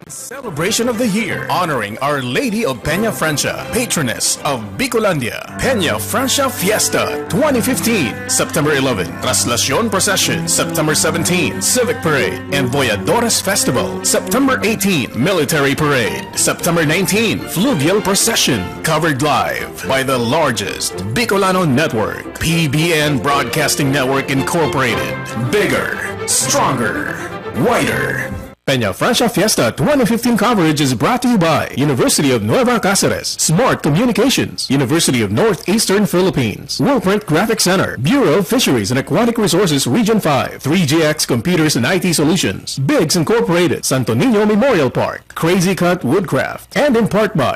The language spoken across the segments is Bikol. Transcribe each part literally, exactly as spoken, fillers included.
Celebration of the Year, honoring Our Lady of Peña Francia, patroness of Bicolandia. Peña Francia Fiesta twenty fifteen, September eleven, Traslacion Procession, September seventeen, Civic Parade and Voyadores Festival, September eighteen, Military Parade, September nineteen, Fluvial Procession, covered live by the largest Bicolano network, P B N Broadcasting Network Incorporated. Bigger, stronger, wider. Peña Francia Fiesta twenty fifteen coverage is brought to you by University of Nueva Cáceres, Smart Communications, University of Northeastern Philippines, Wilprint Graphic Center, Bureau of Fisheries and Aquatic Resources Region five, three G X Computers and I T Solutions, Biggs Incorporated, Santo Niño Memorial Park, Crazy Cut Woodcraft, and in part by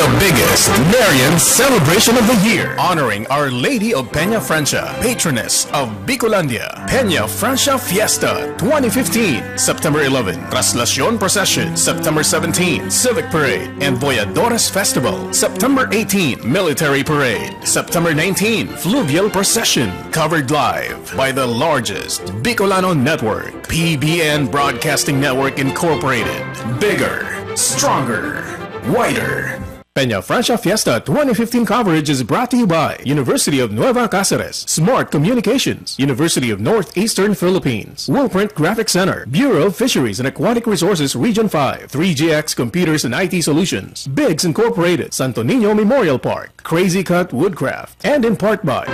The biggest Marian celebration of the year, honoring Our Lady of Peña Francia, patroness of Bicolandia. Peña Francia Fiesta twenty fifteen, September eleven, Traslacion Procession, September seventeen, Civic Parade and Voyadores Festival, September eighteen, Military Parade, September nineteen, Fluvial Procession, covered live by the largest Bicolano network, P B N Broadcasting Network Incorporated. Bigger, stronger, wider. Peña Francia Fiesta twenty fifteen coverage is brought to you by University of Nueva Cáceres, Smart Communications, University of Northeastern Philippines, Woolprint Graphic Center, Bureau of Fisheries and Aquatic Resources Region five, three G X Computers and I T Solutions, Biggs Incorporated, Santo Niño Memorial Park, Crazy Cut Woodcraft, and in part by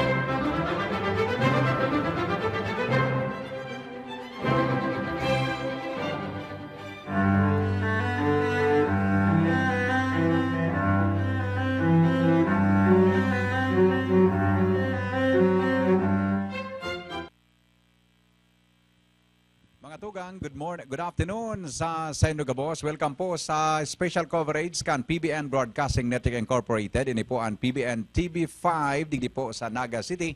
Mga tugang, good morning, good afternoon sa saindo gabos. Welcome po sa special coverage kan P B N Broadcasting Network Incorporated. Ini po an P B N T V five, digdi po sa Naga City.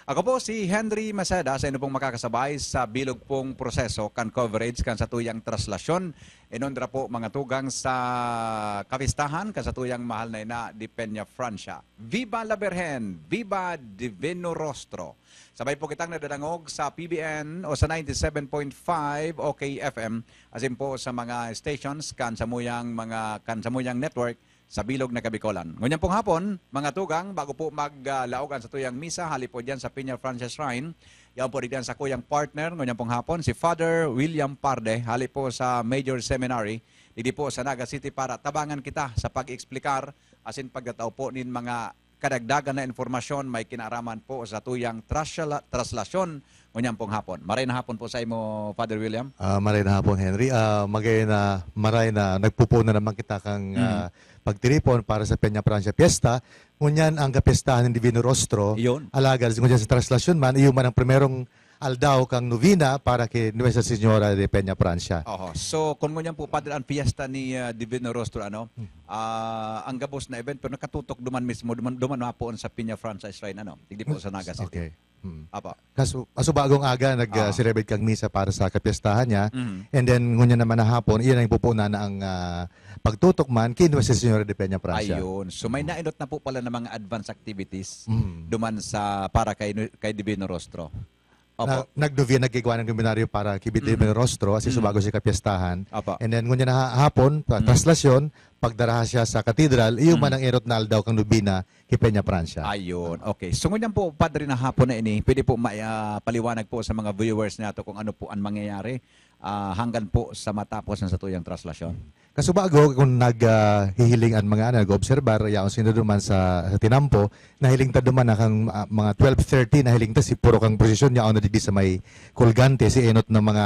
Ako po si Henry Maceda, saindo pong makakasabay sa bilog pong proseso kan coverage kan satuyang traslasyon. Inondra po, mga tugang, sa kapistahan kan satuyang mahal na ina di Peña Francia. Viva la Virgen! Viva Divino Rostro! Sabay po kitang nadadangog sa P B N o sa ninety-seven point five O K F M, asin po sa mga stations kan samuyang mga, kan samuyang network sa bilog na Kabikolan. Ngunyan pong hapon, mga tugang, bago po mag, ah, laog an satuyang misa, hali po diyan sa Peña Francia Shrine, yaon po diyan sa kuyang partner, ngunyan pong hapon, si Father William Parde, hali po sa Major Seminary, digdi po sa Naga City, para tabangan kita sa pag-eksplikar asin pagtatao po nin mga kadagdagan na impormasyon may kinaaraman po sa tuyang trasla-, traslasyon ngunyan pong hapon. Maray na hapon po sa imo, Father William. Ah, maray na hapon, Henry. Ah, magay na, maray na nagpupuno naman kita kang, Mhm. ah, pagtiripon para sa Peña Francia Fiesta. Ngunyan ang kapistahan ng Divino Rostro. Iyon. Alagad ngunyan sa traslasyon man, iyo man ang primerong aldaw kan novena para ki Nuestra Señora de Peña Francia. Oho. So, kun ngunyan po, Padre, ang fiesta ni, ah, Divino Rostro, ano, Hmm. ah, ang gabos na event, pero nakatutok duman mismo, duman, duman na po sa Peña Francia Shrine, ano, digdi po sa Naga City. Okay. Hmm. Apo. Kaso, kaso bagong aga, nag, ah, Ah. celebrate kang misa para sa kapiestahan niya. Mhm. And then, ngunyan naman na hapon, iyan ang pupunan na ang, ah, pagtutok man ki Nuestra Señora de Peña Francia. Ayun. So, may Hmm. nainot na po pala ng mga advance activities Hmm. duman sa, para kay Nu-, kay Divino Rostro. Opo. Na, nagduvi-, nagkigwa ng nobenaryo para ki Divino Mm. Rostro, asin Mm. subago sa kapiestahan. Opo. And then, ngunyan na ha-, hapon, pa-, Mm. traslasyon, pagdaraha siya sa katedral, iyo man Mm. ang inot na aldaw kan nobena ki Peña Francia. Ayun, okay. So, ngunyan po, Padre, na hapon na ini, pwede po ma-, ah, paliwanag po sa mga viewers nato kung ano po ang mangyayari, ah, hanggang po sa matapos ang satuyang traslasyon? Kasubago, kung nag, ah, hihiling an mga, ano, nag-oobserbar, yaon sinda duman sa, sa tinampo, nahiling ta duman na kan, ah, mga twelve thirty, nahiling ta si puro kan prosesyon, yaon na digdi sa may Colgante, si enot na mga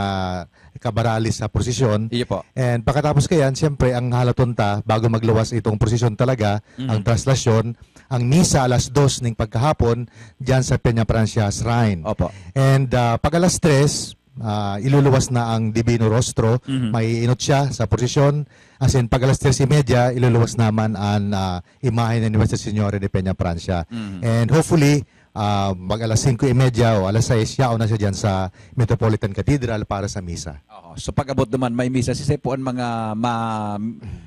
kabaralis sa prosesyon. Iyo po. And pakatapos kayan, siyempre, ang halaton ta, bago magluwas itong prosesyon talaga, Mhm. ang traslasyon, ang misa alas dos ning pagkahapon, diyan sa Peña Francia Shrine. Opo. And, ah, pag alas tres, ah, iluluwas na ang Divino Rostro. Mhm. Maiinot siya sa prosesyon. Asin, pag alas tres y media, iluluwas naman ang, ah, imahe ni Nuestra Señora de Peña Francia. Mhm. And hopefully, Ah, mag alas singko y media o alas sais, yaon na siya diyan sa Metropolitan Cathedral para sa misa. Oo. So, pag-abot naman, may misa. Sisay po ang mga ma-,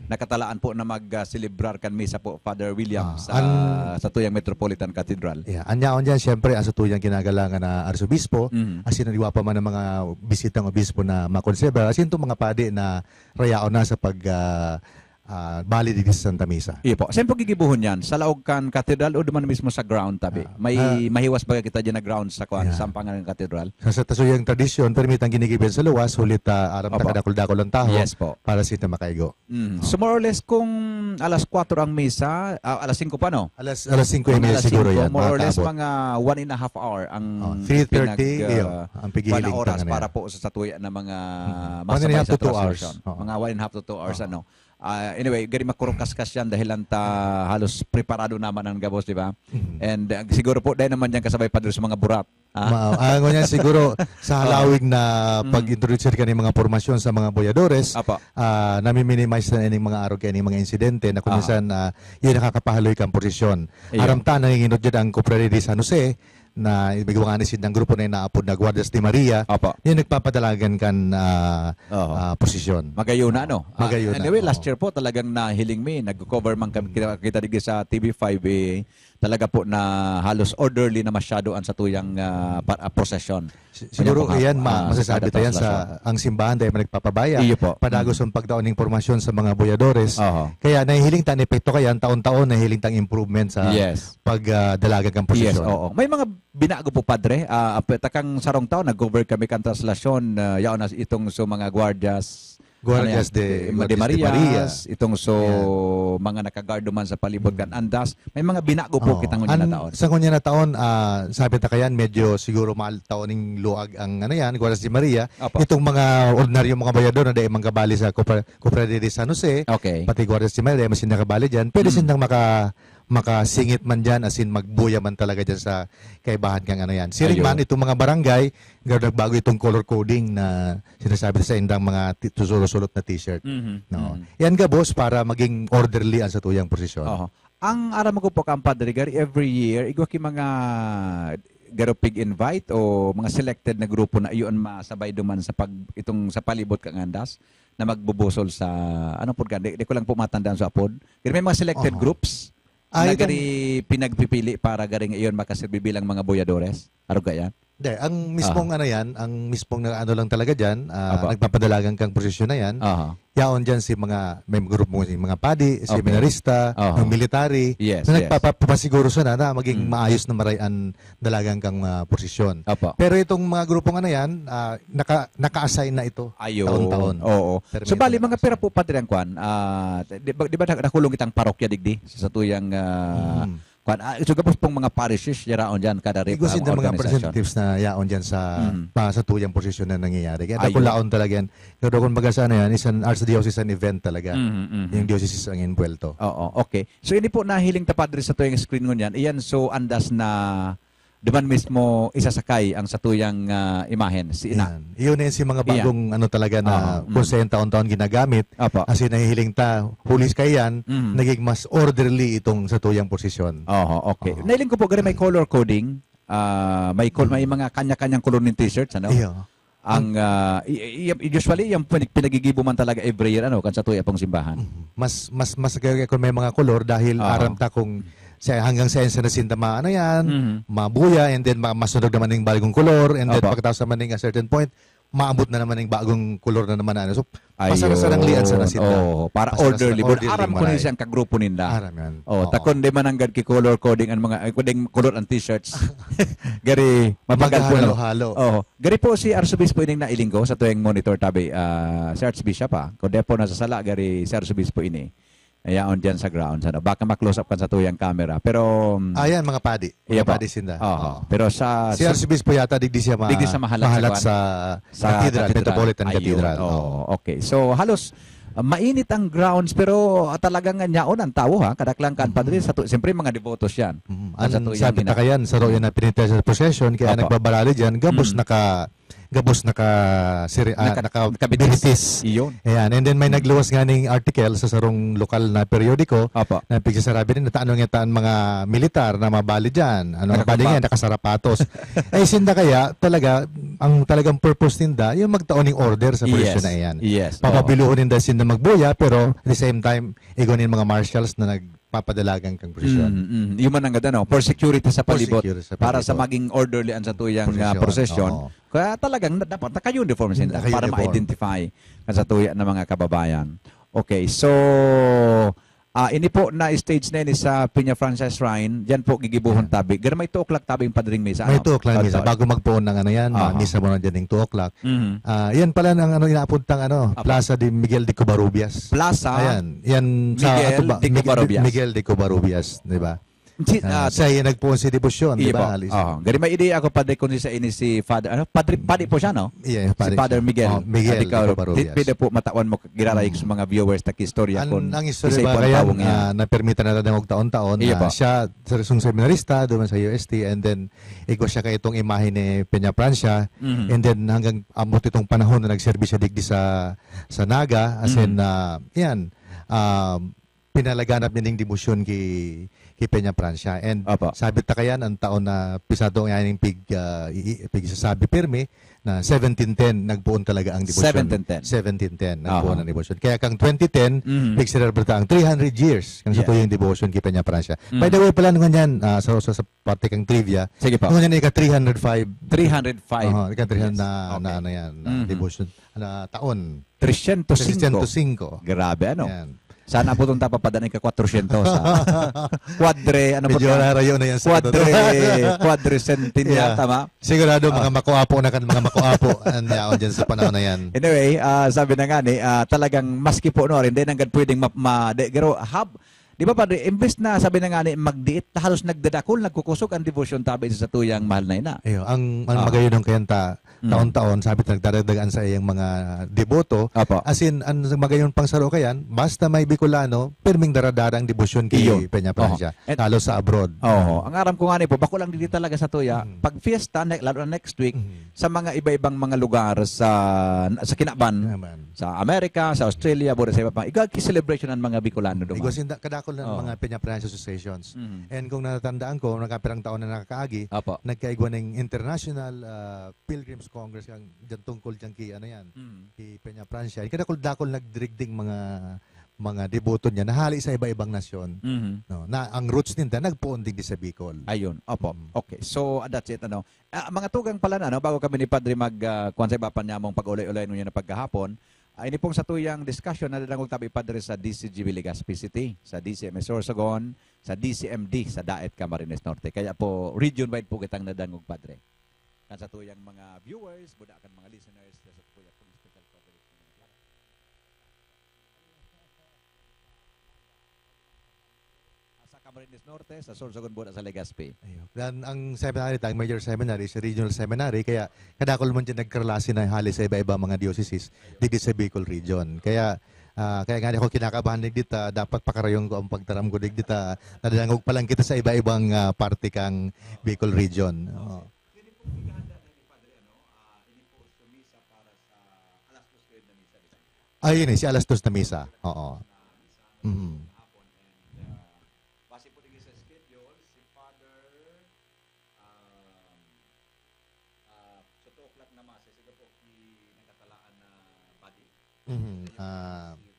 nakatalaan po na mag, ah, selebrar kan misa po, Father William, Ah, sa, an- sa tuyang Metropolitan Cathedral? Yeah, an yaon diyan, siyempre, ang sa tuyang kinagalangan na arsobispo, Mhm. asin an iba pa man ang mga bisitang obispo na makonserba, asin itong mga padi na rayaon na sa pag, ah, ah, bali digdi sa Santa Misa. Iyo po. Saan po gigibohon yan? Sa laog kan katedral o duman mismo sa ground tabi? Ah, May ah, mahiwas ba kita dyan na ground sa kuwan, Yeah. sa Sampangan ng Katedral? Sa, sa tuyang tradisyon, permitang ginigibo yan sa luwas, huli ta aram ta Opo. kadakul-dakul ang tawo Yes po. para sa ita makaigo. Mm. So, more or less, kung alas kwatro ang misa, ah, alas singko pa, no? Alas, alas singko y media Alas siguro singko, yan, more or less, makakaabot. mga one and a half hour ang Oh, three thirty, pinag, iyo, ah, ang pighihiling kuwan na oras tangan na para yan. po sa satuya na mga Mm. One and a masabay half sa to two hours. translation. Oo. Mga one and a half to two hours, Oo. ano. Ah, anyway, gari makurukaskas yan dahil lang ta halos preparado naman ang gabos, di ba? Mhm. And, ah, siguro po, dahil naman dyan kasabay pa doon sa mga burat. Ah? Ma-, ah, ngunyan siguro, sa Oo. halawig na Mm. pag-introduce ka ng mga pormasyon sa mga boyadores, Apo. ah, nami-minimize na ining mga arog kaya ining mga insidente na kung Aha. minsan, ah, yun nakakapahaloy kang posisyon. Ayun. Aram ta, nanginginot dyan ang Cofradía de San Jose, na may mga ni sindang grupo na inaapod na Guardias de Maria, Apo. yung nagpapadalagan kan, ah, Oho. ah, posisyon. Magayon na, ano? Ah, magayon na, anyway, oo. last year po, talagang nahiling mi, nag-cover man kami, Mm. kita, kita digdi sa T V five, eh, talaga po na halos orderly na masyado ang satuyang, ah, pa-, ah, prosesyon. Si-, Kanya siguro, po nga, iyan, ma-, ah, masasabi kada tayan sa, translation. ang simbahan dahil man nagpapabaya, Iyo po. padagos Mm. ang pagtao ng impormasyon sa mga boyadores. Oho. Kaya nahihiling ta ang epekto kaya, taon-taon nahihiling ta ang improvement sa Yes. pag, ah, dalagan kang Yes, posisyon. oo. May mga binago po, Padre. Ah, ape-, takang sarong taon, nag-cover kami kan traslasyon, ah, yaon na itong so mga guardias, Guardias ano yan? de, De, de Guardias de Maria. Marias, itong so Yan. mga nakagardo man sa palibot kan Mm. andas. May mga binago po Oo. kitang ngunyan na An-, taon. sa ngunyan na taon, ah, sabi ta kayan, medyo siguro maal taon ning luag ang ano yan, Guardias de Maria. Apo. Itong mga ordinaryo mga bayador na dahil manggabali sa Cofra-, Cofradía de San Jose, Okay. pati Guardias de Maria, dahil mas nakabali dyan, pwede Mm. sindang maka-, makasingit man diyan, as in, magbuya man talaga diyan sa kaibahan kang ano yan. Siring Ayun. man, itong mga barangay, garo nagbago itong color coding na sinasabi sa indang mga ti-, susulo-sulot na t-shirt. Mhm, No? mhm. Yan gabos para maging orderly ang satuyang prosesyon. Oho. Ang aram ko po, kan Padre, gari every year, igwa ki mga garo pig-invite o mga selected na grupo na iyon masabay duman sa pag-, itong sa palibot kang andas na magbubusol sa, ano po ka, di, di ko lang po matandaan sa apod. Gari may mga selected Oho. groups Ah, na itong gari pinagpipili para gari ngayon makasirbi bilang mga boyadores? Arog kaya? Hindi, ang mismong Aha. ano yan, ang mismong na ano lang talaga dyan, ah, Apo. nagpapadalagan kang posisyon na yan, Aha. yaon dyan si mga, may grupo mo, si mga padi, Okay. seminarista, Aha. mga military, Yes, na yes. nagpapapasiguro sana na maging Mm. maayos na maray an dalagan kang, ah, posisyon. Apo. Pero itong mga grupong ano yan, ah, naka-, naka-assign na ito Ayun. taon-taon. Oo. So, Permit bali, na mga naka-assign. pira po, Padre, ang kwan? Ah, di ba, di ba nak-, nakulong kitang parokya digdi sa satuyang, ah, Mm. kwan? Ah, so, gabos pong mga parishes, yaraon dyan, kada rep-, Igwa ah, sinda mga organisasyon. representatives na yaon dyan sa, Mm. pa, sa tuyang posisyon na nangyayari. Kaya Ayun. dakulaon talaga yan. Pero kung baga sa ano yan, isang archdiocesan event talaga. Mhm, mhm. Yung diocese ang inbuwelto. Oo, okay. So, ini po nahiling ta, Padre, sa tuyang screen ngunyan. Iyan, so, andas na duman mismo isasakay ang satuyang, ah, imahen, si Ina. Yan. Iyon na yan si mga Iyan. bagong ano talaga na Aha, mm. kung sa yan taon-taon ginagamit. Apo. Kasi nahihiling ta, huli kaya yan, Mm. naging mas orderly itong satuyang posisyon. Oho, okay. Oo. Nailing ko po, gari may color coding. Ah, may col-, may Mm. mga kanya-kanyang color ng t-shirts, ano? Iyo. Ang, Ang ah, i-, i-, i-, usually, yung pinag-, pinagigibo man talaga every year, ano, kan sa tuya pong simbahan. Mhm. Mas, mas, mas kaya kung may mga kolor dahil Aha. aram ta kung sa, hanggang sa, sa nasinda ma-, ano yan, Mhm. mabuya, and then ma-, masunog naman yung bagong kolor, and then Opo. pagkatapos naman ng a certain point, maabot na naman yung bagong kolor na naman, ano. So, Ayun. masarang-sarang lian sa nasinda. Oo, para Masarang-sarang orderly. Orderly Aram ko na maray. siyang kagrupo ninda. Aram yan. Oh, Oo. takon di man anggad ki color coding ang mga, ay, kung ding color ang t-shirts. Gari, mabagal po, no? Maghahalo-halo. Oo. Gari po si Arsobispo ining nailinggo sa tuwing monitor tabi, ah, si Archbishop, ah. Kung di po nasasala, gari si Arsobispo ini. Ayaon diyan sa grounds, ano. Baka ma-close up kan sa tuyang camera. Pero, um, Ayan, mga padi. Mga Iya po. padi sinda. Oo. Oo. Pero sa, Si sa Arsobispo yata, digdi siya ma-, Digdi sa mahalat sa mahalat kwan? sa Sa Cathedral, Cathedral. Metropolitan Ayun. Cathedral. Oo, Oo. okay. So, halos, uh, mainit ang grounds, pero, uh, talagang nyaon ang tao, ha? Kadaklan kan Mm. padre, sa tu-, siyempre, mga devotos yan. Mm. Ang Ang sa tuyang sabi ina- ta kayan, sa royo Mm. na pinitay sa procession, kaya Apo. nagbabarali dyan, gabos Mm. naka-, gabos naka, siri-, ah, Naka-, naka-, nakabinitis. Iyon. Ayan. And then may Hmm. nagluwas nga ning article sa sarong lokal na periodiko Opo. na pigsasarabi rin na taano nga taan mga militar na mabali dyan. Ano, Nakakumba. mabali nga, nakasarapatos. Eh, sinda kaya, talaga, ang talagang purpose ninda, yung magtaon ng order sa presyo Yes. na iyan. Yes. Oo. Papabiluhon ninda sinda magbuya, pero at the same time, igwa nin mga marshals na nagpapadalagan kang prosesyon. Mm, mm. Yung mananggad, ano, for security sa For palibot, security sa para sa palibot. maging orderly ang satuyang, ah, Prosesyon, prosesyon. oo. Kaya talagang na-, dapat naka-uniform sinda para Naka-uniform. ma-identify ang satuya ng mga kababayan. Okay, so, ah, ini po na stage na ini sa Peñafrancia Shrine, diyan po gigibuhon Ayan. tabi. Garo may two o'clock tabi yung padring misa, May ano? two o'clock misa. Taon-taon. Bago magpoon ng ano yan, Aha. misa mo na dyan yung two o'clock. Mhm. Ah, yan pala ang ano, inaapuntang ano, Apo. Plaza de Miguel de Covarrubias. Plaza Ayan, yan sa Miguel ato ba? de Mig-, Covarrubias. Miguel de Covarrubias, di ba? Si, Ah, ah, siya yung nagpoon si Debosyon, di Iyo ba, po. Alice? Oo. Gari may ideya ako, Padre, kung sa ini si Father, ano? Padre, Padre po siya, no? Iya, Si Padre Father siya. Miguel. Oh, Miguel Abi ka, de Covarrubias. Di, pwede po matawan mo, giraray Mm. sa mga viewers, na istorya Ang, kung ang istorya isa ba ipon kaya, tawong yan. ah, na permita na lang magtaon-taon Iyo na po. siya, sa isang seminarista, doon sa U S T, and then, igwa siya kay itong imahe ni Peñafrancia, Mhm. and then hanggang abot itong panahon na nagserbi siya digdi sa, sa Naga, as in, Mhm. ah, yan, um, pinalaganap niya ning debosyon ki, ki Peñafrancia. And Opo. sabi ta kayan, ang taon na pisado nga ning pig, ah, i-, i-, pigsasabi pirmi na seventeen ten, nagpoon talaga ang debosyon. Seventeen ten. Seventeen ten, nagpoon Aha. ang debosyon. Kaya kang twenty ten, Mhm. pigselebra ta ang three hundred years kan Yes. satuyang debosyon ki Peñafrancia. By Mhm. the way pala, ngunyan, ah, sa, sa, sa parte kang trivia, Sige po. ngunyan ika three hundred five. Three hundred five. Aha, ika three hundred Yes. na, na, Okay. ano yan, na Mhm. debosyon, na taon. Tresyentos singko. Tresyentos singko. Grabe, ano? Yan. Sana po itong tapapadan ay ka kwatrosyentos, ha? Kwadre, ano po Medyo ta? narayo na yan sa Kwadre, katotohanan. kwadre centennial, Yeah. tama? Sigurado, mga Ah. makuapo na kan mga makuapo ang yaon dyan sa panahon na yan. Anyway, ah, sabi na nga ni, ah, talagang maski po, no, hindi nanggad pwedeng ma-, ma-, de, garo, hab-, di ba, Padre, imbes na, sabi na nga ni, magdiit, halos nagdadakol, nagkukusog ang debosyon tabi sa satuyang mahal na ina. Iyo, ang, ang Ah. magayon ng kayanta, Mm. taon-taon, sabi ta, nagdadagdagan sa iyang mga deboto. Apo. As in, ang magayon pang saro kayan, basta may Bicolano, pirming daradarang debosyon kay Iyon. Peñafrancia, Oho. And lalo sa abroad. Oho. Ang aram ko nga ni po, bako lang dito talaga sa tuya, Mm. pag fiesta, ne-, lalo na next week, Mm. sa mga iba-ibang mga lugar sa, sa Kinaban, Kinaban. sa Amerika, sa Australia, bura sa iba pa, igag celebration ang mga Bicolano duman. Igwa sinda, kadakol ng Oo. mga Peñafrancia associations. Mm. And kung natatandaan ko, nakapirang taon na nakakaagi, Apo. nagkaigwa ng international, ah, Pilgrims Congress kan diyan tungkol diyan ki ano yan, Mm. ki Peñafrancia. Kadakol-dakol nagdirigding mga, mga deboto niya na hali sa iba-ibang nasyon, Mhm. no, na ang roots ninda nagpoon digdi sa Bicol. Ayun, opo. Mm. Okay. So, that's it, ano. Ah, mga tugang pala na, no, bago kami ni Padre mag, ah, kuwan sa iba pa niya mong pag-ulay-ulay nung yan na pagkahapon, ah, ini pong satuyang discussion na dadangog tabi, Padre, sa D C G B Legazpi City, sa D C M S Sorsogon, sa D C M D, sa Daet, Camarines Norte. Kaya po, region-wide po kitang nadangog, Padre. Kan satuyang mga viewers, buda kan mga listeners, sa satuyang pong special coverage na mga sa Camarines Norte, sa Sorsogon, buda sa Legazpi. Ayun. Dan ang seminary, ang major seminary is regional seminary, kaya kadakol man dyan nagkarlasi na hali sa iba-iba mga dioceses, digdi sa Bicol region. Kaya, ah, kaya nga ako kinakabahan digdi ta, dapat pakarayon ko ang pagtaram ko digdi ta, nadadangog pa lang kita sa iba-ibang, ah, parte kang Bicol region. Oo. Ini po, igahanda na ni Padre, ano, ah, ini po sa misa para sa alas dos kayo na misa, di ba? Ayun eh, si alas dos na misa. Oo. Na misa, Mhm. na hapon, and, ah, base po din sa schedule, si Father, um, ah, sa two o'clock na masa, sige po, ki-, nagkatalaan na body. Mhm. Ayun, Ah, si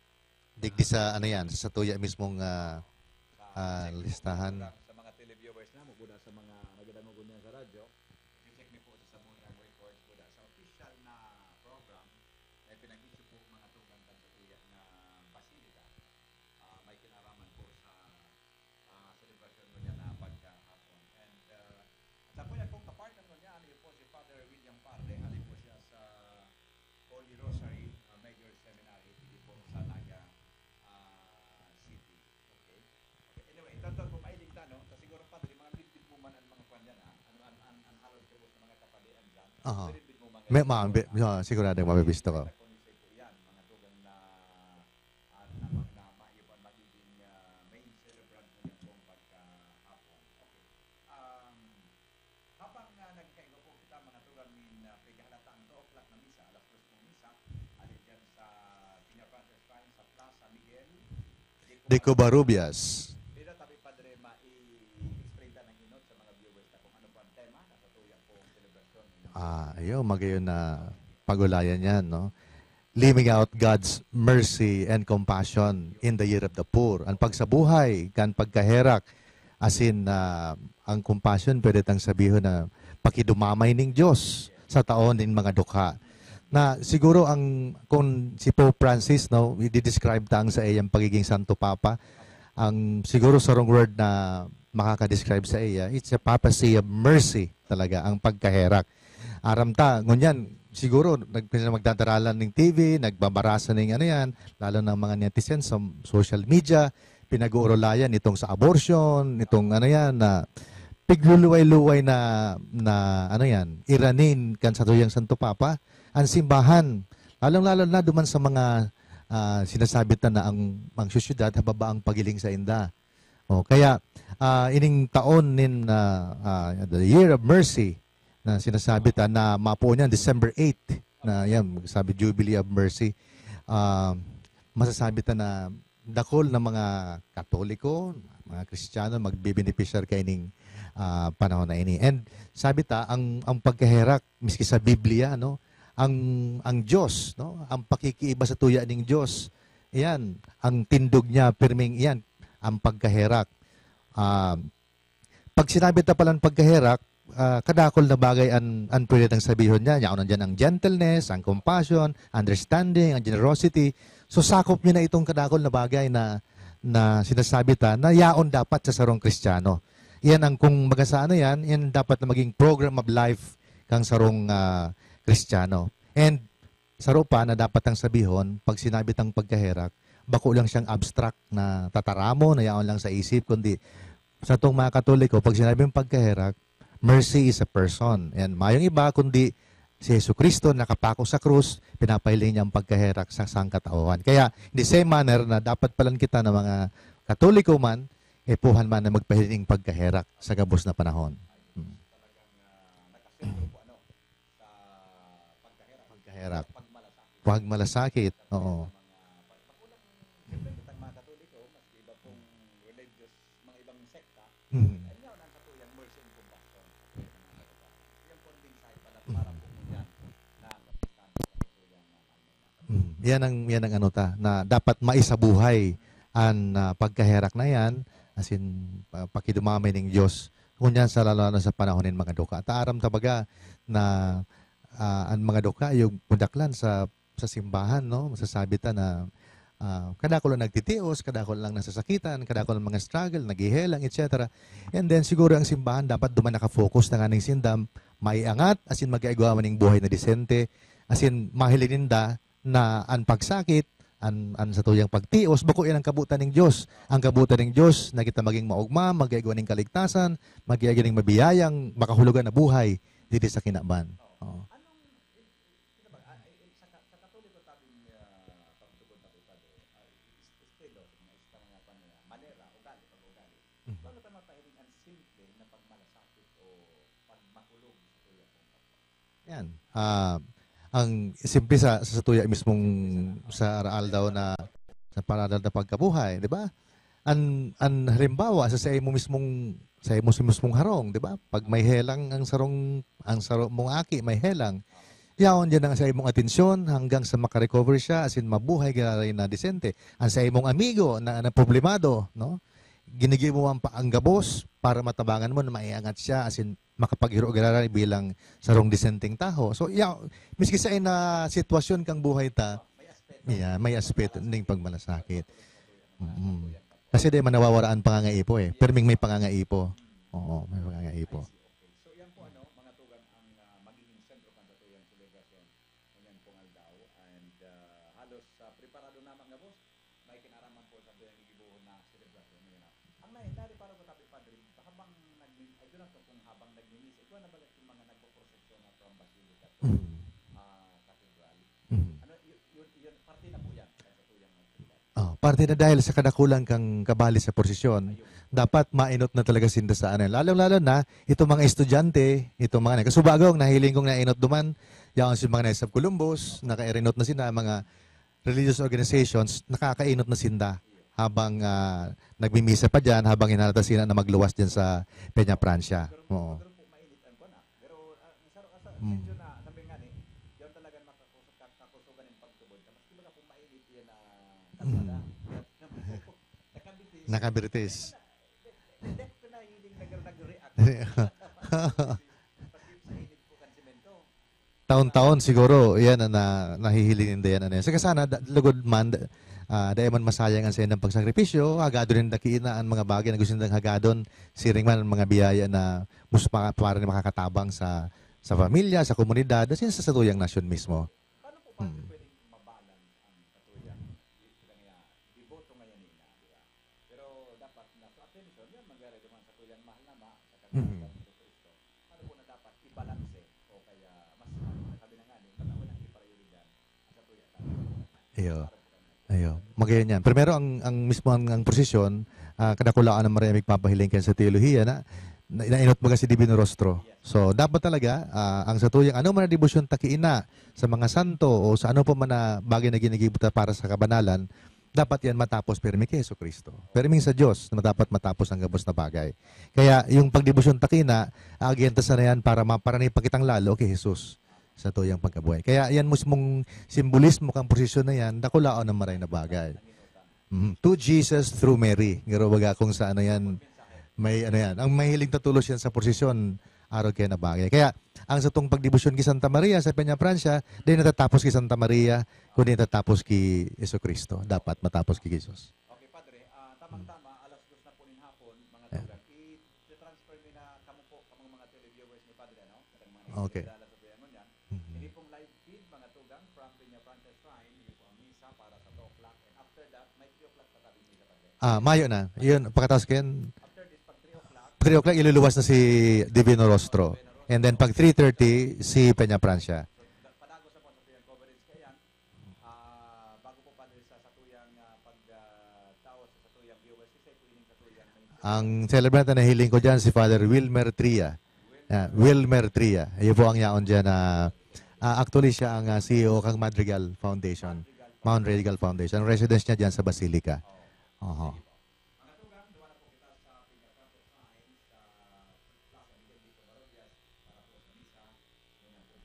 Digdi sa, ano yan, sa tuya mismong, ah, ah, listahan. Sa mga televiewers na mo, buda sa mga nagdadangog niyan sa radyo, i-check niyo po sa Samuyang Records, buda sa official na program na ipinag-issue po mga tugang kan sa tuya na Basilica. Ah, may kinaraman po sa ah, selebrasyon ngunyan na pagkahapon. And, ah, sa kuya kong kapartner ngunyan, iyo po si Father William Parre, hali po siya sa Holy Rosary, ah, Major Seminary, dito po sa Naga, ah, City. Okay? Okay. Anyway, ito, ito, kung mailing ta, no? Ta siguro, Padre, mga bitbit mo man ang mga kwan yan, ha? Ano, an, an, an halon ka po sa mga kapalian dyan? Aha. Bitbit mo man May, yan. ma-, bi-, yeah, sigurado, mabibisto ko. Sa Conisay po yan, mga tugang na At na, na, na, iyo pa magiging, ah, main celebrant mo yan kung pagkahapon. Okay. Um, habang, ah, nagkaiba po kita, mga tugang, min, ah, pighalata ang tao de Covarrubias. Pwede tabi, Padre, ma-explain ta ng inot sa mga viewers na kung ano po ang tema na sa tuyang pong selebrasyon? Ah, ayo, magayon na pag-ulayan yan, no? Living out God's mercy and compassion in the year of the poor. Ang pagsabuhay kan pagkaherak, asin, ah, ang compassion, pwede tang sabihon na pakidumamay ning Dios sa taon nin mga dukha. Na siguro ang, kung si Pope Francis, no, i-describe ta ang saiyang pagiging Santo Papa, ang siguro sarong word na makaka-describe sa iya, it's a papacy of mercy talaga, ang pagkaherak. Aram ta, ngunyan, siguro, nag-, magdadaralan ning T V, nagbabarasa ning ano yan, lalo ng mga netizens sa social media, pinag-uurulayan itong sa abortion, itong ano yan, na pigluluway-luway na, na ano yan, iranin kan satuyang Santo Papa, ang simbahan, lalong-lalo na duman sa mga, ah, sinasabi ta na ang, ang sosyedad hababa ang pagiling sa inda. O, kaya, ah, ining taon nin, ah, ah, the Year of Mercy na sinasabi ta na mapuon yan, December eight, na yan, sabi, Jubilee of Mercy. Ah, masasabi ta na dakul na mga Katoliko, mga Kristiyano, magbebenepisyar kaining, ah, panahon na ini. And sabi ta, ang, ang pagkaherak, miski sa Biblia, no, ang, ang Diyos, no, ang pakikiiba sa tuya ning Diyos, yan, ang tindog niya, pirming yan, ang pagkaherak. Ah, pag sinabi ta palan pagkaherak, ah, kadakul na bagay an, an pwede tang sabihon niya. Yaon nandiyan ang gentleness, ang compassion, understanding, ang generosity. So, sakop niya na itong kadakul na bagay na, na sinasabi ta na yaon dapat sa sarong Kristiyano. Yan ang, kung baga sa ano yan, yan dapat na maging program of life kang sarong, ah, Kristiyano. And saro pa na dapat tang sabihon, pag sinabi tang pagkaherak, bako lang siyang abstract na tataramon, na yaon lang sa isip, kundi sa tong mga Katoliko, pag sinabing pagkaherak, mercy is a person. Yan, mayong iba kundi si Jesu-Cristo nakapako sa krus, pinapahiling niya ang pagkaherak sa sangkatauhan. Kaya, in the same manner na dapat palan kita na mga Katoliko man, epuhan man na magpahiling pagkaherak sa gabos na panahon. Hmm. Pagkaherak. Pagmalasakit, oo. Mhm. Mhm. Yan ang, yan ang ano ta, na dapat maisabuhay an, ah, pagkaherak na yan, asin, ah, pakidumamay ning Dios. Ngunyan sa, lalo na sa panahon nin mga duka. Ta aram ta baga na, ah, an mga duka, yung pundaklan sa, sa simbahan, no? Masasabi ta na, ah, kadakul lang nagtitios, kadakul lang nasasakitan, kadakul lang mga struggle, naghihelang, et cetera. And then, siguro ang simbahan dapat duman nakafocus na nganing sinda, maiangat, asin mag-aigwa man ning buhay na disente, asin mahiling ninda na an pagsakit, an, an satuyang pagtios, bako yan ang kabutan ning Dios. Ang kabutan ning Dios na kita maging maogma, mag-aigwa ning kaligtasan, mag-aigwa ning mabiyayang, makahulugan na buhay diri sa kinaban. Oo. Ano ba, ah, eh, eh, sa ka-, sa Katoliko tabing, ah, pagtugon na po, Padre, ah, is-, estilo, sa mga, sa mga, kwan nila, manera, ugali, pag-ugali. Mhm. Paano tayo mapahiling ang simple na pagmalasakit o pagmakulog sa Katoliko? Yan. Ah, ang simple sa, sa satuya mismong sa araal daw na, sa pararal na pagkabuhay, di ba? An, an halimbawa, sa, sa imo mismong, sa imo sa mismong harong, di ba? Pag may helang ang sarong, ang sarong mong aki, may helang, yaon diyan ang sa imong atensyon hanggang sa makarecover siya, asin mabuhay giraray na disente. Ang sa imong amigo na, na problemado, no? Ginigibo mo ang pa-, ang gabos para matabangan mo na maiangat siya, asin makapaghiro giraray bilang sarong disenteng taho. So, ya-, miski sa ina sitwasyon kang buhay ta, yeah, may aspeto ning pagmalasakit. Mm. Kasi di man nawawara ang pangangaipo eh. Perming may pangangaipo. Oo, may pangangaipo. So, yan po, ano, mga tugang ang, ah, magiging sentro kan satuyang selebrasyon ngunyan pong aldaw. And, ah, halos, ah, preparado na man gabos. May kinaraman po sa tuyang gigibohon na selebrasyon ngayon, ah. Ang na-, nari para ko tabi, Padre, habang nagmi-, ay, doon ako kung habang nagmi-misa, ikaw na ba yung mga nagpoprosesyon na from Basilica to, mm, ah, Cathedral? Mm. Ano, y-, yun, yun, parte na po yan sa tuyang aktibidad. Ah, parte na dahil sa kadakulan kang kabali sa prosesyon. Ayun. Dapat mainot na talaga sinda sa ano. Lalong-lalo na, itong mga estudyante, itong mga nagkasubagong, nahiling kong nainot duman, yaon si mga Knights of Columbus, nakairinot na sila, mga religious organizations, nakakainot na sinda. habang, ah, nagmimisa pa diyan, habang hinalat na sila na magluwas diyan sa Peñafrancia. Oo. Hmm. Hmm. Nakabirtis. Taon-taon siguro, yan ang na, nahihiling ninda yan, ano yan. Saka sana, da, lugod man, da, ah, dai man masayang ang saindang pagsakripisyo, hagadon ninda kiina an mga bagay na gusto nindang hagadon, siring man ang mga biyaya na mus-, maka-, para na makakatabang sa, sa pamilya, sa komunidad, at sa satuyang nasyon mismo. Hmm. Pero dapat na sa atensyon yan, mangyari naman sa tuyang mahal na ma, sa Mhm. Kagurangnan ni Jesu-Cristo. Ano po na dapat ibalanse o kaya mas ano na kami na nga ni, matawan ang iprayoridad sa tuya na Iyo. Iyo. Magayon yan. Primero, ang, ang mismo ang, ang prosesyon, ah, kadakulaan na maray ang magpapahiling kan sa teolohiya na, na inainot baga si Divino Rostro. So, dapat talaga, ah, ang sa tuyang, ano man na debosyon ta kiina sa mga santo o sa ano pa man na bagay na ginigibo ta para sa kabanalan, dapat yan matapos pirmi ki Jesu-Cristo. Pirming sa Diyos na dapat matapos ang gabos na bagay. Kaya yung pagdebosyon ta kiina, aagihan ta sana yan para maparanay pa kitang lalo ki Jesus sa tuyang pagkabuhay. Kaya yan mismong simbolismo kang prosesyon na yan, dakulaon na maray na bagay. Mhm. To Jesus through Mary. Garo baga kung sa ano yan, may ano yan. Ang mahiling ta tolos yan sa prosesyon, arog kaya na bagay. Kaya, ang satong pagdebosyon ki Santa Maria sa Peñafrancia, di natatapos ki Santa Maria, kundi natatapos ki Jesu-Cristo. Dapat matapos ki Jesus. Okay, Padre. Ah, tamang-tama, alas dos na po nin hapon, mga Yeah. tugang. I-transfer mi na kamo po, kamong mga televiewers ni Padre, ano? Katang mga Okay. nagdadala sa tuyangon yan. Mhm. Ini pong live feed, mga tugang, from Peñafrancia Shrine, ini po ang misa para sa two o'clock. And after that, may three o'clock pa kami misa, Padre. Ah, mayo na. Yun, pagkatapos ko yan, After this, pag three o'clock, three o'clock, iluluwas na si Divino Rostro. And then pag three thirty, si Peñafrancia. So, da-, padagos na po sa tuyang coverage. Kaya yan, ah, bago po, Padre, sa satuyang, ah, pag, ah, tao sa satuyang viewers, kasi po ining satuyang main Ang celebrant na nahiling ko dyan, si Father Wilmer Tria. Ah, Wilmer Tria. Iyo po ang yaon dyan na, ah, actually, siya ang, ah, C E O kang Madrigal Foundation. Madrigal Foundation. Mount Madrigal Foundation. Ang residence niya dyan sa Basilica. Oo. Oho. Sige po. Mga tugang, duwa na po kita sa Peñafrancia Shrine sa Plaza Miguel Vico Barobias para po sa misa. Ngunyan po.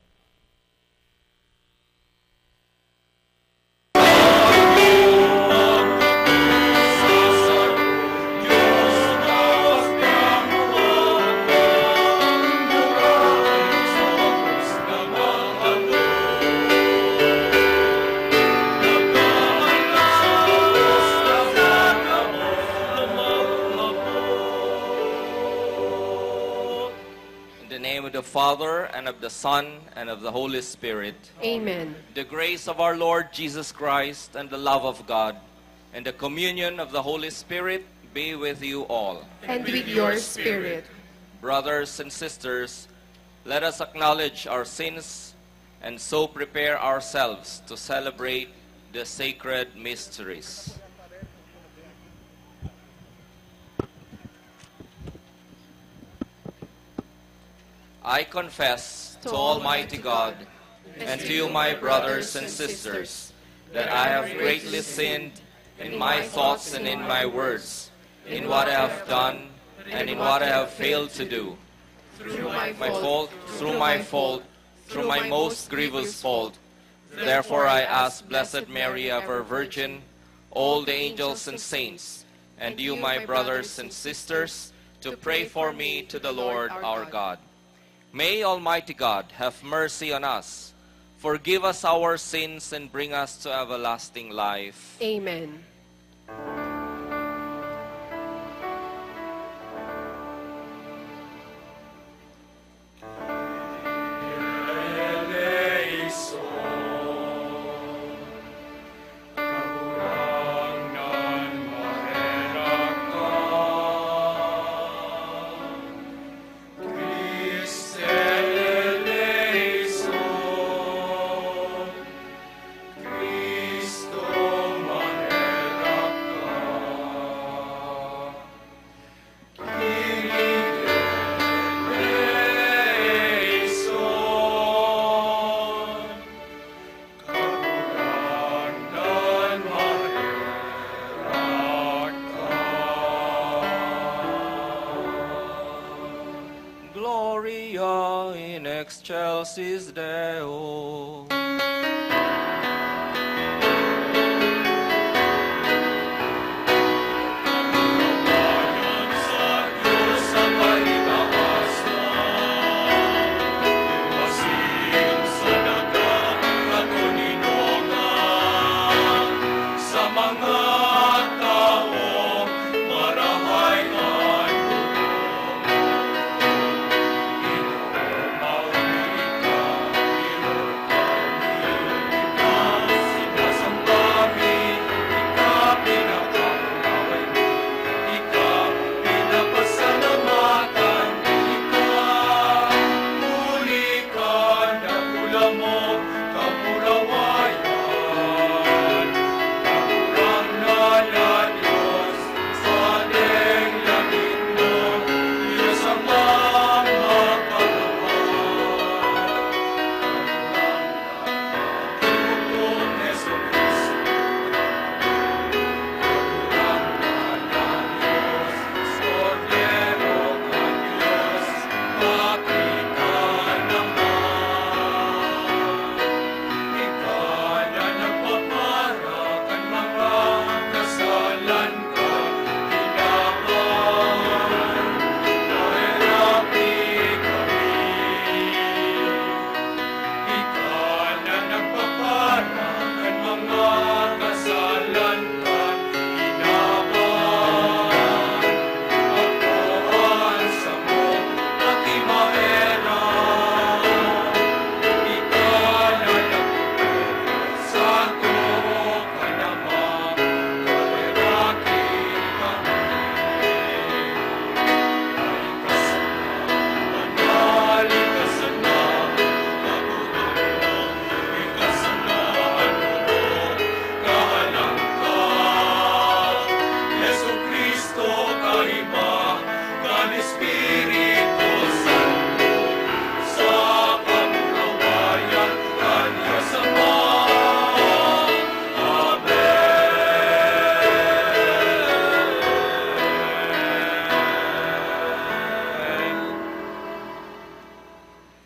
In the name of the Father, and of the Son, and of the Holy Spirit. Amen. The grace of our Lord Jesus Christ, and the love of God, and the communion of the Holy Spirit be with you all. And with your spirit. Brothers and sisters, let us acknowledge our sins and so prepare ourselves to celebrate the sacred mysteries. I confess to Almighty God and to you, my brothers and sisters, that I have greatly sinned in my thoughts and in my words, in what I have done and in what I have failed to do. Through my fault, through my fault, through my most grievous fault. Therefore I ask Blessed Mary, ever Virgin, all the angels and saints, and you, my brothers and sisters, to pray for me to the Lord our God. May Almighty God have mercy on us, forgive us our sins, and bring us to everlasting life. Amen. Is Deo.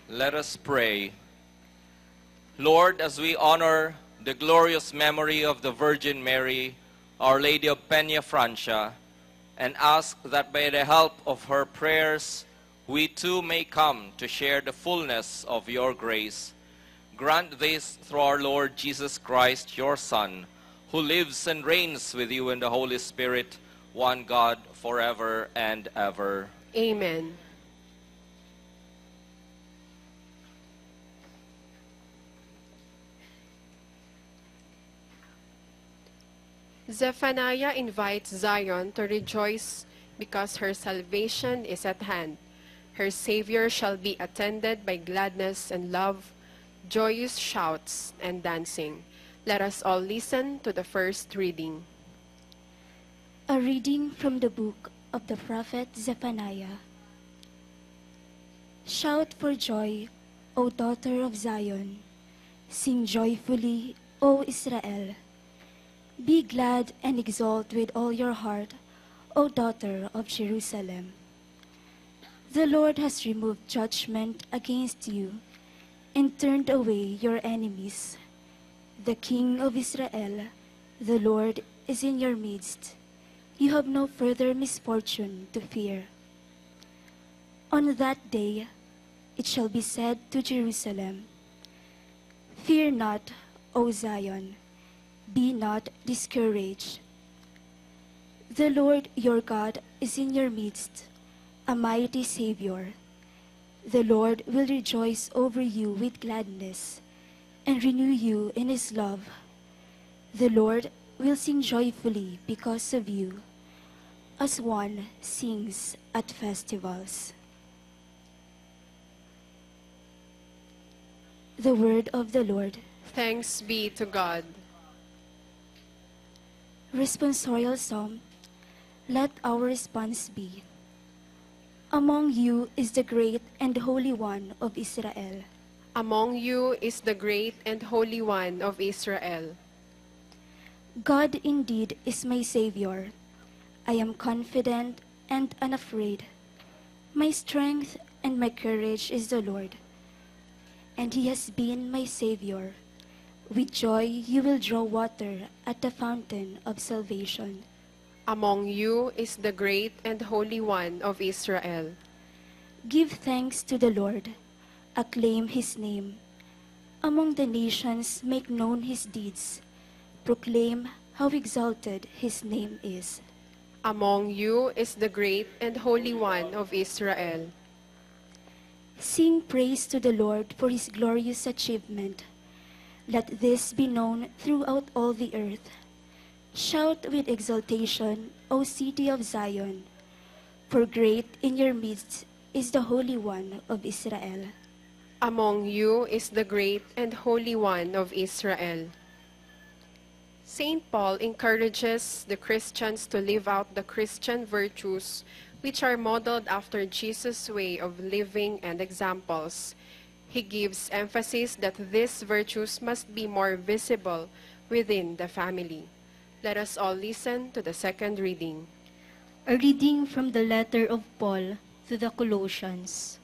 Let us pray. Lord, as we honor the glorious memory of the Virgin Mary, Our Lady of Peñafrancia, and ask that by the help of her prayers, we too may come to share the fullness of your grace. Grant this through our Lord Jesus Christ, your Son, who lives and reigns with you in the Holy Spirit, one God, forever and ever. Amen. Zephaniah invites Zion to rejoice because her salvation is at hand. Her Savior shall be attended by gladness and love, joyous shouts and dancing. Let us all listen to the first reading. A reading from the book of the prophet Zephaniah. Shout for joy, O daughter of Zion. Sing joyfully, O Israel. Be glad and exult with all your heart, O daughter of Jerusalem. The Lord has removed judgment against you and turned away your enemies. The King of Israel, the Lord, is in your midst. You have no further misfortune to fear. On that day, it shall be said to Jerusalem, "Fear not, O Zion, be not discouraged. The Lord your God is in your midst, a mighty Savior. The Lord will rejoice over you with gladness and renew you in his love. The Lord will sing joyfully because of you, as one sings at festivals." The word of the Lord. Thanks be to God. Responsorial Psalm. Let our response be, "Among you is the great and holy one of Israel." Among you is the great and holy one of Israel. God indeed is my Savior. I am confident and unafraid. My strength and my courage is the Lord. And he has been my Savior. With joy you will draw water at the fountain of salvation. Among you is the great and Holy One of Israel. Give thanks to the Lord. Acclaim his name. Among the nations make known his deeds. Proclaim how exalted his name is. Among you is the great and Holy One of Israel. Sing praise to the Lord for his glorious achievement. Let this be known throughout all the earth. Shout with exultation, O city of Zion, for great in your midst is the Holy One of Israel. Among you is the great and Holy One of Israel. Saint Paul encourages the Christians to live out the Christian virtues which are modeled after Jesus' way of living and examples. He gives emphasis that these virtues must be more visible within the family. Let us all listen to the second reading. A reading from the letter of Paul to the Colossians.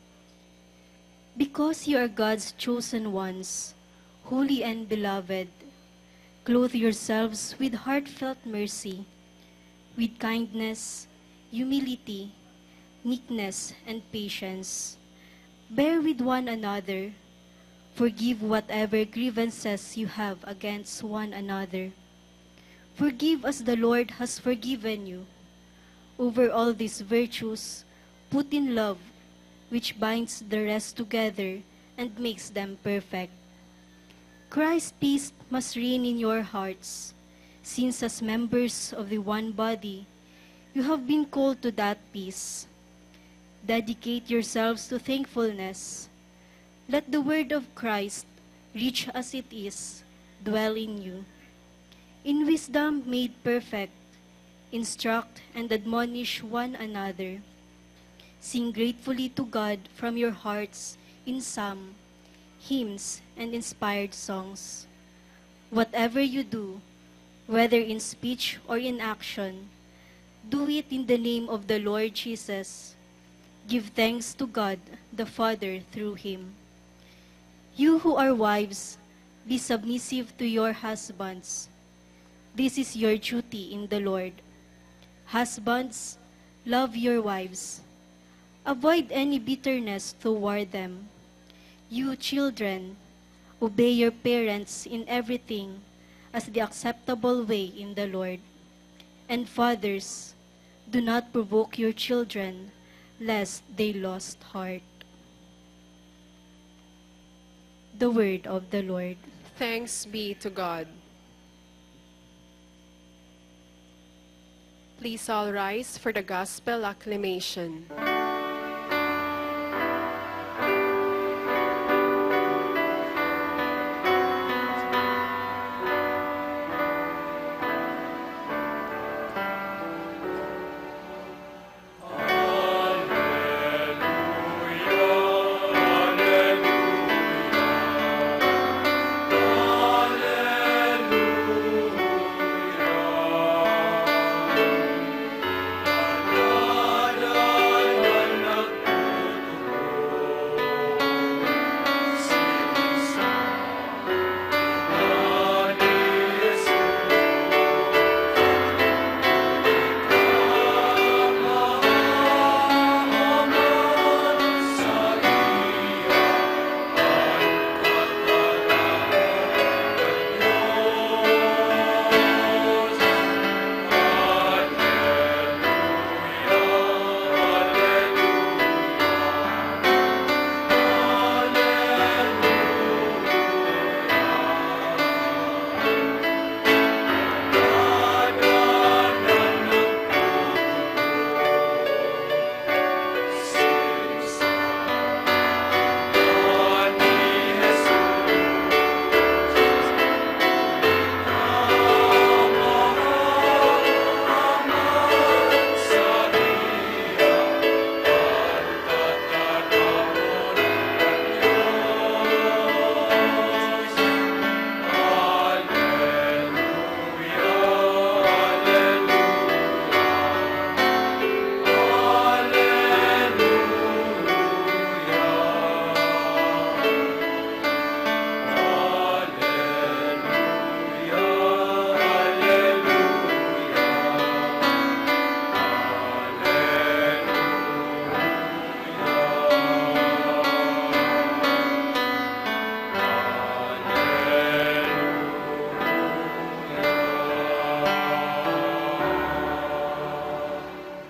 Because you are God's chosen ones, holy and beloved, clothe yourselves with heartfelt mercy, with kindness, humility, meekness, and patience. Bear with one another. Forgive whatever grievances you have against one another. Forgive as the Lord has forgiven you. Over all these virtues, put in love, which binds the rest together and makes them perfect. Christ's peace must reign in your hearts, since as members of the one body, you have been called to that peace. Dedicate yourselves to thankfulness. Let the word of Christ, rich as it is, dwell in you. In wisdom made perfect, instruct and admonish one another. Sing gratefully to God from your hearts in psalm, hymns, and inspired songs. Whatever you do, whether in speech or in action, do it in the name of the Lord Jesus. Give thanks to God the Father through him. You who are wives, be submissive to your husbands. This is your duty in the Lord. Husbands, love your wives. Avoid any bitterness toward them. You children, obey your parents in everything as the acceptable way in the Lord. And fathers, do not provoke your children, lest they lost heart. The word of the Lord. Thanks be to God. Please all rise for the gospel acclamation.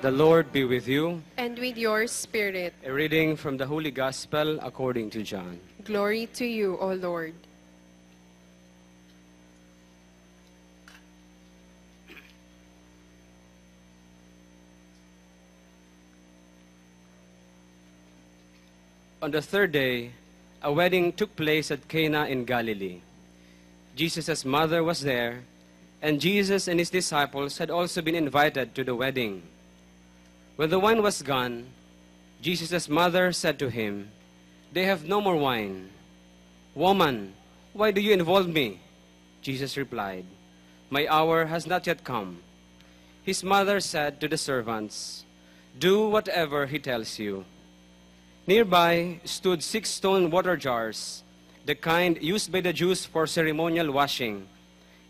The Lord be with you. And with your spirit. A reading from the Holy Gospel according to John. Glory to you, O Lord. On the third day, a wedding took place at Cana in Galilee. Jesus' mother was there, and Jesus and his disciples had also been invited to the wedding. When the wine was gone, Jesus' mother said to him, "They have no more wine." "Woman, why do you involve me?" Jesus replied, "My hour has not yet come." His mother said to the servants, "Do whatever he tells you." Nearby stood six stone water jars, the kind used by the Jews for ceremonial washing,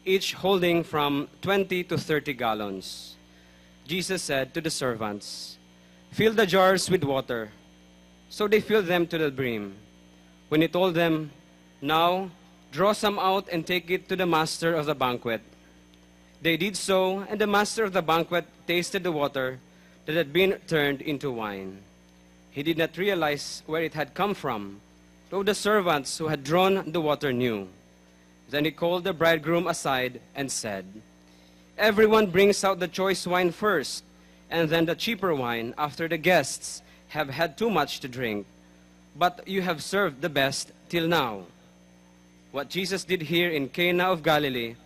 each holding from twenty to thirty gallons. Jesus said to the servants, "Fill the jars with water." So they filled them to the brim. When he told them, "Now, draw some out and take it to the master of the banquet," they did so, and the master of the banquet tasted the water that had been turned into wine. He did not realize where it had come from, though the servants who had drawn the water knew. Then he called the bridegroom aside and said, "Everyone brings out the choice wine first, and then the cheaper wine after the guests have had too much to drink. But you have served the best till now." What Jesus did here in Cana of Galilee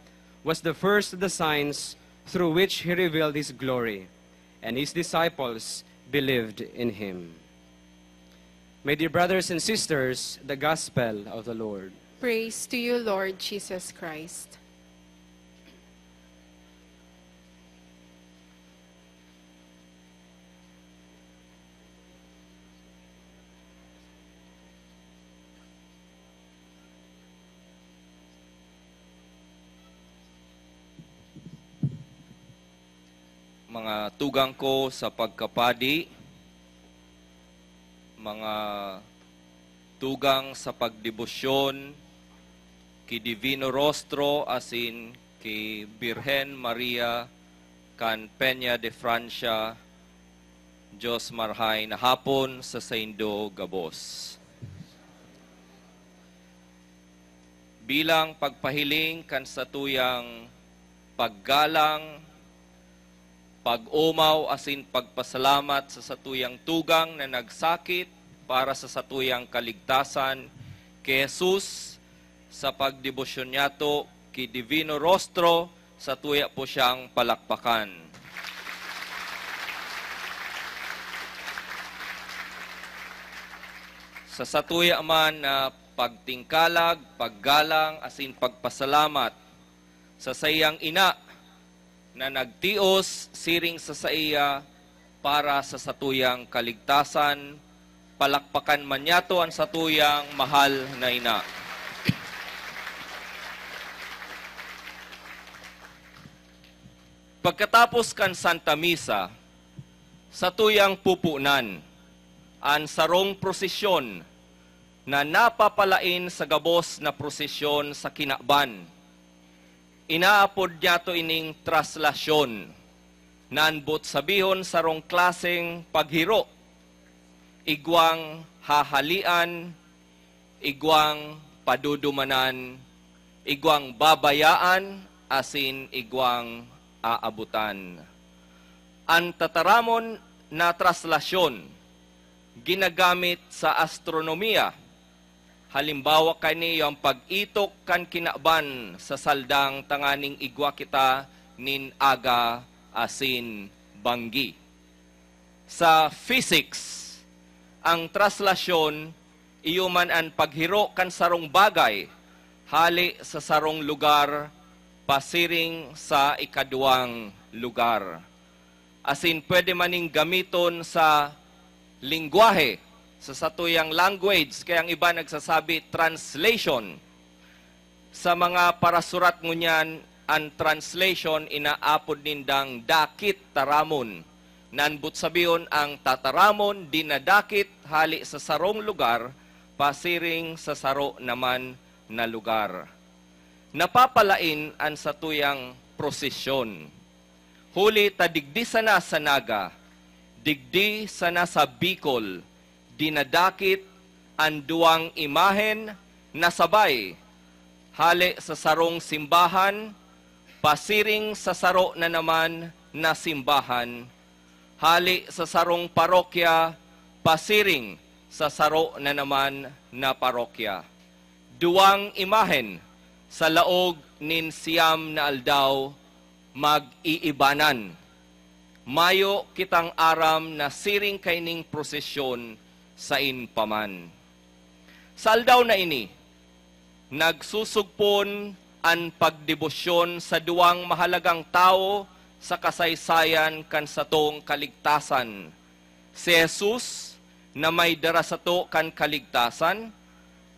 was the first of the signs through which he revealed his glory, and his disciples believed in him. My dear brothers and sisters, the gospel of the Lord. Praise to you, Lord Jesus Christ. Mga tugang ko sa pagkapadi, mga tugang sa pagdebosyon ki Divino Rostro asin ki Birhen Maria kan Peña de Francia, Dios marhay na hapon sa saindo gabos. Bilang pagpahiling kan satuyang paggalang, pag-omaw asin pagpasalamat sa satuyang tugang na nagsakit para sa satuyang kaligtasan, ki Jesus, sa pagdebosyon niyato ki Divino Rostro, satuya po siyang palakpakan. Sa satuya man na pagtingkalag, paggalang, asin pagpasalamat sa saiyang ina na nagtios siring sa saiya para sa satuyang kaligtasan, palakpakan man niyato an satuyang mahal na ina. Pagkatapos kan Santa Misa, satuyang pupunan an sarong prosesyon na napapalain sa gabos na prosesyon sa kinaban. Inaapod niyato ining traslasyon, na an boot sabihon sarong klaseng paghiro, igwang hahalean, igwang padudumanan, igwang babayaan, asin igwang aabotan. An tataramon na traslasyon ginagamit sa astronomiya. Halimbawa kaini iyo an pag-itok kan kinaban sa saldang tanganing igwa kita nin aga asin banggi. Sa physics, ang traslasyon iyo man an paghiro kan sarong bagay hale sa sarong lugar pasiring sa ikaduwang lugar. Asin pwede man ning gamiton sa lengwahe, sa satuyang language, kaya ang iba nagsasabi, translation. Sa mga parasurat ngunyan, an translation inaapod nindang dakit taramon, na an boot sabihon, ang tataramon dinadakit hale sa sarong lugar pasiring sa saro naman na lugar. Napapalain an satuyang prosesyon. Huli ta digdi sana sa Naga, Digdi sana sa Bicol, dinadakit an duwang imahen na sabay, hale sa sarong simbahan, pasiring sa saro na naman na simbahan, hale sa sarong parokya, pasiring sa saro na naman na parokya. Duwang imahen sa laog nin siyam na aldaw mag-iibanan. Mayo kitang aram na siring kaining prosesyon sain pa man. Sa aldaw na ini, nagsusugpon an pagdebosyon sa duwang mahalagang tawo sa kasaysayan kan satong kaligtasan, si Jesus na may dara sato kan kaligtasan,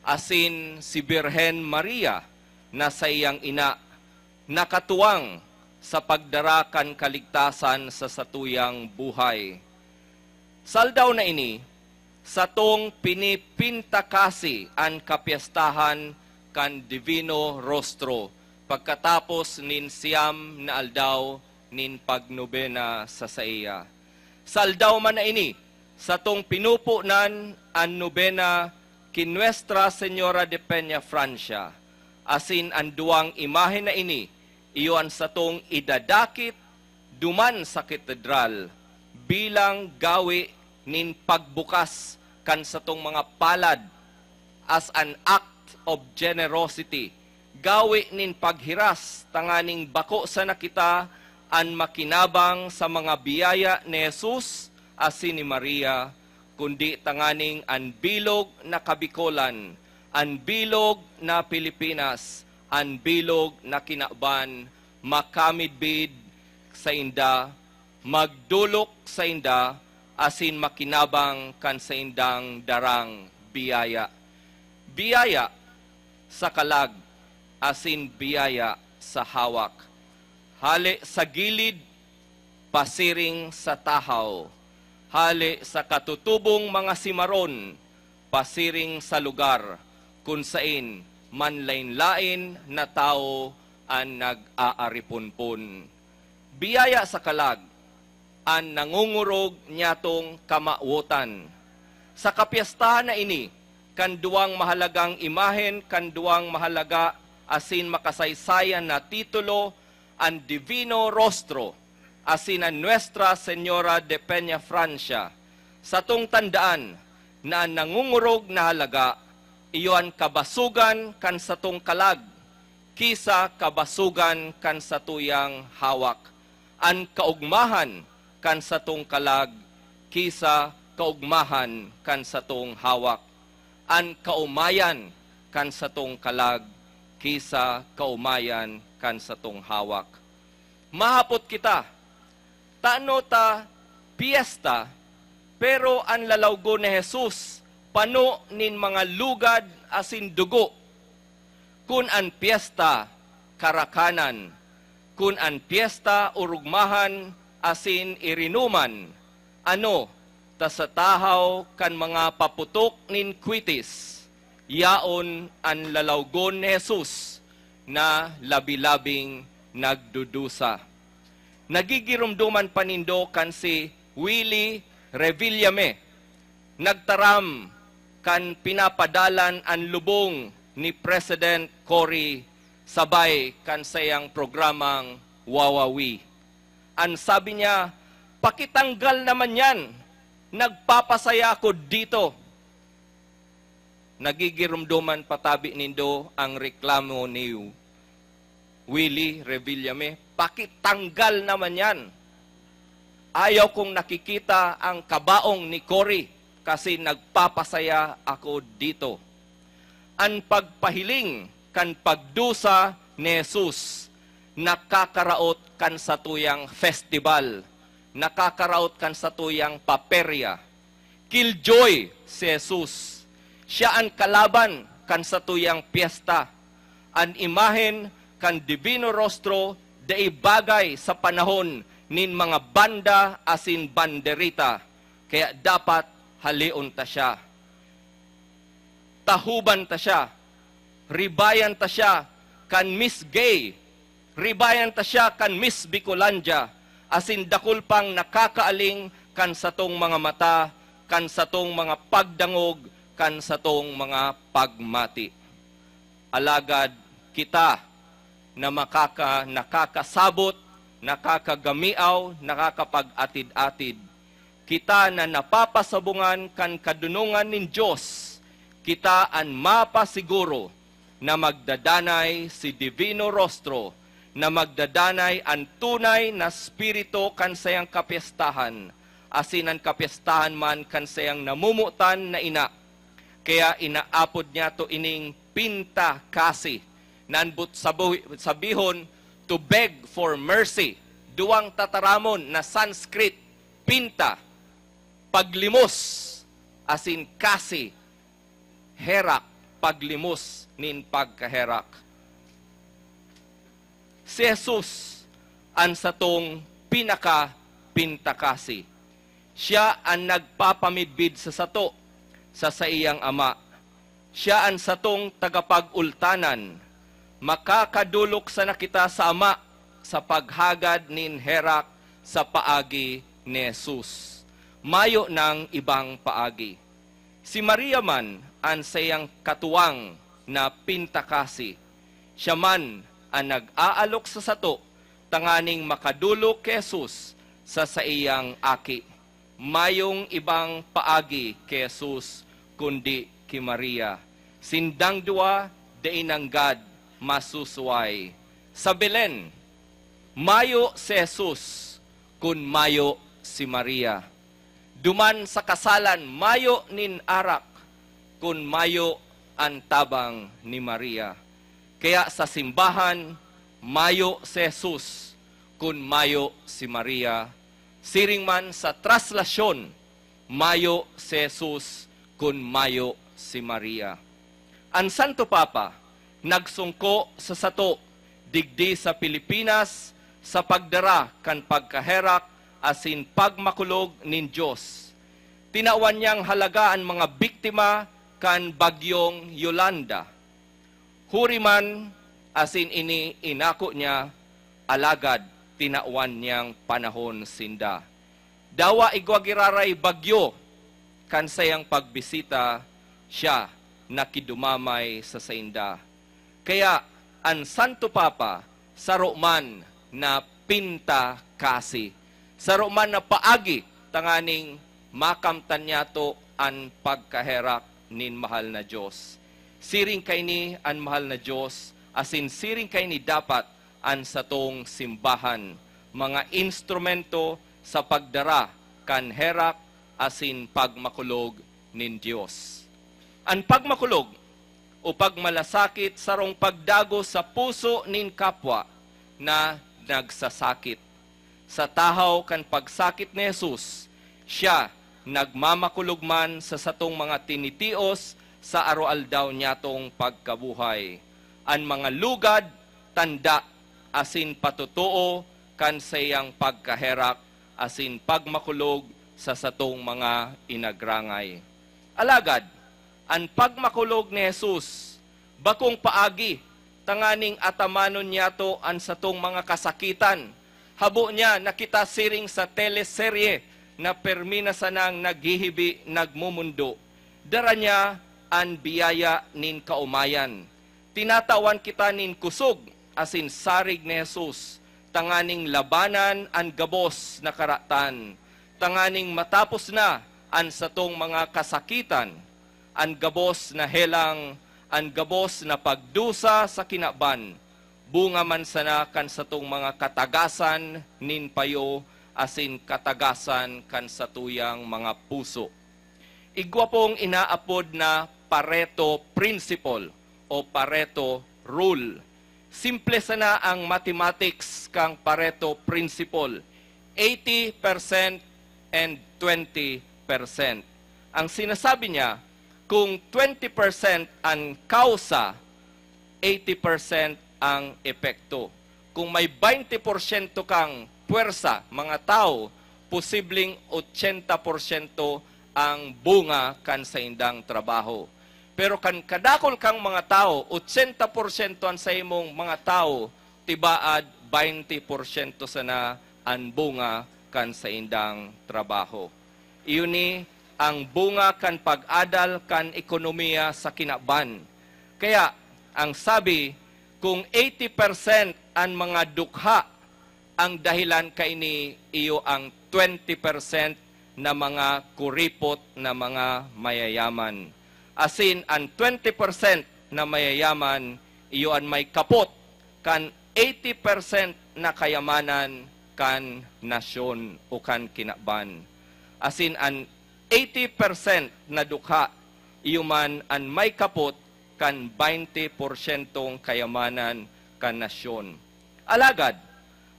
asin si Birhen Maria na saiyang ina, nakatuwang sa pagdara kan kaligtasan sa satuyang buhay. Sa aldaw na ini, satong pinipintakasi an kapyestahan kan Divino Rostro pagkatapos nin siyam na aldaw nin pagnobena sa saiya. Sa aldaw man na ini, satong pinuponan an nobena ki Nuestra Señora de Peña Francia, asin an duwang imahen na ini iyo an satong idadakit duman sa katedral bilang gawe nin pagbukas kan satong mga palad as an act of generosity, gawe nin paghiras tanganing bako sana kita an makinabang sa mga biyaya ni Jesus asin ni Maria, kundi tanganing an bilog na Kabikolan, an bilog na Pilipinas, an bilog na kinaban makamidbid sainda, magdolok sainda, asin makinabang kan saindang darang biyaya. Biyaya sa kalag asin biyaya sa hawak. Hale sa gilid, pasiring sa tahaw. Hale sa katutubong mga simaron, pasiring sa lugar kun sain manlaen-laen na tawo an nag-aariponpon. Biyaya sa kalag, an nangongorog niyatong kamawotan. Sa kapyestahan na ini, kan duwang mahalagang imahen kan duwang mahalaga asin makasaysayan na titulo, an Divino Rostro asin an Nuestra Señora de Peña Francia, satong tandaan na an nangongorog na halaga iyo an kabasogan kan satong kalag ki sa kabasogan kan satuyang hawak, an kaogmahan kan satong kalag ki sa kaogmahan kan satong hawak, an kaomayan kan satong kalag ki sa kaomayan kan satong hawak. Mahapot kita, tano ta pyesta, pero an lalawgon ni Jesus pano nin mga lugad asin dugo? Kun an pyesta karakanan, kun an pyesta orogmahan asin irinuman, ano ta sa tahaw kan mga paputok nin kwitis, yaon an lalawgon ni Jesus na labi-labing nagdudusa. Nagigiromdoman pa nindo kan si Willie Revillame nagtaram kan pinapadalan an lubong ni President Cory Sabay kan saiyang programang Wawawi. An sabi niya, "Pakitanggal naman yan! Nagpapasaya ako dito!" Nagigiromdoman pa tabi nindo ang reklamo ni Willie Revillame, "Pakitanggal naman yan! Ayaw kong nakikita ang kabaong ni Cory kasi nagpapasaya ako dito." An pagpahiling kan pagdusa ni Jesus nakakaraot kan satuyang festival, nakakaraot kan satuyang paperya. Killjoy si Jesus. Siya an kalaban kan satuyang pyesta. An imahen kan Divino Rostro dai bagay sa panahon nin mga banda asin banderita, kaya dapat haleon ta siya. Tahoban ta siya, ribayan ta siya kan Miss Gay, ribayan ta siya kan Miss Bicolandia, asin dakul pang nakakaaling kan satong mga mata, kan satong mga pagdangog, kan satong mga pagmati. Alagad kita na makaka-, nakakasabot, nakakagamiaw, nakakapag-atid-atid, kita na napapasabungan kan kadunongan nin Dios, kita an mapasiguro na magdadanay si Divino Rostro, na magdadanay an tunay na espiritu kan sayang kapyestahan, asin an kapyestahan man kan sayang namomotan na ina. Kaya inaapod niyato ining pinta kasi, na an boot sabu-, sabihon, to beg for mercy. Duwang tataramon na Sanskrit, pinta, paglimos, asin kasi, herak, paglimos nin pagkaherak. Si Jesus an satong pinaka-pintakasi. Siya an nagpapamidbid sa sato, sa saiyang Ama. Siya an satong tagapag-ultanan. Makakadolok sana kita sa Ama sa paghagad nin herak sa paagi ni Jesus. Mayo nang ibang paagi. Si Maria man an saiyang katuwang na pintakasi. Siya man an nag-aalok sa sato tanganing makadolok ki Jesus sa saiyang Aki. Mayong ibang paagi ki Jesus kundi ki Maria. Sindang duwa dai nanggad masusuway. Sa Belen, mayo si Jesus kun mayo si Maria. Duman sa kasalan, mayo nin arak kun mayo an tabang ni Maria. Kaya sa simbahan, mayo si Jesus kun mayo si Maria. Siring man sa traslasyon, mayo si Jesus kun mayo si Maria. An Santo Papa nagsungko sa sato digdi sa Pilipinas sa pagdara kan pagkaherak asin pagmakulog nin Dios. Tinawan niyang halaga an mga biktima kan Bagyong Yolanda. Huri man asin ini inako niya, alagad tinawan niyang panahon sinda. Dawa igwa giraray bagyo, kan saiyang pagbisita, siya nakidumamay sa sainda. Kaya an Santo Papa saro man na pinta kasi, saro man na paagi tanganing makamtan niyato an pagkaherak nin mahal na Dios. Siring kaini an mahal na Dios, asin siring kaini dapat an satong simbahan, mga instrumento sa pagdara kan herak asin pagmakulog nin Dios. An pagmakulog o pagmalasakit sarong pagdagos sa puso nin kapwa na nagsasakit. Sa tahaw kan pagsakit ni Jesus, siya nagmamakulog man sa satong mga tinitios sa aroaldaw niyatong pagkabuhay. An mga lugad, tanda, asin patotoo kan saiyang pagkaherak asin pagmakulog sa satong mga inagrangay. Alagad, an pagmakulog ni Jesus bakong paagi tanganing atamanon niyato an satong mga kasakitan. Habo niya na kita siring sa teleserye na permi na sanang naghihibi, nagmumundo. Dara niya an biyaya nin kaomayan. Tinatawan kita nin kusog asin sarig ni Jesus tanganing labanan an gabos na karatan, tanganing matapos na an satong mga kasakitan, an gabos na helang, an gabos na pagdusa sa kinaban, bunga man sana kan satong mga katagasan nin payo asin katagasan kan satuyang mga puso. Igwa pong inaapod na Pareto Principle o Pareto Rule. Simple sana ang mathematics kan Pareto Principle, eighty percent and twenty percent. Ang sinasabi niya, kung twenty percent ang kausa, eighty percent ang epekto. Kung may baynte porsyento kang puwersa, mga tawo, posibleng ochenta porsyento ang bunga kan saindang trabaho. Pero kan kadakul kang mga tawo, ochenta porsyento an sa imong mga tawo, tibaad baynte porsyento sana an bunga kan saindang trabaho. Iyo ni ang bunga kan pag-adal kan ekonomiya sa kinaban. Kaya, ang sabi, kung eighty percent an mga dukha, ang dahilan kaini iyo ang twenty percent na mga kuripot na mga mayayaman. Asin an twenty percent na mayayaman, iyo an may kapot kan eighty percent na kayamanan kan nasyon o kan kinaban. Asin an eighty percent na dukha, iyo man an may kapot kan baynte porsyentong kayamanan kan nasyon. Alagad,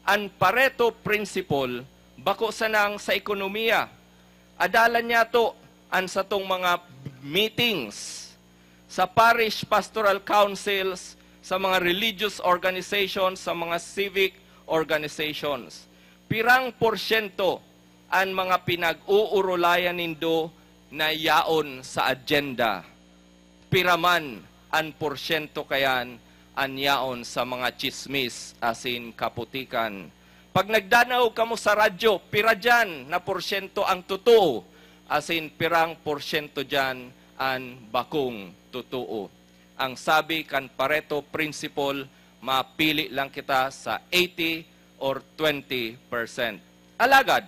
an Pareto Principle bako sanang sa ekonomiya. Adalan niyato an satong mga meetings sa parish pastoral councils, sa mga religious organizations, sa mga civic organizations. Pirang porsyento an mga pinag-uurulayan nindo na yaon sa agenda? Pira man an porsyento kayan an yaon sa mga tsismis asin kaputikan? Pag nagdanaog kamo sa radyo, pira diyan na porsyento ang totoo, asin pirang porsyento diyan an bakong totoo? Ang sabi kan Pareto Principle, mapili lang kita sa eighty or twenty percent. Alagad,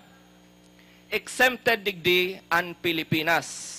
exempted digdi an Pilipinas.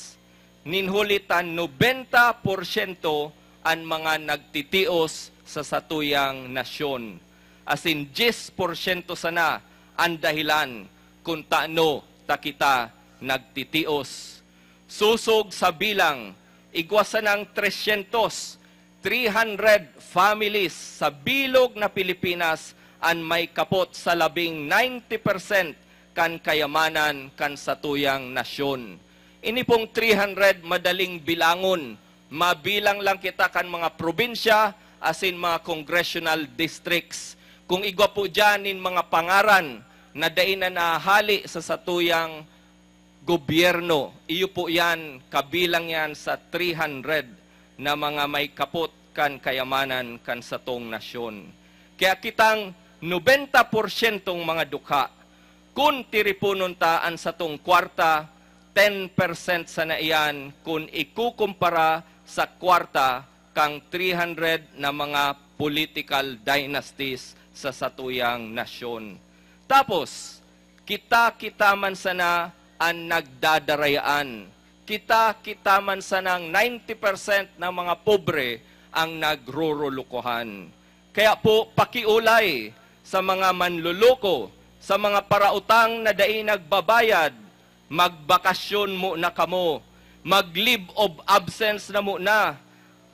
Nin huli ta nobenta porsyento an mga nagtitios sa satuyang nasyon. Asin dyes porsyento sana an dahilan kun tano ta kita nagtitios. Sosog sa bilang, igwa sanang tresyentos, three hundred families sa bilog na Pilipinas an may kapot sa labing ninety percent kan kayamanan kan satuyang nasyon. Ini pong three hundred madaling bilangon. Mabilang lang kita kan mga probinsya asin mga congressional districts. Kung igwa po diyan nin mga pangaran na dai na nahahali sa satuyang gobyerno, iyo po yan, kabilang yan sa three hundred na mga may kapot kan kayamanan kan satong nasyon. Kaya kitang nobenta porsyentong mga dukha, kun tiriponon ta an satong kwarta, ten percent sana iyan kun ikukumpara sa kwarta kan three hundred na mga political dynasties sa satuyang nasyon. Tapos, kita-kita man sana an nagdadarayaan. Kita-kita man sanang ninety percent ng mga pobre ang nagrurulukuhan. Kaya po, pakiulay sa mga manloloko, sa mga parautang na dai nagbabayad, magbakasyon muna kamo. Mag-leave of absence na muna.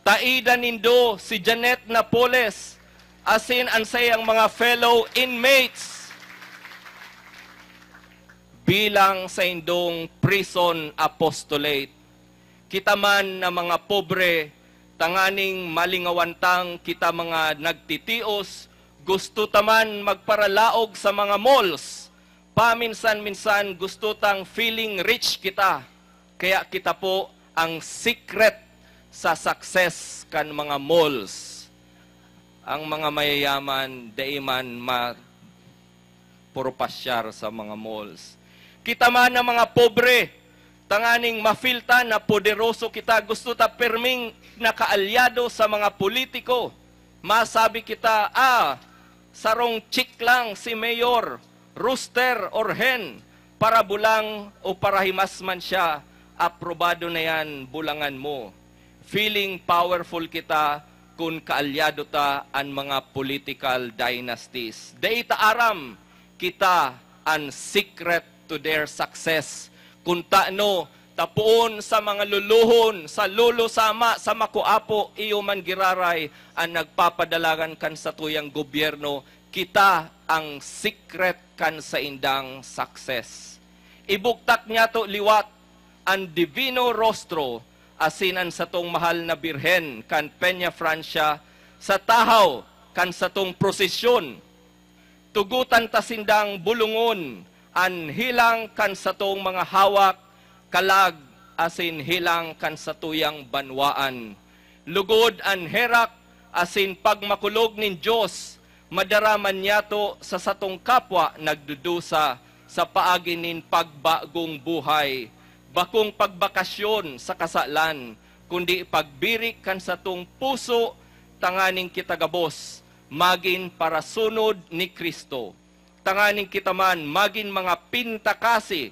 Taidan nindo si Janet Napoles asin an saiyang mga fellow inmates bilang saindong prison apostolate. Kita man na mga pobre, tanganing malingawan tang kita mga nagtitios, gusto ta man magparalaog sa mga malls. Paminsan-minsan gusto tang feeling rich kita. Kaya kita po ang secret sa success kan mga malls. Ang mga mayayaman, dai man ma-, puro pasyar sa mga malls. Kita man ang mga pobre, tanganing ma-feel ta na poderoso kita, gusto ta pirming nakaalyado sa mga politiko. Masabi kita, "Ah, sarong chik lang si Mayor Rooster or Hen, para bulang o para himas man siya, aprobado na yan, bulangan mo." Feeling powerful kita kun kaalyado ta an mga political dynasties. Dai ta aram, kita an secret to their success. Kun tano, ta poon sa mga lolohon, sa lolo, sa ama, sa makoapo, iyo man giraray an nagpapadalagan kan satuyang gobyerno, kita ang secret kan saindang success. Ibugtak niyato liwat an Divino Rostro asin an satong mahal na Birhen kan Peña Francia sa tahaw kan satong prosesyon. Tugotan ta sindang bulongon an helang kan satong mga hawak, kalag, asin helang kan satuyang banwaan. Lugod an herak asin pagmakulog nin Dios madara man niyato sa satong kapwa nagdudusa, sa paagi nin pagbagong buhay, bakong pagbakasyon sa kasalan, kundi pagbirik kan satong puso tanganing kita gabos magin parasunod ni Cristo, tanganing kita man magin mga pintakasi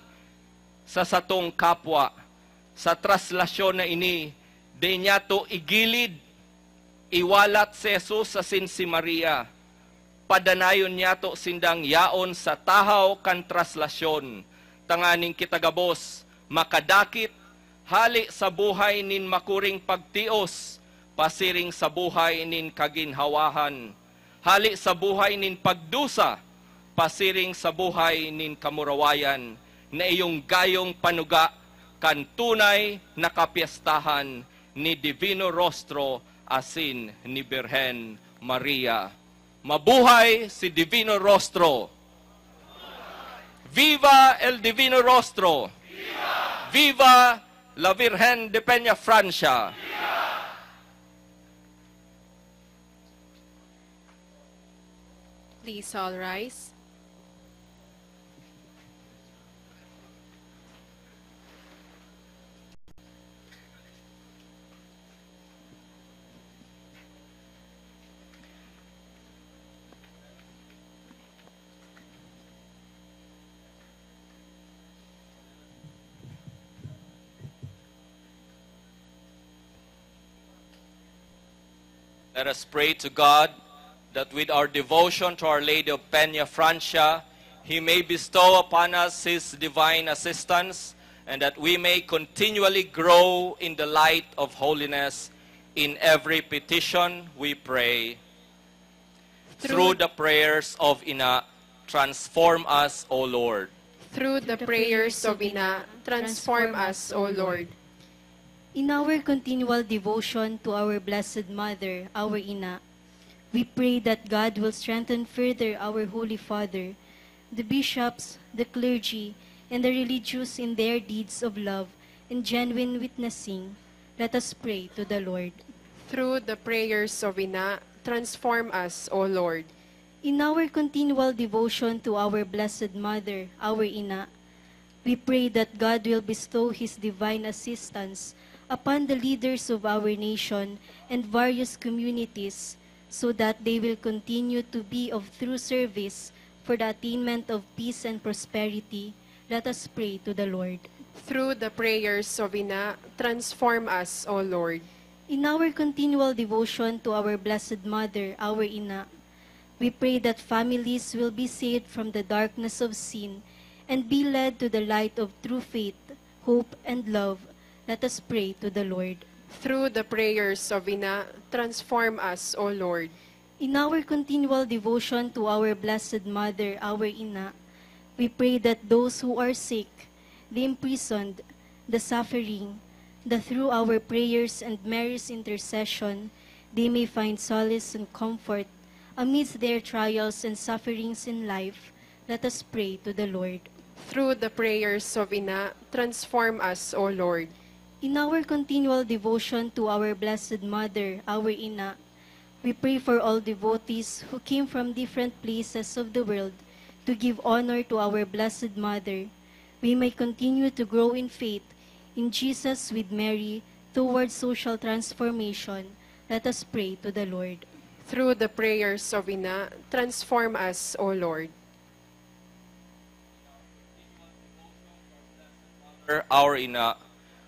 sa satong kapwa. Sa traslasyon na ini, dai niyato igilid, iwalat si Jesus asin si Maria. Padanayon niyato sindang yaon sa tahaw kan traslasyon, tanganing kita gabos makadakit hale sa buhay nin makuring pagtios pasiring sa buhay nin kaginhawahan, hale sa buhay nin pagdusa pasiring sa buhay nin kamurawayan, na iyong gayong panuga kan tunay na kapyestahan ni Divino Rostro asin ni Birhen Maria. Mabuhay si Divino Rostro! Viva el Divino Rostro! Viva la Virgen de Peña Francia! Please all rise. Let us pray to God that with our devotion to Our Lady of Peña Francia, He may bestow upon us His divine assistance, and that we may continually grow in the light of holiness. In every petition we pray. Through the prayers of Ina, transform us, O Lord. Through the prayers of Ina, transform us, O Lord. In our continual devotion to our Blessed Mother, our Ina, we pray that God will strengthen further our Holy Father, the bishops, the clergy, and the religious in their deeds of love and genuine witnessing. Let us pray to the Lord. Through the prayers of Ina, transform us, O Lord. In our continual devotion to our Blessed Mother, our Ina, we pray that God will bestow His divine assistance upon the leaders of our nation and various communities, so that they will continue to be of true service for the attainment of peace and prosperity. Let us pray to the Lord. Through the prayers of Ina, transform us, O Lord. In our continual devotion to our Blessed Mother, our Ina, we pray that families will be saved from the darkness of sin and be led to the light of true faith, hope, and love. Let us pray to the Lord. Through the prayers of Ina, transform us, O Lord. In our continual devotion to our Blessed Mother, our Ina, we pray that those who are sick, the imprisoned, the suffering, that through our prayers and Mary's intercession, they may find solace and comfort amidst their trials and sufferings in life. Let us pray to the Lord. Through the prayers of Ina, transform us, O Lord. In our continual devotion to our Blessed Mother, our Ina, we pray for all devotees who came from different places of the world to give honor to our Blessed Mother. We may continue to grow in faith in Jesus with Mary towards social transformation. Let us pray to the Lord. Through the prayers of Ina, transform us, O Lord. Our Ina,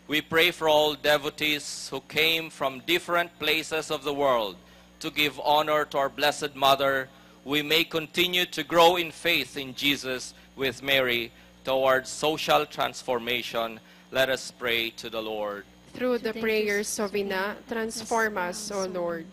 we pray for all devotees who came from different places of the world to give honor to our Blessed Mother. We may continue to grow in faith in Jesus with Mary towards social transformation. Let us pray to the Lord. Through the prayers of Ina, transform us, O Lord.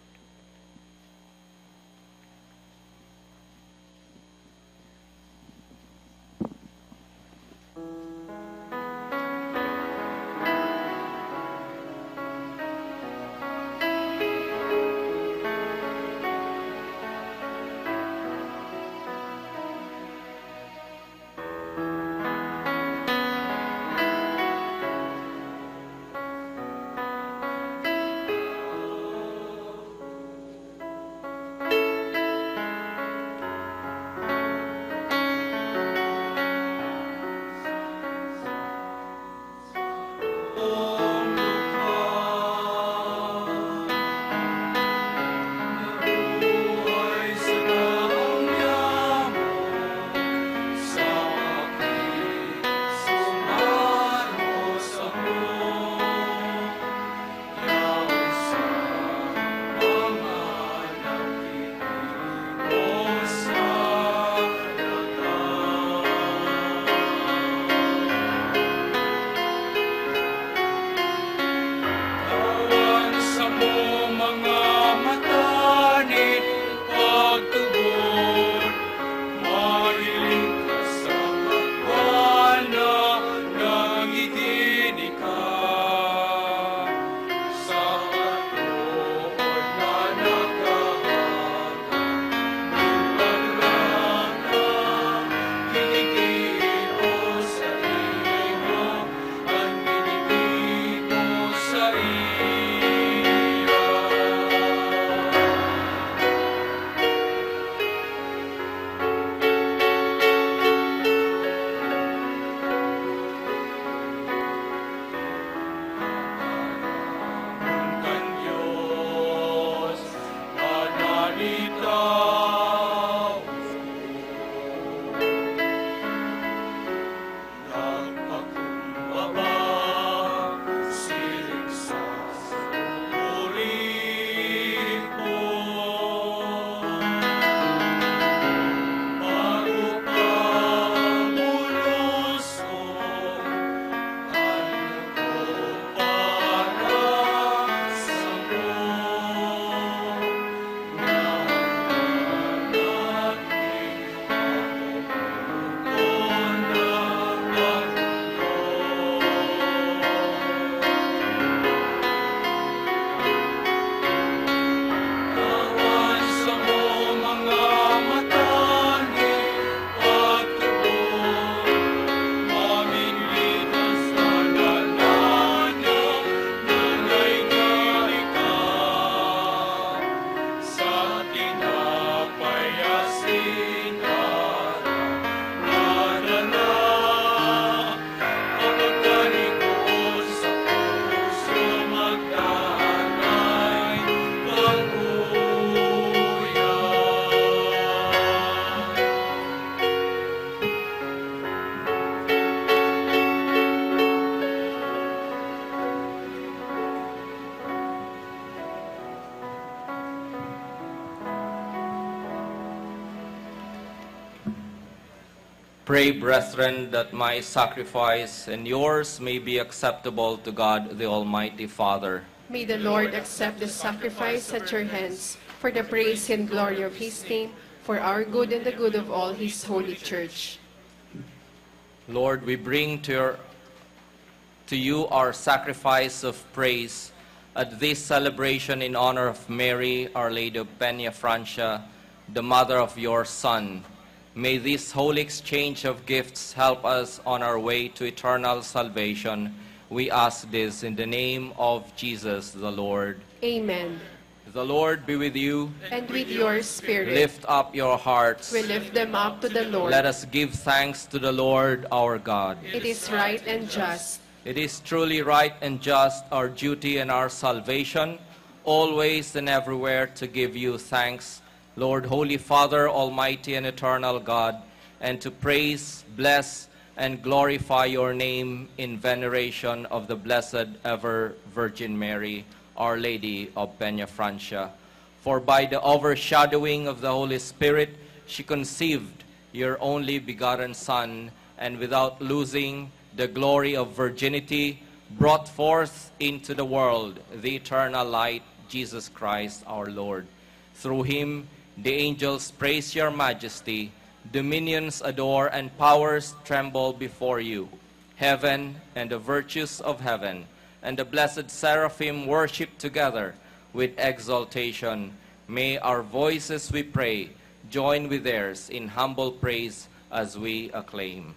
Pray, brethren, that my sacrifice and yours may be acceptable to God, the Almighty Father. May the Lord accept the sacrifice at your hands for the praise and glory of his name, for our good and the good of all his holy church. Lord, we bring to your, to you our sacrifice of praise at this celebration in honor of Mary, Our Lady of Peñafrancia, the mother of your Son. May this holy exchange of gifts help us on our way to eternal salvation. We ask this in the name of Jesus the Lord. Amen. The Lord be with you. And with your spirit. Lift up your hearts. We lift them up to the Lord. Let us give thanks to the Lord our God. It is right and just. It is truly right and just, our duty and our salvation, always and everywhere to give you thanks, Lord, Holy Father, Almighty and Eternal God, and to praise, bless, and glorify your name in veneration of the Blessed Ever Virgin Mary, Our Lady of Peñafrancia. For by the overshadowing of the Holy Spirit, she conceived your only begotten Son, and without losing the glory of virginity, brought forth into the world the eternal light, Jesus Christ our Lord. Through him, the angels praise your majesty, dominions adore, and powers tremble before you. Heaven and the virtues of heaven and the blessed seraphim worship together with exaltation. May our voices, we pray, join with theirs in humble praise as we acclaim.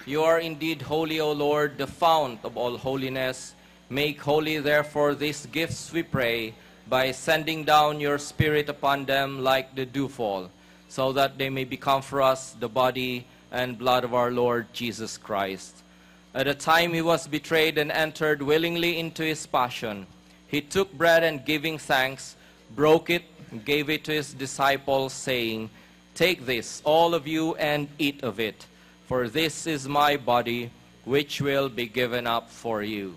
You are indeed holy, O Lord, the fount of all holiness. Make holy, therefore, these gifts, we pray, by sending down your Spirit upon them like the dewfall, so that they may become for us the body and blood of our Lord Jesus Christ. At the time he was betrayed and entered willingly into his passion, he took bread and, giving thanks, broke it, gave it to his disciples, saying, "Take this, all of you, and eat of it, for this is my body, which will be given up for you."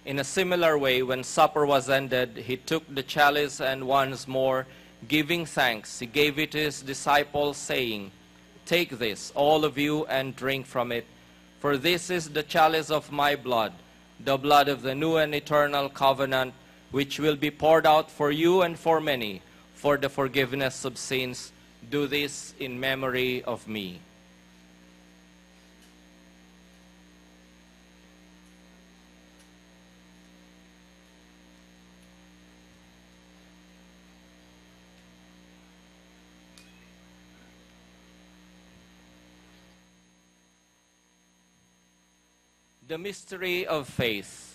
In a similar way, when supper was ended, he took the chalice and, once more giving thanks, he gave it to his disciples, saying, "Take this, all of you, and drink from it, for this is the chalice of my blood, the blood of the new and eternal covenant, which will be poured out for you and for many for the forgiveness of sins. Do this in memory of me." The mystery of faith.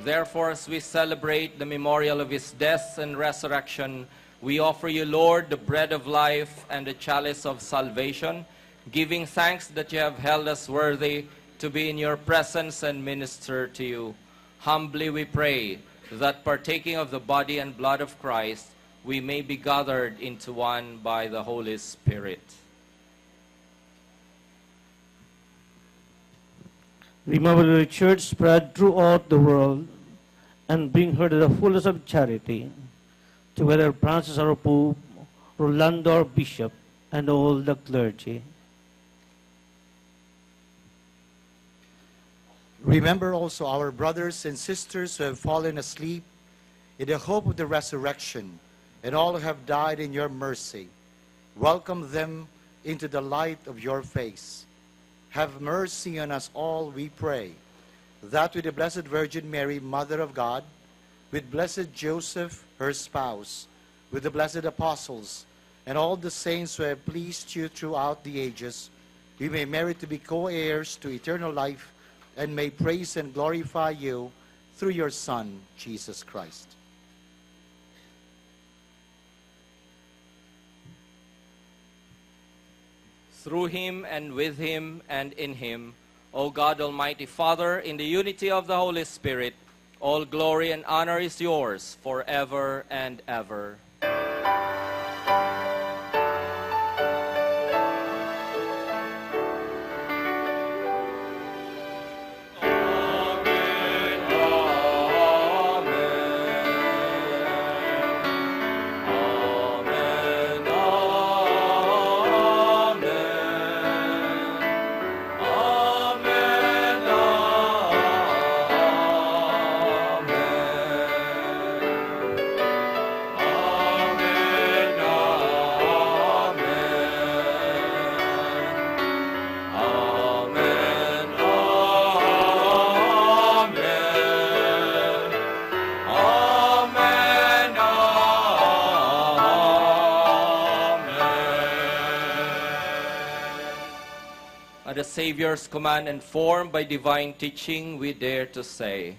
Therefore, as we celebrate the memorial of his death and resurrection, we offer you, Lord, the bread of life and the chalice of salvation, giving thanks that you have held us worthy to be in your presence and minister to you. Humbly we pray that, partaking of the body and blood of Christ, we may be gathered into one by the Holy Spirit. Remember the church spread throughout the world, and bring her to the fullness of charity, together with Francis our Pope, Rolando our Bishop, and all the clergy. Remember also our brothers and sisters who have fallen asleep in the hope of the resurrection, and all who have died in your mercy. Welcome them into the light of your face. Have mercy on us all, we pray, that with the Blessed Virgin Mary, Mother of God, with Blessed Joseph, her spouse, with the blessed apostles, and all the saints who have pleased you throughout the ages, we may merit to be co-heirs to eternal life and may praise and glorify you through your Son, Jesus Christ. Through him, and with him, and in him, O God, Almighty Father, in the unity of the Holy Spirit, all glory and honor is yours forever and ever. Amen. Amen. Amen. At the Savior's command and formed by divine teaching, we dare to say,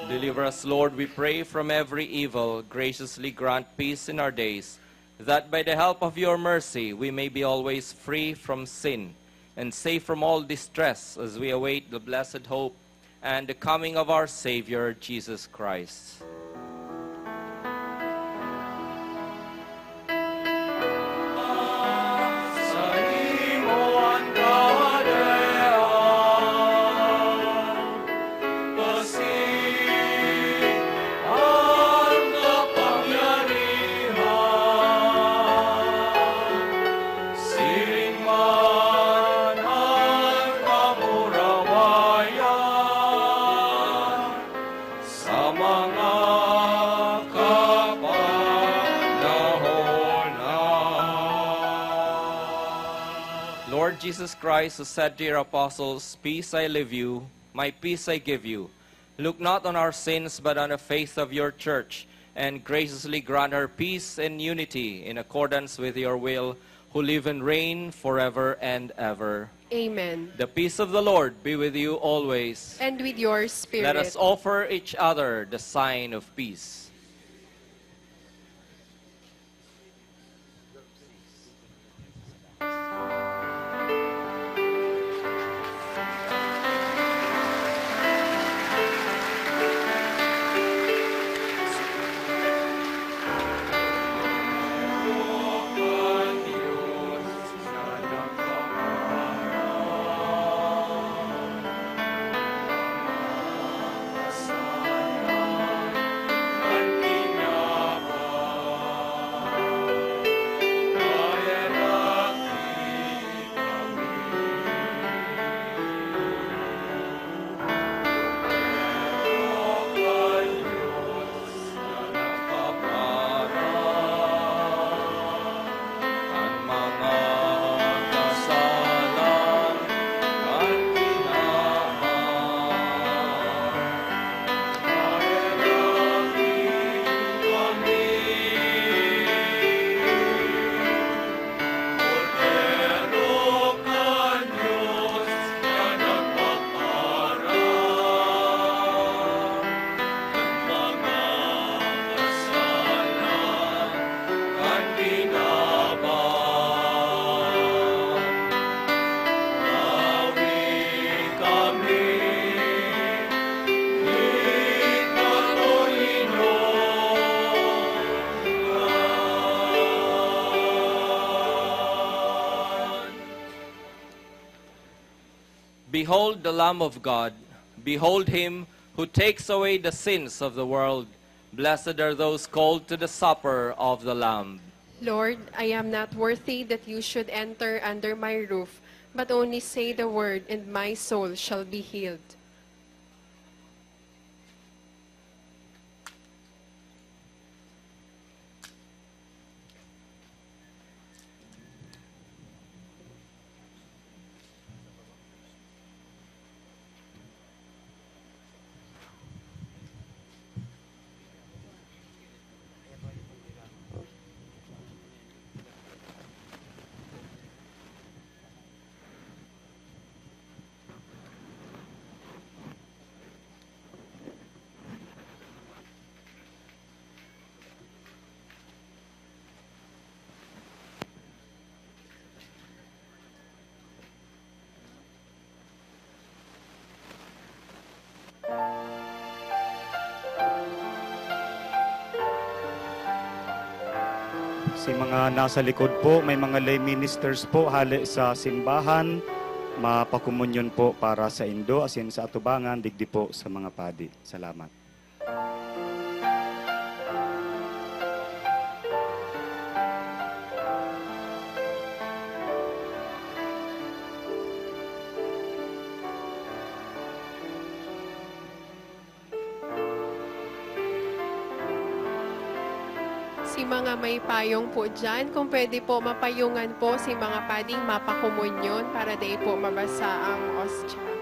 Deliver us, Lord, we pray, from every evil. Graciously grant peace in our days, that by the help of your mercy we may be always free from sin and safe from all distress as we await the blessed hope and the coming of our Savior, Jesus Christ. Jesus Christ, who said to your apostles, "Peace I leave you, my peace I give you." Look not on our sins, but on the faith of your church, and graciously grant her peace and unity in accordance with your will, who live and reign forever and ever. Amen. The peace of the Lord be with you always. And with your spirit. Let us offer each other the sign of peace. Behold the Lamb of God. Behold him who takes away the sins of the world. Blessed are those called to the supper of the Lamb. Lord, I am not worthy that you should enter under my roof, but only say the word and my soul shall be healed. Si mga nasa likod po, may mga lay ministers po hale sa simbahan, mapakomunyon po para sa indo asin sa atubangan digdi po sa mga padi. Salamat. Si mga may payong po dyan, kung pwede po, mapayungan po si mga pading mapakomunyon para dai po mabasa ang ostya.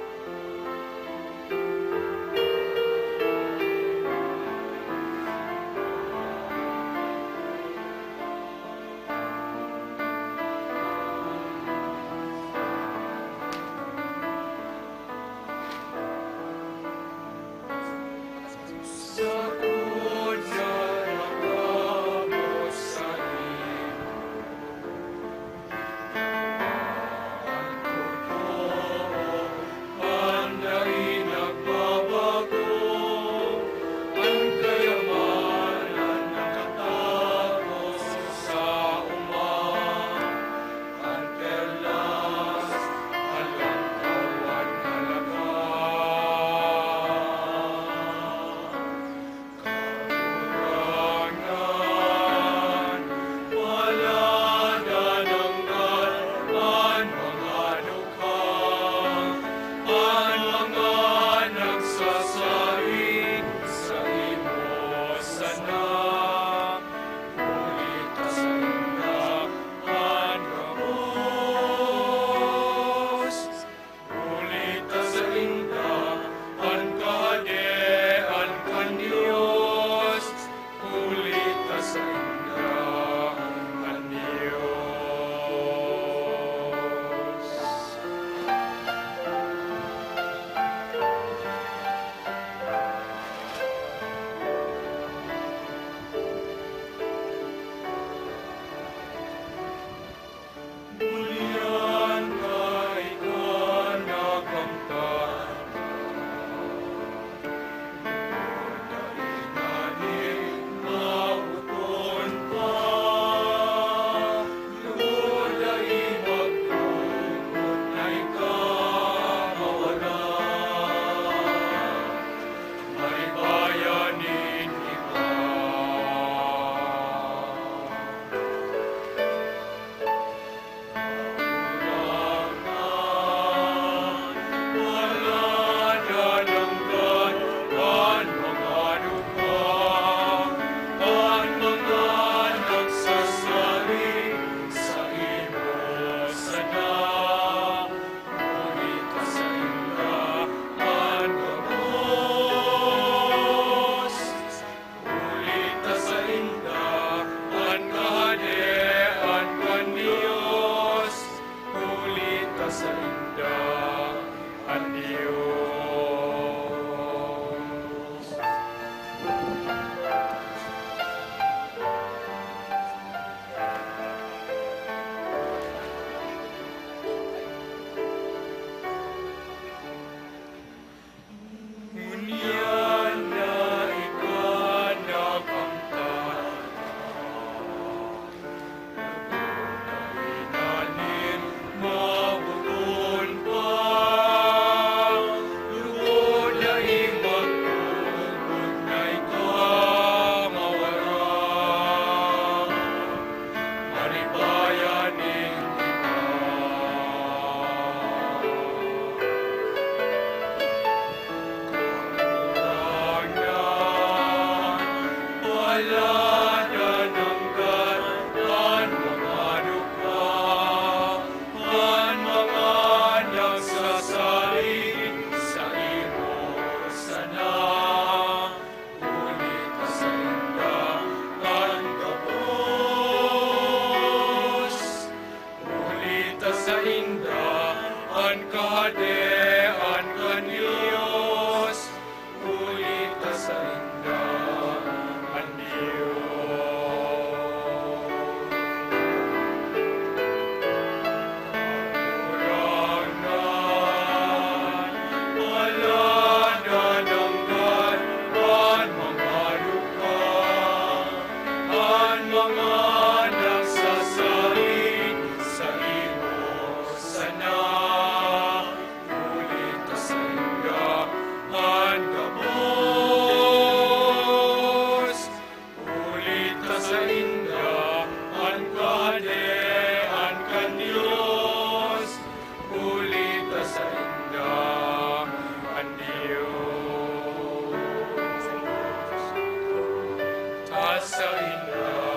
Sainda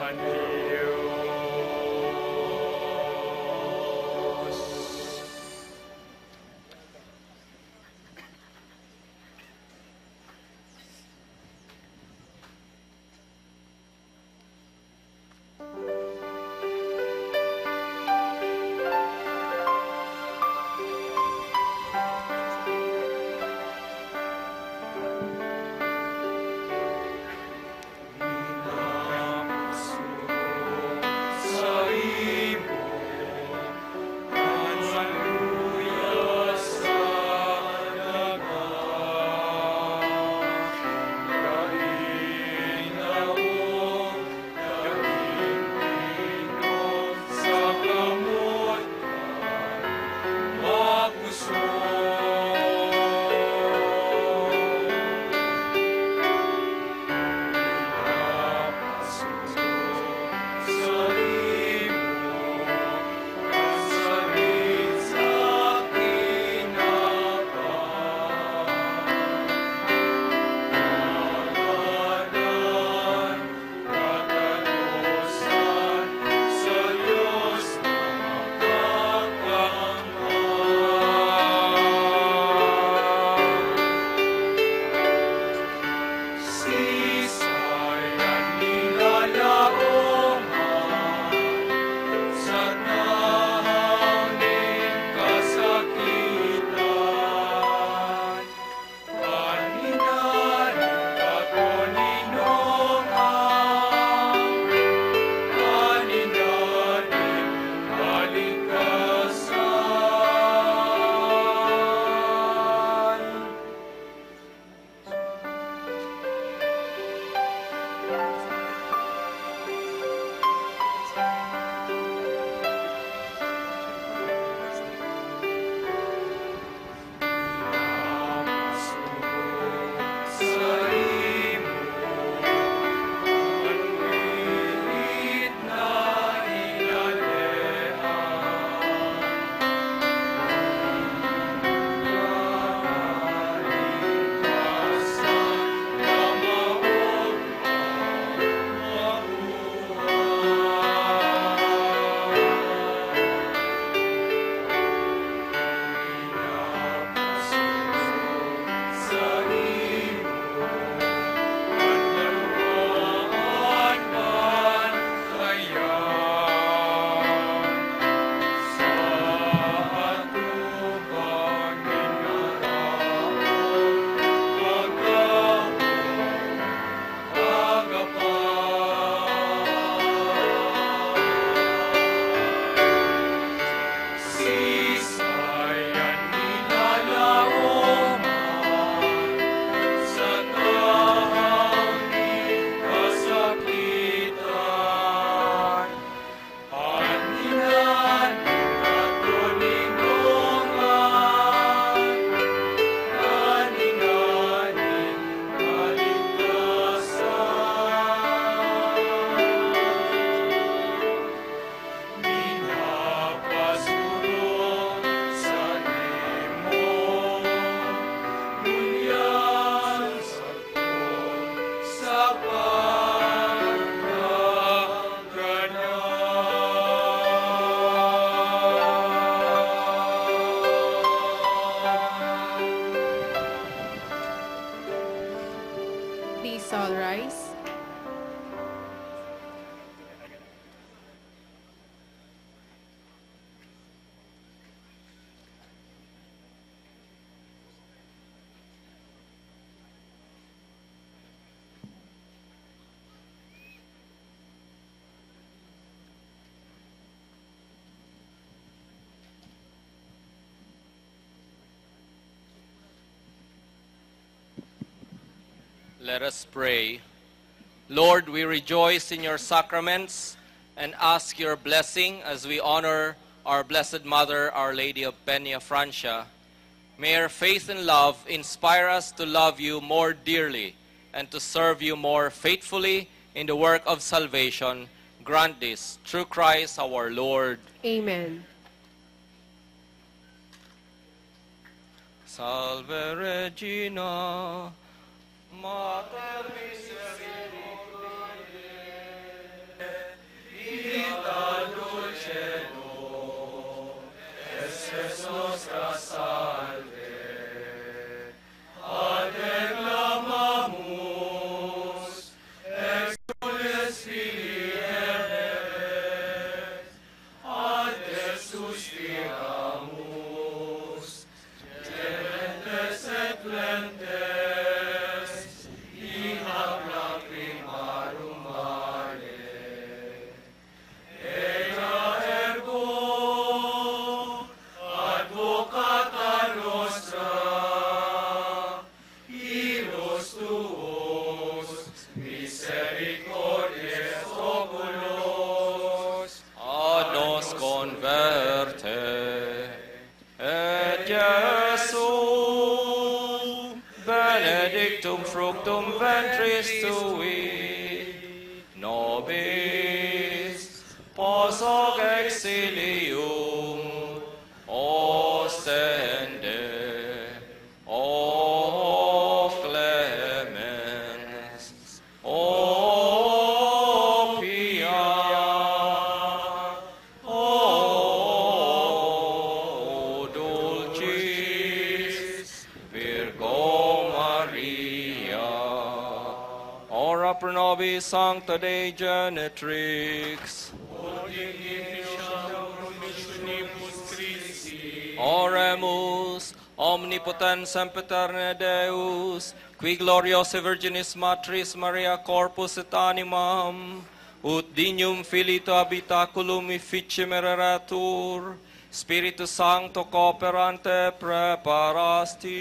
an Dios. Please all rise. Let us pray. Lord, we rejoice in your sacraments and ask your blessing as we honor our Blessed Mother, Our Lady of Peñafrancia. May her faith and love inspire us to love you more dearly and to serve you more faithfully in the work of salvation. Grant this through Christ our Lord. Amen. Salve Regina, Mater Misericordiae. Dios ka salve, Pater lamamus, exules filii Heber, Pater suspiramus, gementes et flentes, in hac lacrimarum vale. Ea ergo, advocata nostra, ilus tuus, misericordiae oculos, ad nos converte. Et Iesu, benedictum fructum ventris tui, nobis, post hoc exilium, ostende, O clemens, O pia, O dulcis Virgo Maria. Ora pro nobis sancta Dei Genetrix. Ut dignificia promissionibus Christi. Oremus. Omnipotens sempiterne Deus, qui gloriosae Virginis Matris Maria corpus et animam, ut dignum filii tuae habitaculum efficiem ereretur, Spiritu Sancto cooperante preparasti,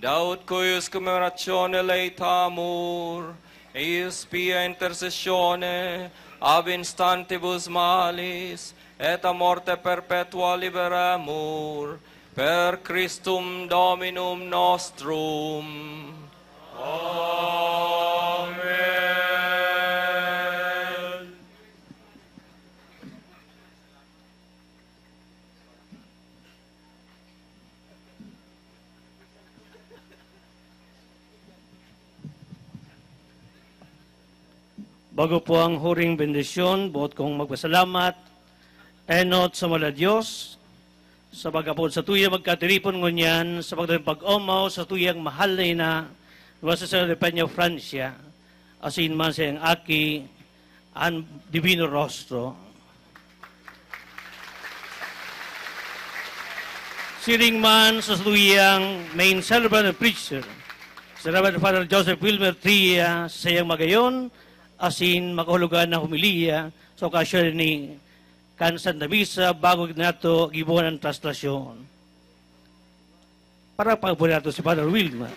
da ut cuius commemorationem laetamur, eius pia intercessione ab instantibus malis, et a morte perpetua liberamur, per Christum Dominum nostrum. Amen. Bago po ang huring bendisyon, boot kong magpasalamat enot sa mala Dios, sa pag-apod sa tuya magkatiripon ngunyan, sa pagdapit pag-omaw sa tuyang mahal na ina, Nuestra Señora de Peña, Francia, asin man sa iyang aki, an Divino Rostro. Siring man sa satuyang main celebrant and preacher, si Reverend Father Joseph Wilmer Tria, sa iyang magayon asin makahulugan na homilya sa okasyon ni kan Santa Misa bago nato gibohon ang traslasyon. Para pagbuhay nato si Father Wilmer.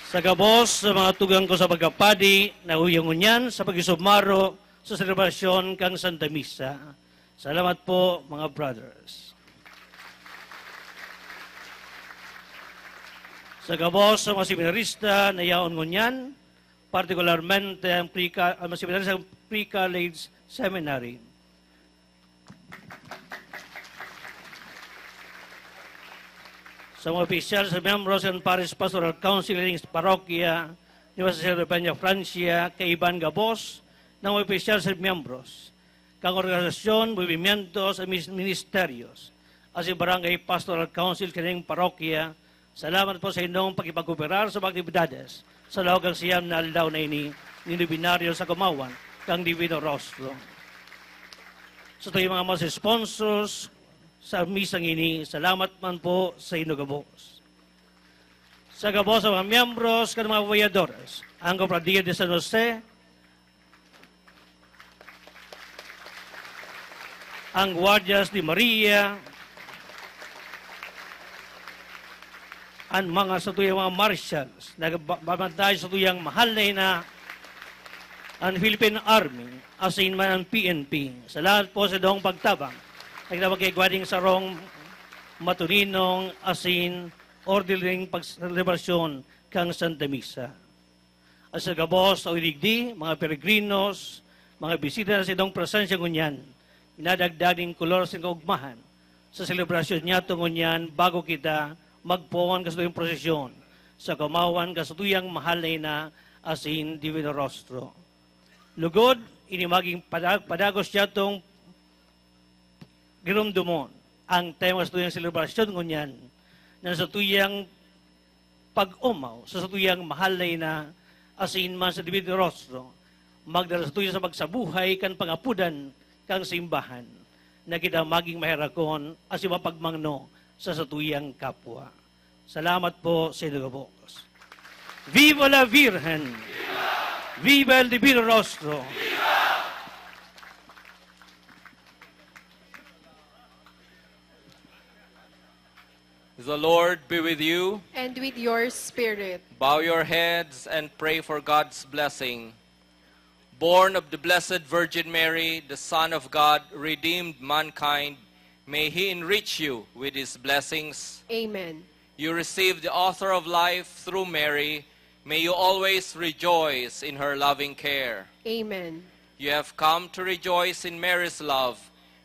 Sa gabos sa mga tugang ko sa pagkapadi na uyang ngunyan sa pag-isubmaro sa selebrasyon kan Santa Misa. Salamat po, mga brothers. Sa gabos sa mga seminarista na yaon ngunyan, partikularmente ang pre-, ang mga seminarista sa Pre-College Seminary. Sa mga opisyal sa miyembros kan Parish Pastoral Council ning parokya ni Nuestra Señora de Peña, Francia, kaiba an gabos na mga opisyal sa miyembros kan organisasyon, movimientos, at mis-, ministeryos, asin Barangay Pastoral Council kaning parokya. Salamat po sa inyong pakikipagkooperar sa mga aktibidades sa laog kan siyam na aldaw na ini nin Nobenaryo sa Kamawan kan Divino Rostro. Sa tuyang mga, mga sponsors sa misang ini, salamat man po sa inyo gabos. Sa gabos sa mga miyembros kan mga apoyadores, ang Cofradia de San Jose, ang Guardias de Maria, an mga satuyang mga marshals na ba-, babantay sa tuyang mahal na ina, an Philippine Army, asin man an P N P. Salamat po sa inyong pagtabang. Nagtabang kay gwaning sarong matuninong asin orderly ning pagselebrasyon kan Santa Misa. At sa gabos sa digdi, mga peregrinos, mga bisita na sa inyong presensya ngunyan, minadagdag nin kolor sa kaugmahan sa selebrasyon niyato ngunyan bago kita magpoon kan satuyang prosesyon sa kamawan kan satuyang mahal na ina asin Divino Rostro. Lugod, ini magin padag-, padagos niyatong giromdomon ang tema sa tuyang selebrasyon ngunyan, na sa tuyang pag-omaw sa satuyang mahal na ina, asin man sa Divino Rostro, magdara sa tuya sa pagsabuhay kan pangapodan kan simbahan, na kita maging maherakon asin mapagmangno sa satuyang kapwa. Salamat po sa inyong gabos. Viva la Virgen! Viva el Divino Rostro! The Lord be with you. And with your spirit. Bow your heads and pray for God's blessing. Born of the Blessed Virgin Mary, the Son of God, redeemed mankind, may He enrich you with His blessings. Amen. You received the author of life through Mary. May you always rejoice in her loving care. Amen. You have come to rejoice in Mary's love.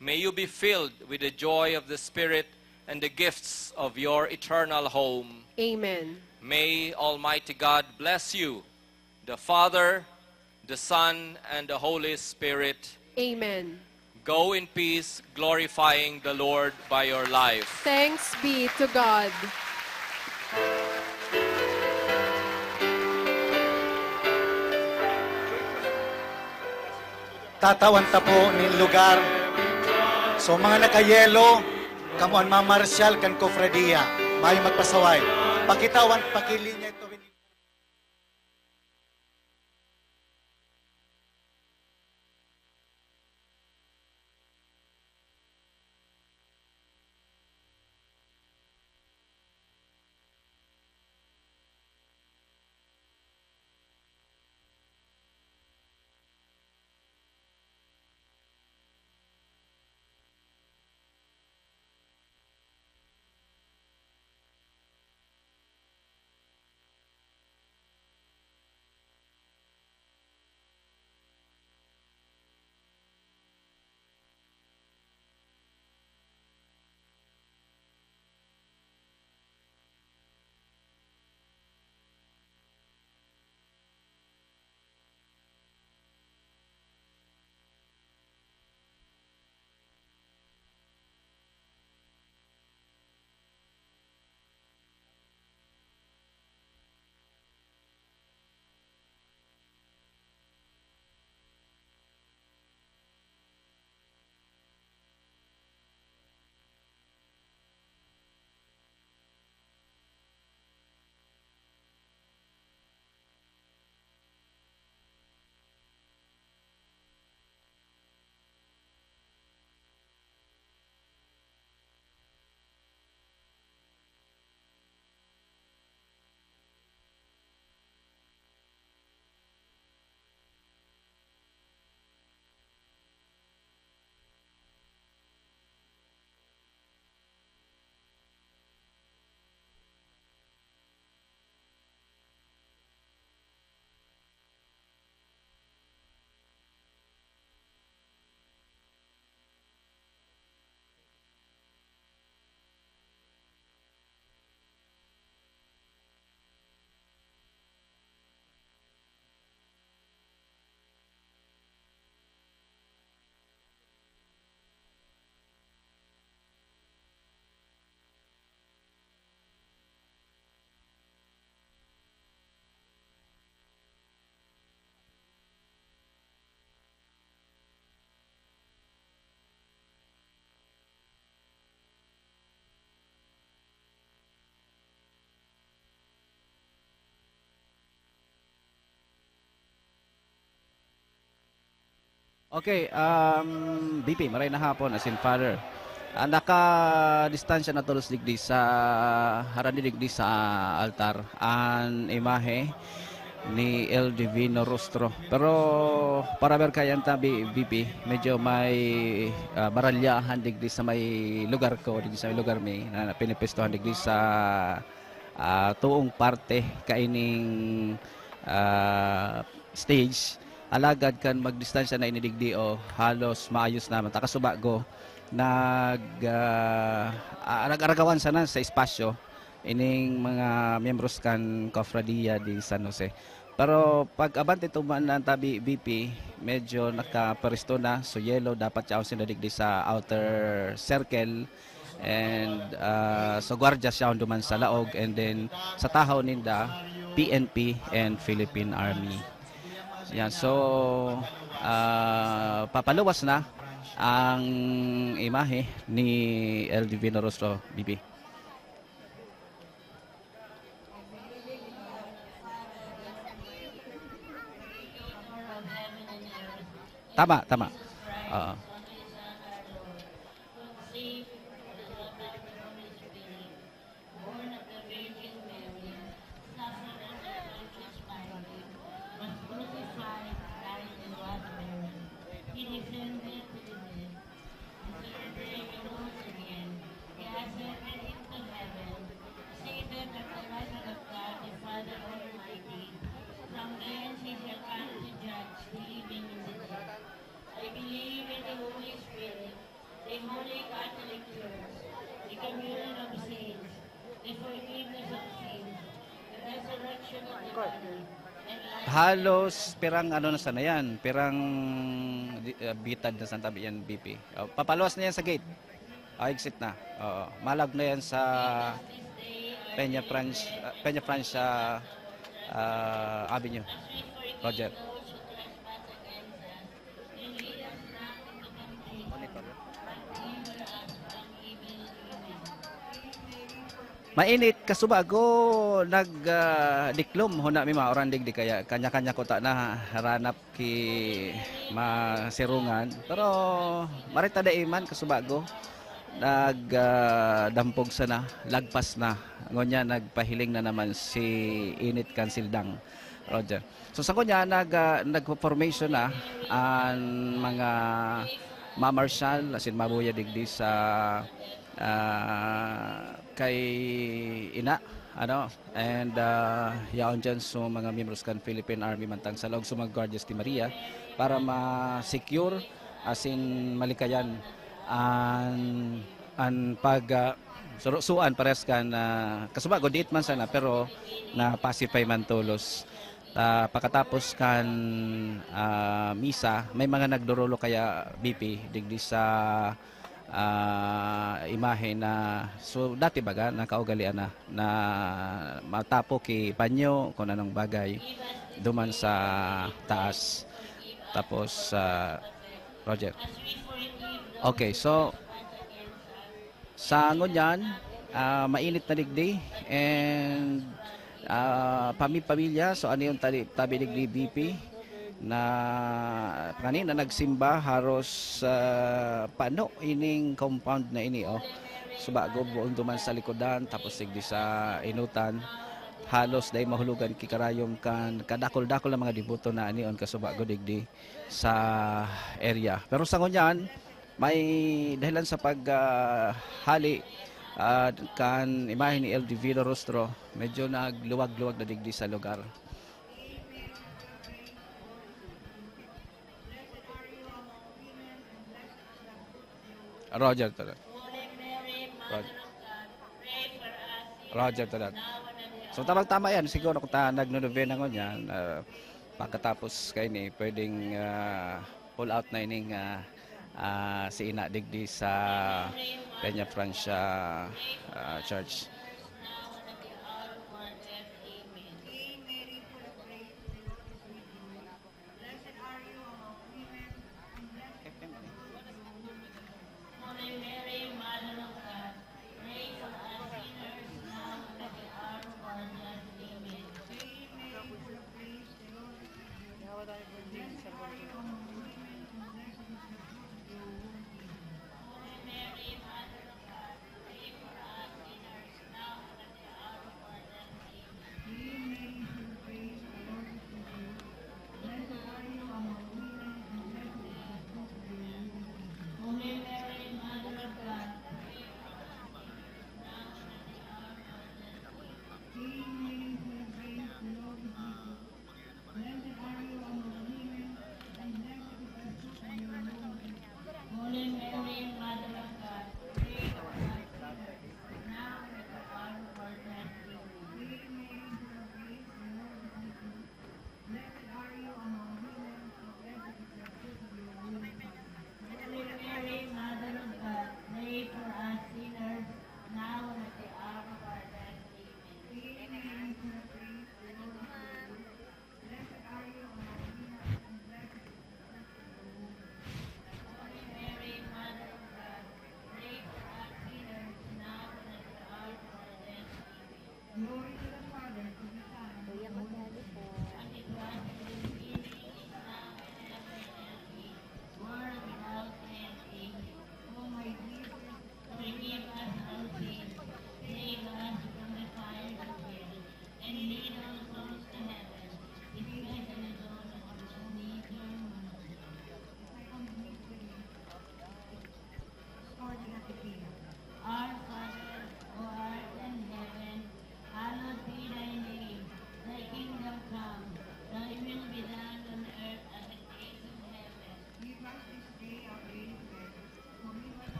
May you be filled with the joy of the Spirit and the gifts of your eternal home. Amen. May Almighty God bless you, the Father, the Son, and the Holy Spirit. Amen. Go in peace, glorifying the Lord by your life. Thanks be to God. Tatawan ta po nin lugar. So, mga nakayelo, kamo an mamarsyal kan kofradiya. Mayo magpasaway. Pakitawan, pakilinya ito. Okay, um, B P, maray na hapon, as in Father. Ah, naka-distansya na tolos digdi sa harani digdi sa altar an imahe ni El Divino Rostro. Pero para ver kay anta, B P, medyo may ah, baralyahan digdi sa may lugar ko, digdi sa may lugar mi, na, na pinipistohan digdi sa ah, toong parte kaining ah, stage. Alagad kan magdistansya na ini digdi, o, halos maayos na. Makasubago, nag, ah, ah, nag-aragawan sana sa espasyo ining mga miyembros kan Cofradia de San Jose. Pero pag abante tuman na tabi B P, medyo nakaparesto na. So yellow, dapat yaon sinda digdi sa outer circle. And ah, so gwardiya siya duman sa laog. And then sa tahaw ninda, P N P and Philippine Army. Yan. So ah, papaluwas na ang imahe ni L D V Norostro, B P. Tama, tama. Oo. He ascended into heaven, seated at the right hand of God, the Father Almighty. From thence he shall come to judge the living and the dead. I believe in the Holy Spirit, the Holy Catholic Church, the communion of saints, the forgiveness of sins, the resurrection of the body, and life. Halos pirang ano na sana yan, pirang di- ah, bitad na sana tabi yan, B P. Oh, papaluwas na yan sa gate. Ah, exit na. Oo. Malag na yan sa Peña Francia, ah, Peña Francia ah, Avenue. Roger. Mainit, kasubago, nag ah, diklom huna mi maoran digdi kaya kanya-kanya kuta na ranap ki masirungan. Pero marita dai man, kasubago, nag ah, dampog sana, lagpas na. Ngunyan nagpahiling na naman si init kan sildang, Roger. So sa kunya nag ah, nagpo-formation na an mga mamarsyal asin mabuya digdi sa ah, kay ina, ano, and ah, yaon dyan so mga miyembros kan Philippine Army mantang sa laog so mga Guardias de Maria para ma-secure asin malikayan an an pag ah, surusuan parehas kan ah, kasubago diit man sana pero na-pacify man tolos. Ah, pakatapos kan ah, misa, may mga nagdorolo kaya B P digdi sa ah, imahe na, so, dati baga nakaugalian na, na matapo ki panyo kung anong bagay duman sa taas. Tapos ah, Roger. Okay, so sa ngunyan, ah, mainit na digdi and ah, pami-pamilya, so ano yung tabi, tabi digdi B P na kanina nagsimba haros ah, pano ining compound na ini, oh. Subago buong duman sa likodan tapos digdi sa inutan, halos dai mahulugan ki karayom kan kadakol-dakol na mga deboto na anion kasubago digdi sa area. Pero sa ngunyan, may dahilan sa pag ah, hali ah, kan imahe ni L D V Rostro, medyo nagluwag-luwag na digdi sa lugar. Roger, tara. Roger. Roger, tara. So, tamang-tama yan. Siguro kung ta nagno-novena ngunyan, ah, pagkatapos kaini, pwedeng ah, pull out na ining ah, ah, si Ina digdi sa Peña Francia ah, Church. Holy Mary, Mother of God, pray for us sinners now and at the hour of our death. Amen. Holy Mary, Mother of God, pray for us sinners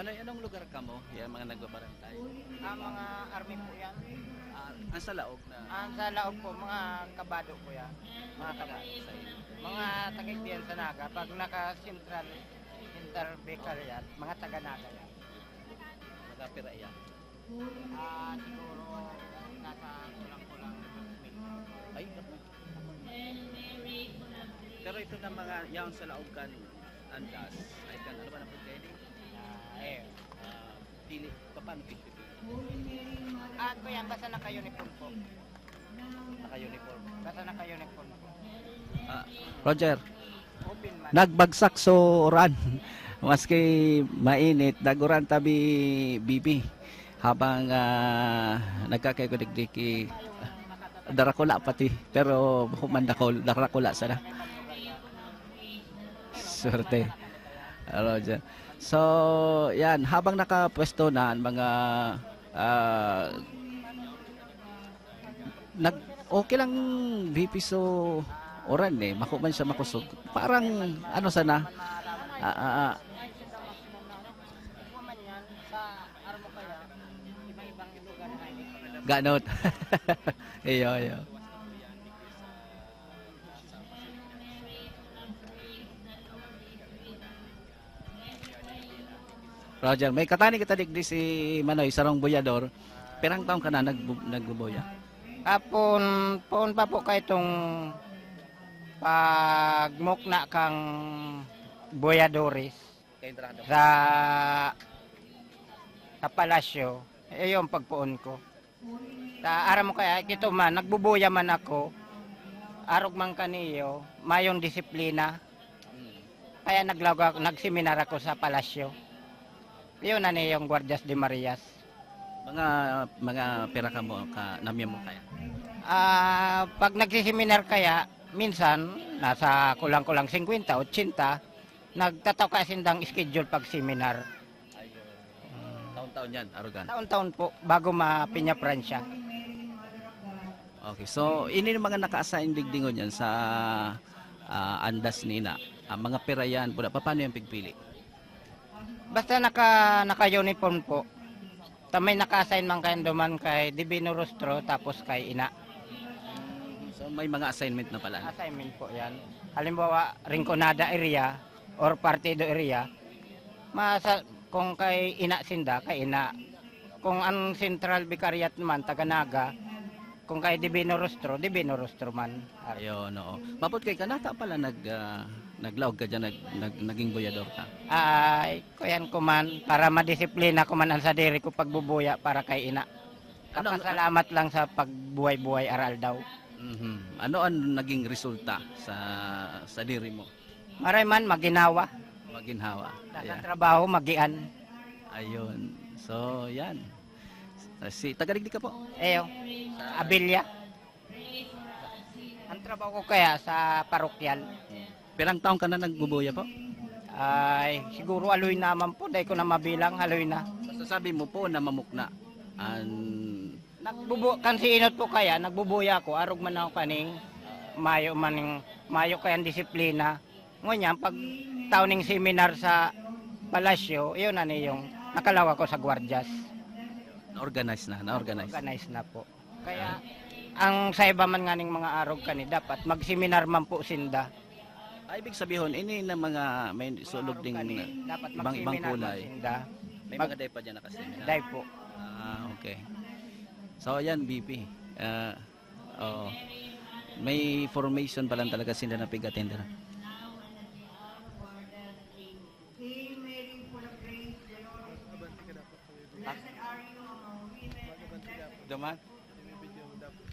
Ano, anong lugar kamo? Yan, mga nagbabarantay? Ang mga army po yan. Ah, ang sa laog na Ang sa laog po, mga kabado po yan. mga taga sa inyo. Mga taga-Igdian sa Naga, pag naka-central, intervicariat, mga taga-Naga yan. Mga pira yan. Ah, siguro nasa kulang-kulang. Ay, naku. Pero ito na mga yaon sa laog kan andas. Ay, kan ano ba na pagkain? Ah, eh. Ah, pili, paano pili? Ah, po yan, basta naka-uniform po. Naka-uniform. Basta naka-uniform po. Ah, Roger, Open man. nagbagsak so uran. Maski mainit, naguran tabi bibi. Habang ah, nagkakaikudigdiki, darakula pati. Pero human dakol, darakula sana. Swerte. Roger. So, yan. Habang nakapwesto na ang mga ah, nag okay lang V P so uran eh, mako man siya makusog. Parang ano sana, ah, ah, ah, ganot. Iyo, iyo. Roger, may katani kita digdi si Manoy, sarong boyador. Pirang taon ka na nag nagbuboya? Kapon, poon pa po kay itong pagmukna kang boyadores Kay entrada. Sa sa palasyo, eh, yung pagpoon ko. Ta aram mo kaya, kito man, nagbubuya man ako, arog man kaniyo, mayong disiplina. Kaya naglaog ako, nagseminar ako sa palasyo. Yun na yung Guardias de Marias. Mga mga pira ka mo ka namiyam mo kaya? Ah, pag nagsiseminar kaya, minsan nasa kulang-kulang singkwenta, otsenta, nagtatao ka sindang schedule pag seminar. Taon-taon yan, arugan. Taon-taon po bago mapinya Pransya. Okay, so ini yung mga naka-assign digdingon yan sa ah, andas nina. Ang mga pira yan, pula, paano yung pigpili? Basta naka naka-uniform po. Ta may naka-assign man kay duman kay Divino Rostro tapos kay Ina. So may mga assignment na pala. Assignment po 'yan. Halimbawa, Rinconada area or Partido area. Masa kung kay Ina sinda, kay Ina. Kung ang Central Vicariat naman taga Naga, kung kay Divino Rostro, Divino Rostro man. Ayun, oo. Mapot kay kanata pala nag ah, naglaog ka diyan, nag, nag, naging boyador ka. Ay, kuyan ko man, para madisiplina ko man ang sadiri ko pagbubuya para kay Ina. Ano- Papasalamat lang sa pagbuhay-buhay aral daw. Mhm. Ano ang naging resulta sa sa diri mo? Maray man, maginawa. Maginhawa. Sa Ayan. trabaho, magian. Ayun. So, yan. Ah, Si taga digdi ka po? Eyo, Abilia. Ang trabaho ko kaya sa parokyal. Pirang taon ka na nagbubuya po? Ay, siguro aloy naman po, dahil ko na mabilang, aloy na. Masasabi mo po na mamukna. An Nagbubu kan si inot po kaya, nagbubuya ako, arog man ako kaning mayo maning mayo kayang disiplina. Ngunyan, pag tao ning seminar sa palasyo, iyon na yung nakalaw ako sa gwardyas. na-organize na, na-organize. Organize na po. Kaya ang sa iba man nga ning mga arog kani, dapat magseminar man po sinda. Ah, ibig sabihin, ini na mga may sulog ding Kani, dapat ibang, ibang magseminar man kulay. Sinda. May Mag- mga day pa dyan nakaseminar. Dahil po. Ah, okay. So, yan, V P. Ah, oo. May formation pa lang talaga sila na pig-attend na. Hail Mary, full of grace, the Lord is with you. Blessed are you among women, and blessed is Daman?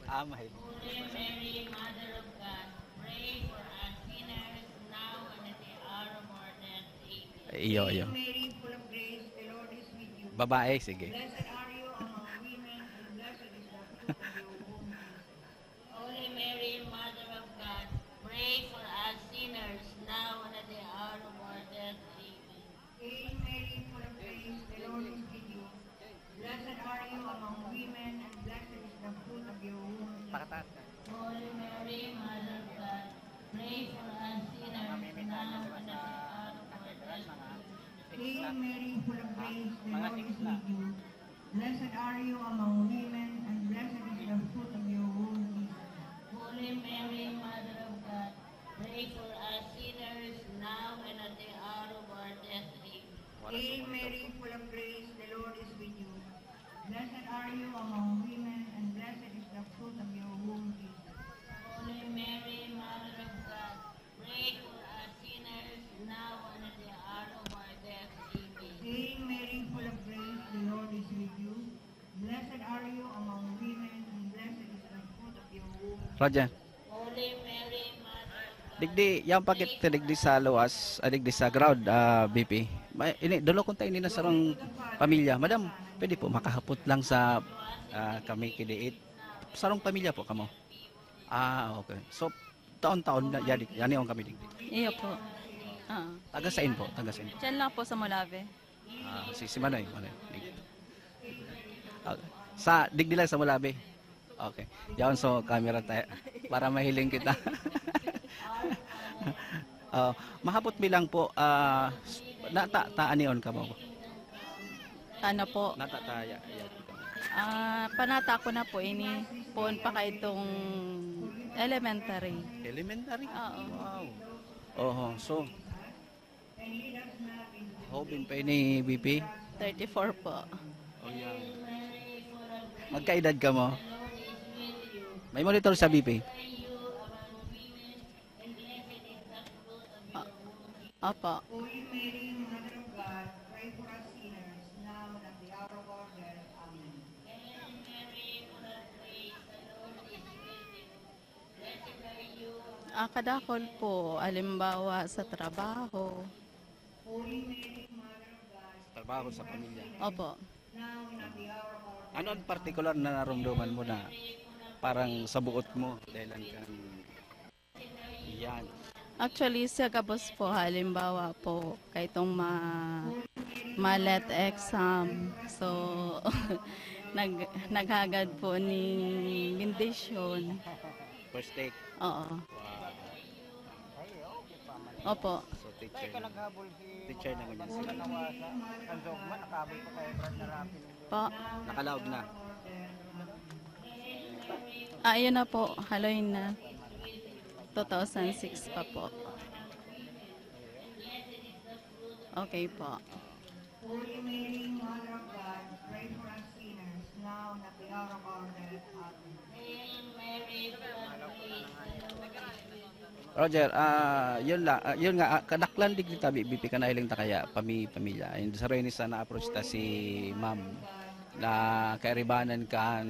Ah, may. Holy Mary, Mother of God, pray for us sinners now and at the hour of our death. Amen. Iyo, iyo. Mary, full of grace, the Lord is with you. Babae, sige. Blessed are you among women, and blessed is the fruit of your womb. Holy Mary, Mother of God, pray for us sinners now and at the hour of our death. Amen. Hail Mary, full of grace, the Lord is with you. Blessed are you among women, and blessed is the fruit of your womb. Pakataas ka. Holy Mary, Mother of God, pray for us sinners now and at the hour of our death. Amen. Hail Mary, full of grace, Praise the Lord is with you. Blessed are you among women, and blessed is the fruit of your womb, Jesus. Holy Mary, Mother of God, pray for us sinners, now and at the hour of our death. Amen. Hail Mary, full of grace, the Lord is with you. Blessed are you among women, and blessed is the fruit of your womb, Jesus. Holy Mary, Mother of God, pray for us sinners, now and at the hour of our death. Amen. Hail Mary, full of grace, the Lord is with you. Blessed are you among women, and blessed is the fruit of your womb. Roger. Holy Mary, Mother of God, digdi, yang pakit ka digdi sa luwas, ah, digdi sa ground, ah, B P. May, ini, dulo kong tayo nila sarong pamilya. Madam, pwede po makahapot lang sa, ah, kami kidiit. Sarong pamilya po kamo? Ah, okay. So, taon-taon na, yani, yani ang kami digdi. Iyo po. Ah. Taga saan po? Taga saan po? Diyan lang po sa Molave. Ah, si, si Manoy, Manoy. Digdi. Ah, sa, digdi lang sa Molave. Okay. Yaon so camera tayo. Para mahiling kita. Ah, mahapot mi lang po, ah, nata, ta, anion ka mo? Ano po? Nata, ta, ya, ya. Ah, panata ko na po, ini poon pa kay itong elementary. Elementary? Oo. Wow. Oho, so, hobin pa ini, B P? Thirty-four po. Oh, yeah. Magkaedad ka mo? May monitor sa B P? Ah, opo. Holy Mary, Mother of God, pray for us sinners, now and at the hour of our death. Amen. Ah, kadakol po, halimbawa sa trabaho. Trabaho sa pamilya. Opo. Ano ang partikular na narumduman mo na parang sa buot mo dahilan kan yan? Actually, sa gabos po, halimbawa po, kaitong ma-, ma-let exam. So, nag-, naghagad po ni bendisyon. First take? Oo. Wow. Opo. So, teacher na. Teacher na ngunyan sila. Po. Nakalaog na. Ah, ayun na po. Haloy na. Two thousand six pa po. Okay po. Holy Mary, Mother of God, pray for us sinners, now and at the hour of our death. Amen. Roger, ah, yun la, ah, yun nga, ah, kadaklan digdi ta, B P, kan nahiling ta kaya, pami-, pamilya. Yung sa Reynes na na-approach ta si ma'am na kairibanan kan,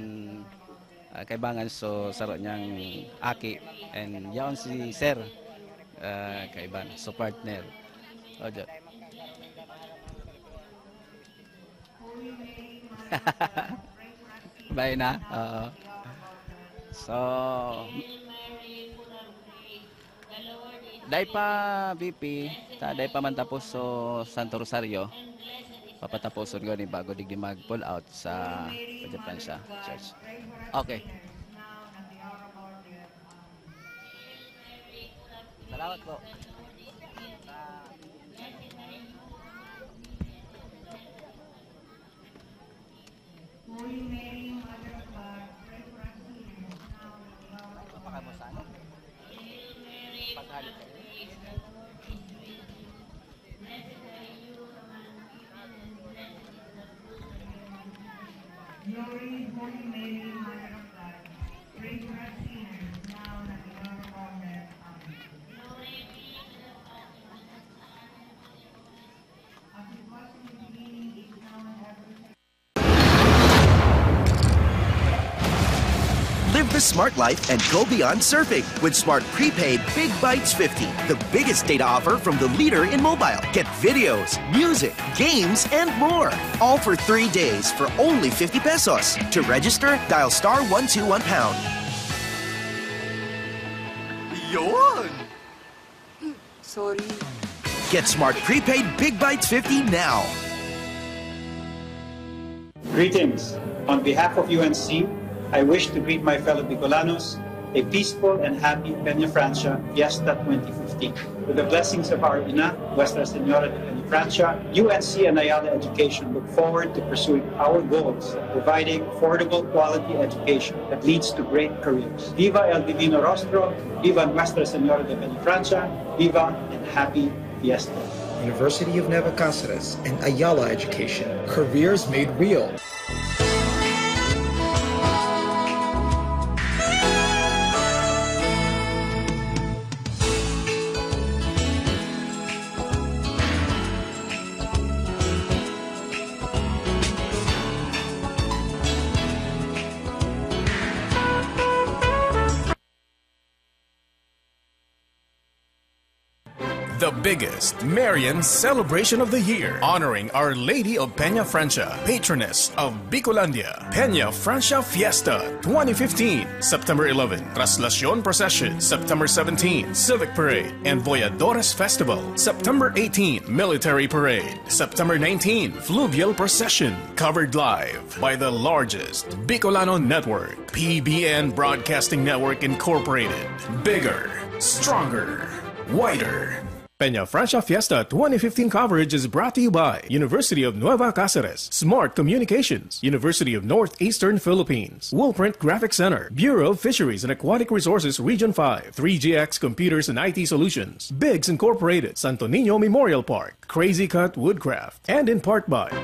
ah, kaibangan so saro niyang aki and yaon si sir, ah, kaiban, so partner. Roger. Bay na? Oo. So, dai pa, B P, ta, dai pa man tapos so Santo Rosario. Papataposon ko ni bago digdi mag-pull out sa Pransya Church. Okay. Salamat po. Holy Mary, Mother of God, pray for us sinners, now and at the hour of our death. Hail Mary, full of grace, the Lord is with you. Blessed are you among women, and blessed is the fruit of your womb, Jesus. Glory, Holy Mary, Mother of God, pray for us sinners, now and at the hour of our death. Amen. Glory be to the Father, and to the Son, and to the Holy Spirit. As it was in the beginning, is now, and ever shall Live the smart life and go beyond surfing with Smart Prepaid Big Bytes fifty, the biggest data offer from the leader in mobile. Get videos, music, games, and more. All for three days for only fifty pesos. To register, dial star one two one pound. Yon! Sorry. Get Smart Prepaid Big Bytes fifty now. Greetings. On behalf of U N C, I wish to greet my fellow Bicolanos a peaceful and happy Peñafrancia Fiesta twenty fifteen. With the blessings of our Ina, Nuestra Señora de Penafrancia, U N C and Ayala Education look forward to pursuing our goals of providing affordable, quality education that leads to great careers. Viva El Divino Rostro, viva Nuestra Señora de Penafrancia, viva and happy Fiesta. University of Nueva Cáceres and Ayala Education. Careers made real. The biggest, merriest celebration of the year, honoring Our Lady of Peña Francia, patroness of Bicolandia. Peña Francia Fiesta twenty fifteen, September eleven, Traslacion Procession, September seventeen, Civic Parade, and Voyadores Festival, September eighteen, Military Parade, September nineteen, Fluvial Procession, covered live by the largest Bicolano network, P B N Broadcasting Network Incorporated. Bigger, stronger, wider. Peña Francia Fiesta twenty fifteen coverage is brought to you by University of Nueva Cáceres, Smart Communications, University of Northeastern Philippines, Woolprint Graphic Center, Bureau of Fisheries and Aquatic Resources Region five, three G X Computers and I T Solutions, Biggs Incorporated, Santo Niño Memorial Park, Crazy Cut Woodcraft, and in part by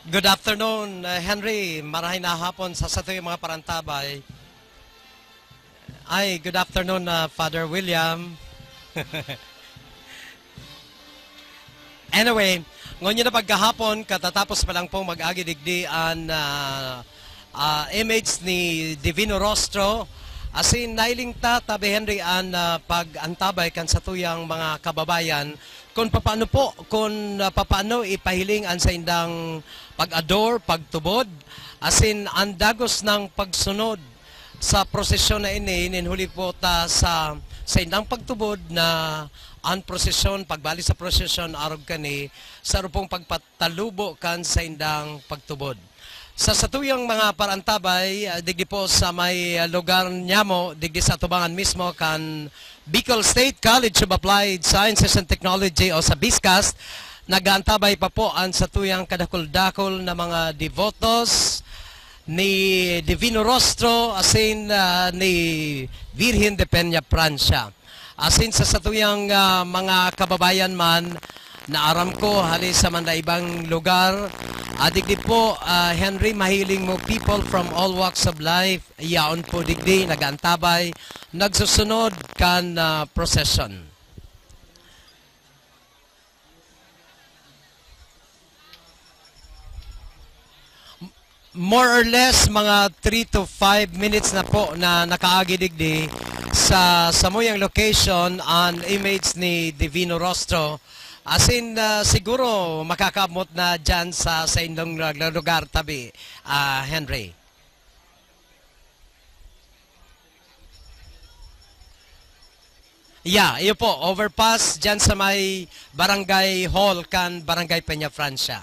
Good afternoon, uh, Henry. Marahay na hapon sa satuyang mga parantabay. Ay, good afternoon, uh, Father William. Anyway, ngunyan na pagkahapon, katatapos pa lang pong mag-agi digdi an, ah, ah, image ni Divino Rostro, asin nailing ta, Tabi Henry, an, ah, pag-antabay kan satuyang mga kababayan kun papaano po, kun, ah, papaano ipahiling an saindang pag-ador, pagtubod, asin an dagos nang pagsunod sa prosesyon na ini, nin huli po ta sa saindang pagtubod na an prosesyon, pagbalik sa prosesyon, arog kani, sa rupong pagpatalubo kan saindang pagtubod. Sa satuyang mga parantabay, ah, digdi po sa may, ah, lugar nyamo, digdi sa atubangan mismo kan Bicol State College of Applied Sciences and Technology o sa BISCAST, nag-aantabay pa po an satuyang kadakul-dakul na mga devotos ni Divino Rostro asin, ah, ni Virgen de Peña Francia. Asin sa satuyang, ah, mga kababayan man na aram ko hali sa mga ibang lugar, ah, digdi po, ah, Henry, mahiling mo, people from all walks of life, yaon po digdi, nag-aantabay, nagsusunod kan, ah, procession. More or less, mga three to five minutes na po na nakaagi digdi sa samuyang location an image ni Divino Rostro. Asin, ah, siguro makakaabot na dyan sa, sa indong lugar tabi, ah, Henry. Yeah, iyo po, overpass dyan sa may barangay hall kan Barangay Peña Francia.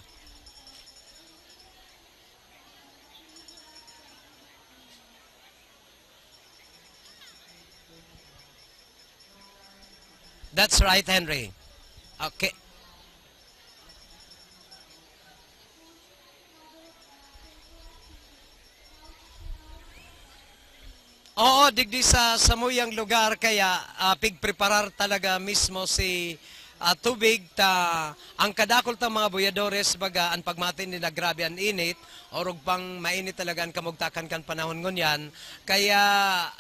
That's right, Henry. Okay. Oo, digdi sa samuyang lugar kaya, ah, pigpreparar talaga mismo si, ah, tubig ta ang kadakul tang mga boyadores, baga, an pagmati nila grabe an init, orog pang mainit talaga an kamugtakan kan panahon ngunyan. Kaya,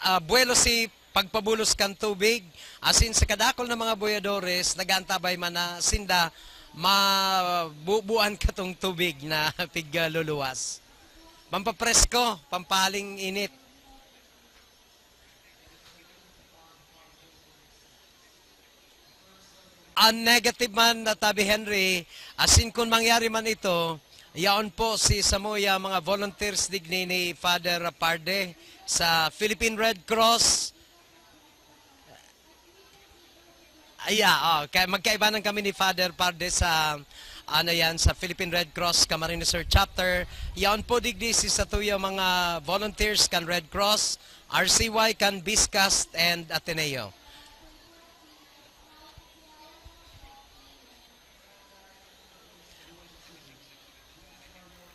ah, buwelo si pagpabulos kan tubig, asin sa kadakul na mga boyadores, nag-aantabay man na sinda mabubuan katong tubig na pigluluwas. Pampapresko, pampahaling init. An negative man na tabi, Henry, asin kun mangyari man ito, yaon po si samuya mga volunteers digdi ni Father Parde sa Philippine Red Cross. Ay, yeah, oh, kaya magkaibanan kami ni Father Parde sa, ano yan, sa Philippine Red Cross Camarines Sur Chapter. Yaon po digdi si satuyo mga volunteers kan Red Cross, R C Y kan BISCAST and Ateneo.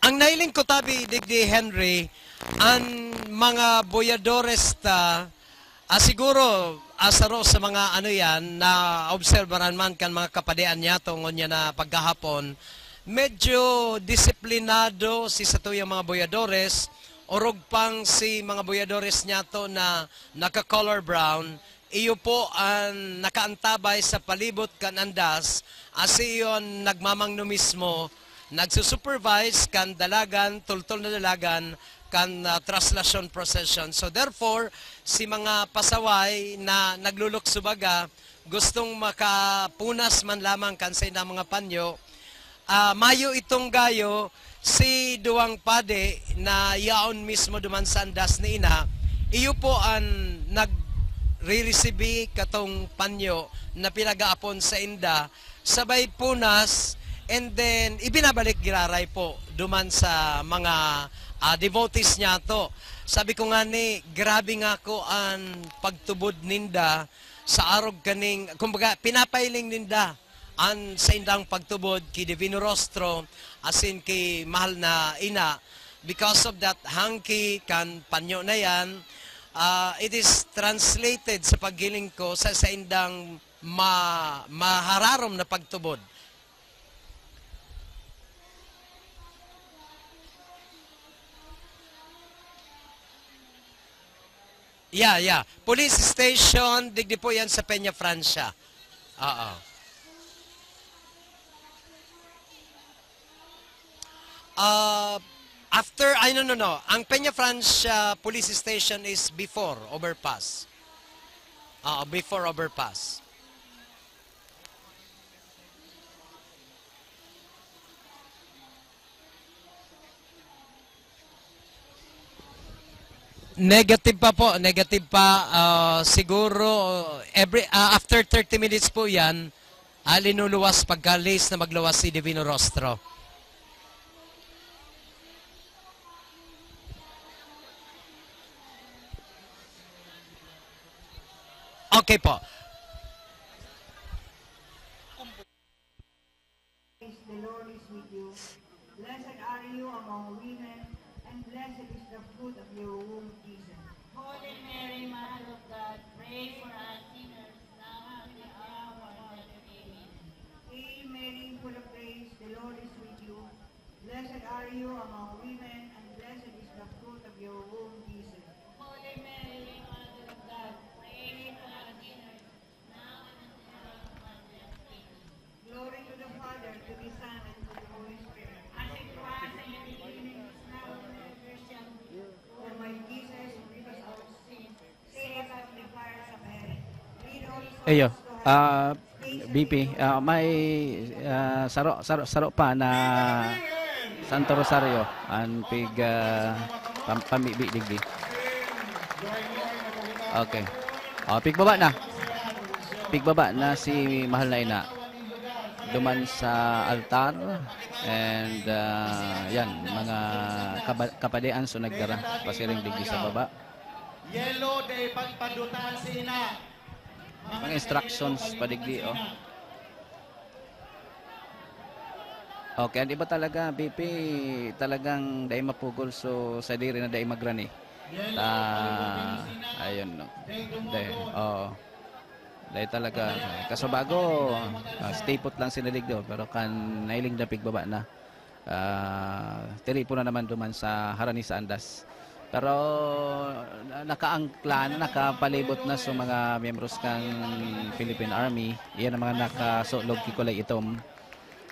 Ang nailing ko tabi digdi, Henry, an mga boyadores ta, ah, siguro, ah, saro sa mga ano yan, naobserbaran man kan mga kapadean niyato ngunyan na pagkahapon, medyo disiplinado si satuyang mga boyadores, orog pang si mga boyadores niyato na naka-color brown, iyo po an nakaantabay sa palibot kan andas, asi iyo an nagmamangno mismo, nagsusupervise kan dalagan, tultol na dalagan, kan, ah, traslasyon procession. So therefore, si mga pasaway na naglulukso baga, gustong makapunas man lamang kan saindang mga panyo, Ah, mayo itong gayo, si duwang padi na yaon mismo duman sa andas ni ina, iyo po an nagre-resibi katong panyo na pinag-aapon sa inda, sabay punas, and then ibinabalik giraray po duman sa mga, ah, devotees niyato. Sabi ko nga ni, grabe nga ko an pagtubod ninda sa arog kaning, kumbaga, pinapailing ninda an saindang pagtubod ki Divino Rostro asin ki mahal na ina. Because of that hangki kan panyo na yan, ah, it is translated sa paghiling ko sa saindang ma-, mahararom na pagtubod. Yeah, yeah. Police station, digdi po yan sa Peña Francia. Oo. Ah, after, ay, no, no, no. Ang Peña Francia Police Station is before overpass. Oo, before overpass. Negative pa po, negative pa. Ah, siguro, every, ah, after thirty minutes po yan, ah, linuluwas pagka lihis na magluwas si Divino Rostro. Okay po. The Lord is with you. Blessed are you among women, and blessed is the fruit of your womb, Jesus. Holy Mary, Mother of God, pray for us sinners, now and at the hour of our death. Amen. Hail Mary, full of grace, the Lord is with you. Blessed are you among women, and blessed is the fruit of your womb, Jesus. Holy Mary, Mother of God, pray for us sinners, now and at the hour of our death. Amen. Glory to the Father, to the Son, and to the Holy Spirit. As it was in the beginning, is now, and ever shall be, world without end. O my Jesus, forgive us our sins, save us from the fires of hell. Lead all souls to heaven. Ayo, ah, B P, ah, may, ah, saro, saro, saro pa na Santo Rosario, an pig, ah, pam-, pamibi digdi. Okay. Oh, pigbaba na. Pigbaba na si Mahal na Ina. Duman sa altar. And, ah, yan, mga kaba-, kapadean so nagdara pasiring digdi sa baba. Yelo, dai pagpadutaan si Ina. Mga instructions pa digdi, oh. Okay, ang iba talaga, B P, talagang dai mapugol, so sadiri na dai magrani. Ta-, ayun, no. Dai, oo. Dai talaga. Kaso bago, ah, stay put lang sinalig do, pero kan nailing na pigbaba na. Ah, tiripon na naman duman sa harani sa andas. Pero na-, nakaangkla na, nakapalibot na sa mga miyembros kan Philippine Army. Iyan ang mga nakasulog ki kulay itom.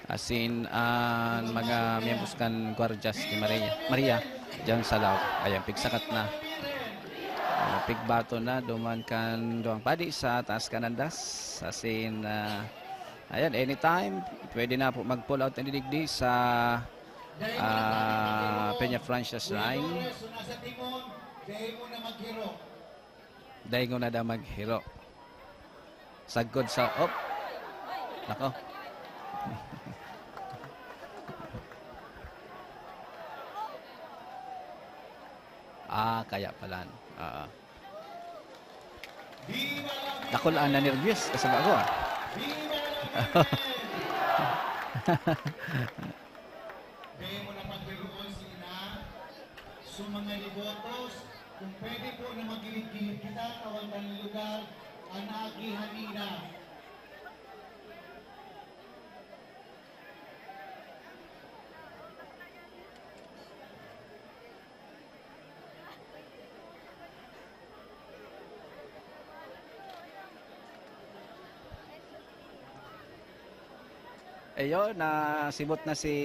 Asin an mga miyembros kan Gwardyas ni Maria, Maria, diyan sa laog. Ayan, pigsakat na. Ah, pigbaton na, duman kan duwang padi sa taas kan andas. Asin, ah, ayan, anytime, pwede na po mag-pull out na digdi sa, ah, Peña Francia Shrine. Dai ngona da maghiro. Sagkod sa, op. Nako. Ah, kaya pala. Oo. Dakul an nanerbyos, kasaba ko, ah. Dai mo na paghiroon si Ina, so mga debotos, kung pwede po na magilid-gilid kita, tawan ta nin lugar, an naagihan ni Ina. Ayun, nasibot na si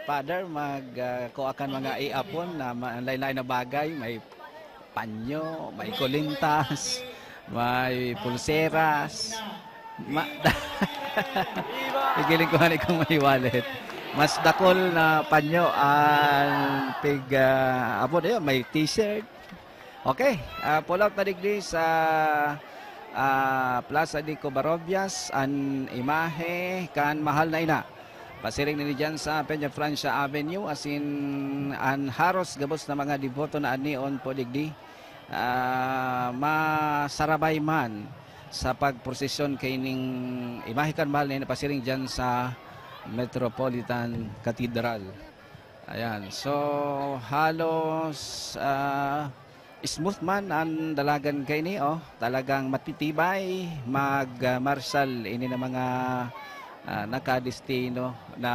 Father mag, ah, kuha kan mga iapon na ma-, lain-lain na bagay. May panyo, may kulintas, may pulseras. Ma-, Pigiling ko ngani kung may wallet. Mas dakul na panyo ang pig, ah, apon, ayun, may t-shirt. Okay, ah, pull out na digdi sa, ah, Plaza de Covarrubias an imahe kan Mahal na Ina. Pasiring nini diyan sa Peña Francia Avenue, asin an haros gabos na mga deboto na adnion po digdi, ah, masarabay man sa pagprosesyon kaining imahe kan Mahal na Ina pasiring diyan sa Metropolitan Cathedral. Ayan. So, halos, ah, smooth man an dalagan kaini, oh. Talagang matitibay, mag, ah, marshal ini na mga, ah, nakadestino na,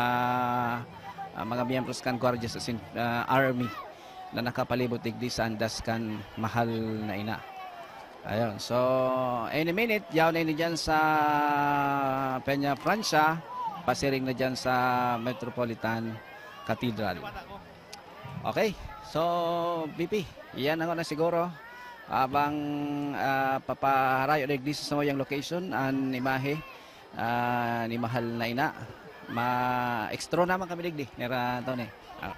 ah, mga miyembros kan Guardia sa Sin-, ah, Army na nakapalibot digdi sa andas kan Mahal na Ina. Ayun. So, any minute, yaon na ini diyan sa Peña Francia, pasiring na diyan sa Metropolitan Cathedral. Okay. So, B P, iyan na ngona siguro. Abang, ah, papaharayo digdi sa samuyang location an imahe, ah, ni Mahal na Ina. Ma-extra naman kami digdi, Nera Tony. Ah.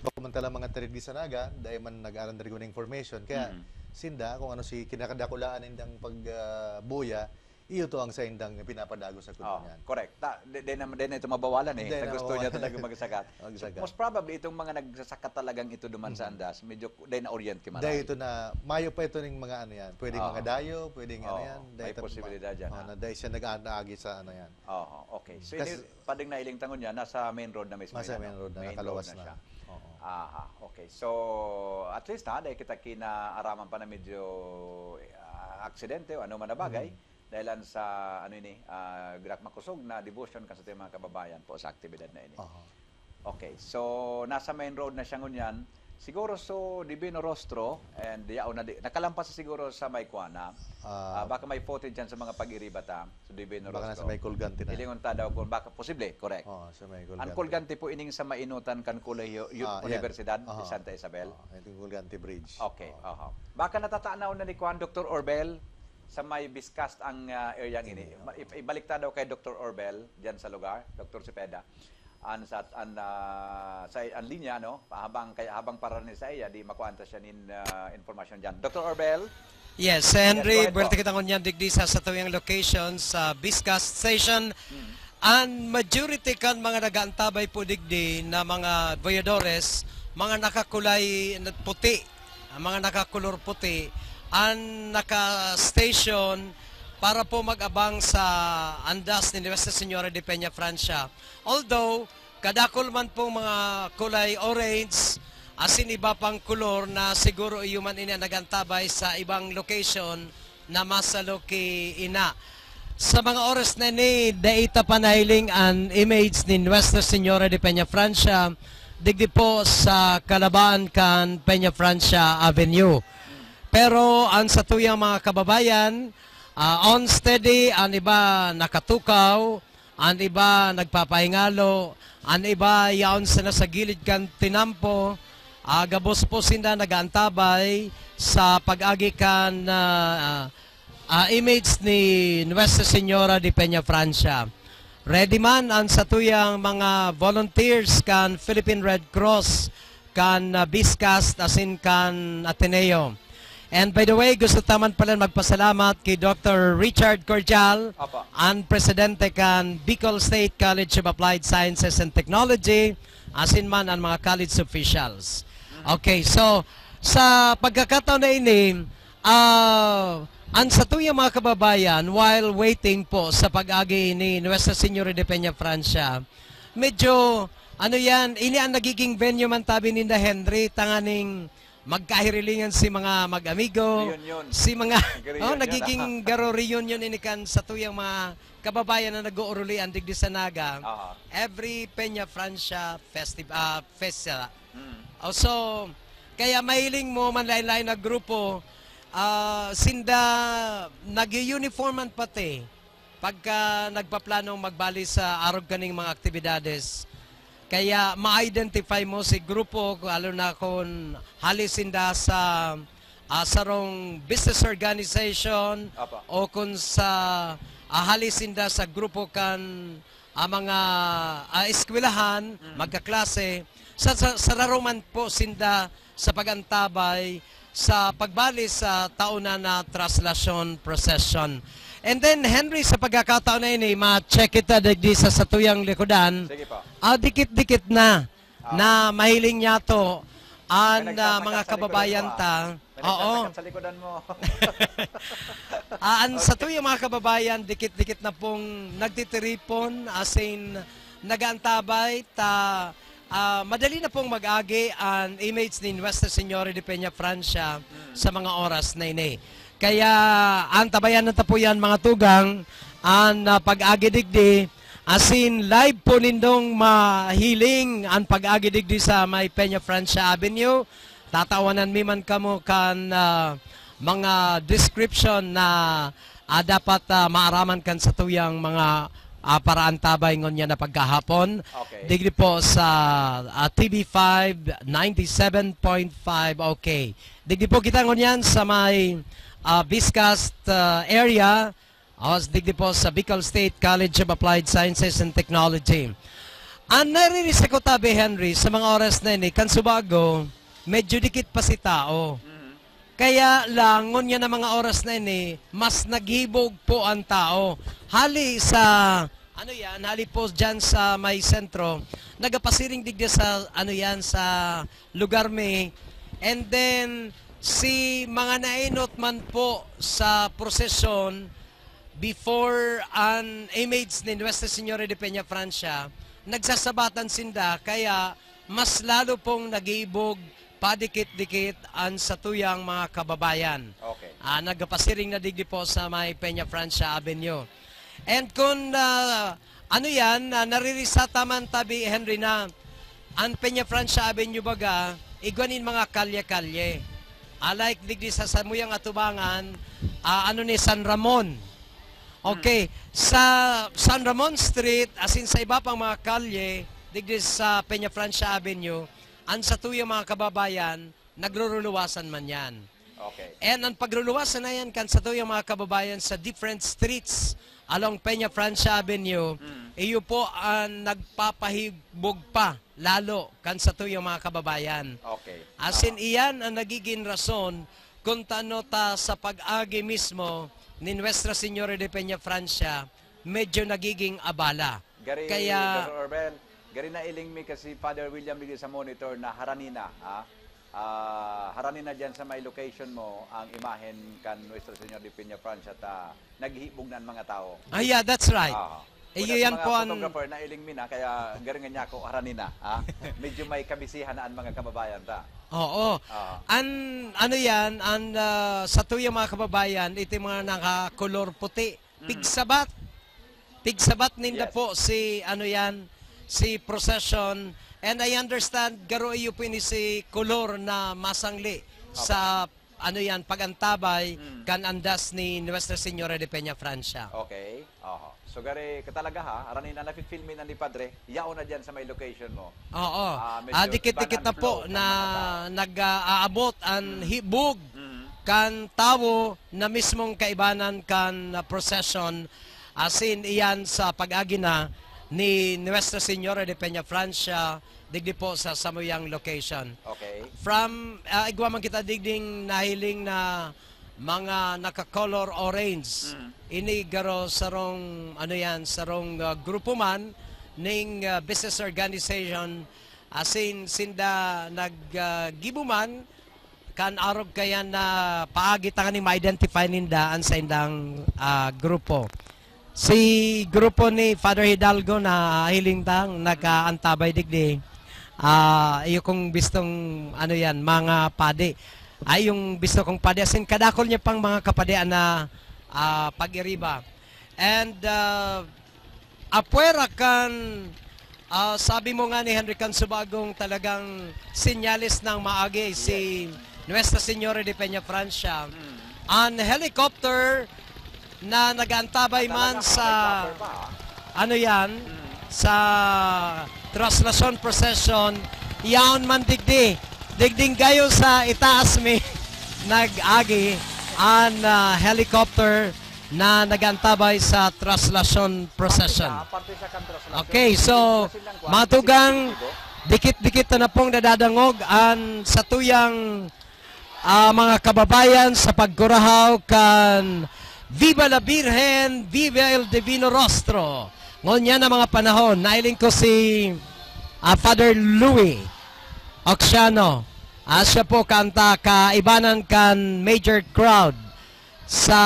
Samantala, mga tarig di sa Naga, dai man nag-aram diri information. Kaya, Mm. sinda, kung ano si kinakadakulaan nindang pag, ah, buya, iyo to ang sa indang pinapadago sa Oh, kuno niyan. Correct. Ta, di, di naman, di na ito mabawalan eh. Di na mabawalan. Sa gusto niya talaga magsakat. Magsakat. So, most probably, itong mga nagsasakat talagang ito duman sa Mm. Andas, medyo ku-, di na orient ki Maray. Dahil ito na, mayo pa ito ning mga ano yan. Pwedeng Oo. mga dayo, pwedeng ano Oo, yan. May Dahil tat-, posibilidad yan, oh, ah. na dahil siya nag-aagi sa ano yan. Oo, okay. So, Kasi ini-, pading nailing tangon niya, nasa main road na mismo Nasa yan, main ano? road na, Main nakalawas road na na. siya. Oo. Aha, okay. So, at least, ha, dahil kita kinaaraman pa na medyo, ah, aksidente o ano man na bagay, Mm. dahil lang sa, ano ini, ah, grak makosog na devotion kan satuyang mga kababayan po sa aktibidad na ini. Aha. Okay, so nasa main road na siya ngunyan. Siguro so Divino Rostro and yaon na di, nakalampas siguro sa may kuan na. Ah, Ah, baka may footage dyan sa mga pag-iriba ta. So Divino Baka Rostro. nasa may Colgante na. Hilingon ta daw kung baka posible, correct. Oo, sa may Ang Colgante. Colgante po ining sa mainutan kan Colegio U-, Ah, ayan. Universidad de Aha. Santa Isabel. Oo, itong Colgante Bridge. Okay, Oo. aha. Baka natatanaw na ni kuan, Doktor Orbel, sa may Biscast ang, ah, area Hindi, ini. oo. Ma-, ip-, ibalik ta daw kay Doktor Orbel dyan sa lugar, Doktor Cepeda. An sa, an, ah, sa, an linya, no? Habang, kaya habang parani sa iya, di makuha ta siya nin, ah, impormasyon dyan. Doktor Orbel? Yes, Yes, Henry, go ahead po. buwerte kita ngunyan digdi sa satuyang location sa Biscast Station. Mm. An majority kan mga nag-aantabay po digdi na mga voyadores, mga nakakulay na puti, ang mga nakakulor puti, an naka-station para po mag-abang sa andas ni Nuestra Señora de Peña Francia. Although, kadakul man pong mga kulay orange, asin iba pang kolor na siguro iyo man ini an nag-antabay sa ibang location na masalo ki ina. Sa mga oras na ini, dai ta pa nahiling an image ni Nuestra Señora de Peña Francia, digdi po sa kalabaan kan Peña Francia Avenue. Pero an satuyang mga kababayan, ah, on steady, an iba nakatukaw, an iba nagpapahingalo, an iba yaon sana sa gilid kan tinampo, ah, gabos po sinda nag-aantabay sa pag-agi kan, ah, ah, image ni Nuestra Señora de Peña Francia. Ready man an satuyang mga volunteers kan Philippine Red Cross, kan, ah, Biscast asin kan Ateneo. And by the way, gusto ta man pala magpasalamat ki Doktor Richard Cordial, Apa. an presidente kan Bicol State College of Applied Sciences and Technology, asin man an mga college officials. Mm. Okay, so sa pagkakataon na ini, ah, an satuyang mga kababayan, while waiting po sa pag-agi ni Nuestra Señora de Peña Francia, medyo, ano yan, ini ang nagiging venue man tabi ninda, Henry, tanganing magkahirilingan si mga mag-amigo, Reunion. si mga, Nag-reunion, oh, nagiging ah. garo reunion ini kan satuyang mga kababayan na nag-uurulian digdi sa Naga. Aha. Every Peña Francia festi-, ah, festa. Mm. Oh, so, kaya mahiling mo, manlain-lain na grupo, ah, sinda nag-uniform man pati pagka nagpaplanong magbali sa arog kaning mga aktibidades. Kaya ma-identify mo si grupo, lalo na kung hali sinda sa, ah, sarong business organization Apa. o kung sa, ah, hali sinda sa grupo kan, ah, mga, ah, eskwelahan, Mm. magkaklase, sa, sa, sararuman po sinda sa pag-antabay sa pagbali sa tauna na traslasyon procession. And then, Henry, sa pagkakataon na ini, ma-check kita digdi sa satuyang likodan. Sige po. Ah, dikit-dikit na, Ah. na mahiling niya to. An, May ah, nagsasakat mga sa likodan kababayan mo, ah. ta. May Oo. nagsasakat sa likodan mo. Ah, an Okay. satuyang mga kababayan, dikit-dikit na pong nagtitiripon, as in, nag-aantabay, ta, ah, madali na pong mag-agi an image ni Nuestra Señora de Peña Francia Mm. sa mga oras na ini. Kaya antabayan na ta po yan, mga tugang, an, ah, pag-agi digdi. As in, live po nindong mahiling an pag-agi digdi sa may Peña Francia Avenue. Tatawanan mi man kamo kan, ah, mga description na, ah, dapat, ah, maaraman kan satuyang mga, ah, paraantabay ngunyan na pagkahapon. Okay. Digdi po sa, ah, T V five, ninety-seven point five. Okay. Digdi po kita ngunyan sa may, ah, Biscast, ah, area. O, digdi po sa Bicol State College of Applied Sciences and Technology. Ang naririnig ko tabi, Henry, sa mga oras na ini, kan subago, medyo dikit pa si tao. Mhm. Kaya lang, ngunyan na mga oras na ini, mas naghibog po ang tao. Hali sa, ano yan, hali po dyan sa may sentro, nagapasiring digdi sa, ano yan, sa lugar mi. And then, si mga nainot man po sa prosesyon, before an image ni Nuestra Señora de Peña Francia, nagsasabatan sinda, kaya mas lalo pong nag-iibog padikit-dikit an satuyang mga kababayan. Okay. Ah, nagpasiring na digdi po sa may Peña Francia Avenue. And kung, ah, ano yan, ah, naririsa ta man tabi, Henry, na an Peña Francia Avenue baga, igwa nin mga kalye-kalye. Ah, like digdi sa samuyang atubangan, ah, ano ni San Ramon. Okay, sa San Ramon Street, asin sa iba pang mga kalye, digdi sa Peña Francia Avenue, ang satuyang mga kababayan, nagruruluwasan man yan. Okay. And ang pagruluwasan na yan kan satuyang mga kababayan sa different streets along Peña Francia Avenue, Mm. iyo po ang nagpapahibog pa lalo kan satuyang mga kababayan. Okay. Asin Aha. iyan ang nagiging rason kung tano ta sa pag-agi mismo ni Nuestra Señora de Peña Francia, medyo nagiging abala. Gari, Kaya Brother Orben, gari nailing mi kasi Father William digdi sa monitor na harani na, ha? Ah, harani na dyan sa may location mo ang imahen kan Nuestra Señora de Peña Francia ta naghihibog na ang mga tao. Ah, yeah, that's right. Ah. Iyo Wala sa yan mga po ang photographer, nailing mi na, kaya gari nga niya ako harani na, ha? Medyo may kabisihan na ang mga kababayan ta. Oo. Ah. An, ano yan, an, ah, satuyang mga kababayan, ito yung mga nakakolor puti. Mm. Pigsabat. Pigsabat ninda Yes. po si, ano yan, si procession. And I understand, garo iyo po ini si kolor na masangli Okay. sa, ano yan, pag-antabay Mm. kan andas ni Nuestra Señora de Peña Francia. Okay. Oho. So, gari, katalaga ha, harani na nafi-filmin na ni Padre, yaon na dyan sa may location mo. Oo. Ah, medyo Ah, dikit-dikit iba na na ang po flow ng na mga tao. nag-aabot an Mm. hibog Mm. kan tawo na mismong kaibanan kan, ah, procession, asin iyan sa pag-agi na ni Nuestra Señora de Peña Francia, digdi po sa samuyang location. Okay. From, ah, igwa man kita digding nahiling na mga naka-color orange. Mm. Ini garo sarong, ano yan, sarong, ah, grupo man ning, ah, business organization, asin sinda nag, ah, gibo man kan arog kaya na paagi tanganing ma-identify ninda an saindang, ah, grupo. Si grupo ni Father Hidalgo na hiling tang nakaantabay digdi. Ah, iyo kung bistong, ano yan, mga padi. Ay, yung bisto kong padi, asin kadakol niya pang mga kapadian na, ah, pag-iriba. And, ah, apwera kan, ah, sabi mo nga ni Henry kan subagong talagang senyales ng maagi si Yes. Nuestra Señora de Peña Francia. Mm. An helicopter na nag-aantabay man Talagang sa, may cover pa, ah. ano yan, Mm. sa traslason procession, yaon man digdi. Digding gayo sa itaas mi, nag-agi an, ah, helicopter na nag-aantabay sa traslason procession. Parte siya, parte siya kan traslason. Okay, so, Kasi lang kwan, matugang, sensitibo. dikit-dikit na pong nadadangog an satuyang, ah, mga kababayan sa pagkurahaw kan Viva la Virgen, Viva el Divino Rostro. Ngunyan na mga panahon, nailing ko si, ah, Father Louis Oxiano. Ah, siya po kanta kaibanan kan major crowd sa,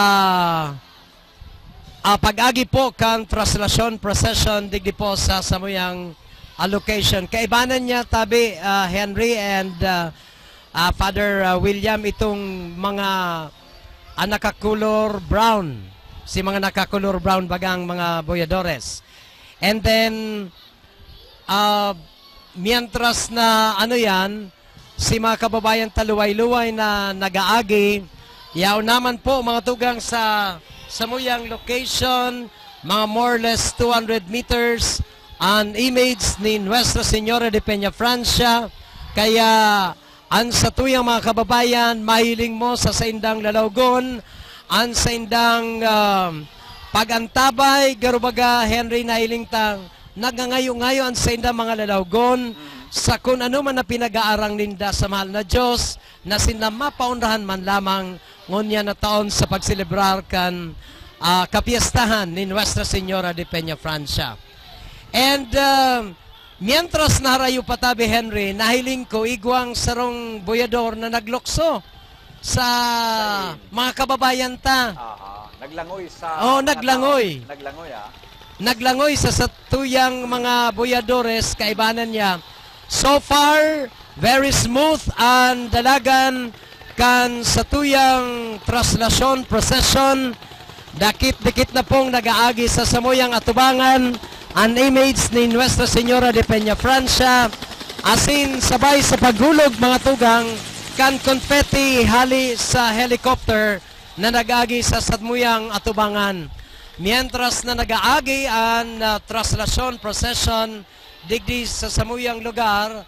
ah, pag-agi po kan traslason procession digdi po sa samuyang, ah, location. Kaibanan niya tabi, ah, Henry and, ah, ah, Father, ah, William, itong mga, ah, nakakulor brown. Si mga nakakulor brown bagang mga boyadores. And then, ah, mientras na, ano yan, si mga kababayan ta luway-luway na nag-aagi, yaon naman po, mga tugang, sa samuyang location, mga more or less two hundred meters, an image ni Nuestra Señora de Peña Francia. Kaya an satuyang mga kababayan, mahiling mo sa saindang lalawgon, an saindang, ah, pag-antabay, garo baga, Henry, nahiling tang nagngangayo-ngayo an saindang mga lalawgon sa kun ano man na pinag-aarang ninda sa mahal na Diyos, na sinda mapaonrahan man lamang ngunyan na taon sa pagselebrar kan, ah, kapiestahan ni Nuestra Señora de Peñafrancia. And, ah, mientras naharayo pa tabi, Henry, nahiling ko igwang sarong boyador na naglukso sa Sa mga kababayan ta. Aha. Naglangoy sa Oh, mga naglangoy. tao. Naglangoy, ah. Naglangoy sa satuyang mga boyadores, kaibanan niya. So far, very smooth an dalagan kan satuyang traslasyon, procession. Dakit-dikit na pong nag-aagi sa samuyang atubangan an image ni Nuestra Señora de Peñafrancia, asin sabay sa paghulog, mga tugang, kan konfeti hali sa helicopter na nag-agi sa samuyang atubangan. Mientras na nag-aagi an, ah, traslasyon, procession, digdi sa samuyang lugar,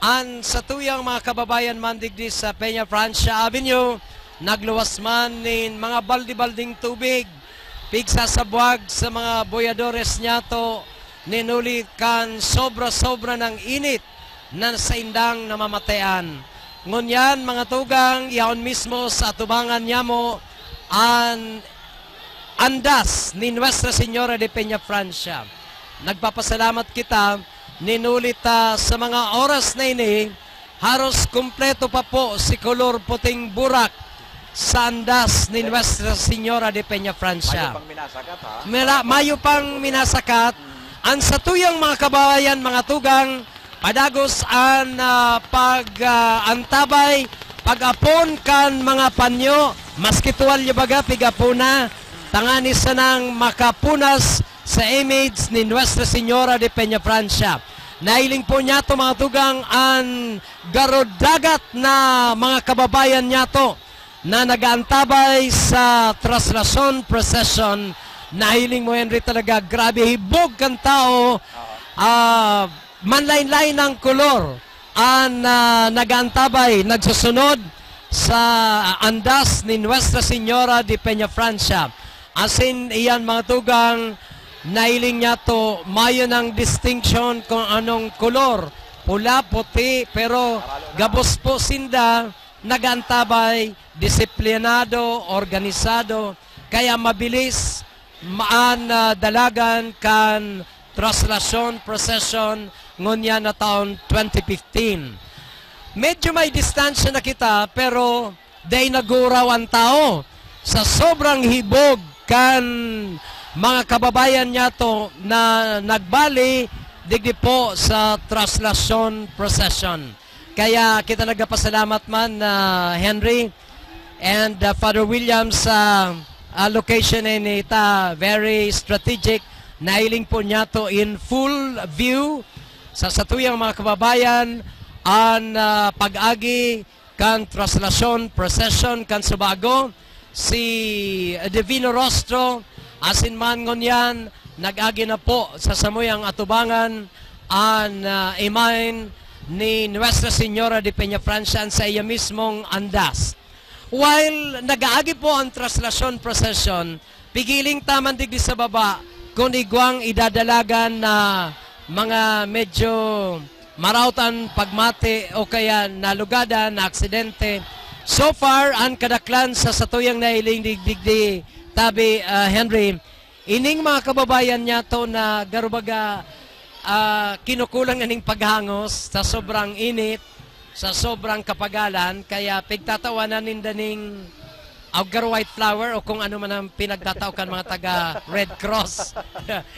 an satuyang mga kababayan man digdi sa Peñafrancia Avenue, nagluwas man nin mga balde-baldeng tubig, pigsasabwag sa mga boyadores niyato, nin huli kan sobra-sobra nang init na saindang namamatean. Ngunyan, mga tugang, yaon mismo sa atubangan nyamo an andas ni Nuestra Señora de Peñafrancia. Nagpapasalamat kita, nin huli ta sa mga oras na ini, haros kumpleto pa po si kolor puting burak sa andas ni Nuestra Señora de Peñafrancia. Mayo pang minasakat, ha? Mala-, mayo pang minasakat. Ang satuyang mga kababayan, mga tugang, padagos an, ah, pag, ah, antabay, pag-apon kan mga panyo, maski tuwalya baga, pig-apon na, tangani sanang makapunas sa image ni Nuestra Señora de Peñafrancia. Nahiling po niyato, mga tugang, an garo dagat na mga kababayan niyato na nag-aantabay sa traslasyon procession. Nahiling mo, Henry, talaga, grabe, hibog kan tao. Ah, manlain-lain ang kolor. An, ah, nag-aantabay, nagsusunod sa andas ni Nuestra Señora de Peñafrancia. Asin iyan, mga tugang, nahiling niyato, mayo nang distinction kung anong kolor, pula, puti, pero gabos po sinda nag-aantabay, disiplinado, organisado, kaya mabilis maan na dalagan kan traslasyon, procession, ngunyan na taon twenty fifteen. Medyo may distansya na kita, pero dai naguraw an tao sa sobrang hibog kan mga kababayan niyato na nagbali digdi po sa traslasyon procession. Kaya kita nagpapasalamat man, ah, Henry and, ah, Father William, sa, ah, location na ini ta, very strategic. Nahiling po niyato in full view sa satuyang mga kababayan an, ah, pag-agi kan traslasyon, procession kan Subago, si Divino Rostro, asin man ngunyan, nag-agi na po sa samuyang atubangan an, ah, imahen ni Nuestra Señora de Peñafrancia sa iya mismong andas. While nag-aagi po ang traslasyon procession, pigiling ta man digdi sa baba, kun igwang idadalagan na mga medyo maraot an pagmati o kaya nalugadan, na aksidente. So far, an kadaklan sa satuyang nahiling digdi tabi, ah, Henry, ining mga kababayan niyato na garo baga, ah, kinukulang na ning paghangos sa sobrang init, sa sobrang kapagalan, kaya pigtatawanan ninda ning, ah, garo white flower o kung ano man ang pinagtatao kan mga taga Red Cross.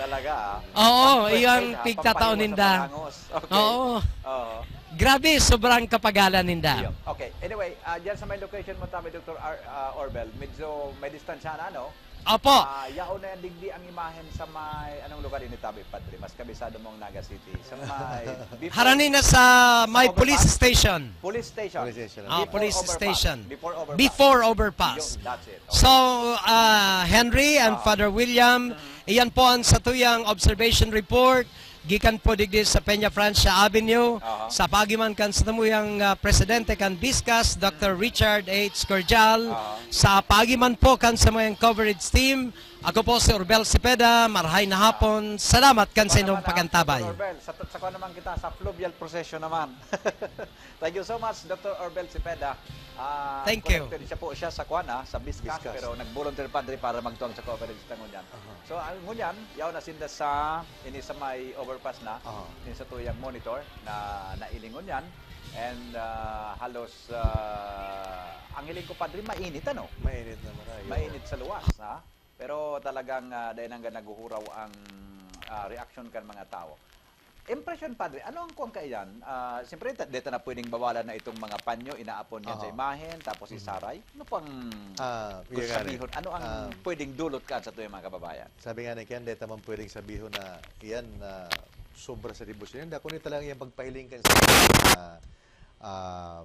Talaga, ah. Oo, Pang-first iyan aid, ha? Pigtatao Pampahiwas sa ninda. Paghangos. Okay. Oo. Oo. Grabe, sobrang kapagalan ninda. Iyo. Okay. Anyway, ah, dyan sa may location mo, tabi, Doktor Ar-, ah, Orbel, medyo may distansya na, no? Opo. Ah, yaon na yan digdi ang imahen sa may, anong lugar ini, tabi, Padre? Mas kabisado mong Naga City. Sa may, before, Harani na sa may sa police overpass? Station. Police station. Police station. Ah, Before police overpass. Station. Before overpass. Before overpass. Yun, that's it. Okay. So, ah, Henry and Ah. Father William, Mm. iyan po ang satuyang observation report. Gikan po digdi sa Peñafrancia Avenue, Aha. sa paagi man kan satuyang, ah, presidente kan BISCAS, Doctor Richard H. Cordial, Aha. sa paagi man po kan samuyang coverage team, Ako po si Orbel Cepeda, marahay na hapon. Salamat kan sa inyong Marahay na hapon, pagantabay. Orbel. Sa, sa kuwan naman kita, sa fluvial procession naman. Thank you so much, Doctor Orbel Cepeda. Ah, Thank you. Connected siya po siya sa kuwan, ah, sa Biscas, Biscas. Pero nag-volunteer, Padre, para magtuang sa coverage ta ngunyan. Aha. So, ang ngunyan, yaon na sinda sa, ini sa may overpass na, Aha. ini sa tuyang monitor na nailing ngunyan. And, ah, halos, ah, ang hiling ko, Padre, mainit, ano? Mainit na marayo. Mainit sa luwas, ha? Pero talagang, ah, dai nanggad naghuhuraw ang, ah, reaksyon kan mga tawo. Impresyon, Padre, ano ang kuwan kaiyan? Ah, siyempre, ta-, di ta na pwedeng bawalan na itong mga panyo, inaapon yan sa Aha. imahen, tapos Mhm. isaray. Ano pang Ah, gusto iya nga ni. sabihon? Ano ang Ah. pwedeng dulot kan sa tuyang mga kababayan? Sabi nga ni Ken, di ta man pwedeng sabihon na iyan na sobra sa debosyon. Yan, kundi talagang iyang pagpahiling kan sa, ah, ah,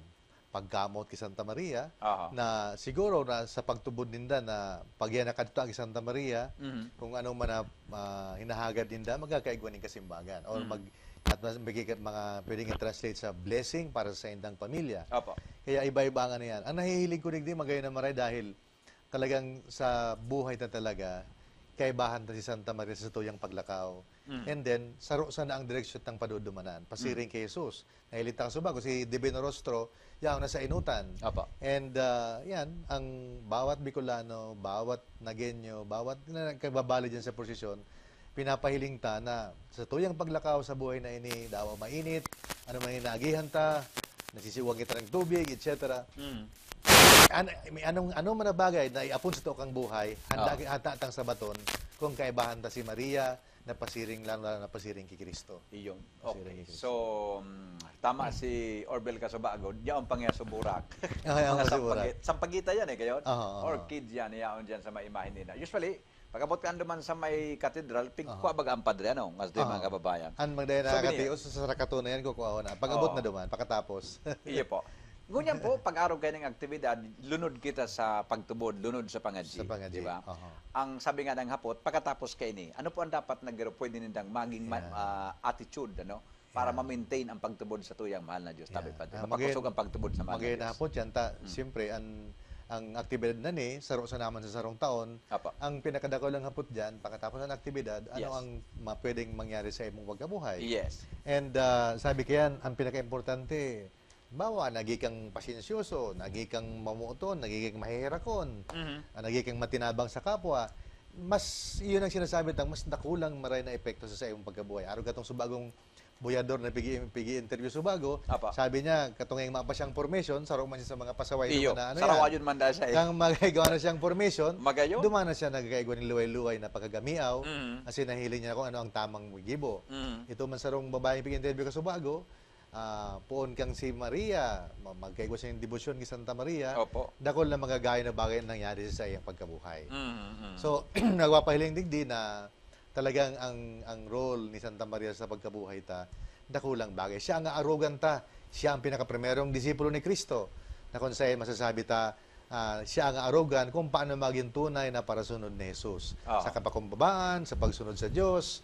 paggamot ki Santa Maria, Aha. na siguro na sa pagtubod ninda na pag yan nakadto ki Santa Maria, Mhm. kung ano man na, ah, hinahagad ninda, magkakaigwa nin kasimbagan. Or Mhm. mag-, at mas, magkika-, mga pwedeng i-translate sa blessing para sa indang pamilya. Opo. Kaya iba-iba ang ano yan. Ang nahihiling ko digdi, magayon na maray dahil talagang sa buhay ta talaga, kaibahan ta si Santa Maria sa satuyang paglakaw. Mm. And then, saro sana ang direksyon tang padudumanan, pasiring Mm. kay Jesus. Nahiling ta kasubago, si Divino Rostro, yaon na sa inutan. Apo. And, ah, yan, ang bawat Bicolano, bawat Nagueño, bawat na nagkababali dyan sa prosesyon, pinapahiling ta na sa tuyang paglakaw sa buhay na ini, dawa mainit, ano man yung naagihan ta, nasisiwang kita ng tubig, et cetera. Mm. An-, may anong, ano man na bagay na iapon sa tukang buhay, handa, Oo. handa tang sabaton kung kaibahan ta si Maria, napasiring lang, napasiring ki Cristo. Iyon. Napasiring Okay. ki Cristo. So, mm, tama si Orbel Casubago, yaon pa nga suburak. Ay, ang Mga suburak. sampagi-, sampagita yan eh, kayo? Oo, oo. Orchid yan, yaon dyan sa may imahen nila. Usually, pag-abot ka duman sa may katedral, pig-, Aha. kuha baga ang padre, ano? Ngas doy, Aha. mga kababayan. An magdaya na Souvenir. katios, sa sarakato na yan, kukuha ko na. Pag-abot Oo. na duman, pakatapos. Iyo po. Ngunyan po, pag-arog kayo ng aktibidad, lunod kita sa pagtubod, lunod sa pangadji, Sa pangadji, di ba? aha. Ang sabi nga ng hapot, pagkatapos kaini, ano po ang dapat na garo-, pwede nindang maging ma-, Yeah. ah, attitude, ano? Para Yeah. ma-maintain ang pagtubod sa tuyang mahal na Diyos, tabi Yeah. pa, di Ah, ba? magay-, Mapakosog ang pagtubod sa mahal na magay na Diyos. hapot yan, ta-, Mm. siyempre, an, ang aktibidad na ni, saro sa naman sa sarong taon, Apa. ang pinakadakul lang hapot dyan, pagkatapos ng aktibidad, ano Yes. ang ma-, pwedeng mangyari sa imong pagkabuhay? Yes. And, ah, sabi ko yan, ang pinaka-importante, Bawa, nagikang pasensyoso, nagikang mamoton, nagikang maheherakon, Mhm. ah, nagikang matinabang sa kapwa, mas, iyon ang sinasabi tang mas dakulang maray na epekto sa saimong pagkabuhay. Arog katong subagong buyador na pigi-, pigi-interview subago, Apa. sabi niya, katong yung mapa siyang formation, saro man siya sa mga pasaway Iyo, naman na ano sarawa yan. yun man dahil sa Kang magagawa na siyang formation, Magayon. duman na siya nagkakaigwa ng luway-luway na pagkagamiaw, Mhm. kasi nahiling niya kung ano ang tamang gibo. Mhm. Ito man sarong babaeng pig-interview ka subago, ah, poon kang si Maria, ma-, magkaigwa siyang debosyon ki Santa Maria, Opo. dakul na magagayon na bagay ang nangyari sa iyang pagkabuhay. Mm, mm. So, nagpapahiling digdi na talagang ang, ang role ni Santa Maria sa pagkabuhay ta, dakulang bagay. Siya ang aarogan ta. Siya ang pinakaprimerong disipulo ni Cristo na kung saan masasabi ta, ah, siya ang aarogan kung paano maging tunay na parasunod ni Jesus. Oo. Sa kapakumbabaan, sa pagsunod sa Diyos.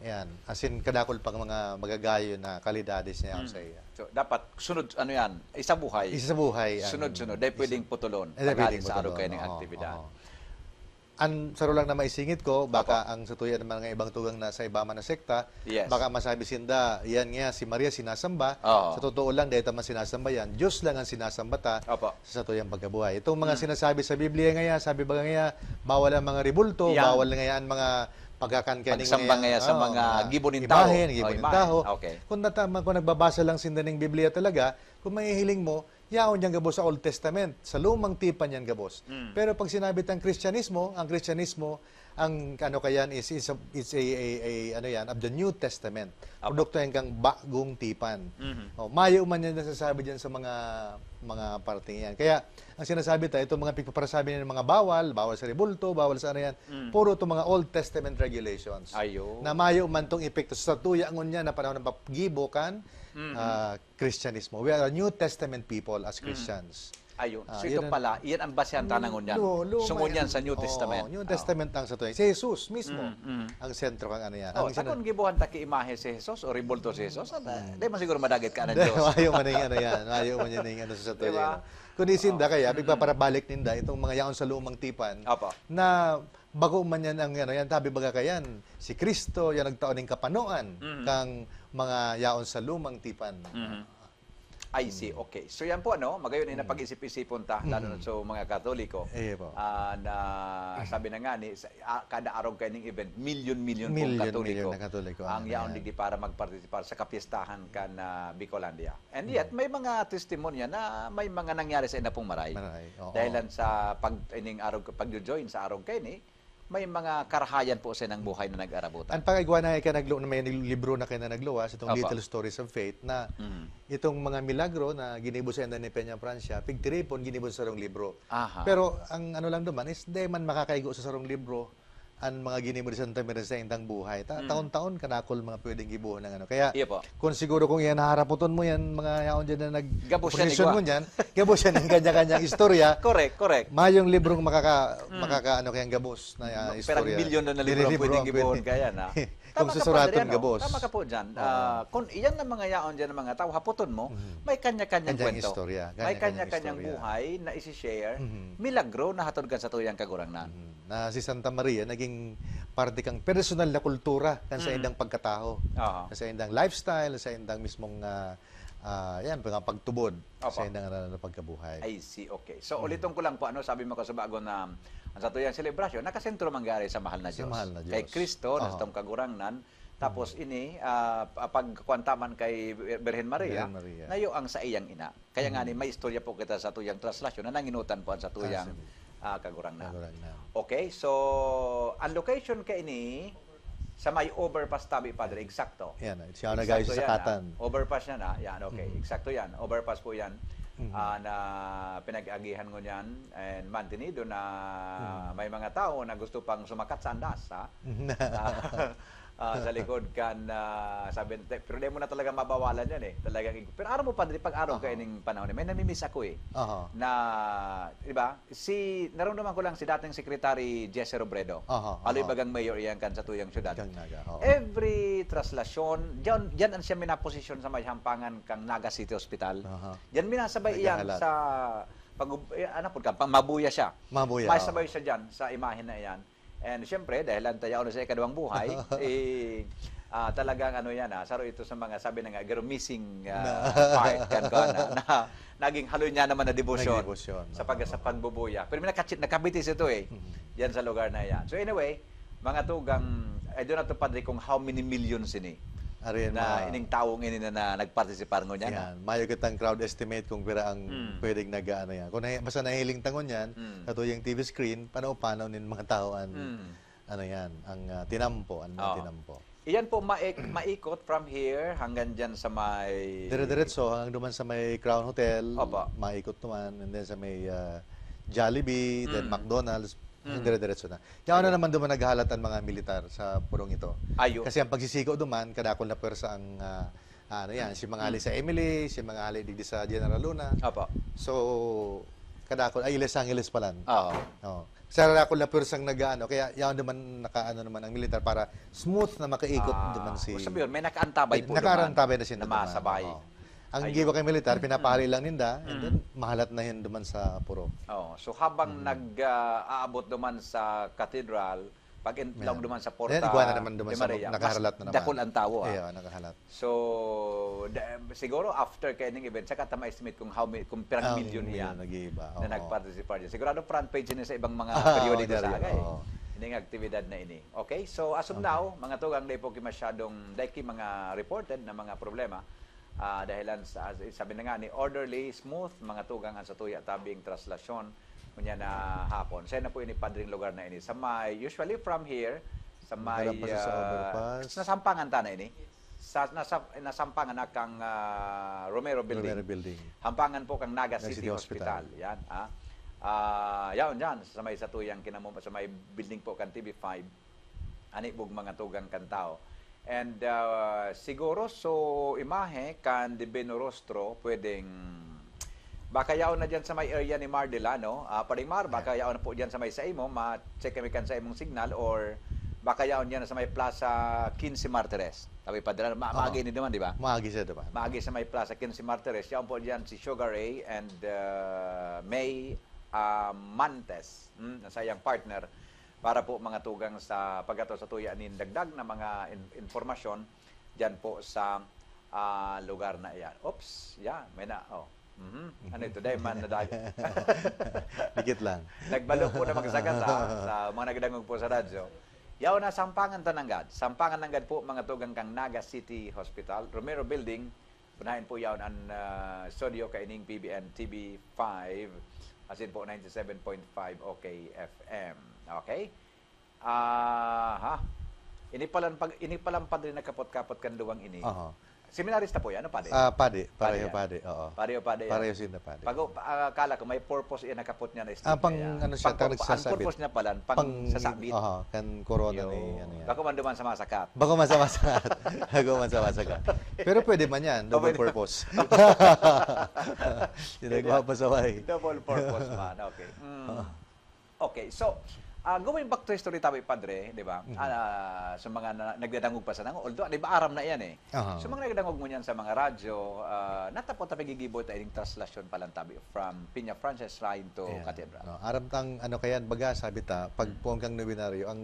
Ayan. As in, kadakul pang mga magagayon na kalidades niya Mm. sa iya. So, dapat sunod, ano yan, isa buhay. Isa sa buhay, ang Sunod-sunod. Dahil isa pwedeng putulon. Eh, dahil Tanghali pwedeng sa araw putulon. kayo ng Oo, aktibidad. oo. An, saro lang na maisingit ko, baka Apo. ang sa tuya ng mga ibang tugang na sa iba man na sekta, Yes. baka masabi sinda, "Yan nga, si Maria sinasamba." Oo. Sa totoo lang, dahil tama sinasamba yan. Diyos lang ang sinasamba ta Apo. sa satuyang pagkabuhay. Itong mga Hmm. sinasabi sa Biblia ngaya, sabi ba ngaya, bawal ang mga rebulto, Yan. bawal ngaya ang mga pagkakan kaya Pagsamba ngaya, ngaya sa oo, mga mga gibo nin imahen, tawo. gibo Oh, nin imahen. tawo. Okay. Kung natama, kung nagbabasa lang sinda ning Biblia talaga, kung mahihiling mo, yaon dyan gabos sa Old Testament, sa Lumang Tipan yan gabos. Mm. Pero pag sinabi tang Kristyanismo, ang Kristyanismo, ang ano kayan is, is a, it's a, a, a, ano yan, of the New Testament. Apo. Produkto yan kang Bagong Tipan. Mhm. Oh, mayo man yan nasasabi dyan sa mga, mga parting yan. Kaya, ang sinasabi ta, itong mga pigpaparasabi ng mga bawal, bawal sa rebulto, bawal sa ano yan, Mm. puro itong mga Old Testament regulations. Ayo. Na mayo man tong epekto sa tuya ngunyan na panahon ng paggibo kan, Mhm. ah, Kristyanismo. We are a New Testament people as Mm. Christians. Ayun. Ah, So, ito yun ang pala, iyan ang basehan ta na ngunyan. Lu-, lu-, So, ngunyan may sa New Oo, Testament. New Oo. Testament ang sa tuya. Si Jesus mismo Mm, mm. ang sentro kang ano yan. Oh, Ang sino- takon gibuhan ta ki imahe si Jesus o rebulto si Jesus? Ano, Mm. di man siguro madagit ka ng Hindi, Diyos. mayo man yung ano yan. Mayo man yun yung ano sa Di tuya ba? yan. Kundi sinda Oo. kaya, Mm. pigpaparabalik ninda itong mga yaon sa lumang tipan Apo. na Bako man yan ang, ano, yan, tabi baga kayan, si Cristo, yan nagtao ning kapanoan Mhm. kang mga yaon sa lumang tipan. Mhm. I see. Mm. Okay. So, yan po, ano, magayon, eh, Mm. napag-isip-isipon ta, lalo na Mm. sa mga Katoliko. Iyo po. Ah, na, sabi na nga ni, sa, ah, kada arog kaining event, milyon-milyon pong Milyon, Katoliko milyon na Katoliko ang ang yaon nangyayari. Digdi para magpartisipar sa kapistahan kan, ah, Bicolandia. And yet, Mm. may mga testimonya na may mga nangyari sa ina pong maray. Maray, oo. Dahilan sa pag-, ining arog, pagjo-join sa arog kaini, may mga karahayan po sa inang buhay na nag-arabutan. Ang pag-igwa na kaya naglu-, may libro na kaya na nagluwas, itong Opo. Little Stories of Faith, na Mm. itong mga milagro na ginibo sa inda ni Peña Francia, pigtiripon, ginibo sa sarong libro. Aha. Pero ang ano lang naman is, di man makakaigo sa sarong libro ang mga ginibo ni Santa Maria sa indang buhay. Ta-, Mm. taon-taon, kadakol mga pwedeng gibuhon ng ano. Kaya, Iyo po. kung siguro kung iyan, haharapoton mo yan, mga yaon dyan na nag-, Gabos siya, oposisyon igwa. Mo dyan, gabos siya ng kanya-kanyang istorya. Correct, correct. Mayong librong makaka-, Mm. makaka-, ano, kayang gabos na, ah, No, perang istorya. Milyon na, na libro ang Nililibro pwedeng ang gibohon pwede. Kaya na. Kung Tama ka po, susuraton, Adriano. Gabos. Tama ka po dyan. Oo. Ah, kung iyan ang mga yaon dyan ng mga tao, hapoton mo, Mhm. may kanya-kanyang Kanyang kwento. Istorya, May kanya-kanyang kanya-kanyang istorya. Buhay na isi-share, Mhm. milagro na hatod kan satuyang Kagurangnan. Mhm. Na si Santa Maria naging parte kang personal na kultura kan sa Mhm. indang pagkatao, Aha. kan sa indang lifestyle, sa indang mismong, ah, ah, yan, mga pagtubod Opo. Sa indang aral na pagkabuhay. I see, okay. So, Mm. uliton ko lang po, ano, sabi mo kasubago na ang satuyang selebrasyon, nakasentro mangyari sa mahal na Sa Diyos. Mahal na Kay Diyos. Kristo, na Aha. satong Kagurangnan, tapos Mm. ini, ah, pa-, pagkuwan ta man kay Birhen Maria, Birhen Maria. Na iyo ang saiyang ina. Kaya nga Mm. ni, may istorya po kita sa tuyang traslasyon na nanginutan po ang satuyang, Ah, sige. ah, Kagurangnan. Kagurangnan. Okay, so, ang location kaini, sa may overpass tabi, Padre, eksakto. Yan, siya ang Eksakto nag-ayos sa yan, ah. Sakatan. Overpass yan, ah. Yan, okay. Mm. Eksakto yan. Overpass po yan, Mm. ah, na pinag-agihan ngunyan and mantenido na Mm. may mga tao na gusto pang sumakat sa andas, ha? Mm. Ah, ah, sa likod kan, ah, sabi, pero di mo na talaga mabawalan yan, eh. Talagang ig-, pero aram mo, Padre, pag araw Aha. Kaining panahon, eh, may namimiss ako, eh. Aha. Na, di ba? Si, naramdaman ko lang si dating Secretary Jesse Robredo. Aha, Aloy aha. Bagang mayor iyan kan satuyang syudad. Kang Naga, oo. Every traslasyon, diyan, diyan ang siya minaposisyon sa may hampangan kang Naga City Hospital. Aha. Diyan minasabay iyan Naghahalat. Sa pag-, eh, ano po ka, pang mabuya siya. Mabuya, May oo. Sabay siya diyan sa imahe na iyan. And siyempre, dahil ang tayaw na sa ikaduwang buhay, eh, ah, talagang ano yan, ah, saro ito sa mga, sabi na nga, garo missing, ah, Na. Part, kan, kan, na, na, naging haloy niya naman na debosyon Naging debosyon, sa pag-, oo. Sa pagbubuya. Pero may nakachi-, nakabitis ito eh, Mhm. Yan sa lugar na yan. So anyway, mga tugang, I do not know, Padre, kung how many millions ini Ariyan, na mga ining taong ini na, na nagpartisipar ngunyan, Yan. Mayo kitang crowd estimate kung pira ang Hmm. pwedeng nag-aano yan. Kung nahi-, basta nahiling ta ngunyan, Hmm. sa tuyang T V screen, panaw-panaw nin mga tao an, Hmm. ano yan, ang, ah, tinampo, ang mga Oo. Tinampo. Iyan po, maik-, maikot from here hanggang dyan sa may Dire-diretso hanggang duman sa may Crown Hotel, Opo. Maikot naman, and then sa may, ah, Jollibee, then Mm. McDonald's, Mm. dire-diretso na. Yan na Ayun. Naman duman naghahalat ang mga militar sa purong ito. Ayo. Kasi ang pagsisigo duman, kadakol na pwersa ang, ah, ano yan, si mga hali Mm. Sa Emily, si mga hali digdi sa General Luna. Opo. So, kadakol, ay, Los Angeles pala. Oo. Oo. Sa Racol na pwersang nag-aano, kaya yaon naman nakaano naman ang militar para smooth na makaikot Ah, naman si sabi yun, may nakaantabay po naman nakaantabay na siya na naman, masabay. Oo. Ang Ayun. Giwa kay militar, pinapahali lang ninda, and Mm. Then mahalat na yun naman sa puro. Oh, so habang Mm. nag, ah, aabot naman sa cathedral, pag in-, Yan. Lang naman sa Porta Then, iguana naman naman de sa Maria, mas nakahalat na naman. Dakul ang tao, ah. Iya, nakahalat. So, da-, siguro after kaining event, saka ta ma-estimate kung how many, kung pirang Ah, milyon milyon iyan nag-iiba, na oo. Nagparticipate diyan. Sigurado front page ini sa ibang mga Ah, periodiko sa diaryo, agay. Oo. Ining aktibidad na ini. Okay? So, as of Okay. Now, mga tugang, dai po ki masyadong, dai ki mga reported na mga problema. Ah, dahilan sa, sabi na nga ni orderly, smooth, mga tugang ang satuya tabing traslasyon. Unya na hapon. Sa na po ini, Padring, lugar na ini. Sa may, usually from here, sa may, Nagkalampas sa ah, overpass. Nasampangan ta na ini. Sa, nasa, nasampangan na kang, ah, Romero Building. Romero Building. Hampangan po kang Naga Naga City City Hospital. Hospital. Yan, ah. Ah, yaon dyan, sa may satuyang kinamo-, sa may building po kan T V five. Ani bug mga tugang kan tao. And, ah, siguro, so, imahe kan Divino Rostro, pwedeng, baka yaon na dyan sa may area ni Mar Delano. Ah, Padre Mar, baka Ayan. Yaon na po dyan sa may sa imo, ma-check kami kan sa imong signal, or baka yaon dyan sa may Plaza Quince Martires. Tabi, Padre, ma-, Oo. Maagi ni naman, di ba? Maagi siya, di ba? Maagi sa may Plaza Quince Martires. Yaon po dyan si Sugar Ray and, ah, May, ah, Mantes, hmm, na sayang partner. para po, mga tugang, sa pagkatao sa tuya nin dagdag na mga in-, impormasyon diyan po sa, ah, lugar na iyan. Oops, yeah, may na, oh. Mhm. Ano ito? Dahil man na dahil. Dikit lang. Nagbalo po na magsagat, ha, sa mga nagdangog po sa radyo. Yaw na, sampangan ta nanggad. Sampangan nanggad po, mga tugang, kang Naga City Hospital, Romero Building. Unahin po yaon an, ah, studio kaining P B N T V five, asin po ninety-seven point five O K F M. Okay? Aha. Ini palan pag, ini palan padre nagkapot-kapot kan duwang ini. Aha. Seminarista po yan, ano, padre? Ah, padi. Pareho yan. Padi, oo. Pareho padi yan. Pareho sinda padi. Pag, ah, kala ko may purpose yan, nakapot niya na Ah, pang ano siya, Pang-, pang-, ang purpose niya pala, pang sasabit. Aha, kan korona ni, ano yan. Bako man duman sa masakat. Bako man sa masakat. Bako man sa masakat. Pero pwede man yan, double purpose. Pwede. Yung nagpapasaway. Double purpose man, okay. Mm. Oo. Okay, so, ah, going back to history tabi, Padre, di ba? Mhm. Ah, sa mga na-, nagdadangog pa sa nango, although, di ba, aram na yan eh. Aha. So, mga nagdangog mo niyan sa mga radyo, ah, natapot na pagigibo ta ining traslasyon pa lang tabi from Peña Francis Shrine to Ayan. Cathedral. No, aram tang ano kayan, baga sabi ta, pag Mm. ponggang nobenaryo, ang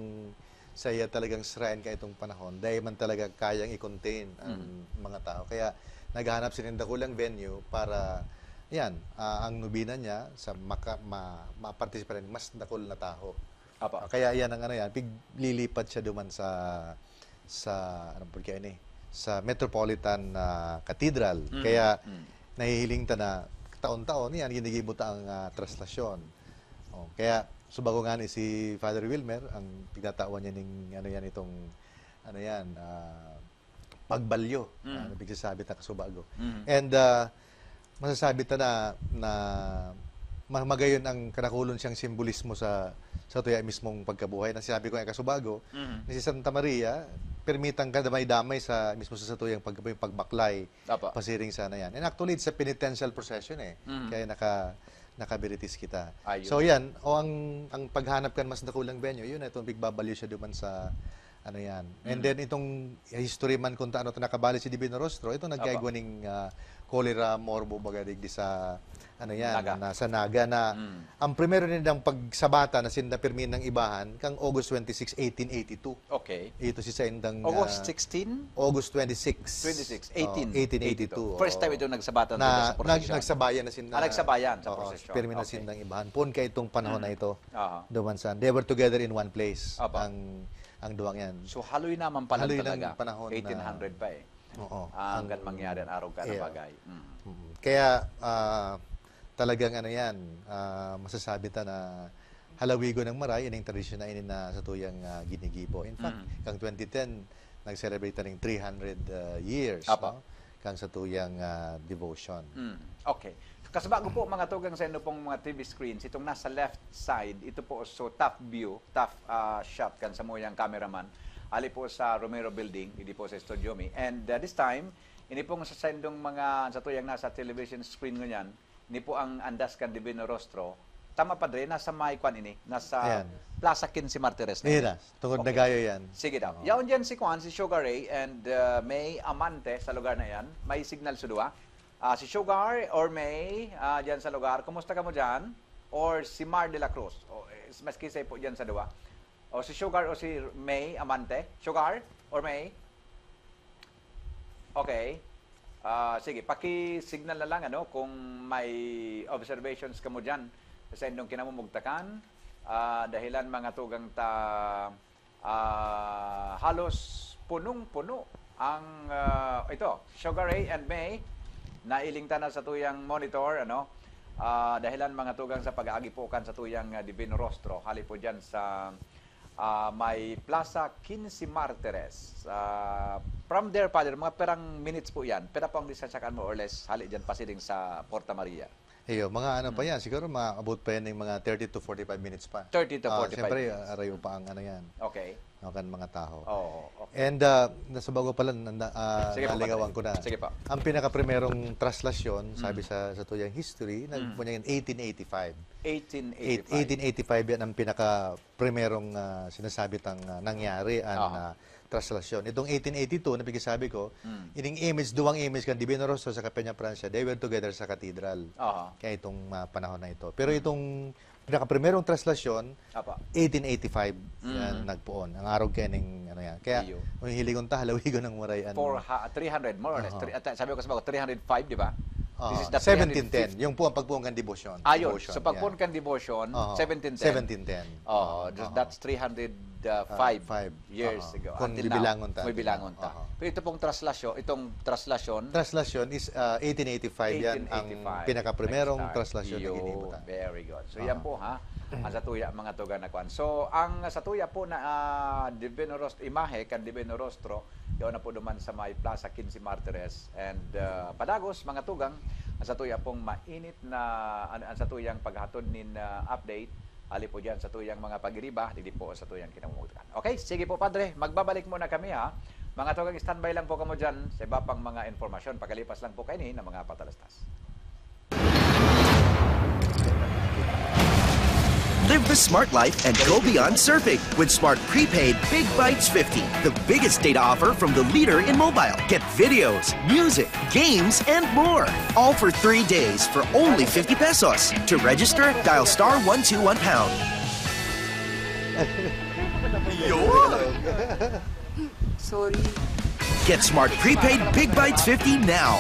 saya talagang shrine ka itong panahon, dahil man talaga kayang i-contain ang Mm. mga tao. Kaya naghahanap sila ng dakulang venue para, yan, ah, ang nobena niya sa maka-, ma-, ma-participate ng mas dakul na tao. Apa. Ah, kaya yan ang ano yan, piglilipat siya duman sa, sa, ano po kaya ini? Sa Metropolitan, ah, Cathedral. Mm, Kaya mm. nahihiling ta na taon-taon yan, ginigibo ta ang, ah, traslasyon. Oh, kaya subago nga ni si Father Wilmer, ang pigtatawan niya ning, ano yan, itong, ano yan, ah, pagbalyo, Mm. ah, na pigsasabi ta kasubago. Mm. And, ah, masasabi ta na, na ma-, magayon ang karakulon siyang simbolismo sa, sa tuya mismong pagkabuhay. Na sinabi ko nga kasubago, Mm. na si Santa Maria, permitang kadamay-damay sa, mismo sa satuyang pagkabuhay, pagbaklay, Apa. pasiring sana yan. And actually, it's a penitential procession eh. Mm. Kaya naka-, nakabiritis kita. Ayun. So yan, o ang, ang paghanap kan mas dakulang venue, yun, itong pigbabalyo siya duman sa, ano yan. And Mm. then itong history man kung taano ito nakabali si Divino Rostro, ito Apa. nagkaigwa ning, ah, cholera, morbo, baga digdi sa, ano yan, Naga. na sa Naga na Mm. ang primero nindang pagsabata na sinda pirmi nang ibahan, kang August twenty-six, eighteen eighty-two. Okay. Ito si saindang, August ah, sixteen? August twenty-six. Twenty-six, Oh, eighteen eighty-two. eighteen eighty-two, First oo. time ito nagsabatan Na, dito sa nag-, Prosecution. nagsabayan na sinda. Ah, nagsabayan sa Oo, Prosecution. pirmi na Okay. sindang ibahan. Poon kaya itong panahon na Mm. ito, Aha. duman sa, they were together in one place, Apa. ang, ang duwang yan. So, haloy naman pala Haloy ng talaga. panahon na Eighteen hundred pa eh. Oo. Ah, Ang hanggang mangyari ang araw ka na Yeah. bagay. Mm. Mm. Kaya, ah, talagang ano yan, ah, masasabi ta na halawigon ng maray, ining tradisyon na ini na sa tuyang, ah, ginigibo. In fact, Mm. kang twenty ten, nag-celebrate na ning three hundred, ah, years, Apa. no? Kang sa tuyang, ah, devotion. Mm. Okay. Kasubago po, mga tugang, sa inyo pong mga T V screens, itong nasa left side, ito po, so, top view, top, ah, shot kan samuyang cameraman. Ali po sa Romero Building, idi po sa Studio Mi. And, ah, this time, ini pong sa sendong mga, sa tuyang nasa television screen ngunyan, ini po ang andas kan Divino Rostro. Tama, Padre, nasa may kwan ini, nasa Ayan. Plaza Quince Martires na Ayan ini. na, tungod Okay. na gayo yan. Sige daw. Oo. Yaon dyan si kwan, si Sugar Ray and, ah, May Amante sa lugar na yan. May signal sa duwa. Ah, si Sugar or May, ah, dyan sa lugar. Kumusta ka mo dyan? Or si Mar de la Cruz? O, eh, maski sa po dyan sa duwa. O si Sugar o si May Amante? Sugar or May? Okay. Ah, sige, paki-signal na lang, ano, kung may observations ka mo dyan sa indong kinamumugtakan. Ah, dahilan mga tugang ta, ah, halos punong-puno ang, ah, ito, Sugar Ray and May, nailing ta na sa tuyang monitor, ano? Ah, dahilan mga tugang sa pag-aagipukan sa tuyang, ah, Divino Rostro. Hali po dyan sa, ah, may Plaza Quince Martires. Ah, from there, Father, mga perang minutes po yan? Pera po ang distansya kan more or less, hali dyan pasiring sa Porta Maria? Iyo, mga ano pa Mm. yan, siguro maabot pa yan ng mga thirty to forty-five minutes pa. Thirty to Ah, forty-five siyempre, minutes. ah, arayo pa ang ano yan, Okay. no, kan mga tao. Oo, okay. And, ah, nasa bago pala, nanda-, ah, Sige po, nalingawan Padre. ko na. Sige po. Ang pinakaprimerong traslasyon, sabi Mm. sa, sa tuyang history, nag-, Mm. po niya yun, eighteen eighty-five. Eight-, Eighteen eighty-five. eighteen eighty-five yan ang pinakaprimerong, ah, sinasabi tang, ah, nangyari, ang, Aha. ah, traslasyon. Itong eighteen eighty-two na pagkasabi ko, Mm. ining image, duwang image kan Divino Rostro sa Peñafrancia, they were together sa cathedral. Aha. Kaya itong, ah, panahon na ito. Pero Mm. itong Pinakaprimerong traslasyon, Apa. eighteen eighty-five yan Mm. nagpoon. Ang arog kaya ning, ano yan. Kaya, Iyo. kung hihiligon ta, halawigon ang marayan. Four ha, three hundred, more or less. Aha. Three, at, sabi ko sa mga, three hundred five, di ba? Ah, This is the seventeen ten. three hundred fifty. Yung po ang pagpuon kan debosyon. Ayun. Debosyon, So, pagpuon yan. kan debosyon, Oo. seventeen ten. Seventeen ten. Oh, Oo. that's three hundred five Ah, five. years Aha. ago. Kung Until bibilangon now, ta, may bilangon ta. Aha. Pero ito pong traslasyon, itong traslasyon, Traslasyon is ah, eighteen eighty-five yan ang eighteen eighty-five. pinakaprimerong Nag-start. traslasyon na Yun, ginibo ta. very good. So, Aha. yan po, ha, ang satuya, mga tugang na kwan. So, ang satuya po na ah, Divino Rostro, imahe kan Divino Rostro, yaon na po duman sa may Plaza Quince Martires. And ah, padagos, mga tugang, ang satuya pong mainit na, ang, ang satuyang paghatod nin ah, update, hali po dyan sa tuyang mga pagiriba, digdi po sa tuyang kinamutan. Okay, sige po, Padre. Magbabalik muna kami, ha. Mga tugang, standby lang po kamo dyan sa iba pang mga informasyon. Pagkalipas lang po kaini ng mga patalastas. Live the smart life and go beyond surfing with Smart Prepaid Big Bytes fifty, the biggest data offer from the leader in mobile. Get videos, music, games, and more. All for three days for only fifty pesos. To register, dial star one two one pound. Sorry. Get Smart Prepaid Big Bytes fifty now.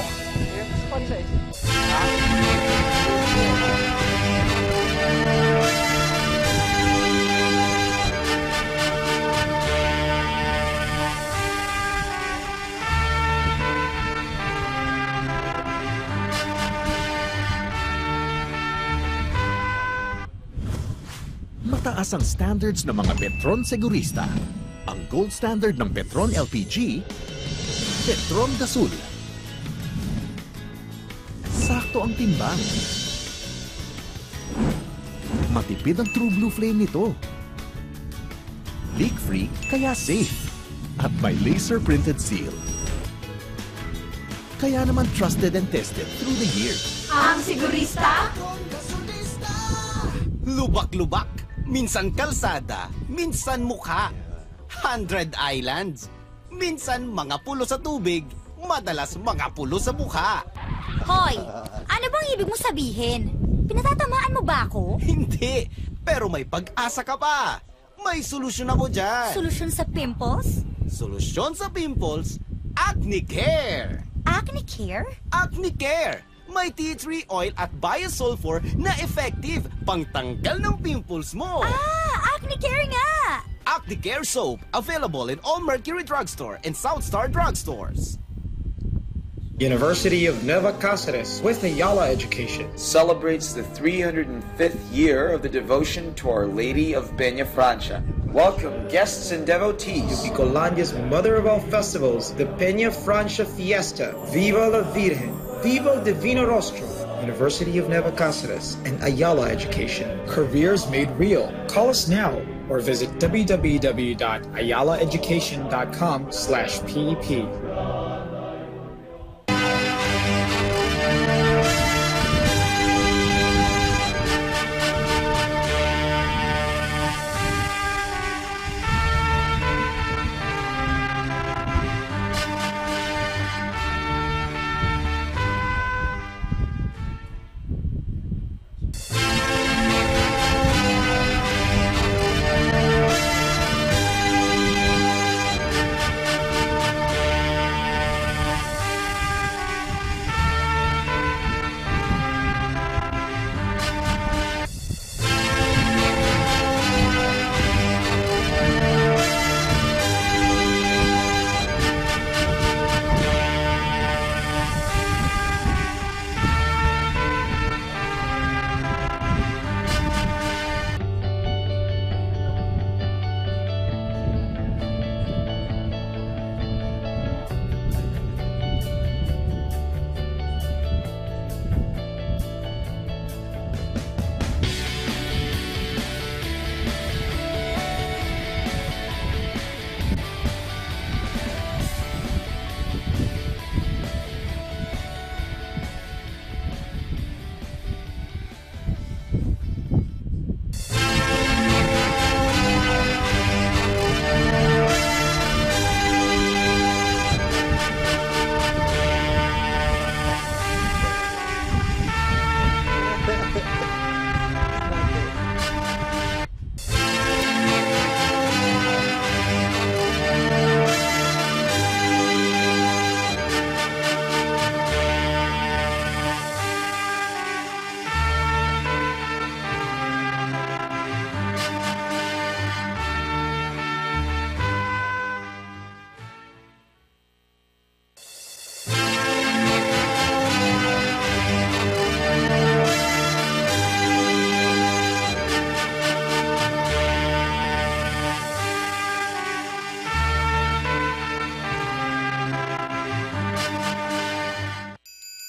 Mataas ang standards ng mga Petron Segurista. Ang gold standard ng Petron L P G, Petron Gasol. Sakto ang timbang. Matipid ang True Blue Flame nito. Leak-free, kaya safe. At may laser-printed seal. Kaya naman trusted and tested through the years. Ang Segurista? Lubak-lubak, minsan kalsada, minsan mukha. Hundred Islands, minsan mga pulo sa tubig, madalas mga pulo sa mukha. Hoy! Ano bang ibig mo sabihin? Pinatatamaan mo ba ako? Hindi, pero may pag-asa ka pa. May solusyon ako dyan. Solusyon sa pimples? Solusyon sa pimples, Acne Care. Acne Care? Acne Care. May tea tree oil at biosulfur na effective pangtanggal ng pimples mo. Ah! Acne Care nga! Acne Care Soap, available in all Mercury Drugstore and South Star Drugstores. University of Nueva Cáceres with Ayala Education. Celebrates the three hundred fifth year of the devotion to Our Lady of Peñafrancia. Welcome guests and devotees. Bicolandia's mother of all festivals, the Peñafrancia Fiesta. Viva la Virgen! Viva el Divino Rostro! University of Nueva Cáceres and Ayala Education. Careers made real. Call us now or visit w w w dot ayala education dot com slash p p.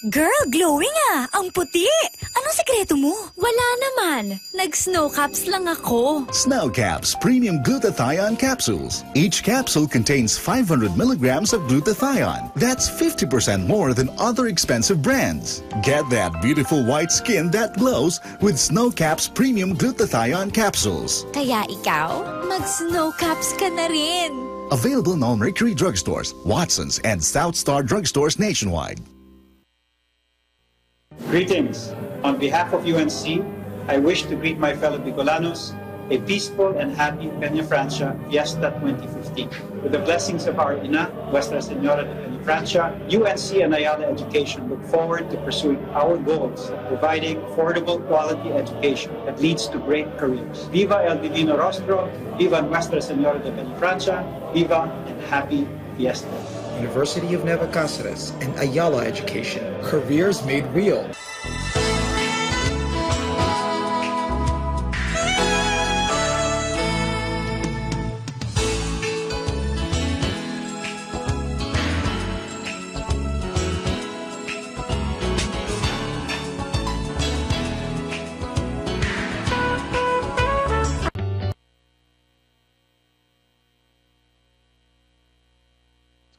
Girl, glowing ah! Ang puti! Anong sekreto mo? Wala naman! Nag-snow caps lang ako. Snow Caps Premium Glutathione Capsules. Each capsule contains five hundred milligrams of glutathione. That's fifty percent more than other expensive brands. Get that beautiful white skin that glows with Snow Caps Premium Glutathione Capsules. Kaya ikaw, mag-snow caps ka na rin! Available in all Mercury drugstores, Watsons, and South Star drugstores nationwide. Greetings. On behalf of U N C, I wish to greet my fellow Bicolanos a peaceful and happy Peñafrancia Fiesta twenty fifteen. With the blessings of our Ina, Nuestra Señora de Peñafrancia, U N C and Ayala Education look forward to pursuing our goals of providing affordable, quality education that leads to great careers. Viva El Divino Rostro, Viva Nuestra Señora de Peñafrancia, Viva and Happy Fiesta. University of Nueva Cáceres and Ayala Education. Careers made real.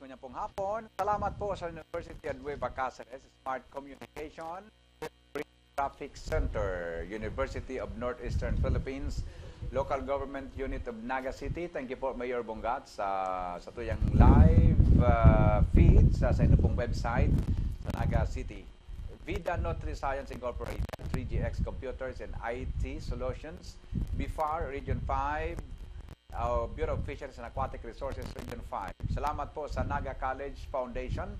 Ngunyan pong hapon, salamat po sa University of Nueva Cáceres Smart Communication Traffic Center, University of Northeastern Philippines, Local Government Unit of Naga City. Thank you po, Mayor Bongat, sa, sa tuyang live, ah, feed sa, sa inyo pong website sa Naga City. Vida Nutri Science Incorporated, three G X Computers and I T Solutions, BIFAR Region five, uh, Bureau of Fisheries and Aquatic Resources Region five. Salamat po sa Naga College Foundation,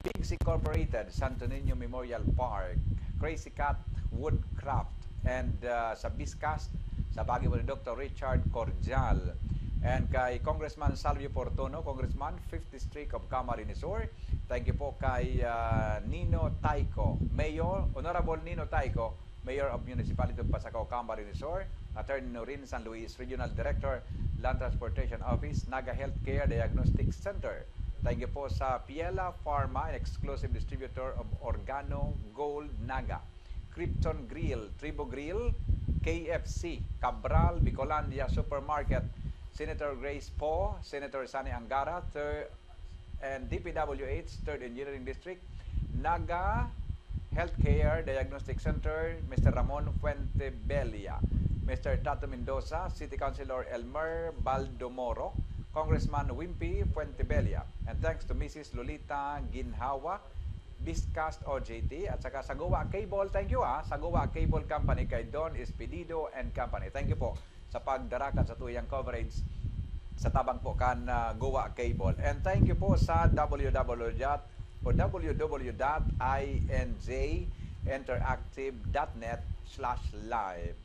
Pigs Incorporated, Santo Niño Memorial Park, Crazy Cat Woodcraft, and, uh, sa Biscast, sa Baguio ni Doctor Richard Cordial, and kay Congressman Salvio Portono, Congressman, fifth District of Camarines Sur. Thank you po kay, uh, Nino Taico, Mayor, Honorable Nino Taico, Mayor of Municipality of Pasacao, Camarines Sur, Attorney Norin San Luis, Regional Director, Land Transportation Office, Naga Healthcare Diagnostic Center. Thank you po sa Piela Pharma, an exclusive distributor of Organo Gold Naga, Krypton Grill, Tribo Grill, K F C, Cabral, Bicolandia Supermarket, Senator Grace Poe, Senator Sani Angara, thir-, and D P W H, Third Engineering District, Naga Healthcare Diagnostic Center, Mister Ramon Fuentebella, Mister Tato Mendoza, City Councilor Elmer Baldomoro, Congressman Wimpy Fuentebella, and thanks to Missus Lolita Ginhawa, Biscast O J T, at saka sa Goa Cable, thank you ah, sa Goa Cable Company kay Don Espedido and Company. Thank you po sa pagdara kan satuyang coverage sa tabang po kan, ah, Goa Cable. And thank you po sa W W W dot, o W W W dot I N J interactive dot net slash live.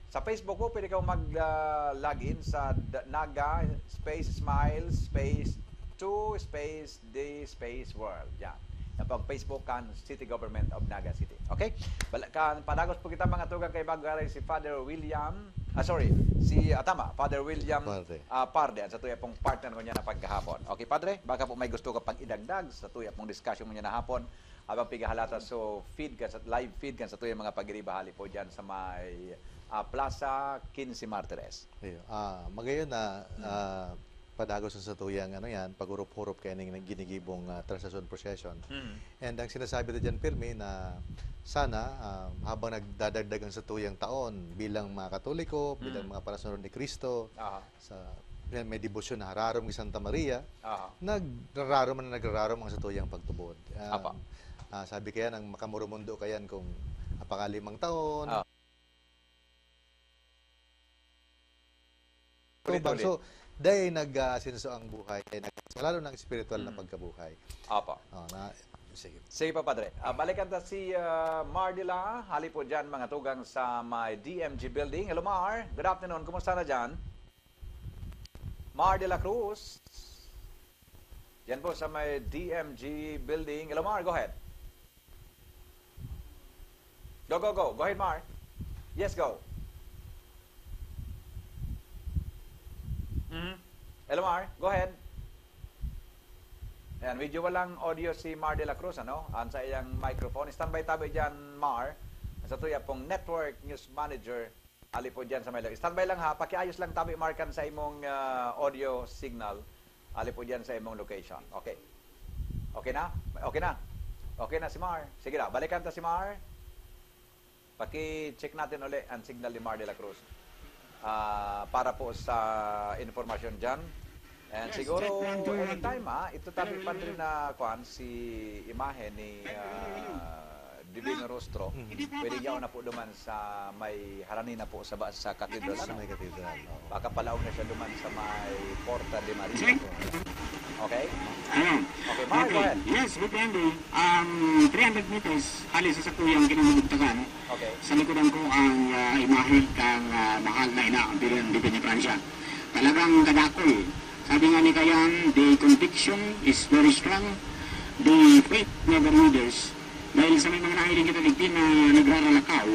Sa Facebook po, pwede kayong mag, ah, log in sa d-, Naga space smile space two space the space world. Yan. Yan po ang Facebook kan City Government of Naga City. Okay? Bal-, kan, padagos po kita mga tugang kay bago si Father William, ah, sorry, si, ah, tama, Father William, Parde. Ah, Parde, ang satuya pong partner ko niya na pagkahapon. Okay, Padre, baka po may gusto ka pang idagdag sa satuya pong discussion niya na hapon, habang pigahalata so feed kan sa, live feed kan satuya mga pagiriba hali po dyan sa may, ah, Plaza Quince Martires. Iyo. Ah, magayon na, ah, padagos na sa tuyang, ano yan, pag-urop-hurop kaya ning ginigibong, ah, translation procession. Mm. And ang sinasabi na dyan, pirmi, na sana, ah, habang nagdadagdag ang sa tuyang taon bilang mga Katoliko, bilang Mm. mga parasunod ni Cristo, Aha. sa, may, may debosyon na hararom ni Santa Maria, Aha. nagrararom na nagrararom ang sa tuyang pagtubod. Ah, Apa. ah, sabi kaya ng makamurumundo kayan kung apakalimang taon, Ah. Ulit-ulit. So, dahil nag-aasenso ang buhay, eh, nag-, lalo ng espiritual na Mm. pagkabuhay. Apa. Oh, na, sige. Sige pa, Padre. Ah, balikan ta si, ah, Mar de la, hali po dyan, mga tugang sa may D M G Building. Hello, Mar. Good afternoon. Kumusta na dyan? Mar de la Cruz. Yan po sa may D M G Building. Hello, Mar. Go ahead. Go, go, go. Go ahead, Mar. Yes, go. Mhm. Hello, Mar. Go ahead. Yan, medyo walang audio si Mar de la Cruz, ano? Ang sa iyang microphone. Standby tabi dyan, Mar. Sa tuya pong Network News Manager. Ali po dyan sa may... Standby lang ha. Pakiayos lang tabi, Mar, kan sa imong ah, audio signal. Ali po dyan sa imong location. Okay. Okay na? Okay na? Okay na si Mar. Sige na, balikan ta si Mar. Paki-check natin uli ang signal ni Mar de la Cruz. Ah, para po sa informasyon dyan. And Yes, siguro, check one, two, one, two. Anytime ha, ito tabi Hello, pa rin hello. Na kwan, si imahe ni Hello, hello, hello. ah, Divino Rostro. Hindi po Pwede ako- yaon na po duman sa may harani na po sa, ba- sa katedral. Sa Ano? May Katedral. Oo. Baka palaong na siya duman sa may Porta de Maria. Check. Okay? Ayan. Okay, Mar, go Okay. ahead. Yes, good morning. Um, three hundred meters, hali sa sakuyang kinamumugtakan. Okay. Sa likodan ko ang ah, imahe kang ah, mahal na ina, Virgen de Peñafrancia. Talagang kadakol. Sabi nga ni Kayan, the conviction is very strong. The faith never wavers. Dahil sa may mga nahiling kita digdi na nagraralakaw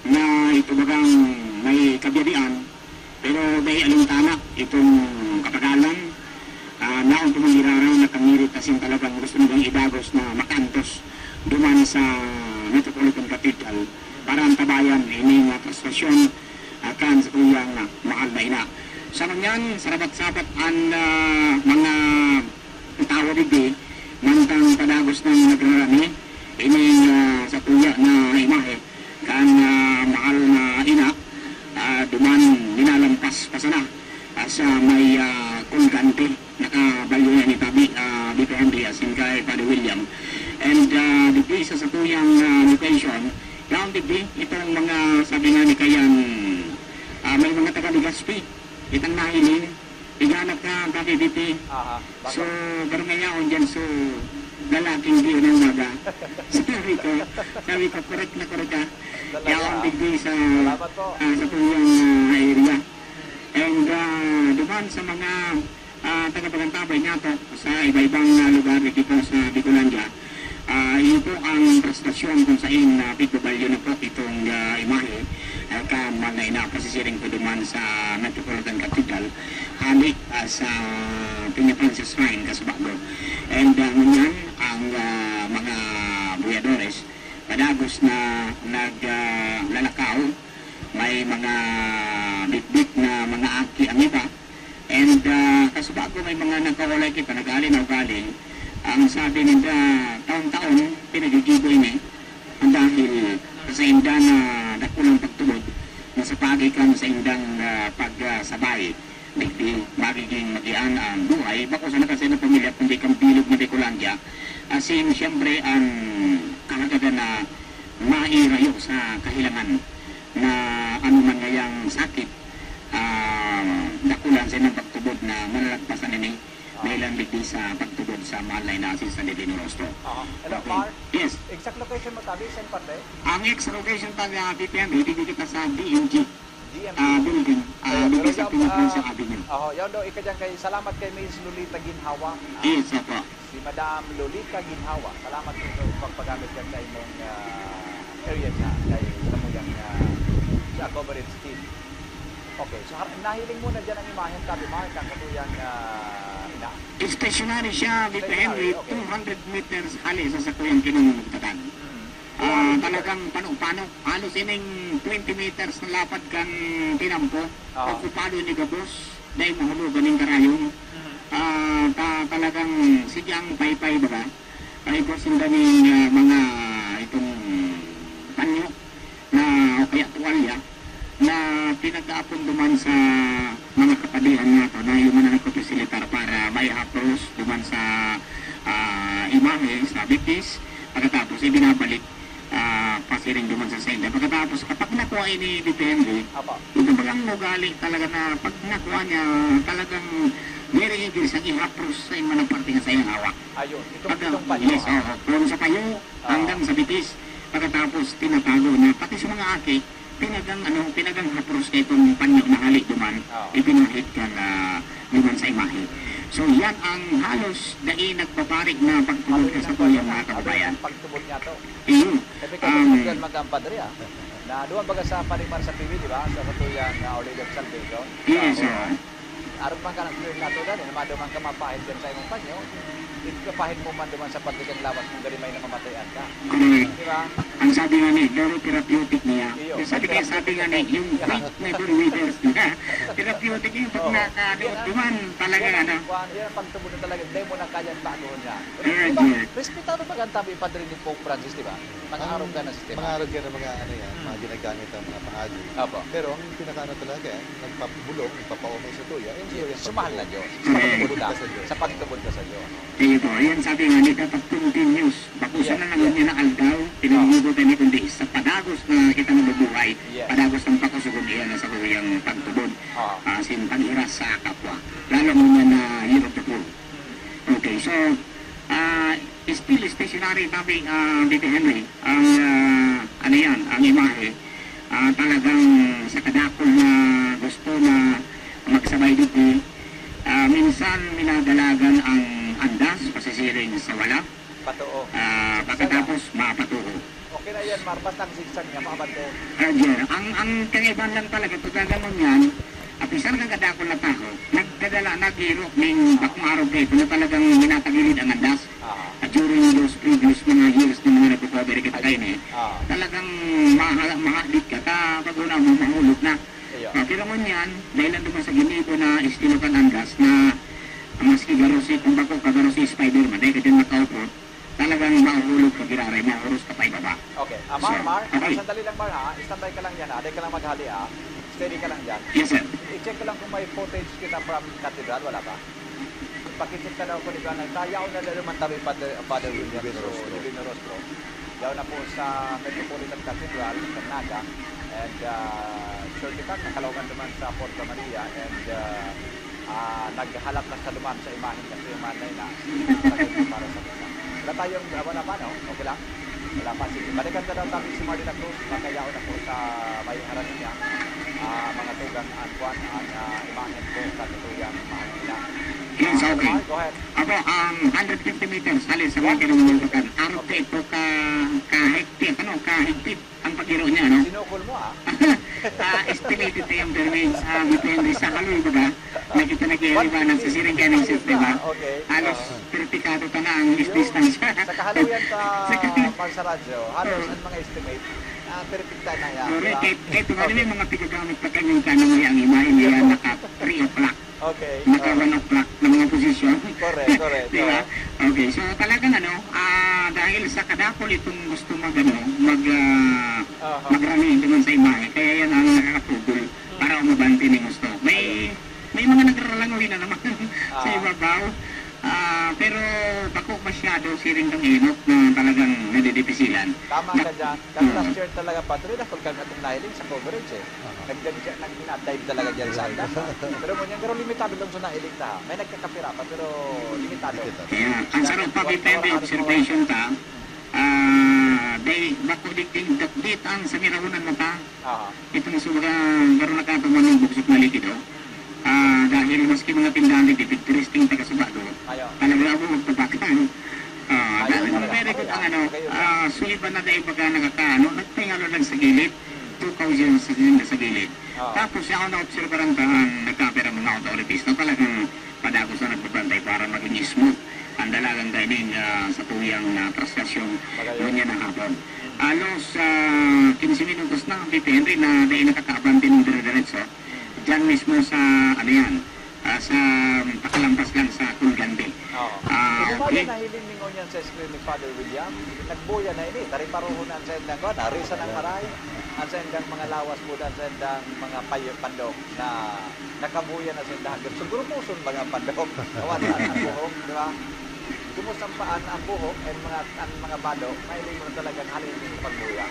na ito bagang may kabyadian, pero dahil alintana itong kapagalan, ah, naon po manggiraray na kangirit asin talagang gusto nilang idagos na makantos duman sa Metropolitan Cathedral para antabayan ining ah, prestasyon ah, kan sa tuyang ah, mahal na ina. Sa ngunyan, sarabat-sabat an ah, mga tawo digdi, mantang padagos nang nagrarami ining ah, sa tuya na imahe kan ah, mahal na ina, ah, duman minalampas pa sana ah, sa may ah, Colgante, nakabalyo na ni Tabi, ah, Vito Henry, asin kay Padre William. And ah, digdi sa satuyang ah, location, yaon digdi itong mga, sabi nga ni Kayan, ah, may mga taga Legazpi, itang nahiling, iganap na ang Tabi Viti. Aha. So, pero ngayon dyan, so, lalaking view ng umaga. Sabi ko, sabi ko, correct na correct ah. Talaga, Yaon ah. Digdi sa, Salamat po. ah, sa tuyang ah, area. And ah, duman sa mga ah, tagapagantabay nato sa iba-ibang ah, lugar dito sa Bicolandia, ah, iyo po ang prestasyon kung sain na pigbabalyo na po itong ah, imahe ah, kan mahal na ina pasisiring po duman sa Metropolitan Cathedral, hali ah, sa Peñafrancia Shrine, Casubago. And ah, ngunyan, ang ah, mga buyadores, padagos na naglalakaw, may mga bitbit na mga aki ang iba. And ah, Casubago, may mga nagkawalay kita, nag-ali na ugaling. Ang sabi ninda, taon-taon, pinagigibo ini. Ang dahil sa inda na dakulang pagtubod na sa pagikan sa indang ah, pagsabay, digdi magiging magian ang buhay, bako sana kasi ng pamilya, kundi kan bilog na Bicolandia. Asin, siyempre, ang kahagadan na mairayo sa kahilangan na anuman ngayang sakit, ah, dakulan sa inang pagtubod na malalagpasan ini, dahilan digdi sa pagtubod sa mahal na ina si San Divino Rostro. Aha. Hello, Okay. Mar. Yes. Exact location mo tabi, saan parte? Ang ex location pa sa P P M, ibigay kita sa D M G D M G. ah, building, ah, Ayun, dito pero sa yung, Pinagpon ah, sa Avenue. Aho, yun daw, ika dyan kay, salamat kay Miss Lolita Ginhawa. Ah, Yes, opo. Si Madam Lolita Ginhawa. Salamat po sa pagpagamit dyan sa imong ah, area dyan, kay samuyang ah, sa coverage team. Okay, so har- nahiling mo na dyan ang imahen, sabi Mark, ang katuyang ah, ina. Stationary siya, Vito Stationary, Henry, okay. two hundred meters hali sa sakuyang kinamumugtakan. Hmm. Ah, talagang pano-pano. Halos ining twenty meters na lapad kan tinampo. Ah. Okupado ni gabos, dahil mahulugan ning karayong. Mhm. Ah, ta- talagang sige ang paypay, baga. Ay, ko sinda ning ah, mga itong panyo na o kaya tuwalya na pinag-aapon duman sa mga kapadihan nato na yung mga nagpapasilitar para may hapros duman sa ah, imahe, sa bitis, pagkatapos ibinabalik ah, pasiring duman sa sainda. Pagkatapos, kapag nakuha ini ni Vito Henry, Apo. ito bagang ugali talaga na pag nakuha niya, talagang very eager siyang ihapros sa mga parte nga sa iyang hawak. Ayun, itong, Pagka, itong panyo. yes, Ah. Oo, from sa payo Ah. hanggang sa bitis, pagkatapos tinatago niya, pati sa mga aki, pinagang, ano, pinagang hapros kay itong panyo na hali duman, Ah. ipinahid ka na duman sa imahe. So, yan ang halos dai nagpapari na pagtubod ka sa tuyang mga kababayan. Pagtubod niya to. Iyo. Sabi ko, Um, um, yan mag-ampadre ah. Na duwan baga sa Palimar sa P W, di ba? Sa katuyang uh, Our Lady of Salvation. Yes, Sa- sir. Aron man ka ng clear na to, dali, na maduman ka mapahid dyan sa imong panyo, ipapahid mo man duman sa parte kan lawas mo, dali may namamatayan ka. Correct. Di ba? Ang sabi nga ni, very therapeutic niya. Iyo. Yung sabi kaya sabi nga ni, yung faith never wavers. Therapeutic yung pag Oo. nakalimutuhan, talaga Yan ang, ano. kuwan, yan ang pagtubod na talaga, dahil mo na kayang tagoon niya. Very Di ba? good. Respetado pag ang tabi, Padre, ni Pope Francis, di ba? Mag-aarog ka ng sistema. Mag-aarog ka ng mga ano yan, Hmm. mga ginagamit ang mga pahagi. Opo. Pero ang pinakaano talaga yan, nagpabulong, nagpapaumay sa tuya, yan Yes, siguro yung sumahal na pagtubod. Diyos. Sa Correct. pagtubod ka. Pagtubod ka sa Diyos. Sa pagtubod ka sa Diyos. Kaya po, yan sabi nga ni, dapat continuous. Bakusan Yeah, na naman yeah. niya na aldaw, pinagluto tayo kundi sa padagos na kita nabubuhay. Yes. Padagos ng pakusugon iyan na sa kuyang pagtubod. Ah. Ah, sin paghiras sa kapwa. Lalo mo niya na year of the poor. Hmm. Okay, so, ah, still stationary tabi, ah, Tito Henry, ang, ah, ano yan, ang imahe, ah, talagang sa kadakol na gusto na magsabay digdi, ah, minsan minadalagan ang andas, pasisiring sa wala, Patoo. ah, pagkatapos mapatuho. Okay na yan, Mar. Basta ang zigzag niya, maabante. Roger, ang, ang kaibahan lang talaga, pagkaganon yan, apisar kan kadakol na taho, nagdadala, naghiro ning bakong araw kay na talagang minatagilid ang andas. Ah. At during those previous mga years na mga nagko-cover kita kaini, Ah. talagang mahala, mahadit ka, ta pag una mo, mahulog na. Iyo. Ah, pero ngunyan, dahil lang naman sa ginibo na estilo kan andas na maski garo si, kung bako ka garo si Spider-Man, dahil ka dyan makaupot, talagang mahuhulog ka giraray, mahuros ka pa ibaba. Okay. Ah, Mar, So, Mar, okay. Sandali lang, Mar, ha? Standby ka lang yan, ha? Dahil ka lang maghali, ha? Steady ka lang dyan. Yes, sir. I-check ko lang kung may footage kita from Cathedral, wala ba? Pakicheck ka daw kung ikaw nagtayaw na dali man tabi, Father, Father William Divino Rostro. Rostro. Divino Rostro. Yaw na po sa Metropolitan Cathedral, sa Naga. And uh, sure kita, nakalawagan naman sa Porta Maria. And uh, ah, naghalat na siya duman sa imahen kasi yung manay na para sa misa. Wala tayong, ah, wala pa, no? Okay lang? Wala pa. Sige, balikan ka daw kami si Marlene Cruz. Makayaon ako sa may harap niya. Ah, mga tugang ang kwan, ang ah, imahen ko sa tutuyang imahen nila. Yes, okay. Mar, go ahead. Apo, um, hundred fifty meters, hali sa mga kinunulbakan. Arog ka ito ka, kahigpit, ano, kahigpit ang paghiro niya, no? Sinukol mo, ah. Ah, estimated na yung permits, ah, depende sa haloy, baga. Nakita na kayo, di ba, nagsisiring ka ng sistema. Okay. Halos Ah. perpikado ka na ang Yun. distansya. Sa kahaloyan sa Sa kahaloyan. Pag sa radyo, halos ang mga estimate, ah, perfect na yan, di Correct. ba? Kahit, kahit kung ano may mga pigagawang pagkanyang ka na may ang imahe niya, naka three o'clock, Okay. naka ah, one o'clock na mga posisyon. Correct, correct, Di ba? ah. Okay, so talagang ano, ah, dahil sa kadakol itong gusto mag, ano, mag, ah, Aha. magrami naman sa imahe, kaya yan ang nakakapugol para umabante ni gusto. May, may mga nagralangoy na naman sa Ah. ibabaw. Ah, pero bako masyado siring kang Enok na talagang nadidipisilan. Tama Bak- ka dyan. Kami Mm. last year talaga, Padre, dakul kami atong nahiling sa coverage eh. Nag-, nag-, nag-dive talaga dyan sa andas. Pero mo niyang, pero limitado lang sa nahiling ta, ha. May nagkakapira pa, pero limitado. Limitado. Kaya, ang sarong pa, depende observation ta, ah, day, bako digding dakdit ang sa mirahunan mo ta. Aha. Itong subaga, karon na ka tumanong bugsok na likido. Ah, dahil maski mga tindahan, di, di, touristing taga Sabado, Ayaw. talaga ako magpabakan. Ah, Ayaw dahil talaga. very good ang ano, Ayaw. ah, so iba na dahil baga nakakaano, nagpahingalo lang sa gilid, two thousand sa, sa gilid. Oo. Tapos, ako na-obserbaran ka ang nagkapira mga authorities na talagang padagos na nagbabantay para maging smooth ang dalagang dining ah, sa tuyang na prastasyon Magayon. ngunyan na hapon. Halos ah, quince minutos na ang P P N rin na dahil nakakaabante ng dire-diretso. Diyan mismo sa, ano yan, ah, sa pakalampas lang sa Colgante. Oo. Ah, Kung okay. Nahiling ningon yan sa screen ni Father William, nagbuya na ini. Dari paruho na ang sa indang, ano, risa ng maray. Ang sa indang mga lawas po, ang sa indang mga payo, pandok na nakabuya na sa indang. Siguro puson mga pandok. Awan na ang buhok, di ba? Kumusta ang paan ang buhok and mga, ang mga bado, mahiling mo na talagang halin yung pagbuya.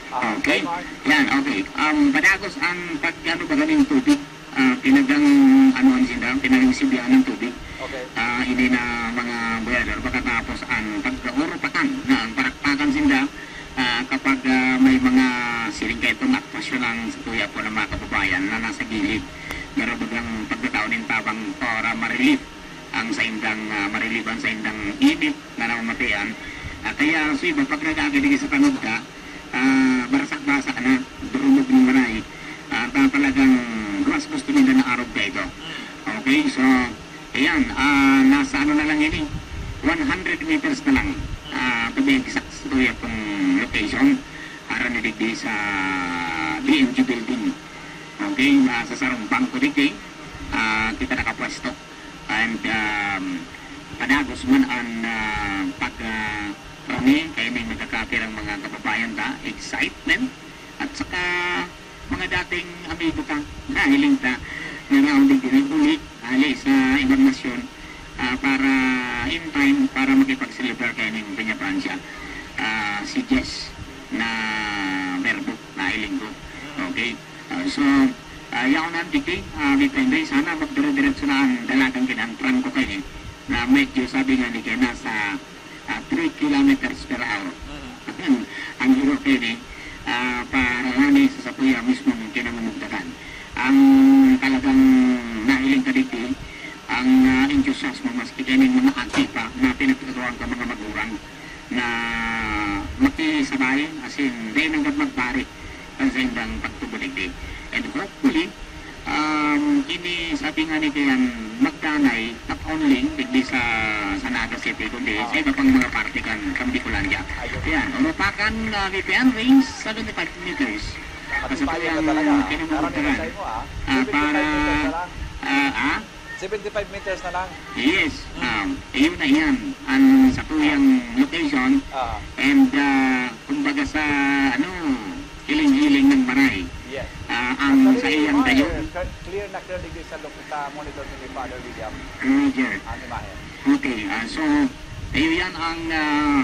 Ah, Okay. Mark. Yan, okay. Um, padagos ang pag, ano ba ganing tubig? Ah, pinagang, ano, ang sinda, pinagang sibihan ng tubig. Okay. Ah, hindi na mga boiler, pagkatapos ang pagkaoropakan na ang parakpakan sinda, ah, kapag ah, may mga siring kayo itong aktuasyon ng sa kuya po ng mga kababayan na nasa gilid, meron bagang pagkataon ng tabang para ma-relieve ang saindang, ah, ma-relieve ang saindang init na namamatian. Ah, kaya ang iba, pag nag-aagad sa kanod ka, ah, barasak-basak na, durumog ng maray. Ah, ta-, talagang mas gusto ninda na arog kaito. Okay, so, ayan, ah, nasa ano na lang ini, one hundred meters na lang. Ah, to be exact, sa tuya pong location, aran ni digdi sa B M G building. Okay, ah, sa sarong bangko digdi, ah, kita nakapwesto. And, um, padagos man an, ah, pag, ah, rami, kaya may magkakapirang mga kababayan ta, excitement, at saka mga dating amigo ta, nahiling ta, na raon din uli, hali sa ibang nasyon, ah, para in time, para makipag-celebrar kayo ning Peña Francia. Ah, si Jess na verbo, nahiling ko. Okay? Ah, so, ah, yaon na ang digdi, ah, may pwede, sana magdire-diretso na ang dalagang kinang Franco kayo, na medyo, sabi nga ni Ken, nasa, ah, three kilometers per hour. Ang, ang hirap kayo ni, ah, para lang ni sa sapuya mismong kinamumugdakan. Ang talagang nahiling ka digdi, ang, ah, enthusiasmo, maski kayo ning mga antipa na pinagtuturuan ka mga magurang na makisabay, as in, dahil nanggad magbari ang saindang pagtubod digdi. And hopefully, um, ini sabi nga ni Kian, magdanay, not only digdi sa, sa Naga City, kundi sa iba pang mga parte kan, kan Bicolandia. Yan, urupakan, ah, V P N range, seventy-five meters. Sa Matipayan na talaga, ah. Karamihan sa imo, ah. Ah, para, Seventy-five meters na lang. Ah, ah? Seventy-five meters na lang. Yes, Mm. um, ayun na yan. Ang sa tuyang location. Ah. And, ah, kumbaga sa, ano, hiling-hiling ng maray. Yes. Ah, ang Actually, sa iyang Mar, dayon. Clear na clear digdi sa lok-, sa monitor ni Father William. Roger. Ang imahe. Okay, ah, so, ayun yan ang, ah,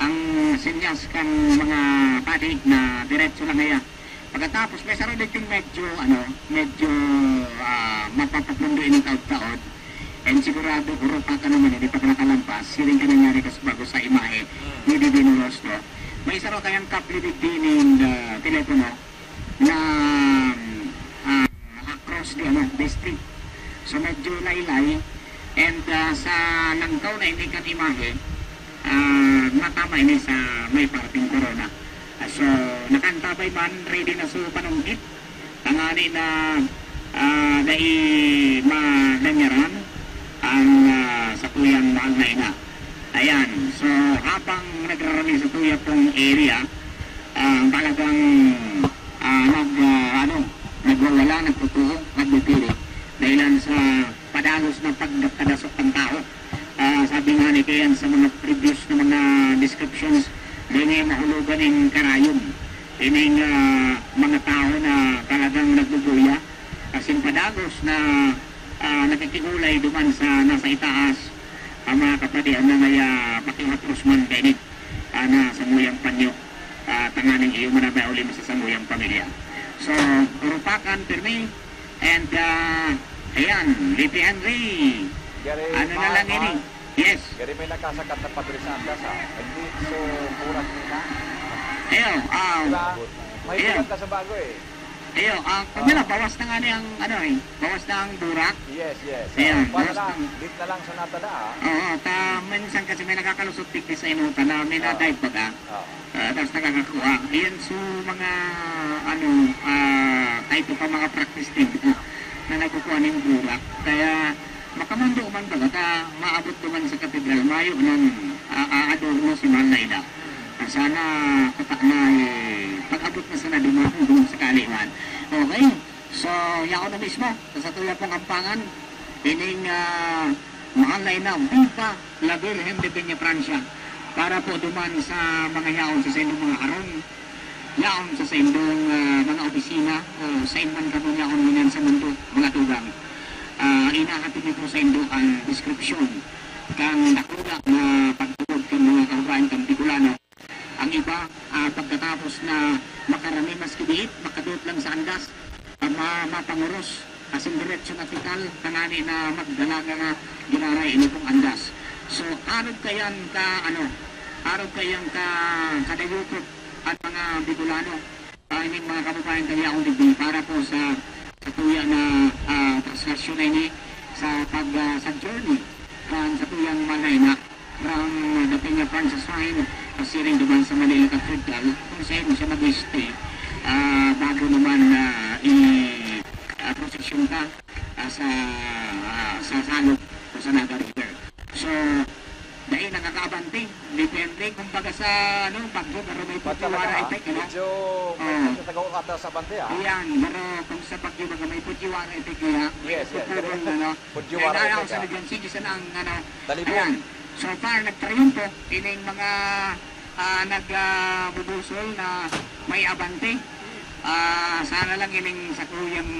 ang senyas kan mga padi na diretso lang kaya. Pagkatapos, may saro dito medyo, ano, medyo, ah, mapapapundo ining taod-taod. And sigurado, urupakan naman, hindi pa nakalampas. Siring ka nangyari kas bago sa imahe ni Divino Rostro. May saro kayang kable digdi ning, ah, telepono na, ah, across the, ano, the street. So, medyo laylay. And, ah, sa langkaw na ini kan imahe, ah, matama ini sa may parting korona. Ah, so, nakantabay man, ready na sa panunggit. Tangani na, ah, dai madanyaran ang, ah, satuyang mahal na ina. Ayan. So, habang nagrarami sa tuya pong area, ah, talagang, ah, nag, ah, ano, nagwawala, nagtutuo, nagpipili. Dahilan sa padagos na pagkadasok kan tawo. Ah, sabi nga ni Kian sa mga previous na mga descriptions, di niya mahulogan ning karayon. Ining, ah, mga tawo na talagang nagbubuya, asin padagos na, ah, nakikigulay duman sa nasa itaas, ang mga kapadi, ang mga, ah, pakihapros man kaini, ah, na samuyang panyo, ah, tanganing iyo man ang mauli sa samuyang pamilya. So, urupakan, pirmi, and, ah, ayan, V P Henry. Gary, Ano na lang ini? Yes. Gary, may nakasakat na padre sa Andas, ha? Hindi, so, burak nila. Ayo, ah, Diba? May ayan. Burak ka sa bago, eh. Ayo, ah, Ah. Pamela, bawas na nga ni ang, ano, eh, bawas na ang burak. Yes, yes. Ayan, Ah, para bawas lang, na. Dito na lang sa natada, ah. Oo, ta, minsan kasi may nakakalusot tigdi sa inutan na may Ah. na-dive baga. Ah. Ah, tapos nakakakuha. Ayan, so, mga, ano, ah, type of mga practice din na nagkukuha ng burak. Kaya, makamundo man baga, ta, maabot naman sa katedral, mayo ng, ah, ah, adorno si Mahal na Ina. Ah, sana, kata na, eh, pag-abot na sana duman, kung sakali man. Okay? So, yaon na mismo, sa satuya pong ampangan, ining, ah, Mahal na Ina, Viva la Virgen de Peña Francia, para po duman sa mga yaon sa saindong mga harong, yaon sa saindong, ah, mga opisina, o sa iman kamo yaon ngunyan sa mundo, mga tugang. Ah, inahatid niyo po saindo ang deskripsyon kan dakula na pagtubod kan mga kahugayan kan Bicolano. Ang iba, ah, pagkatapos na makarami maski biit, makadot lang sa andas, ah, ma-, mapanguros, asin diretso na tikal, tangani na magdalaga nga giraray ini pong andas. So, arog kayan ka, ano, arog kayan ka kadayupot ang mga Bicolano, ah, ining mga kababayan ta yaon digdi para po sa, sa tuya na, ah, prosesyon na ini sa pag, ah, sa journey kan sa tuyang Mahal na Ina. From the Peña Francia shrine, pasiring duman sa Manila Cathedral, kung saan siya mag-stay, ah, bago naman na sa, ah, sa salog o sa Naga River. So, dai nakakaabante, depende, kumbaga sa, ano, bagyo, pero may Pagka putiwara baga, effect, ano? medyo may Oo. pagkatagaw ata sa abante, ah. Ayan, pero kung sa bagyo, baga may putiwara effect kaya, Yes, yes. putulong, ano? Putiwara Kaya effect, sa ah. Nugan City, sana ang, ano, Dalibo. ayan. So far, nagtriyumpo ining mga, ah, nag, ah, bubusol na may abante. Ah, sana lang ining sakuyang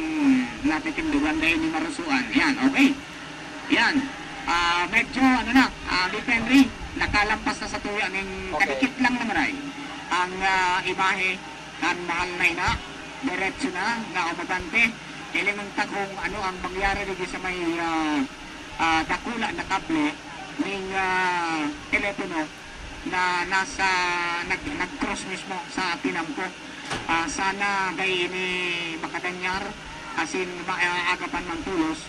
natitindugan dahil ni marusuan. Yan, okay. Yan. Ah, medyo, ano na, ah, Big Henry, nakalampas na sa tuya ning Okay. kadikit lang naman ay ang, ah, imahe kan mahal na ina. Diretso na, na umabante. Iling ang takong ano ang mangyari dito sa may, ah, ah, dakula na kable ning, ah, telepono na nasa, nag-, nag-cross mismo sa tinampo. Ah, sana dai ini makadanyar, asin ma-, ah, agapan man tolos,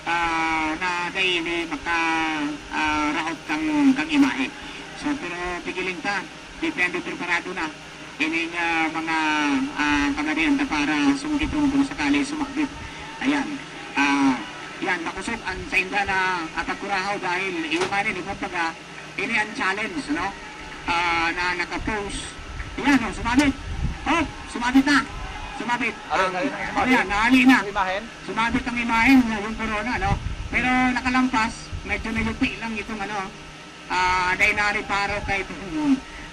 ah, na dai ini maka, ah, raot kang, kang imahe. So, pero pigiling ta, depende preparado na ining, ah, mga, ah, kabadian ta para sunggiton kung sakali sumabit. Ayan. Ah, yan, makosog ang sainda na atag kurahaw dahil iyo nga rin, kumbaga, ini ang challenge, no? Ah, na naka-pose. Yan, oh, sumabit. Oh, sumabit na. Sumabit. Aray, Ang, aray, aray, oh, yan, sumabit. Nahali na. Imahen? Sumabit ang imahen, yung corona, no? Pero nakalampas, medyo nayupi lang itong, ano, ah, dahil nareparo kay,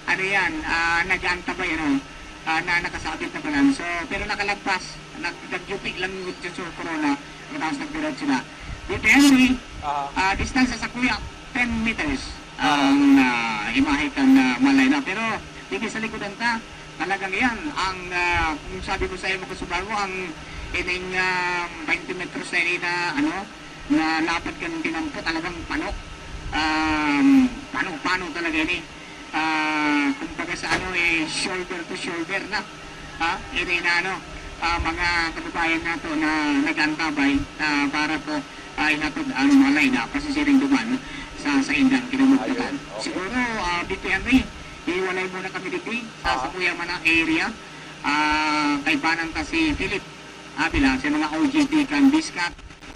ano yan, ah, nag-aantabay, ano, ah, na nakasabit na pala. So, pero nakalagpas, nag-, nagyupi lang yung sa corona, tapos nagdiretso na. Depende, Aha. ah, distansya sa kuya, ten meters Aha. ang, ah, imahe kan, ah, malay na. Pero, dito sa likodan ta, talagang yan, ang, ah, kung sabi ko sa iyo, makasubago, ang ining, ah, twenty meters na ini na, ano, na lapad kan tinampo, talagang pano. Um, pano-pano talaga ini. Ah, kumbaga sa ano, eh, shoulder to shoulder na. Ha? Ini na ano, ah, mga kababayan nato na nag-antabay, ah, para po, ah, ihatod ang malay na pasisiring duman sa, sa indang kinamugtukan. Ayun, okay. Siguro, ah, B P Henry, iwalay muna kami dito sa, Ah. sa Kuya Mana area. Ah, kaibanan ta si Philip Avila, sa mga O G T kan Biskat,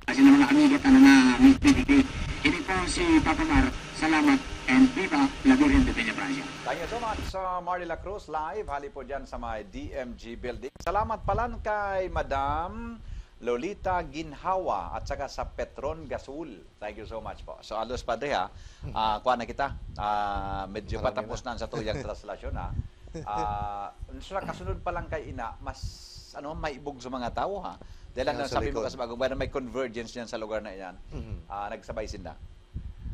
sa mga amiga ta na nagdididi. Ini po si Papa Mar. Salamat and viva la Virgen de Peña Francia. Thank you so much, uh, Marley La Cruz, live. Hali po dyan sa may D M G building. Salamat pala kay Madam Lolita Ginhawa at saka sa Petron Gasul. Thank you so much po. So, alos, Padre, ha? Ah, kuha na kita. Ah, medyo Marami patapos na. na ang satuyang traslasyon, ha? Ah, sa kasunod pa lang kay ina, mas, ano, maibog sa mga tao, ha? Dahil lang Kaya sa sabi mo likod. kasi bago, may convergence niyan sa lugar na iyan. Mhm. Ah, nagsabay sinda.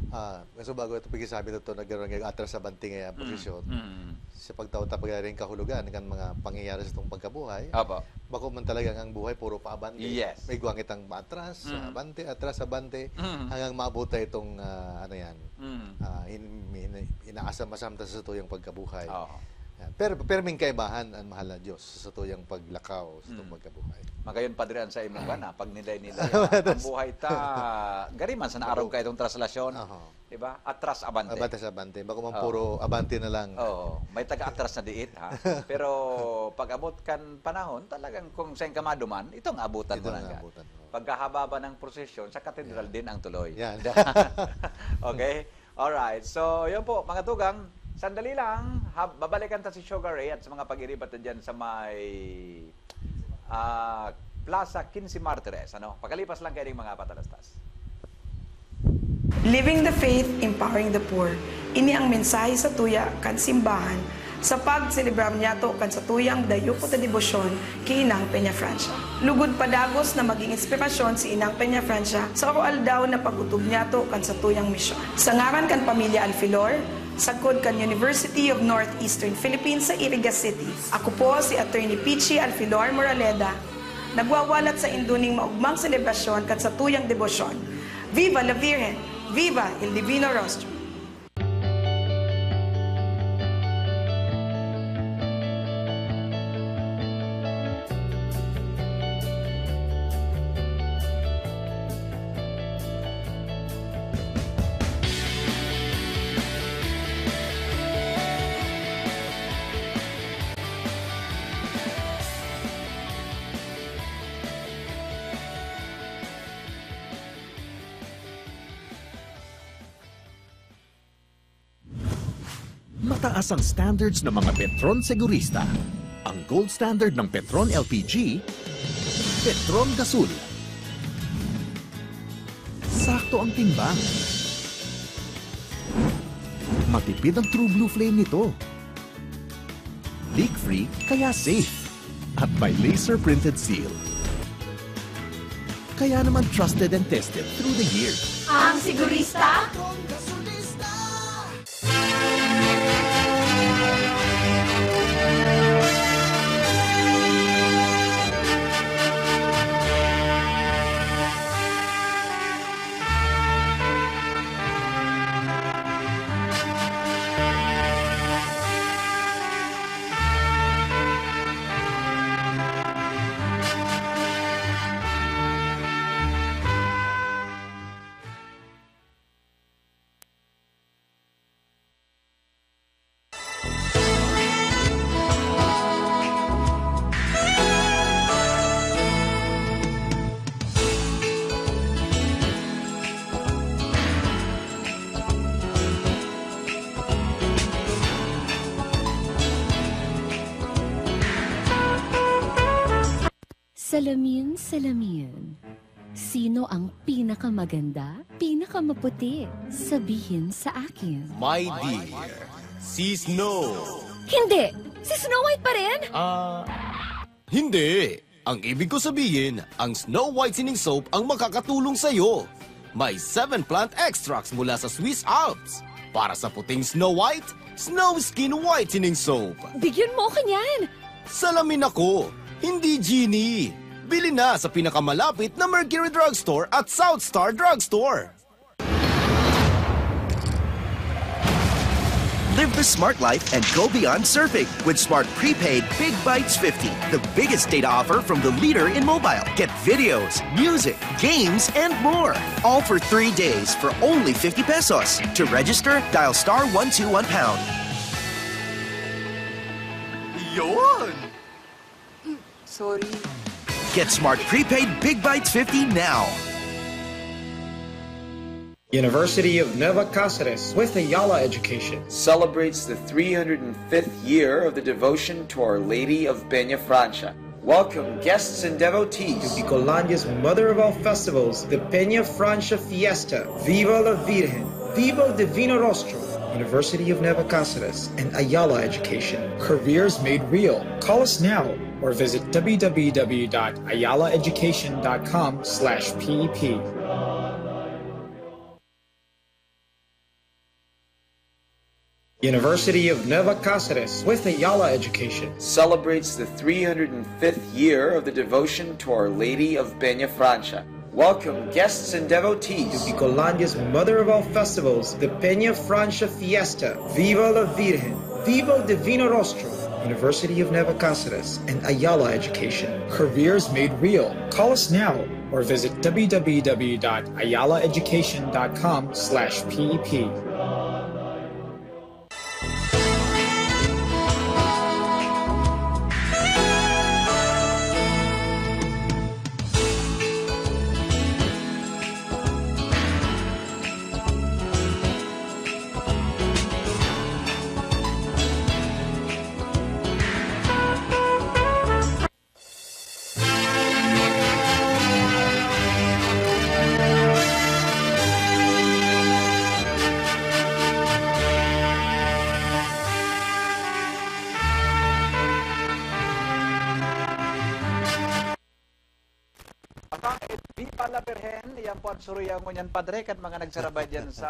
Ah, kaso bago ito, pag-isabi na ito, nagkaroon ng atras sa banting, eh, ang Mm. posisyon. Mm. Sa pagtao-, ta pagyaring kahulugan kan mga pangyayari sa itong pagkabuhay, Apo. bako man talagang ang buhay, puro paabante. Yes. May guwang itang atras, Mm. abante, atras, abante, Mm. hanggang maabot tayo itong, ah, ano yan, Mm. ah, in-, in-, inaasam-asam ta sa tuyang pagkabuhay. Oo. Yan. Pero, pero may kaibahan ang mahal na Diyos sa tuyang paglakaw, sa itong Mm. pagkabuhay. Magayon, Padre, ang sa imong gana, pag nilay-nilay, ah, ang buhay ta, gari man sa naarog Bako. ka itong traslasyon, Aha. di ba? Atras abante. Abante sa abante. Bako man Oo. puro abante na lang. Oo. May taga-atras na diit, ha? Pero pag abot kan panahon, talagang kung saan ka maduman, itong abutan mo Itong lang ka. abutan mo. Pagkahaba ba ng prosesyon, sa katedral Yan. din ang tuloy. Yan. Okay? Alright. So, yun po, mga tugang, sandali lang, ha, babalikan ta si Sugar Ray at sa mga pag-iribat na dyan sa may, ah, Plaza Quince Martires, ano? Pagkalipas lang kayo ng mga patalastas. Living the faith, empowering the poor. Ini ang mensahe sa tuya kan simbahan sa pagselebrar niyato kan satuyang dayupot na debosyon ki Inang Peña Francia. Lugod pa dagos na magin inspirasyon si Inang Peña Francia sa oro-aldaw na pag-otob niyato kan satuyang misyon. Sa ngaran kan Pamilya Alfilor, sagkod kan University of Northeastern Philippines sa Iriga City, ako po si Attorney Peachy Alfilor Moraleda, nagwawalat saindo ning maogmang selebrasyon kan satuyang debosyon. Viva la Virgen! Viva el Divino Rostro! Taas ang standards ng mga Petron Segurista. Ang gold standard ng Petron L P G, Petron Gasol. Sakto ang timbang. Matipid ang True Blue Flame nito. Leak-free, kaya safe. At may laser-printed seal. Kaya naman trusted and tested through the years. Ang Sigurista. Salamin, salamin. Sino ang pinakamaganda, pinakamaputi? Sabihin sa akin. My dear, si Snow. Hindi! Si Snow White pa rin? Ah, hindi. Ang ibig ko sabihin, ang Snow Whitening Soap ang makakatulong sa'yo. May seven plant extracts mula sa Swiss Alps. Para sa puting Snow White, Snow Skin Whitening Soap. Bigyan mo ako niyan! Salamin ako, hindi genie. Bili na sa pinakamalapit na Mercury Drugstore at South Star Drugstore. Live the smart life and go beyond surfing with Smart Prepaid Big Bytes fifty, the biggest data offer from the leader in mobile. Get videos, music, games, and more. All for three days for only fifty pesos. To register, dial star one two one pound. Yun! Sorry. Get Smart Prepaid Big Bytes fifty now. University of Nueva Cáceres with Ayala Education celebrates the three hundred fifth year of the devotion to Our Lady of Peñafrancia. Welcome guests and devotees to Bicolandia's mother of all festivals, the Peñafrancia Fiesta. Viva la Virgen! Viva el Divino Rostro! University of Nueva Cáceres and Ayala Education. Careers made real. Call us now or visit w w w dot ayala education dot com slash p p. University of Nueva Cáceres with Ayala Education celebrates the three hundred fifth year of the devotion to Our Lady of Peñafrancia. Welcome guests and devotees to Bicolandia's mother of all festivals, the Peñafrancia Fiesta. Viva la Virgen! Viva el Divino Rostro! University of Nueva Cáceres and Ayala Education. Careers made real. Call us now or visit w w w dot ayala education dot com slash p p. Aba, eh, Viva la Virgen! Yan po ang suruyan ngunyan, Padre, kan mga nagsarabay dyan sa,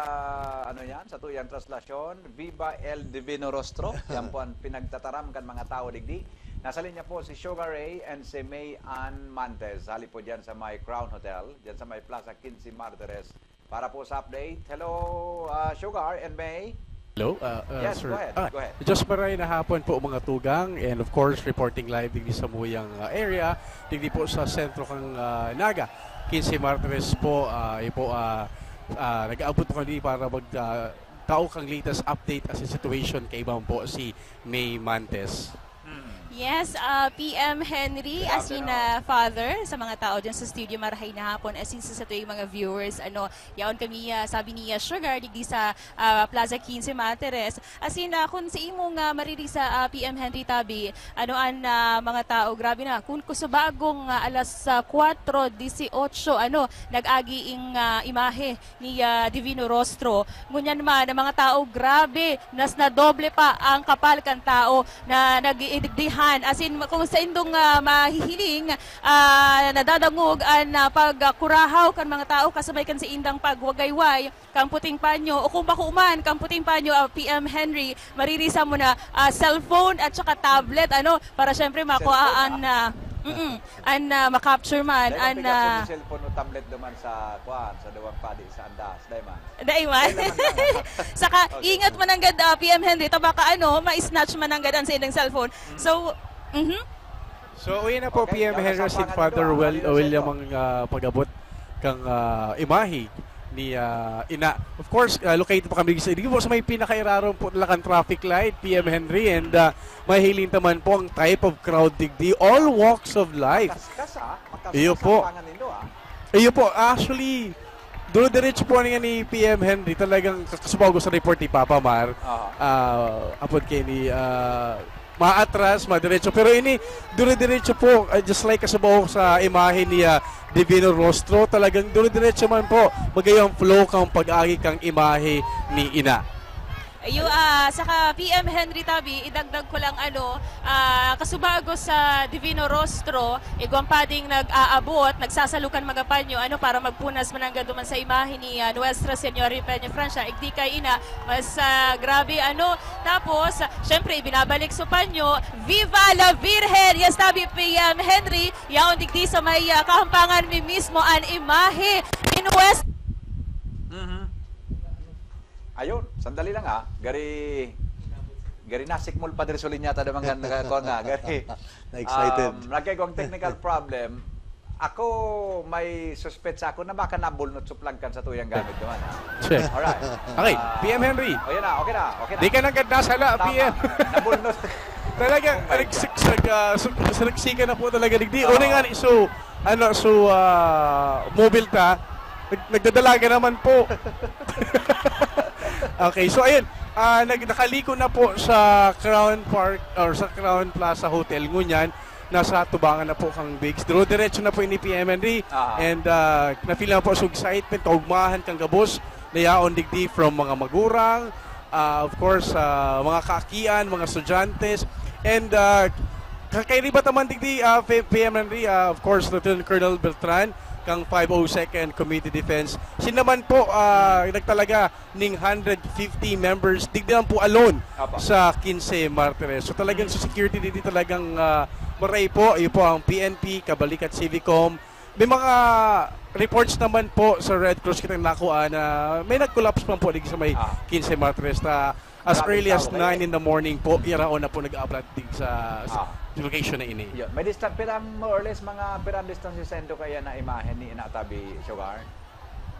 ano yan, sa tuyang traslasyon. Viva el Divino Rostro! Yan po ang pinagtataram kan mga tao digdi. Nasa linya po si Sugar Ray and si May Ann Mantes. Hali po dyan sa may Crown Hotel, dyan sa may Plaza Quince Martires. Para po sa update. Hello, ah, Sugar and May. Hello, ah, ah, Yes, sir. go ahead, Ah, go ahead. Just maray na hapon po, mga tugang, and of course, reporting live digdi sa muyang, ah, area, digdi po sa sentro kang, ah, Naga. Quince Martires po, ah, iyo po, ah, ah, nag-aabot po kami para mag, ah, tao kang latest update as a situation kaiba po si May Mantes. Hmm. Yes, ah, P M Henry, Good as in, afternoon. ah, Father, sa mga tao dyan sa studio, marahay na hapon, as in sa, sa tuwing mga viewers, ano, yaon kami, ah, sabi ni, ah, Sugar, digdi sa, ah, Plaza quince, Martires. As in, ah, kung sa imong, ah, mariri sa, ah, P M Henry Tabi, ano an, ah, mga tao, grabe na, kung, kung sa bagong, ah, alas, ah, kwatro dieciocho, ano, nag-agi ing, ah, imahe ni, ah, Divino Rostro. Ngunyan man, ang mga tao, grabe, nas nadoble pa ang kapal kan tao na nag-iidigdihan. As in, kung sa indong, ah, mahihiling, ah, nadadangog an, ah, pagkurahaw kan mga tao kasabay kan sa indang pagwagayway, kang puting panyo, o kung bako man, kang puting panyo, ah, P M Henry, mariri sa mo na, ah, cellphone at saka tablet, ano, para syempre makuha Cellphone, an, ah. ah, mm, an, ah, ma-capture man, Dahil an, ang bigat ah, ng cellphone o tablet duman sa, kuwan, sa duwang padi sa andas, dai man. Dai man. Dai man lang. Saka, Okay. ingat man nanggad, ah, P M Henry, ta baka, ano, ma-snatch man nanggad ang sa ilang cellphone. Mm. So, mhm. So, uwi na po, Okay, P M Henry, si Father Well, William ang, ah, pag-abot kang, ah, imahe ni, ah, ina. Of course, ah, located pa kami sa, di po sa may pinakairarom po talagang traffic light, P M Henry, and, ah, mahiling taman po ang type of crowd digdi, all walks of life. Kaskas, ah. Makaskas Iyo ang po. pangan nindo, ah. Iyo po, actually, duro-diretso po niya ni P M Henry, talagang kasubago sa report ni Papa Mar. Aha. Ah, apod kay ni, ah, maatras, madiretso. Pero ini, duro-diretso po, ah, just like kasubago sa imahe ni, ah, Divino Rostro, talagang duro-diretso man po, magayang flow kang pag-agi kang imahe ni ina. Ayo, ah, saka P M Henry Tabi, idagdag ko lang ano, ah, kasubago sa Divino Rostro, igwang pading nag-aabot, nagsasalukan magapanyo, ano, para magpunas mananggad duman sa imahe ni, ah, Nuestra Señora de Peña Francia, igdi kay ina, mas, ah, grabe, ano. Tapos, syempre, ibinabalik sa panyo, Viva la Virgen! Yes, Tabi, P M Henry, yaon digdi sa may, ah, kahampangan mi mismo an imahe ni Nuestra Mhm. Ayun, sandali lang, ah. Gari, gari nasikmol pa diri sa linya ta naman nga, naka-, kuwan nga, gari, Na-excited. um, nagkaigwang technical problem. Ako, may suspetsa ako na baka nabulnot sa plug kan sa tuyang gamit naman, ah. Check. Alright. Okay, Ah, P M Henry. Oh, yan na, okay na, okay na. Di ka nanggad nasala, Tama. P M. Nabulnot. Talagang Oh my God. nagsiksag, ah, su-, sinaksikan na po talaga digdi. Oo. Una nga ni, so, ano, so, ah, mobile ta, nag-, nagdadalaga naman po. Okay, so ayun, ah, nag-, nakaliko na po sa Crown Park or sa Crown Plaza Hotel ngunyan. Nasa tubangan na po kang Bigs. Duro-diretso na po ini P M Henry. Aha. And, ah, na-feel na po sa excitement, kaugmahan kang gabos na yaon digdi from mga magurang, ah, of course, ah, mga kaakian, mga estudyante. And, ah, ka-, kairiba ta man digdi, ah, P-, P M Henry, ah, of course, Lieutenant Colonel Beltran, kang five oh second Community Defense. Siya naman po, ah, nagtalaga ning hundred fifty members, digdi lang po alone Apa. sa quince Martires. So, talagang Mm. sa security, digdi talagang, ah, maray po. Iyo po ang P N P, Kabalikat Civicom. May mga reports naman po sa Red Cross kitang nakuha na may nag-collapse man po digdi sa may Ah. quince Martires na as Maraming early as tao kayo. nine in the morning po, iraon na po nag-a-apply digdi sa, sa Ah. location na ini. Yun. May distan-, pirang, more or less, mga pirang distansya sa indo kaya na imahen ni Ina Tabi Sugar?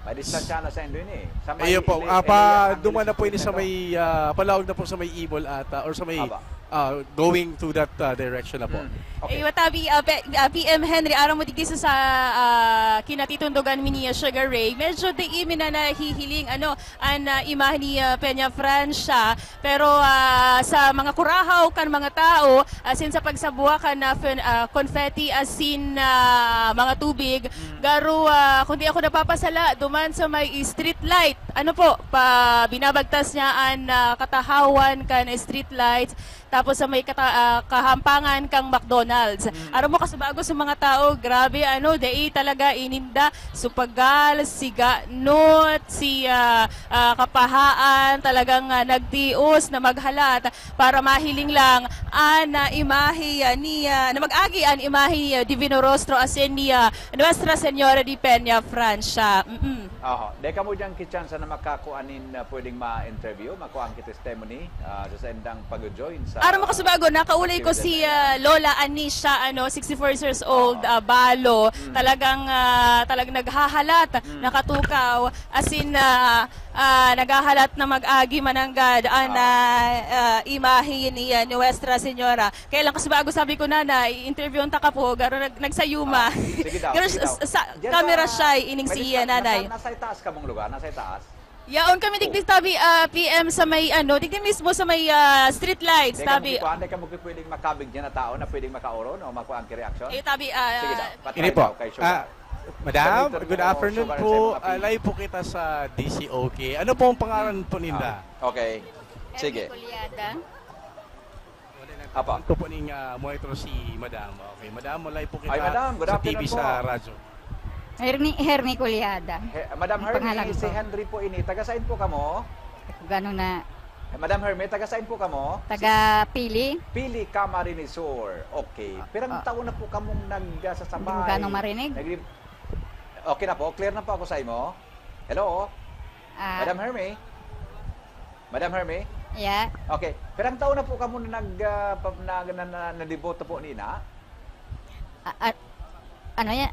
May distansya na sa indo ini, eh. Sa may Iyo po, ini, ah, ini pa, ang duman na po ini sa indo. may, ah, palaog na po sa may Ibol ata, or sa may, Aba. ah, going to that, ah, direction na po. Mm. Okay. Iyo, Tabi, ah, Pe-, ah, P M Henry, aram mo digdi sa, sa, ah, kinatitundogan mi ni Sugar Ray, medyo di mi na nahihiling, ano, an, ah, imahe ni, ah, Peña Francia. Pero, ah, sa mga kurahaw kan mga tao, asin sa pagsabwa kan, ah, fen-, ah, confetti asin, ah, mga tubig, Mm. garo, ah, kung di ako napapasala, duman sa may street light. Ano po, pa, binabagtas niya an, ah, katahawan kan street light. Tapos sa may kata-, ah, kahampangan kang McDonald's. Mm. Aram mo, kasubago sa mga tao, grabe, ano, dai talaga ininda supagal, siga, not, si, ah, ah, kapahaan, talagang, ah, nagtios na maghalat para mahiling lang an, ah, imahe, ah, ni, ah, na mag-agi an imahe ni, ah, Divino Rostro asin ni, ah, Nuestra Señora de Peña Francia. Mm-mm. Oho. Di kamo dyan kitsansa na makakua nin, ah, pwedeng ma-interview, makua ang testimony, ah, sa saindang pag-join sa Aram mo, Kasubago, nakaulay ko actividad si na yan? ah, Lola Anisha, ano, sixty-four years old, Oo. ah, Balo. Mm. Talagang, ah, talagang naghahalat, Mm. nakatukaw. As in, ah, ah, naghahalat na mag-agi mananggad, ah, na, ah, imahe ni, ah, Nuestra Señora. Kaya lang, Kasubago, sabi ko, "Nanay, i-interview ang taka po, garo nag nagsayuma." Ah, sige daw, Garo sige sa, daw. sa Diyan camera sa- shy, ining may si discount. ah, Nanay. Nasa, nasa itaas ka mong lugar? Nasa itaas? Yaon kami digdi tabi, ah, P M, sa may, ano, digdi mismo sa may, ah, street lights, Di ka tabi. magkukuha, di ka magpwedeng makabig dyan na tao na pwedeng makaoron o makuha ang reaction? Eh, tabi, ah, Sige daw, patry Ini po. daw kay Sugar. Ah, madam, Gamiton good mo, afternoon Sugar, po. sa mga Ah, P. Live po kita sa D C O K. Ano po ang pangalan po ninda? Ah, okay. Sige. Hermie Culiada. Apa. Ito po ning ah, monitor si madam. Okay, madam, live po kita Ay, madam, good sa T V afternoon sa po. radyo. Hermie, Hermie Culiada. He, Madam Ang pangalan Hermie, si ko. Henry po ini. Taga saan po kamo? Gano na. Eh, Madam Hermie, taga saan po kamo? Taga Pili. Pili, Camarines Sur. Okay. Pirang Ah. taon na po kamong nagsasabay? Hindi ko gano marinig. Nagri- okay na po. Clear na po ako sa imo. Hello? Ah, Madam Hermie? Madam Hermie? Yeah. Okay. Pirang taon na po kamo na nag, ah, pa- na, na, na, na deboto po nina? Ah, ah, ano yan?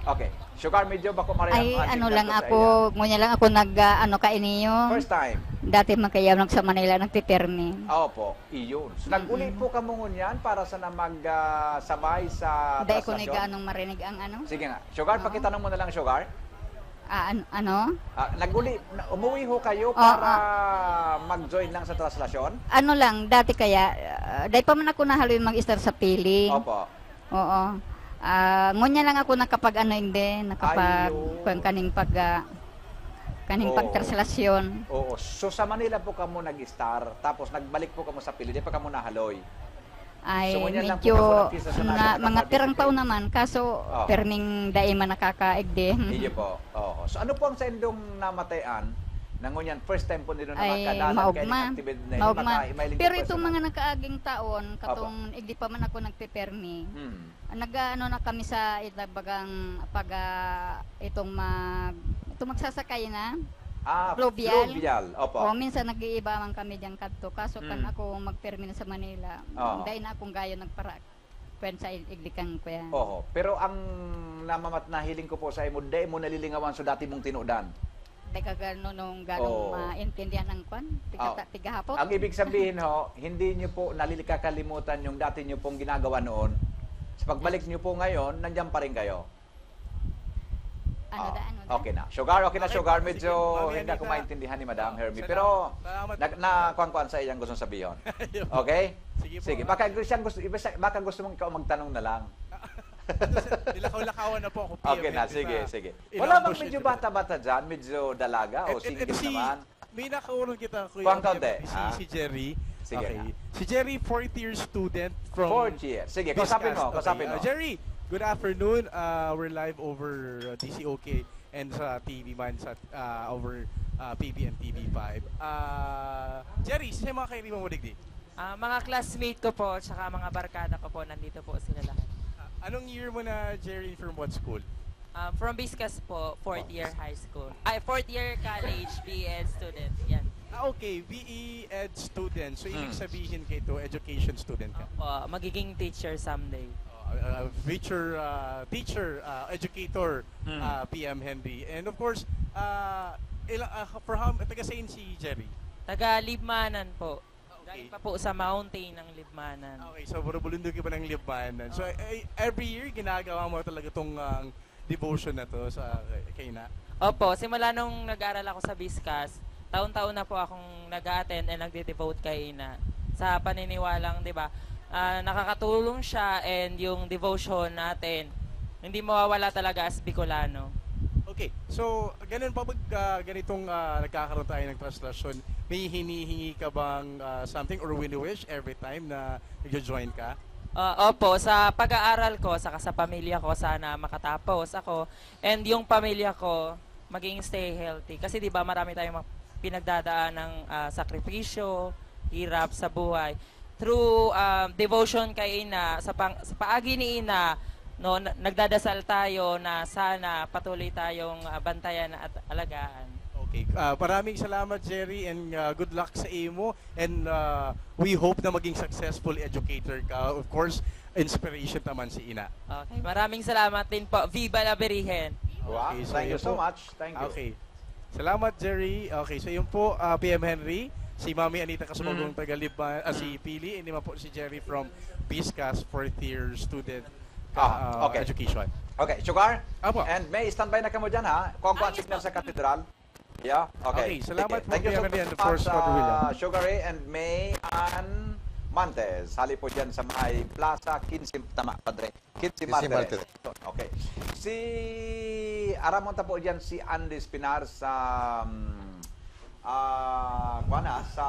Okay. Sugar, medyo bako maray Ay, ang ano ating lang kanto sa ako, iya. Ngunya lang ako nag, ah, ano, kainiyo. First time. Dati man kaya ako sa Manila, nagpipirmi. Ah, opo, iyon. So, nag-uli po kamo ngunyan para sa na mag, ah, sabay sa Hindi ko traslasyon? Ganong marinig ang ano. Sige nga. Sugar, Oo. pakitanong mo na lang, Sugar. Ah, an- ano? Ah, nag-uli, na- umuwi ho kayo Oo, para mag-join lang sa traslasyon? Ano lang, dati kaya, ah, dahil pa man ako nahaloy mag-start sa Pili. Opo. Oo. Ah, ngunya lang ako nakapag-ano, hindi, nakapag, Ayun. kuwan kaning pag, ah, kaning Oo. pagtraslasyon. Oo. So, sa Manila po kamo nag-start, tapos nagbalik po kamo sa Pili, di pa kamo nahaloy? Ay, So, ngunyan lang po medyo ako nagkisa sa na, nasa mga pirang participate. Taon naman, kaso Oo. pirming dai man nakakaigdi. Iyo po. Oo. So, ano po ang sa indong namatayan na ngunyan first time po nila na Ay, makadalan maugma. kayo ng aktibidad na yun? Maugma. Maka-, mailing po Pero po itong sa mga mga nakaaging taon, Apo. katong igdi pa man ako nagpipermi, Hmm. nag-ano na kami sa itabagang pag, ah, itong mag, itong magsasakay na. Ah, Fluvial. Fluvial. Opo. O, minsan nag-iiba man kami diyan kadto. Kaso kan Mm. ako magpermi na sa Manila, Oo. dai na akong gayo nagpara kwen sa igdi kan kuya. Oho. Pero ang namamat nahiling ko po sa imo, dai mo nalilingawan sa dati mong tinudan. Dai ka gano nung ganong Oo. maintindihan ang kwan. Tiga, Oo. tigahapon. Ang ibig sabihin ho, hindi niyo po nalilikakalimutan yung dati niyo pong ginagawa noon. Sa pagbalik niyo po ngayon, nandiyan pa rin kayo. Ano Ah, da, ano da? Okay na. Sugar, okay na, Okay, Sugar. sige Medyo po, Mami hindi ako Anita. maintindihan ni Madam Hermie. Salamat. Pero Salamat. nag nakuan-kuan sa iyang gustong sabihin. Okay? Sige po. Sige, baka gusto, gusto, iba sa- baka gusto mong ikaw magtanong na lang. Nilakaw-lakawan na po ako, P M Okay na, Henry, sige, sa sige. ilang Wala bang bushes medyo nila. Bata-bata dyan? Medyo dalaga o Et- et- single si, naman? May nakaurong kita, Kuya Kuwang P M, kaunti, si, ah. Si Jerry. Sige Okay. na. Si Jerry, fourth year student from Fourth year. Sige, kausapin mo, Discuss. kausapin Okay, mo. uh, Jerry, good afternoon. Uh, we're live over uh, D C O K and sa T V man sa uh, over uh, P B M T V five. Uh, Jerry, sa mga kairiman mo digdi? Ah, mga classmate ko po, tsaka mga barkada ko po, nandito po sila lahat. Uh, anong year mo na, Jerry, from what school? Ah, from Biscas po, fourth year high school. Ay, fourth year college, B E Ed student. Yan. Ah, okay, B E Ed student. So, ibig Hmm. sabihin kayo, education student ka? Po, magiging teacher someday. Uh, uh, future uh, teacher, uh, educator, Hmm. uh, P M Henry. And of course, uh, ila, uh, for how, taga saan si Jerry? Taga Libmanan po. Okay. Galing pa po sa mountain ng Libmanan. Okay, so bulundog ka pa ng Libmanan. So, Oo. eh, every year, ginagawa mo talaga tong uh, devotion na to sa kay na? Opo, simula nung nag-aaral ako sa Biscas, taon-taon na po akong nag-a-attend and nagde-devote kay Ina. Sa paniniwalang, di ba, ah, nakakatulong siya and yung devotion natin, hindi mawawala talaga as Bicolano. Okay, so ganun pa pag ah, ganitong ah, nagkakaroon tayo ng traslasyon, may hinihingi ka bang ah, something or wini-wish every time na nagjo-join ka? Ah, opo, sa pag-aaral ko, saka sa pamilya ko, sana makatapos ako. And yung pamilya ko, maging stay healthy. Kasi di ba marami tayong mga pinagdadaan ng ah, sakripisyo, hirap sa buhay. Through ah, devotion kay Ina, sa, pang, sa paagi ni Ina, no, na-, nagdadasal tayo na sana patuloy tayong, ah, bantayan at alagaan. Okay. Ah, maraming salamat, Jerry, and, ah, good luck sa imo. And, ah, we hope na maging successful educator ka. Of course, inspiration naman si Ina. Okay. Maraming salamat din po. Viva la Birihen! Wow. Okay, so Thank you yun so po. much. Thank you. Okay. Salamat, Jerry. Okay, so yun po, ah, P M Henry, si Mami Anita Kasumagong Mm. taga Libma, ah, si Mm. Pili, and naman po si Jerry from Biscas, fourth year student, Ah, ah, okay. education. Okay, Sugar? Apo. And May, standby na kamo dyan, ha? Kuha-kuha Ayos signal po. sa Katedral. Yeah, okay. Okay, salamat Sige. po, Thank you so Kuya Randy, and of much, course, Father William. ah, Sugar Ray and May Ann Mantes. Hali po dyan sa may Plaza quince, tama, Padre? Quince Quince Martires. Martires. Okay. Si, aramon ta po dyan si Andy Espinar sa, um, ah, kuwan na, sa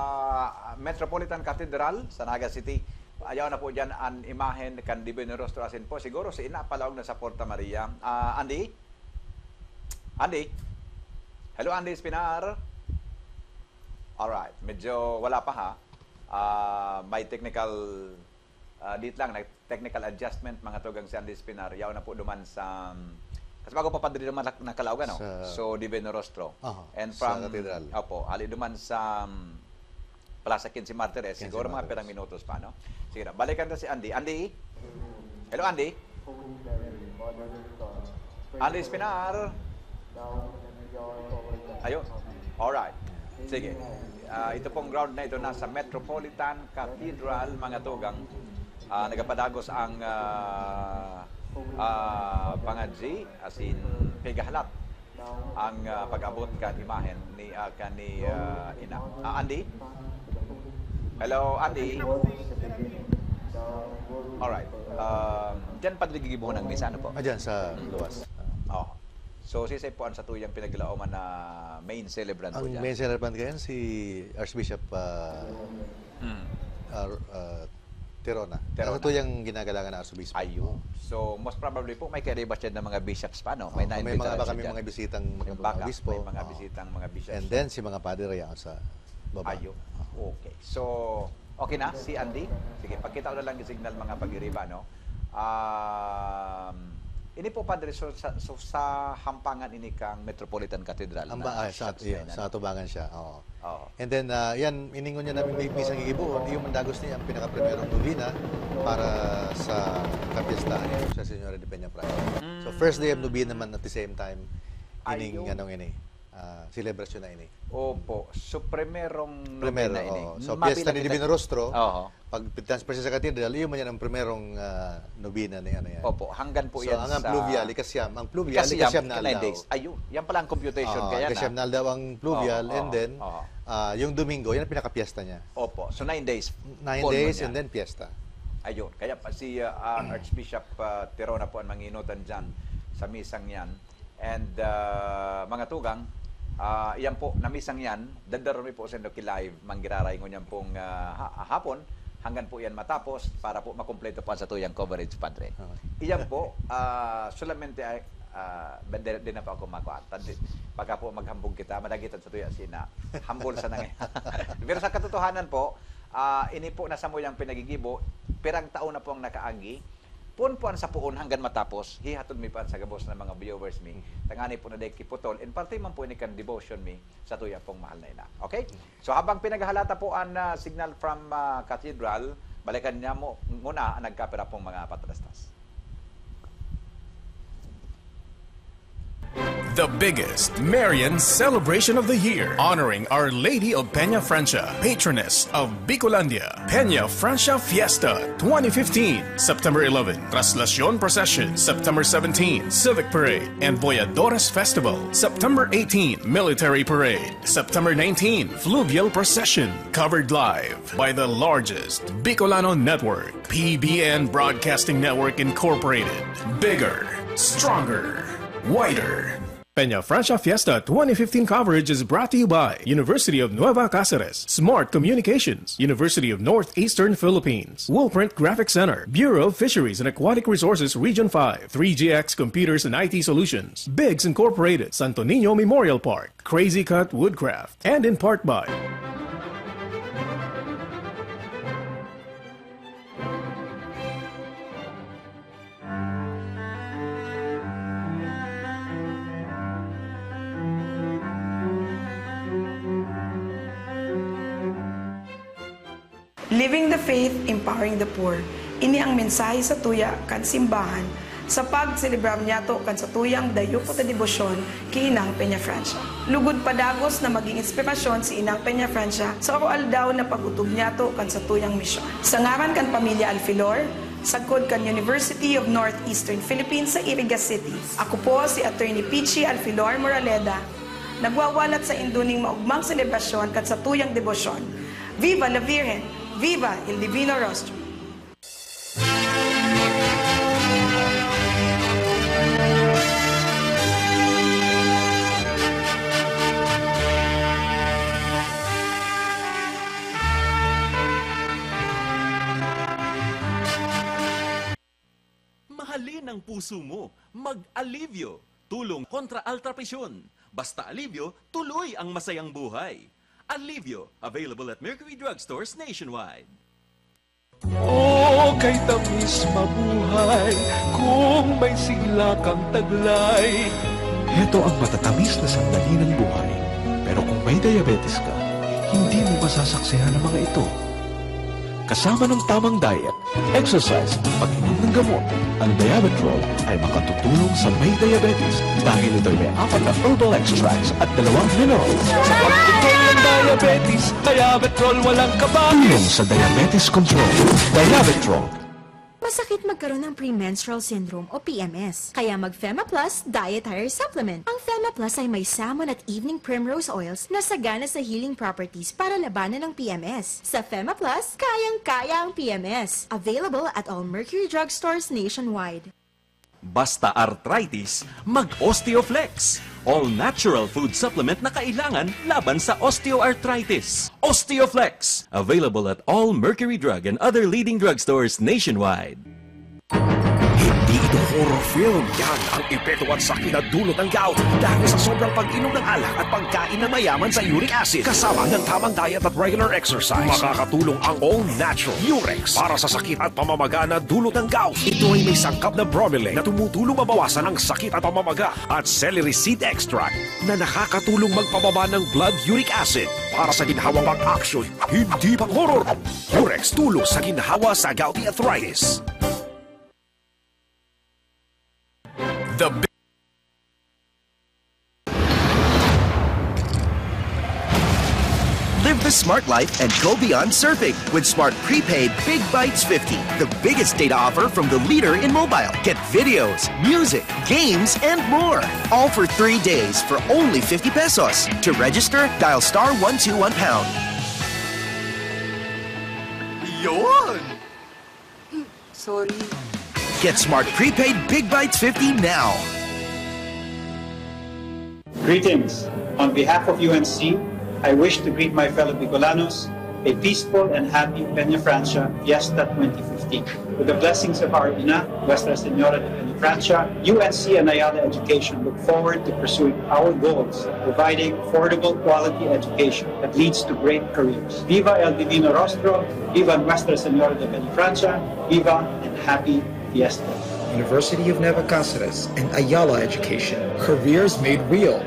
Metropolitan Cathedral sa Naga City. Ayaw na po dyan an imahen kan Divino Rostro asin po. Siguro si Ina palaog na sa Porta Maria. Ah, Andy? Andy? Hello, Andy Espinar? Alright. Medyo wala pa, ha? Ah, may technical, ah, dit lang, nag-, technical adjustment, mga tugang si Andy Espinar. Yaon na po duman sa, um, kasi bago pa padre duman nak-, nakalaog, ano? Sa So, Divino Rostro. Aha, And sa from, Katedral. opo, hali duman sa, um, Plaza quince Martires. Quince Siguro mga Martires. pirang minutos pa, no? Sige na, balikan ta si Andy. Andy? Hello, Andy? Andy Espinar? Ayo. Alright. Sige. Ah, ito pong ground na ito nasa Metropolitan Cathedral, mga tugang. Ah, nagapadagos ang, ah, ah, pangadji, asin pigahalat ang, ah, pag-abot kan imahen ni, ah, kan ni, ah, Ina. Ah, Andy? Hello, Andy? Alright. Um, diyan pa gigibohon ang misa, ano po? Ah, dyan sa luwas. Oh. So, siisay po ang satuyang pinaglaoman na main celebrant po Ang dyan? main celebrant ngayon si Archbishop, ah, Hmm. ah, ah, Tirona. Tirona. Ang satuyang ginagalangan na Arsobispo. Ayun. So, most probably po, may kaiba siya ng mga bishops pa, no? May Oh, may naimbitahan mga, baka siya may dyan. mga bisitang May mga baka, obispo. may mga Oh. bisitang mga bishops. And then, si mga padre yan sa baba. Ayun. Okay. So, okay na si Andy? Sige, pagkita ko na lang yung signal, mga pag-iriba, no? Um, ini po, Padre, so sa, so sa hampangan ini kang Metropolitan Cathedral Ang na ba-, ah, sa, shocks na yeah, yan, sa ano? atubangan siya, oo. Oo. And then, ah, yan, iningon niya namin may misang igibohon, iyo man dagos niya ang pinakaprimerong novena para sa kapistahan ni Nuestra Señora de Peñafrancia. So, Mm. first day of novena man at the same time, ining Ayun. anong ini, ah, selebrasyon na ini. Opo. So, primerong Primero, novena ini. oo. So, Mabilang piyesta ni kita Divino Rostro, Oo. pag transfer siya sa katedral, iyo man yan ang primerong, ah, nobena ni ano yan. Opo, hanggan po So, yan ang, ang sa pluvial, ikasyam. Ang pluvial, ikasyam, ikasyam na nine aldaw. days. Ayun, yan pala ang computation. Oo, Kaya na. ikasyam na aldaw ang pluvial, Oo, and then, oo. ah, yung Domingo, yan ang pinakapiyesta niya. Opo, so nine days, Nine full days, man yan. and then piyesta. Ayun, kaya pa si, ah, ah, Archbishop, ah, Tirona po ang manginutan dyan sa misang yan. And, ah, mga tugang, ah, iyan po, na misang yan, dadaron mi po sa inyo ki-live, manggiraray ngunyan pong, ah, ha-, hapon, hanggang po yan matapos, para po makumpleto po ang satuyang coverage, Padre. Okay. Iyan po, ah, solamente ay, ah, bende-, di na po ako makuha. Tadi, pagka po maghambog kita, madagitan sa tuya sina. Hambol sa nangyayari. Pero sa katotohanan po, ah, ini po na samuyang pinagigibo, pirang taon na po ang nakaagi, Poon po an sapoon hanggan matapos, hihatod mi pa an sa gabos na mga viewers mi. Tangani po na dai kiputol, in parte man po ini kan devotion mi sa tuya pong mahal na ina. Okay? So, habang pinaghahalata po an, ah, signal from, ah, Cathedral, balikan niya mo nguna an nagkapira pong mga patrastas. The biggest Marian celebration of the year, honoring Our Lady of Peña Francia, patroness of Bicolandia. Peña Francia Fiesta twenty fifteen, September eleven, Traslacion Procession, September seventeen, Civic Parade and Voyadores Festival, September eighteen, Military Parade, September nineteen, Fluvial Procession, covered live by the largest Bicolano network, P B N Broadcasting Network Incorporated. Bigger, stronger, wider. Peña Francia Fiesta twenty fifteen coverage is brought to you by University of Nueva Cáceres, Smart Communications, University of Northeastern Philippines, Woolprint Graphic Center, Bureau of Fisheries and Aquatic Resources Region five, three G X Computers and I T Solutions, Biggs Incorporated, Santo Niño Memorial Park, Crazy Cut Woodcraft, and in part by Living the Faith, Empowering the Poor. Ini ang mensahe sa tuya kan simbahan sa pagselebrar niyato kan satuyang dayupo ta debosyon ki Inang Peña Francia. Lugod pa dagos na magin inspirasyon si Inang Peña Francia sa aroaldaw na pag-otob niyato kan satuyang misyon. Sa ngaran kan Pamilya Alfilor, sagkod kan University of Northeastern Philippines sa Iriga City, ako po si Attorney Peachy Alfilor Moraleda, nagwawalat saindo nin maogmang selebrasyon kan satuyang debosyon. Viva la Virgen! Viva el Divino Rostro! Mahalin ang puso mo, mag-Alivio. Tulong kontra altrapisyon. Basta Alivio, tuloy ang masayang buhay. Alivio, available at Mercury Drugstores nationwide. Oh, kay tamis mabuhay kung may sigla kang taglay. Heto ang matatamis na sandali ng buhay. Pero kung may diabetes ka, hindi mo masasaksihan ang mga ito. Kasama ng tamang diet, exercise, pag-inom ng gamot, ang Diabetrol ay makatutulong sa may diabetes dahil ito'y may apat na herbal extracts at dalawang minerals. Pagtutol ng diabetes, Diabetrol walang kaba. Tulong sa diabetes control. Diabetrol. Masakit magkaroon ng premenstrual syndrome o P M S. Kaya mag Fema Plus Diet Higher Supplement. Ang Fema Plus ay may salmon at evening primrose oils na sagana sa healing properties para labanan ng P M S. Sa Fema Plus, kayang-kaya ang P M S. Available at all Mercury Drugstores nationwide. Basta arthritis, mag Osteoflex. All natural food supplement na kailangan laban sa osteoarthritis. Osteoflex, available at all Mercury Drug and other leading drugstores nationwide. Hindi ito horror film. Yan ang epekto at sakit na dulot ng gout dahil sa sobrang pag-inom ng alak at pagkain na mayaman sa uric acid kasama ng tamang diet at regular exercise. Makakatulong ang All Natural Urex para sa sakit at pamamaga na dulot ng gout. Ito ay may sangkap na bromelain na tumutulong mabawasan ang sakit at pamamaga at celery seed extract na nakakatulong magpababa ng blood uric acid para sa ginhawang pag-action. Hindi pa horror. Urex, tulo sa ginhawa sa gouty arthritis. The Live the smart life and go beyond surfing with Smart Prepaid Big Bytes fifty, the biggest data offer from the leader in mobile. Get videos, music, games, and more. All for three days for only fifty pesos. To register, dial star one two one pound. Yun! Sorry. Get Smart Prepaid Big Bytes fifty now. Greetings. On behalf of U N C, I wish to greet my fellow Bicolanos a peaceful and happy Peña Francia Fiesta twenty fifteen. With the blessings of our Ina, Nuestra Señora de Peña Francia, U N C and Ayala Education look forward to pursuing our goals of providing affordable, quality education that leads to great careers. Viva El Divino Rostro! Viva Nuestra Señora de Peña Francia! Viva and happy Fiesta! University of Nueva Cáceres and Ayala Education. Careers made real.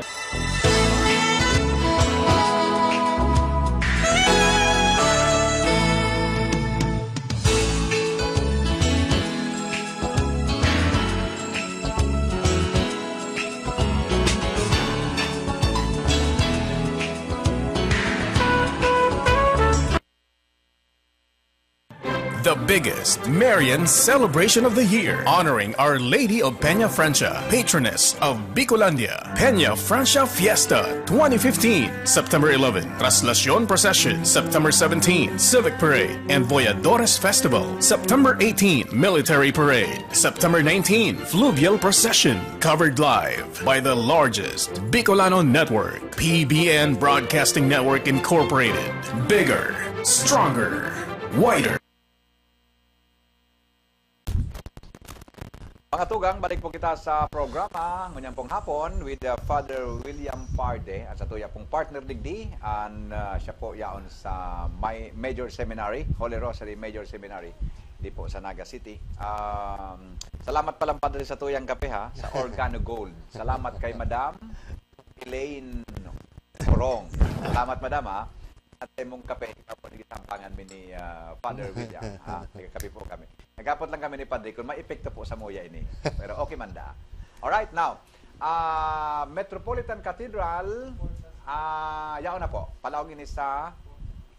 The biggest Marian celebration of the year, honoring Our Lady of Peña Francia, patroness of Bicolandia. Peña Francia Fiesta twenty fifteen, September eleven, Traslacion Procession, September seventeen, Civic Parade and Voyadores Festival, September eighteen, Military Parade, September nineteen, Fluvial Procession, covered live by the largest Bicolano Network, P B N Broadcasting Network Incorporated. Bigger, stronger, wider. Mga tugang, balik po kita sa programa ngunyan pong hapon with uh, Father William Parde at sa tuya pong partner digdi, and uh, siya po yaon sa may Major Seminary, Holy Rosary Major Seminary, di po sa Naga City. Um, salamat palang, Padre, sa tuyang kape, ha, sa Organo Gold. Salamat kay Madam Elaine Corong. Salamat, Madam, ha. At mong kape, tapos sampangan mi ni, ah, Father William, ha? Nagkakape po kami. Nagkapot lang kami ni Padre kung may epekto po sa muya ini. Pero okay man da. Alright, now, ah, Metropolitan Cathedral, ah, yaon na po. Palaog ini sa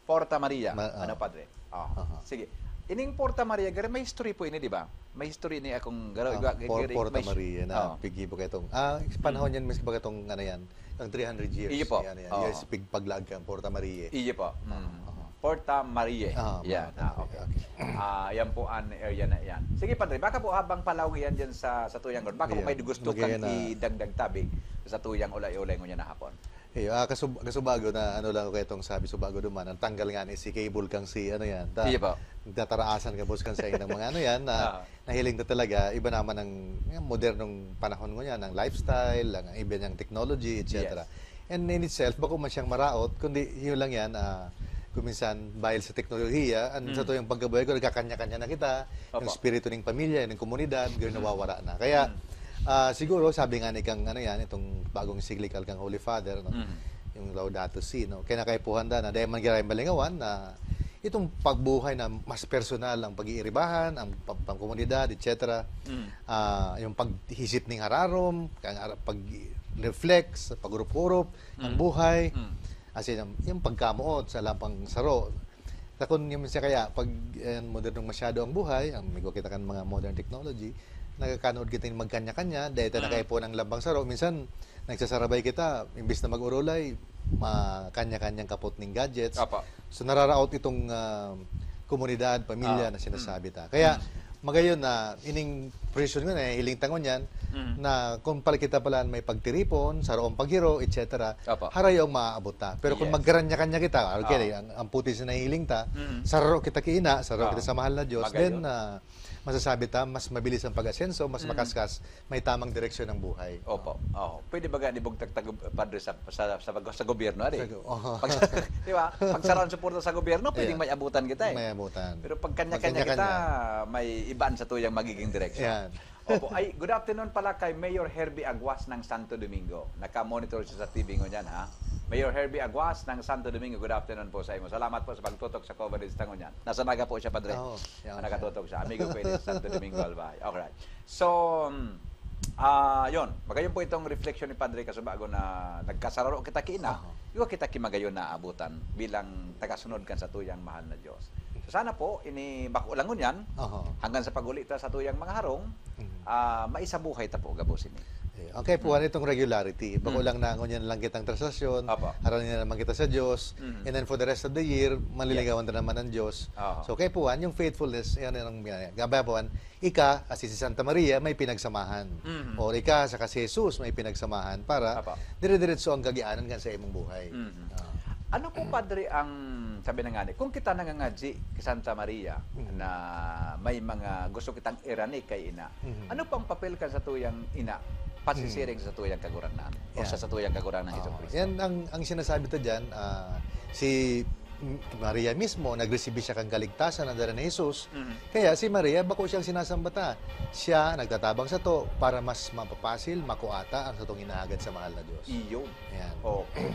Porta Maria. Ma-, ah. Ano, Padre? Oh, Aha. sige. Ining Porta Maria, gari may history po ini, di ba? May history ni akong garo-, Ah, ga-, ga-, Por-, gari-, Porta may his-, Maria na, oh. pigi po kayo itong, ah, panahon Mm. yan, mas baga itong, ano yan, ang three hundred years. Iyo po. Yan, yan. Oo. Yes, pig-, paglaag ka, Porta Maria. Iyo po. Mm. Oo, oo. Porta Maria. Ah, Yan. Porta Ah, Maria, okay. okay. Ah, yan po ang area na yan. Sige, Padre, baka po habang palaog yan dyan sa, sa tuyang ron, baka po Yan. may gusto Magaya kang na. idagdag tabi sa tuyang ulay-ulay ngunyan na hapon. Iyo, ah, kasub-, kasubago na ano lang ako itong sabi, subago duman, ang tanggal nga ni si cable kang si ano yan, ta-, Iyo po. nagtataraasan ka, boss, kang sa inang mga ano yan, na Ah. nahiling na talaga, iba naman ang, yung modernong panahon ngunyan, ang lifestyle, ang iba niyang technology, et cetera. Yes. And in itself, bako man siyang maraot, kundi yun lang yan, ah, kung minsan, dahil sa teknolohiya, ang sa Mm. tuyang pagkabuhay ko, nagkakanya-kanya na kita, yung Opo. espiritu ng pamilya, ng komunidad, yun Mm. nawawala na. Kaya, Mm. ah, siguro, sabi nga ni kang, ano yan, itong bagong encyclical kang Holy Father, no? Mm. Yung Laudato Si, no? Kaya nakaipuhan na, na dahil man gira yung malingawan, na itong pagbuhay na mas personal, ang pag-iiribahan, ang pag-, pangkomunidad, et cetera. Mm. Ah, yung paghisip ning hararom, kang ara-, pag-reflect sa pag-urup-urup, ang Mm. buhay, Mm. as in, yung, yung pagkamoot sa lampang saro. Takon yung siya kaya, pag, eh, modernong masyado ang buhay, ang may kita kan mga modern technology, nagkakanood kita yung magkanya-kanya, dahil tayo Mm. nakaipo ng lambang saro. Minsan, nagsasarabay kita, imbis na mag-urulay, ma-, kanya-kanyang kapot ning gadgets. Apa. So, nararaot itong, ah, komunidad, pamilya Ah. na sinasabi Mm. ta. Kaya, Mm. magayon na, ining presyon nga, nahihiling tangon yan, Mm. na kung pala kita pala may pagtiripon, saroong paghiro, et cetera, Apa. harayo ang maaabot ta. Pero kung Yes. magkaranya-kanya kita, okay, Ah. ang, ang putis na nahihiling ta, Mm. sararo kita kiina, sararo Ah. kita sa mahal na Diyos, Magayon. then, ah, masasabi ta, mas mabilis ang pag-asenso, mas Mm. makaskas, may tamang direksyon ang buhay. Opo. Oo. Pwede ba gani bugtak ta, Padre, sa, sa, sa, sa gobyerno, ari? Sa go-, oho. Pag, di ba? Pag saro ang suporta sa gobyerno, pwedeng Yeah. may abutan kita, eh. May abutan. Pero pag kanya-kanya Pag kanya-kanya. kita, may iba sa tuyang magiging direksyon. Yan. Opo. Ay, good afternoon pala kay Mayor Herbie Aguas ng Santo Domingo. Naka-monitor siya sa T V ngunyan, ha? Mayor Herbie Aguas ng Santo Domingo, good afternoon po sa imo. Salamat po sa pagtutok sa coverage ta ngunyan. Nasa Naga po siya, Padre. Oo, yan Ah, siya. nakatutok siya. Amigo po ini sa Santo Domingo, Albay. Alright. So, um, ah, yun. Magayon po itong reflection ni Padre Kasubago na nagkasararo kita kiina. Aha. Iwa kita ki magayon na abutan bilang tagasunod kan sa tuyang mahal na Diyos. So, sana po, ini bako lang ngunyan, Aha. hanggang sa pag-uli ta sa tuyang mga harong, Mhm. ah, maisabuhay ta po gabos ini. Eh, ang kaipuhan Mm. itong regularity. Bako Mm. lang na ngunyan lang kitang transaksyon, Apa. harani na naman kita sa Diyos, Mhm. and then for the rest of the year, maliligawan ta naman ng Diyos. Aha. So, kaipuhan, yung faithfulness, yan ang ginagawa. Gabay po, ika, kasi si Santa Maria, may pinagsamahan. Mhm. Or ika, saka si Jesus, may pinagsamahan para Apa. dire-diretso ang kagianan kan sa imong buhay. Mhm. Ah. Ano po, Padre, ang, sabi na nga ni, kung kita nangangadji kay Santa Maria Mhm. na may mga gusto kitang irani kay ina, Mhm. ano po ang papel kan sa tuyang ina, pasisiring Mhm. sa tuyang Kagurangnan o Yan. sa, sa tuyang Kagurangnan Oo. Jesu-Cristo? Yan ang, ang sinasabi ta dyan, ah, si M-, Maria mismo, nagresibi siya kan kaligtasan na dara ni Jesus. Mhm. Kaya si Maria, bako siyang sinasamba ta. Siya nagtatabang sato para mas mapapasil, makuata ang satong inahagad sa mahal na Diyos. Iyo. Ayan. Okay.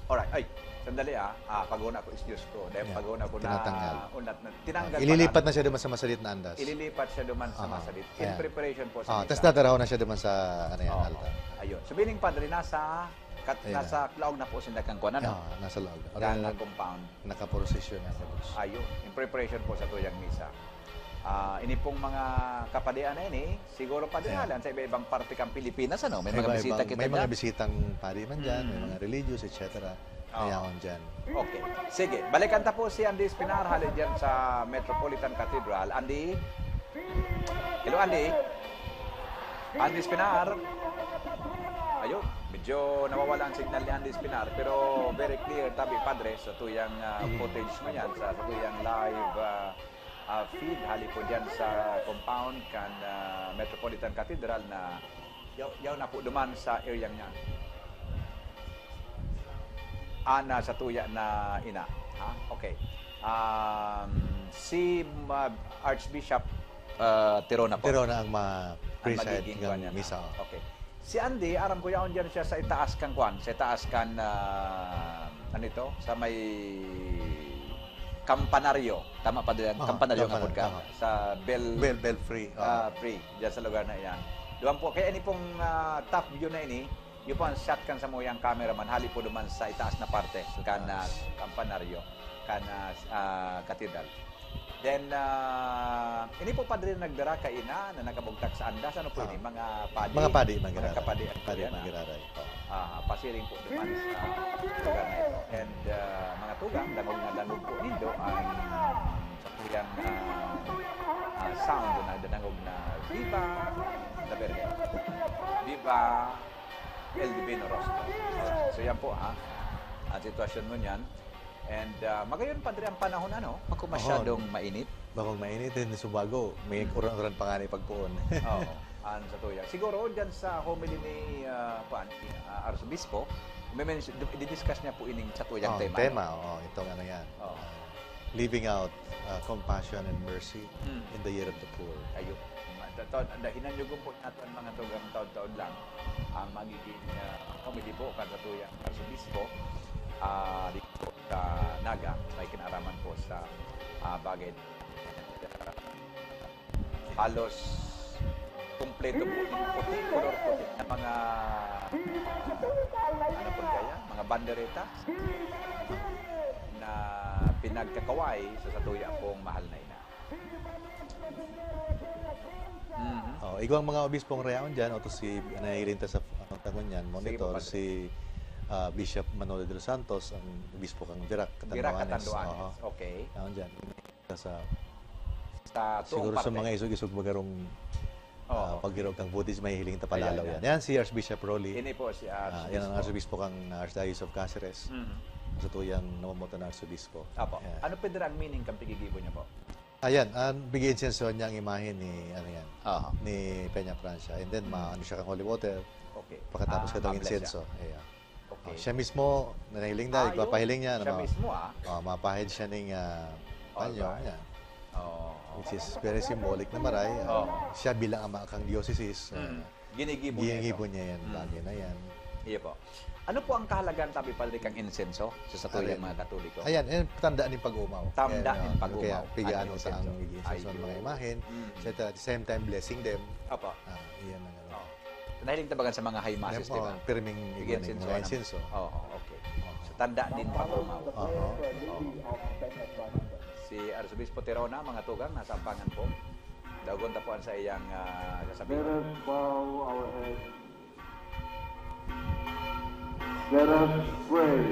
Alright. Ay, sandali, ah. Ah, paghuna ko, excuse ko. Dahil Ayan. paghuna ko na Tinatanggal. unat na, tinanggal Ah, ililipat pala. na siya duman sa masalit na andas. Ililipat siya duman sa Ah, masalit. In ayan. preparation po sa Ah, misa. tas dadaraw na siya duman sa, ano yan, Oo. altar. Ayun. So, meaning, Padre, nasa kat-, Ayan. nasa laog na po sinda kan kuwan, ano? Ah, nasa laog. Kan Ayan. compound. Nakaprosesyon na sa Diyos. Ayun, in preparation po sa tuyang misa. Ah, ini pong mga kapadian na ini, siguro pa din Ayan. halan sa iba-ibang parte kang Pilipinas, ano? May mga Iba-ibang, bisita kita may mga dyan. bisitang pari man dyan, may Mm. mga religious, et cetera. Oo. Mayaon dyan. Okay. Sige, balikan ta po si Andy Espinar, hali dyan sa Metropolitan Cathedral. Andy? Hello, Andy? Andy Espinar? Ayun, medyo nawawala ang signal ni Andy Espinar, pero very clear, tabi, Padre, sa tuyang, ah, Mm. footage mo yan, sa, sa tuyang live, ah, ah, feed, hali po dyan sa compound kan, ah, Metropolitan Cathedral na yaw, yaw na po duman sa area niya. Ana sa tuya na ina. Ha? Okay. Um, si, ah, Archbishop, ah, Tirona po. Tirona ang ma-preside magiging ng kwan niya na. misa. Okay. Si Andy, aram ko yaon dyan siya sa itaas kan kwan, sa itaas kan, ah, ano ito? Sa may Kampanaryo. Tama pa din, Ah, Kampanaryo nga Kampanaryo, podcast. ah. Sa Bel, Bel, Bel Free, ah. ah, Free, dyan sa lugar na iyan. Duman po, kaya ini pong ah, top view na ini, yung po ang shot kan sa muyang cameraman, hali po duman sa itaas na parte, kan ah, Kampanaryo, kan ah, s- ah, Cathedral. Then, ah, ini po padre nagdara kaina na nakabugtak sa andas. Ano po Ah. ini? Mga padi? Mga padi, mga giraray. Mga kapadi. Padi, Yan, mga ah. giraray. Ah, pasiring po duman sa lugar na ito. And ah, mga tugang, dangog na dangog po nindo ang sa tuyang ah, ah, sound na dadangog na Viva la Virgen. Viva el Divino Rostro. So yan po ha, ang sitwasyon mo niyan. And ah, magayon, Padre, ang panahon ano, bako masyadong mainit. Bakong mainit din, subago. May uran-uran pa nga ni pagpuon. Oo. Ang sa tuya. Siguro, dyan sa homily ni ah, kuan, ah, Arsobispo, may mention, di-, di-discuss niya po ining sa tuyang Oh, tema. tema, no? Oo, itong ano yan. Oo. Ah, living out ah, compassion and mercy Mm. in the year of the poor. Ayo. Dahinan nyo po natin mga tugang taon-taon lang ang magiging uh, comedy po kan sa tuyang Arsobispo ah, dito sa Naga, may kinaraman po sa ah, bagay. Halos kompleto po yung puti, color puti na mga ano po kaya, mga bandereta na pinagkakaway sa satuya pong mahal na ina. Mhm. Oh, igwang mga obispong reaon dyan, oto si, nahiling ta sa ano, tangon yan, monitor, Padre. Si ah, Bishop Manolo de los Santos, ang obispo kang Virac, Virac, Catanduanes. Catanduanes. Oo. Okay. Naon dyan. Sa, Sa tuong siguro sa parte. Mga isog-isog magarong Oo. ah, paghirog kang footage, mahihiling ta palalo Ayan, yan. Yan si Archbishop Rolly. Ini po si Ah, yan ang Archbispo. Archbispo kang Archdiocese of Caceres. Mhm. Sa tuyang namamotan na Archbispo. Apo. Yan. Ano, Padre, ang meaning kan pigigibo niya po? Ayan, ang bigay insenso niya ang imahe ni, ano yan, Aha. ni Peña Francia. And then, Mm. maano siya kang holy water, Okay. pagkatapos Ah, ka itong ma-bless insenso. siya. Ayan. Okay. Oh, siya mismo, nanahiling na, Ah, igpapahilin niya. Siya ano, mismo, ah. Oh, mapahid siya ning ah, All panyo. right. Yan. Oo. Which is very symbolic na maray. Oo. Siya bilang ama kang diocese, Mm. ah, Ginigibo niya ito. ginigibo niya yan, Mm. bagay na yan. Iyo po. Ano po ang kahalagan, tabi, Padre, kang insenso sa satuyang Ayan. Mga Katoliko? Ayan, eh, tanda nin pag-uumaw. Tanda Ayan, nin oh, pag-uumaw. Kaya, pigaan Ang sa ang insenso. insenso ng Ayun. mga imahen. Mm. So, at the same time, blessing them. Opo. Ah, iyan ang ano. Oh. Nahiling tabagan sa mga high masses, Ayan, di ba? oh, pirming Pigiyan iwan, sinso mga naman. insenso. Oo, okay. So, tanda nin pag-uumaw. Oo. Si Arsobispo Tirona, mga tugang, nasa ampangan po. Dagon ta po ang sa iyang ah, Let sasabihin. us bow our heads. Let us pray.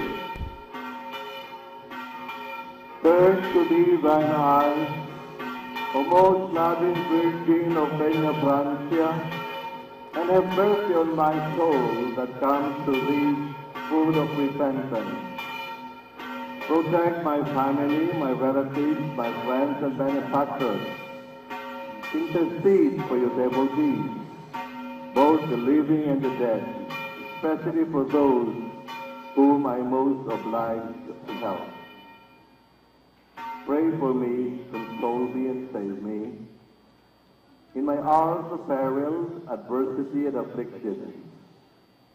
Turn to thee thine eyes, O most loving Virgin of Peña Francia, and have mercy on my soul that comes to thee full of repentance. Protect my family, my relatives, my friends, and benefactors. Intercede for your devotees, both the living and the dead, especially for those whom I most obliged to help. Pray for me, console me, and save me in my hours of peril, adversity, and affliction,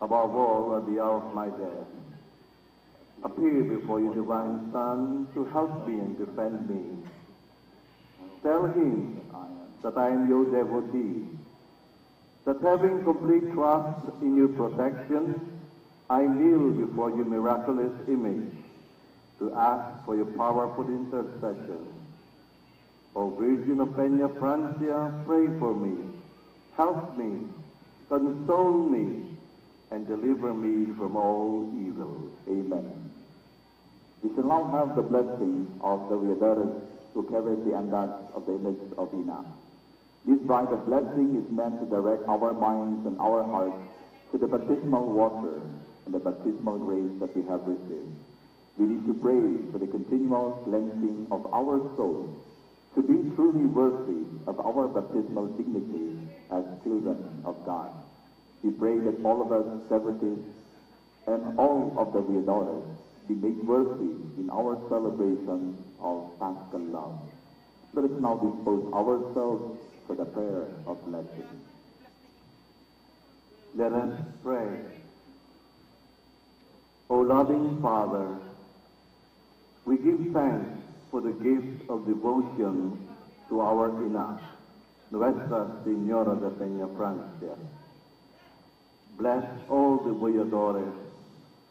above all at the hour of my death. Appear before your divine Son to help me and defend me. Tell him that I am your devotee, that having complete trust in your protection, I kneel before your miraculous image to ask for your powerful intercession. O Virgin of Peña Francia, pray for me, help me, console me, and deliver me from all evil. Amen. We shall now have the blessing of the Viadores who carried the andas of the image of Ina. This rite of blessing is meant to direct our minds and our hearts to the baptismal water and the baptismal grace that we have received. We need to pray for the continual cleansing of our souls to be truly worthy of our baptismal dignity as children of God. We pray that all of us devotees and all of the Viadores be made worthy in our celebration of Paschal love. Let us now dispose ourselves for the prayer of blessing. Let us pray. O loving Father, we give thanks for the gift of devotion to our Ina, Nuestra Señora de Peñafrancia. Bless all the Voyadores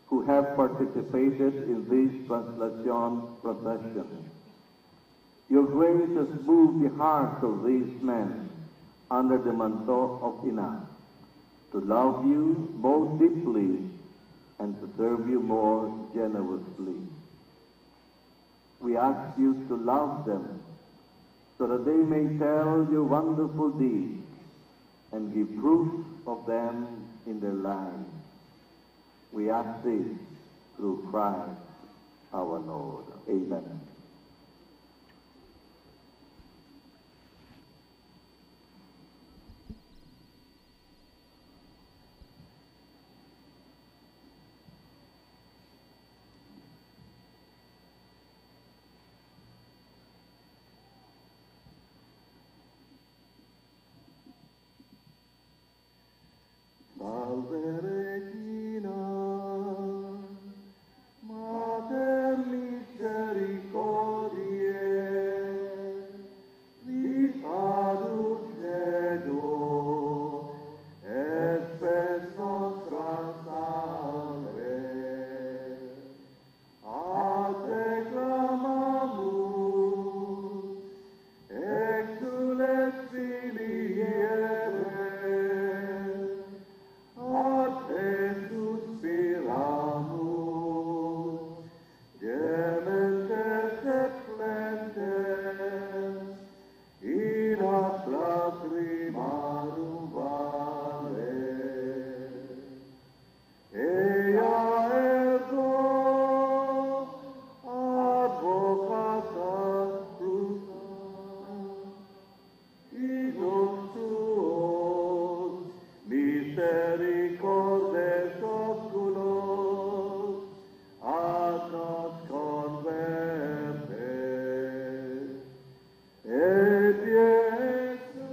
who have participated in this translation procession. Your grace has moved the hearts of these men under the mantle of Ina to love you more deeply and to serve you more generously. We ask you to love them so that they may tell your wonderful deeds and give proof of them in their lives. We ask this through Christ our Lord. Amen. Salve Regina, Mater Misericordiae, Vita Dulcedo, et Spes Nostra Salve. Ad te clamamus, exsules Filii Hebrae, ad te suspiramus, gementes et flentes, in ad lacrimarum vale. Ea ergo advocat ad crucem, ignos tuos misericordes oculos, ad nos converte. Et Iesus,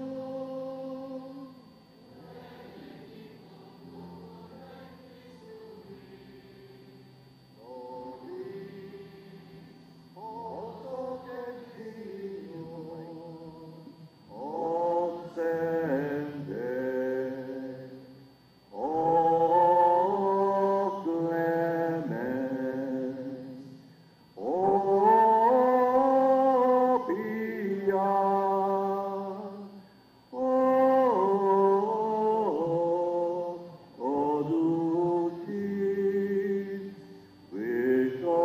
O clemens, o pia, o, o dulcis Virgo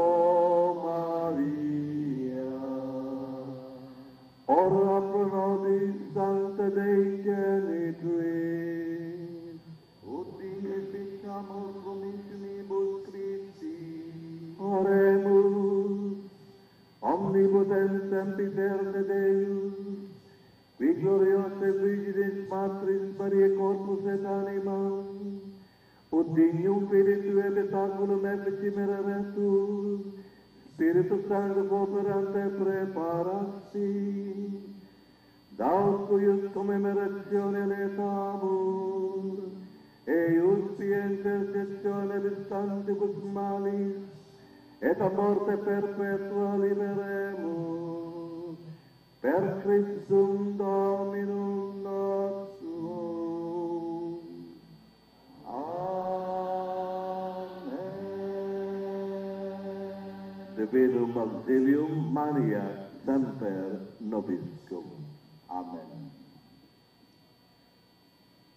Maria. Ora pro nobis, Sancta Dei Genitrix. Ut dignificamur promissionibus Christi. Oremus. Omnipotens sempiter Deus, qui gloriosae Virginis Matris Mariae corpus et anima, ut dignum Filii Tuae et saeculum effici mereretur, Spiritus Sanctus operante preparasti. Daos cuius commemorationem laetamur, eius pia intercessionem stantibus malis, et a morte perpetua liberemus, per Christum Dominum nostrum. Amen. Te Filum Auxilium Maria Semper Nobiscum. Amen.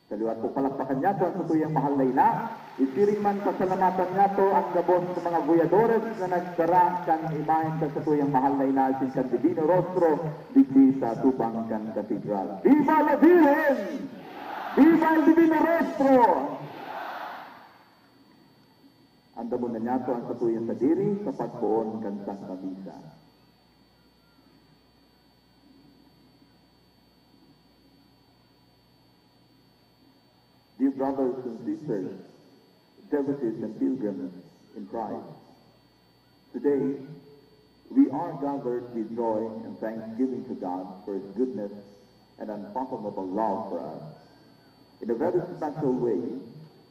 Sa liwat po, palakpakan niyato an satuyang mahal na ina. Isiring man, pasalamatan niyato an gabos na mga goyadores na nagdara kan imahen kan satuyang mahal na ina asin kan Divino Rostro digdi sa atubang kan katedral. Viva la Virgen! Viva el Divino Rostro! Andamon na niyato an satuyang sadiri sa pagpoon kan Santa Misa. Dear brothers and sisters, devotees and pilgrims in Christ, today we are gathered with joy and thanksgiving to God for His goodness and unfathomable love for us. In a very special way,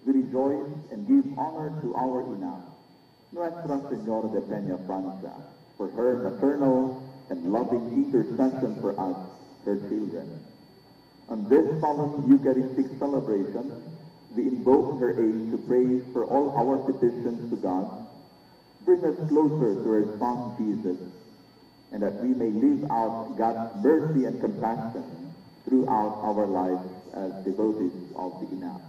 we rejoice and give honor to our Ina, Nuestra Señora de Peñafrancia, for her maternal and loving intercession for us, her children. On this solemn Eucharistic celebration, we invoke her aid to pray for all our petitions to God. Bring us closer to her Son Jesus, and that we may live out God's mercy and compassion throughout our lives as devotees of the Ina.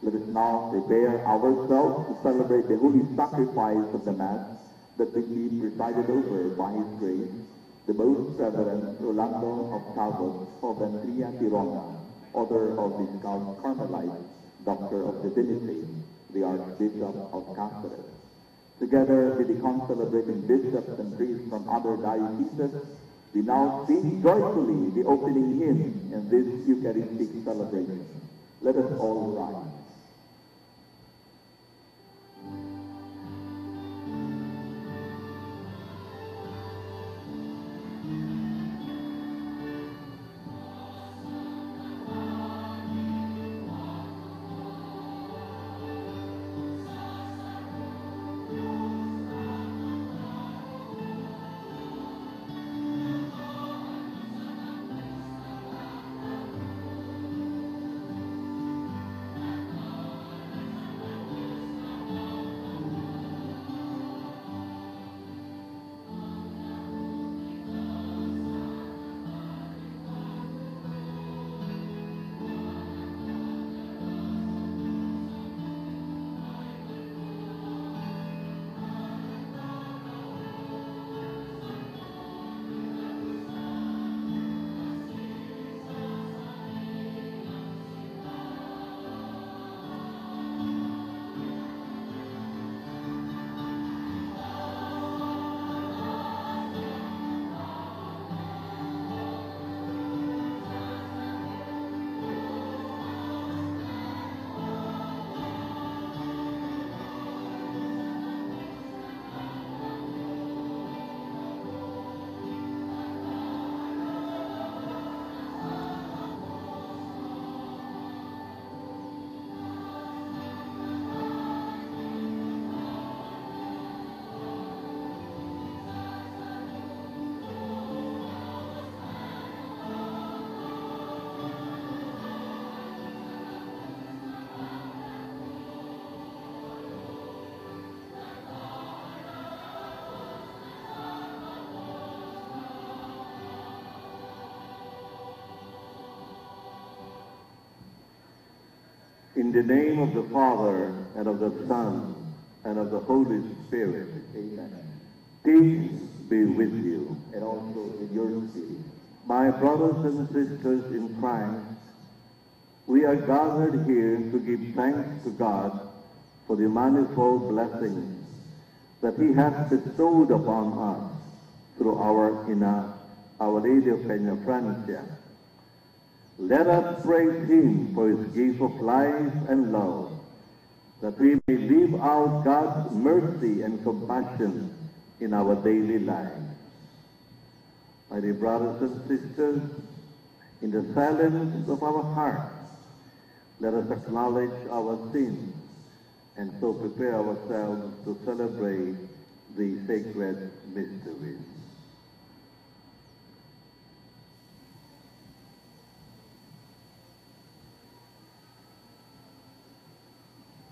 Let us now prepare ourselves to celebrate the holy sacrifice of the Mass that will be presided over by His Grace, the Most Reverend Rolando Octavos of Ventria, Tirona, Order of the Scout Carmelites, Doctor of Divinity, the Archbishop of Caceres. Together with the concelebrating bishops and priests from other dioceses, we now sing joyfully the opening hymn in this Eucharistic celebration. Let us all rise. In the name of the Father, and of the Son, and of the Holy Spirit. Amen. Peace be with you. And also with your spirit. My brothers and sisters in Christ, we are gathered here to give thanks to God for the manifold blessings that He has bestowed upon us through our Ina, Our Lady of Peñafrancia. Let us praise Him for His gift of life and love, that we may live out God's mercy and compassion in our daily life. My dear brothers and sisters, in the silence of our hearts, let us acknowledge our sins and so prepare ourselves to celebrate the sacred mysteries.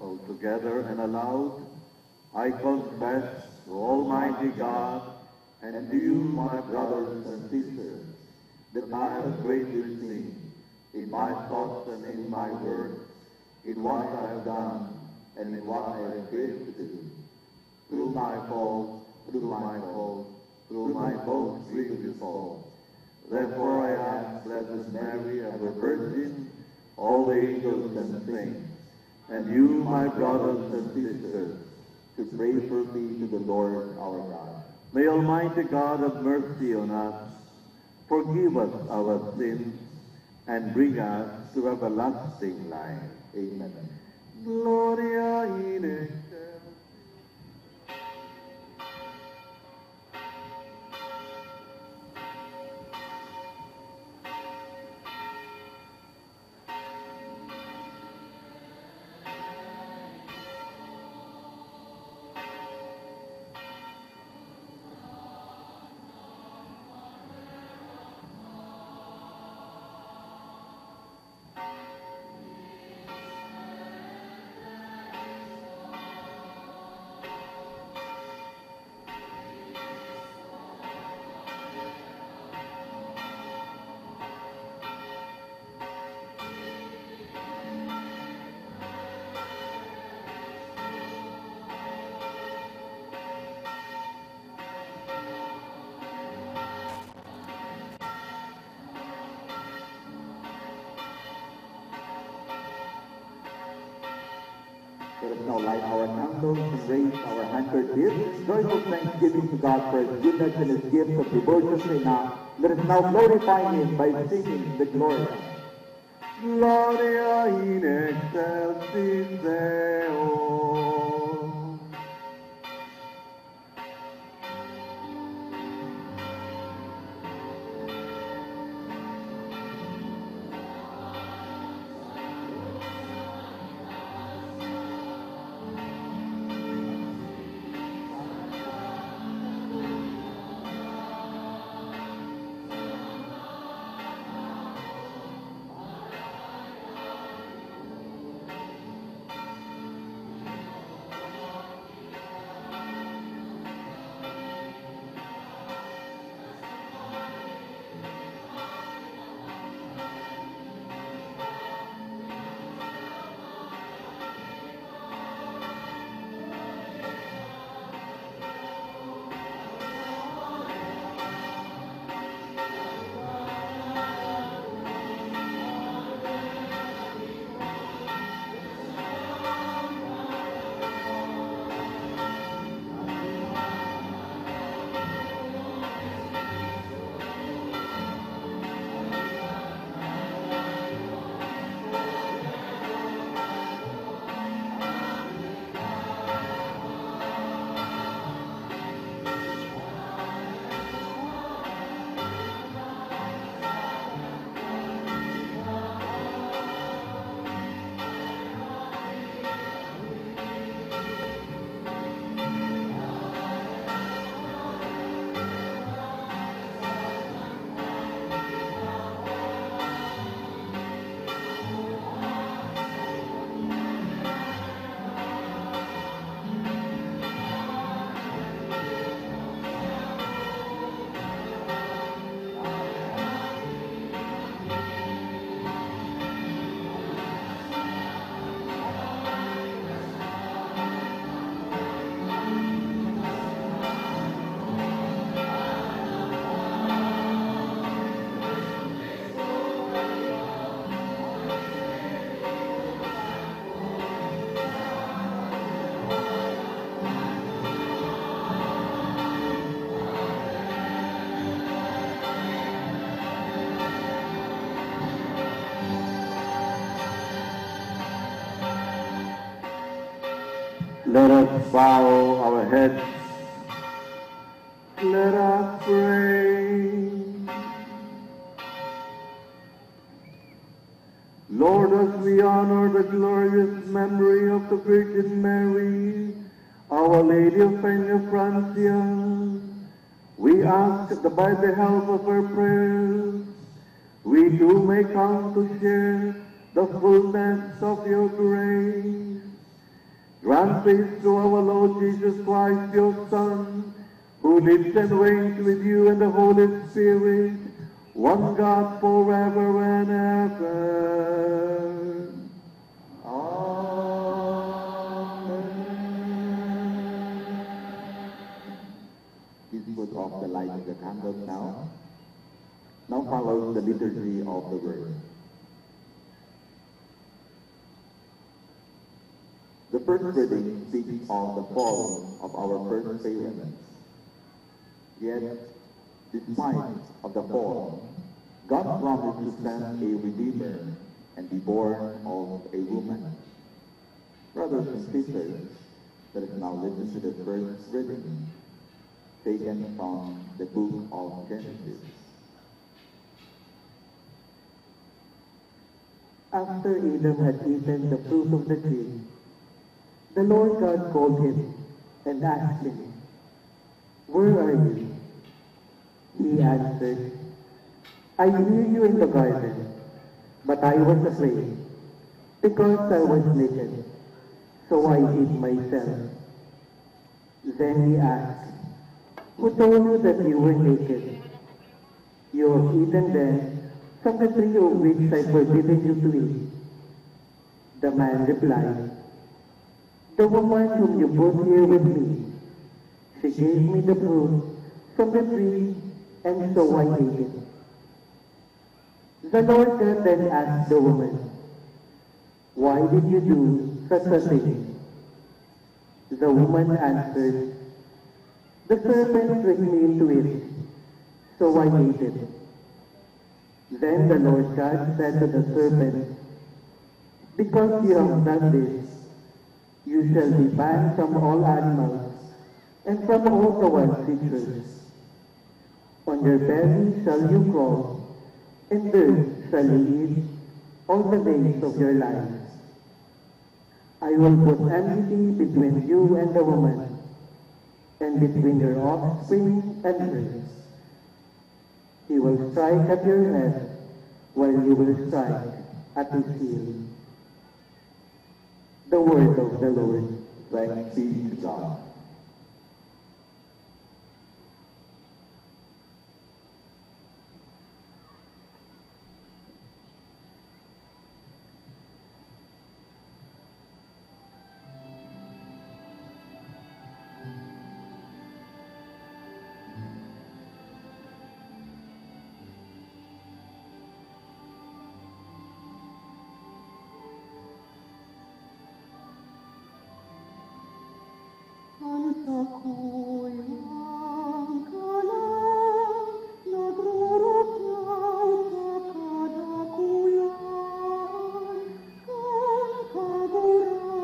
All together and aloud, I confess to Almighty God and to you, my brothers and sisters, that I have greatly sinned in my thoughts and in my words, in what I have done and in what I have failed to do. Through my fault, through my fault, through my most grievous fault. Therefore I ask, Blessed Mary, ever Virgin, all the angels and saints, and you, my brothers and sisters, to pray for me to the Lord our God. May Almighty God have mercy on us, forgive us our sins, and bring us to everlasting life. Amen. Gloria in excelsis. Let us now light our candles and raise our handkerchiefs in joyful thanksgiving to God for His goodness and His gift of devotion to Ina. Let us now glorify Him by singing the Gloria. Gloria in excelsis Deo. Let us bow our heads. Let us pray. Lord, as we honor the glorious memory of the Virgin Mary, Our Lady of Peñafrancia, we ask that by the help of her prayers, we too may come to share the fullness of your grace. Grant this through our Lord Jesus Christ, your Son, who lives and reigns with you and the Holy Spirit, one God, forever and ever. Amen. Please put off the light of the candles now. Now follows the liturgy of the word. The first reading speaks of the fall of our first parents. Yet, despite of the fall, God promised to send a Redeemer and be born of a woman. Brothers and sisters, let us now listen to the first reading, taken from the book of Genesis. After Adam had eaten the fruit of the tree, the Lord God called him and asked him, "Where are you?" He answered, "I knew you in the garden, but I was afraid, because I was naked, so I hid myself." Then he asked, "Who told you that you were naked? You have eaten then from the tree of which I forbidden you to eat?" The man replied, "The woman whom you brought here with me, she gave me the fruit from the tree, and so I ate it." The Lord God then asked the woman, "Why did you do such a thing?" The woman answered, "The serpent tricked me into it, so I ate it." Then the Lord God said to the serpent, "Because you have done this, you shall be banned from all animals and from all the wild creatures. On your belly shall you crawl, and dirt shall you eat all the days of your life. I will put enmity between you and the woman, and between your offspring and hers. He will strike at your head, while you will strike at his heel." The word of the Lord. Thanks be to God. An sakuyang kalang nagruruglaw sa kadakulan kan Kagurangnan.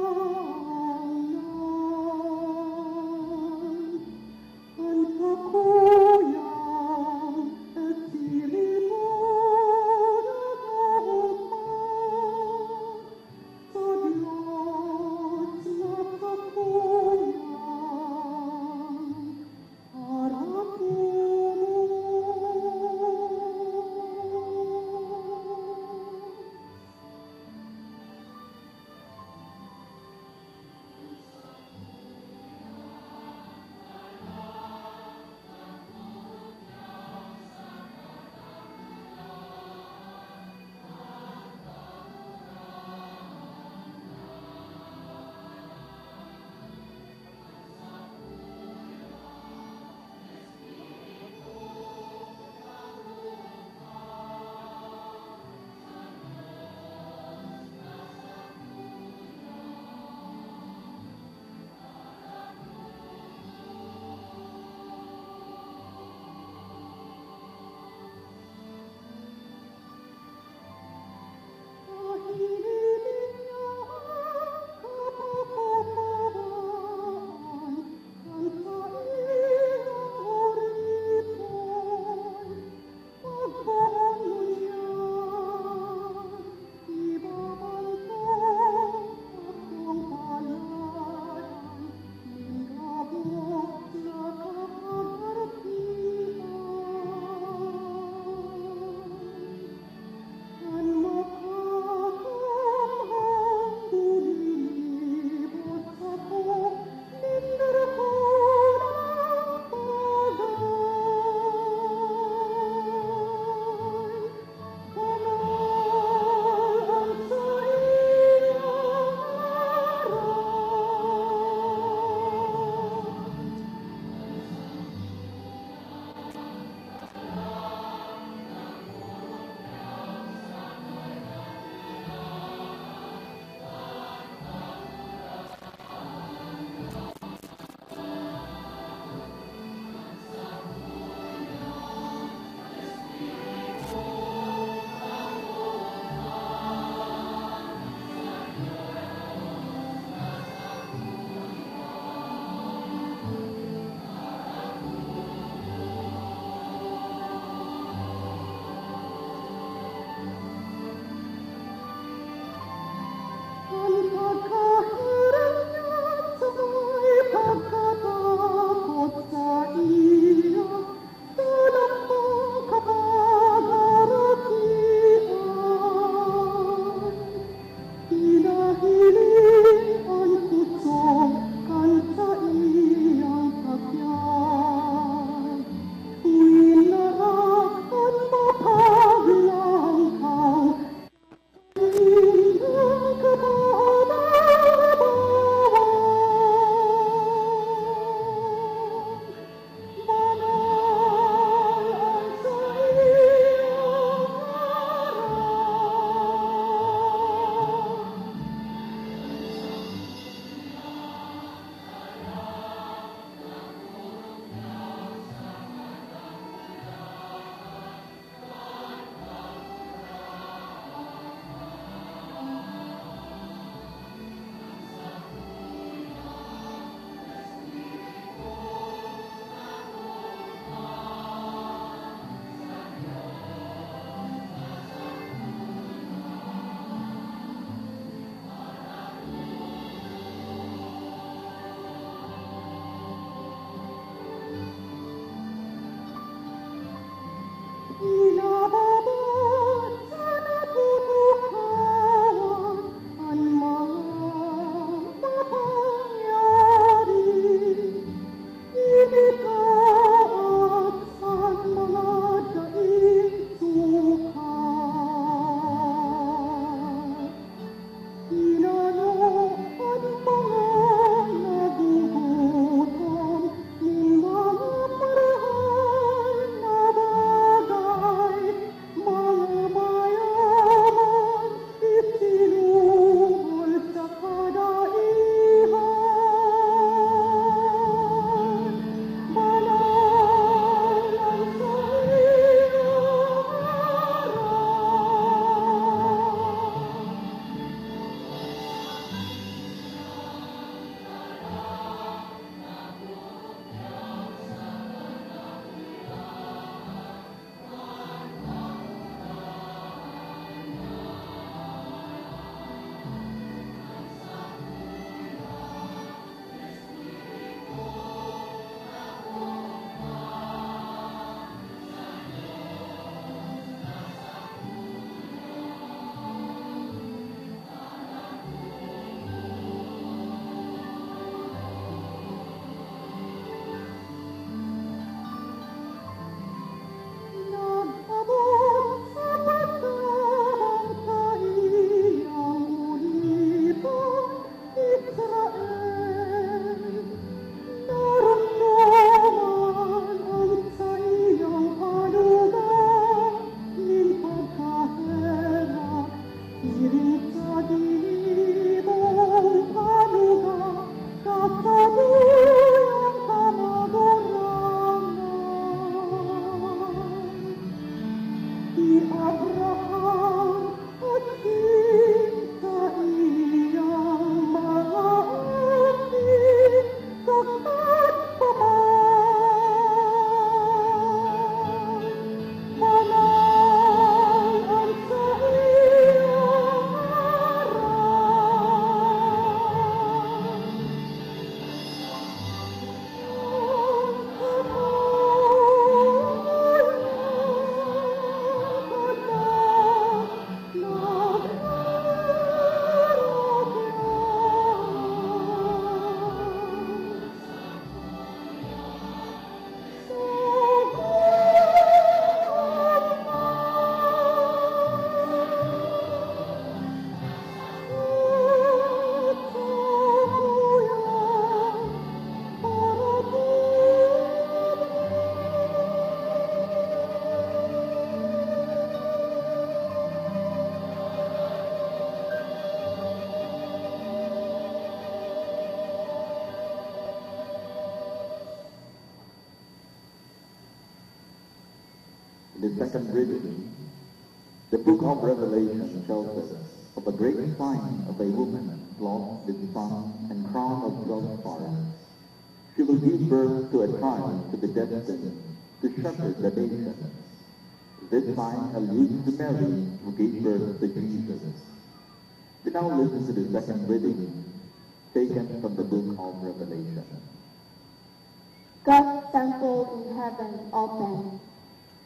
An sakuyang espiritu nag-oogma sa Dios na sakuyang The second reading. The book of Revelation tells us of a great sign of a woman clothed with sun and crown of twelve stars. She will give birth to a child to be destined to shepherd the nations. This sign alludes to Mary, who gave birth to Jesus. We now listen to the second reading, taken from the book of Revelation. God's temple in heaven opened,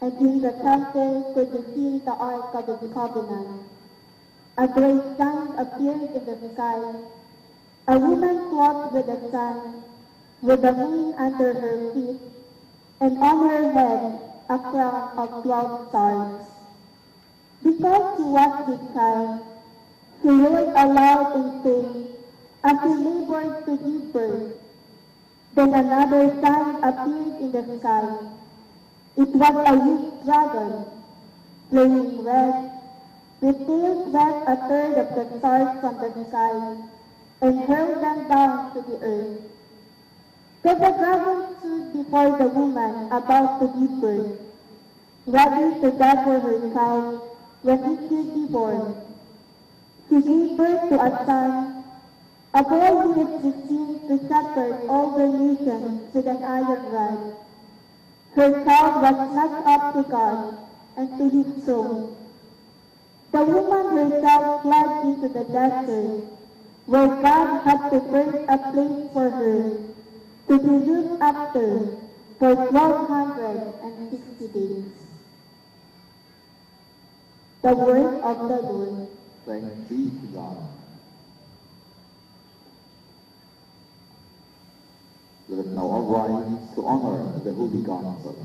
and in the temple could be seen the Ark of the Covenant. A great sign appeared in the sky: a woman clothed with the sun, with the moon under her feet, and on her head a crown of twelve stars. Because she was with child, she roared aloud in pain as she labored to give birth. Then another sign appeared in the sky. It was a huge dragon, flaming red, with tails like a third of the stars from the sky, and hurled them down to the earth. So the dragon stood before the woman about to give birth, ready to devour her child when it should be born. She gave birth to a son, a boy who is destined to shepherd all the nations with an iron rod. Her child was snatched up to God and to his throne. The woman herself fled into the desert, where God had prepared a place for her to be looked after for twelve hundred and sixty days. The word of the Lord. Thanks be to God. Let us now all rise to honor the Holy Gospel.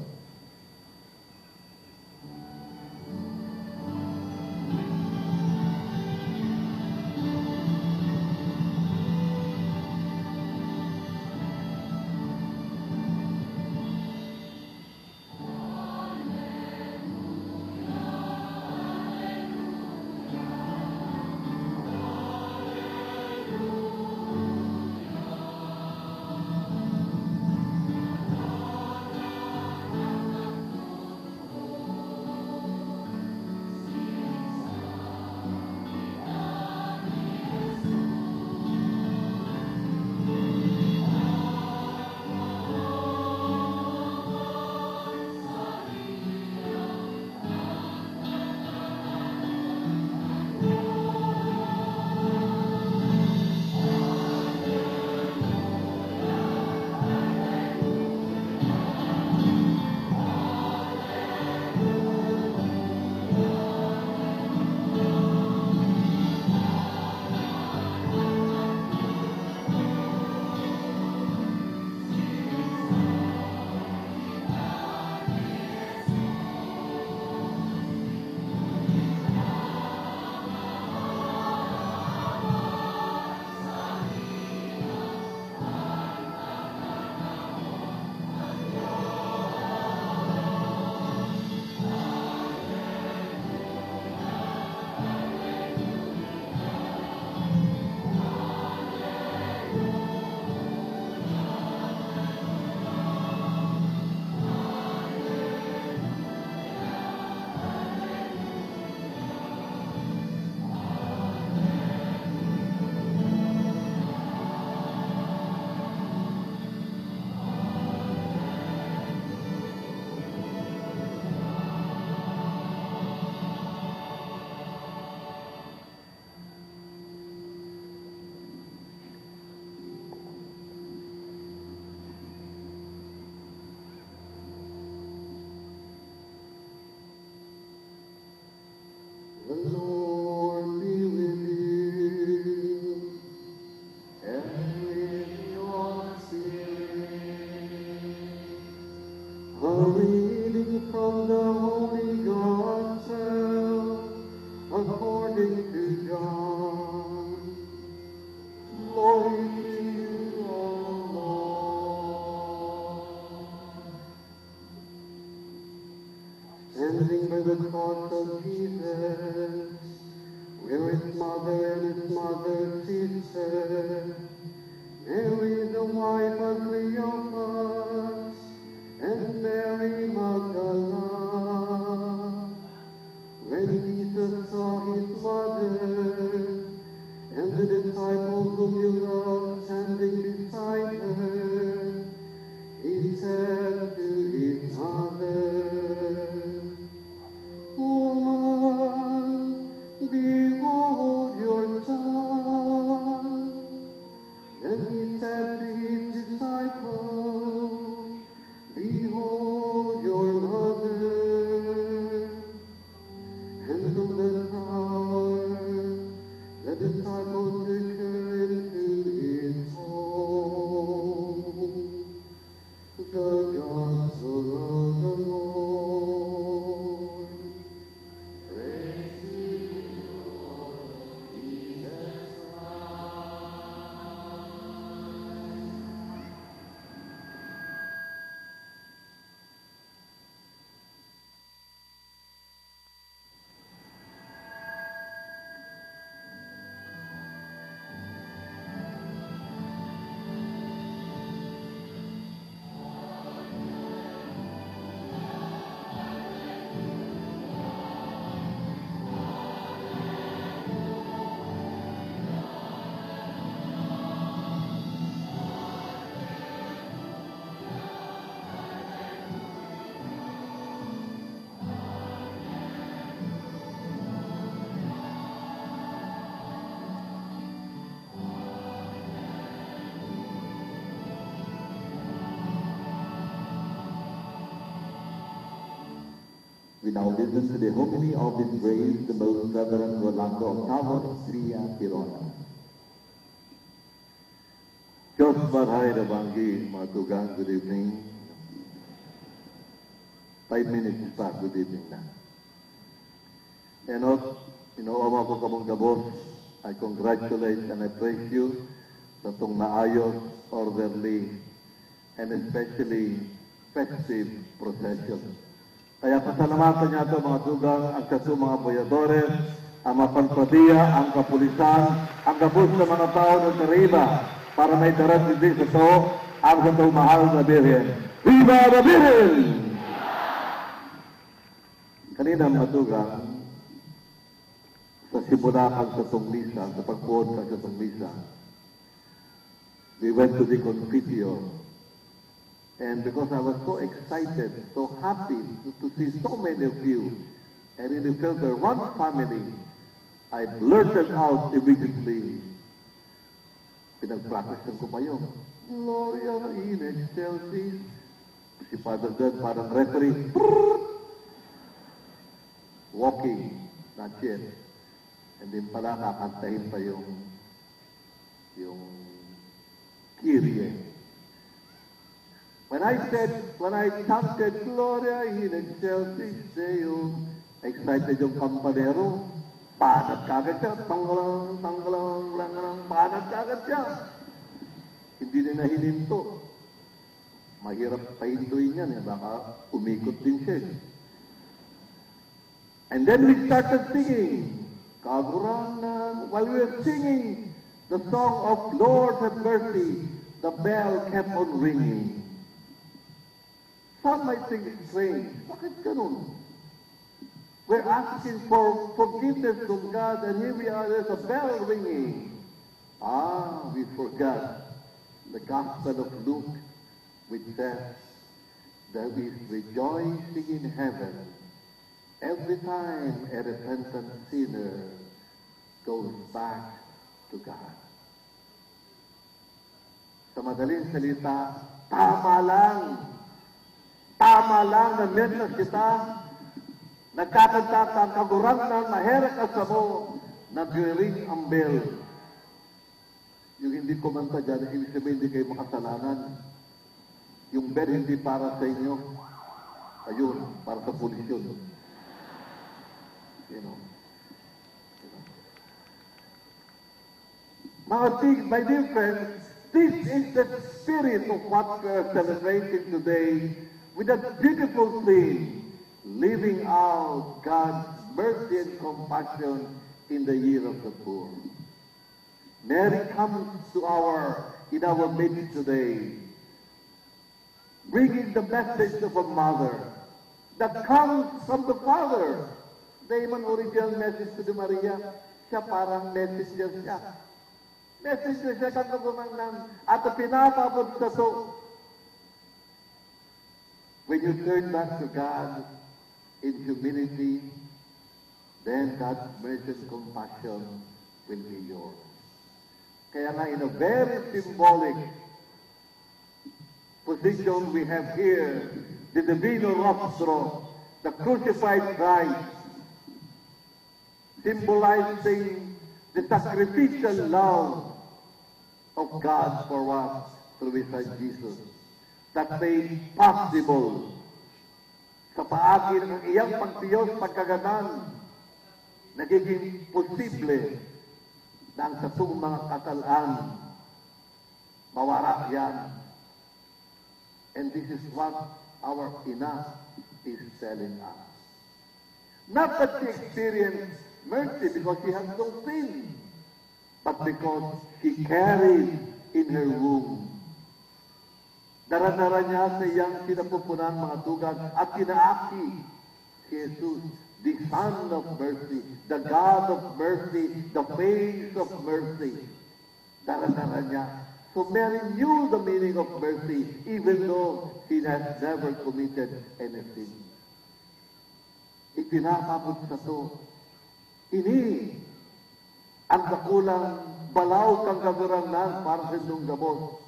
The Lord be with you. And with your spirit. A reading from the Holy Gospel according to John. Glory to you, O Lord. Standing by the cross of Jesus, where his mother and his mother's sister, Mary the wife of Cleopas, and Mary Magdalene. We now listen to the homily of His Grace, the Most Reverend Rolando Octavo Estrella Tirona. Diyos marhay na banggi, mga tugang, good evening. Five minutes pa, good evening na. Enot, inooma ko kamong gabos. I congratulate and I praise you sa tong maayos, orderly, and especially festive procession. Kaya pasalamatan niya ito, mga tugang, ang sato mga boyadores, ang mga pagpadiya, ang kapulisan, ang gabos na mga tao na nariba para may darat digdi sa to, ang sato mahal na Birhen. Viva la Birhen! Kanina, mga tugang, sa simula kan satong misa, sa pagpoon kan satong misa, we went to the Confiteor. And because I was so excited, so happy to, to see so many of you, and in the Filter One family, I blurted out immediately, pinag-practice ko pa yun, "Gloria in excelsis." Si Father Dad, parang referee. Walking, not yet. And then pala, kakantahin pa yung, yung Kyrie. When I said, when I chanted, "Gloria in excelsis Deo," excited yung kampanero. Banat kagad siya. Tanggalang, tanggalang, langgalang. Banat kagad siya. Hindi na nahininto. Mahirap pahintuin yan eh. Baka umikot din siya eh. And then we started singing. Kagurangnan, while we were singing the song of "Lord have mercy," the bell kept on ringing. Some might think it's strange. Bakit ganun? We're asking for forgiveness from God, and here we are, there's a bell ringing. Ah, we forgot. The Gospel of Luke, which says, "There is rejoicing in heaven every time a repentant sinner goes back to God." Sa madaling salita, tama lang. Tama lang na mientras kita nagkakanta kan Kagurangnan, maherak ka samo, nagre-ring ang bell. Yung hindi kumanta dyan, ibig sabihin hindi kayo makasalanan. Yung bell hindi para sa inyo. Ayun, para sa pulis yun. You know? You know? Mga tig-, my dear friends, this is the spirit of what we are celebrating today with that beautiful theme, living out God's mercy and compassion in the year of the poor. Mary comes to our, in our midst today, bringing the message of a mother that comes from the Father. Dai man original message to the Maria, siya parang messenger siya. Messenger siya kan Kagurangnan, at pinapaabot sa to. When you turn back to God in humility, then God's mercy and compassion will be yours. Kaya nga, in a very symbolic position, we have here the Divino Rostro, the crucified Christ, symbolizing the sacrificial love of God for us through His Son Jesus, that made possible, sa paagi ng iyang pagdiyos, pagkagadan, nagiging posible na ang satong mga kasal-an mawara yan. And this is what our ina is telling us. Not that she experienced mercy because she has no sin, but because she carried in her womb. Dara-dara niya sa iyang kinapupunan, mga tugang, at inaaki si Jesus, the Son of Mercy, the God of Mercy, the Face of Mercy. Dara-dara niya. So Mary knew the meaning of mercy even though she has never committed any sin. Ipinapaabot sato ini ang dakulang balaw kan Kagurangnan para sa indong gabos,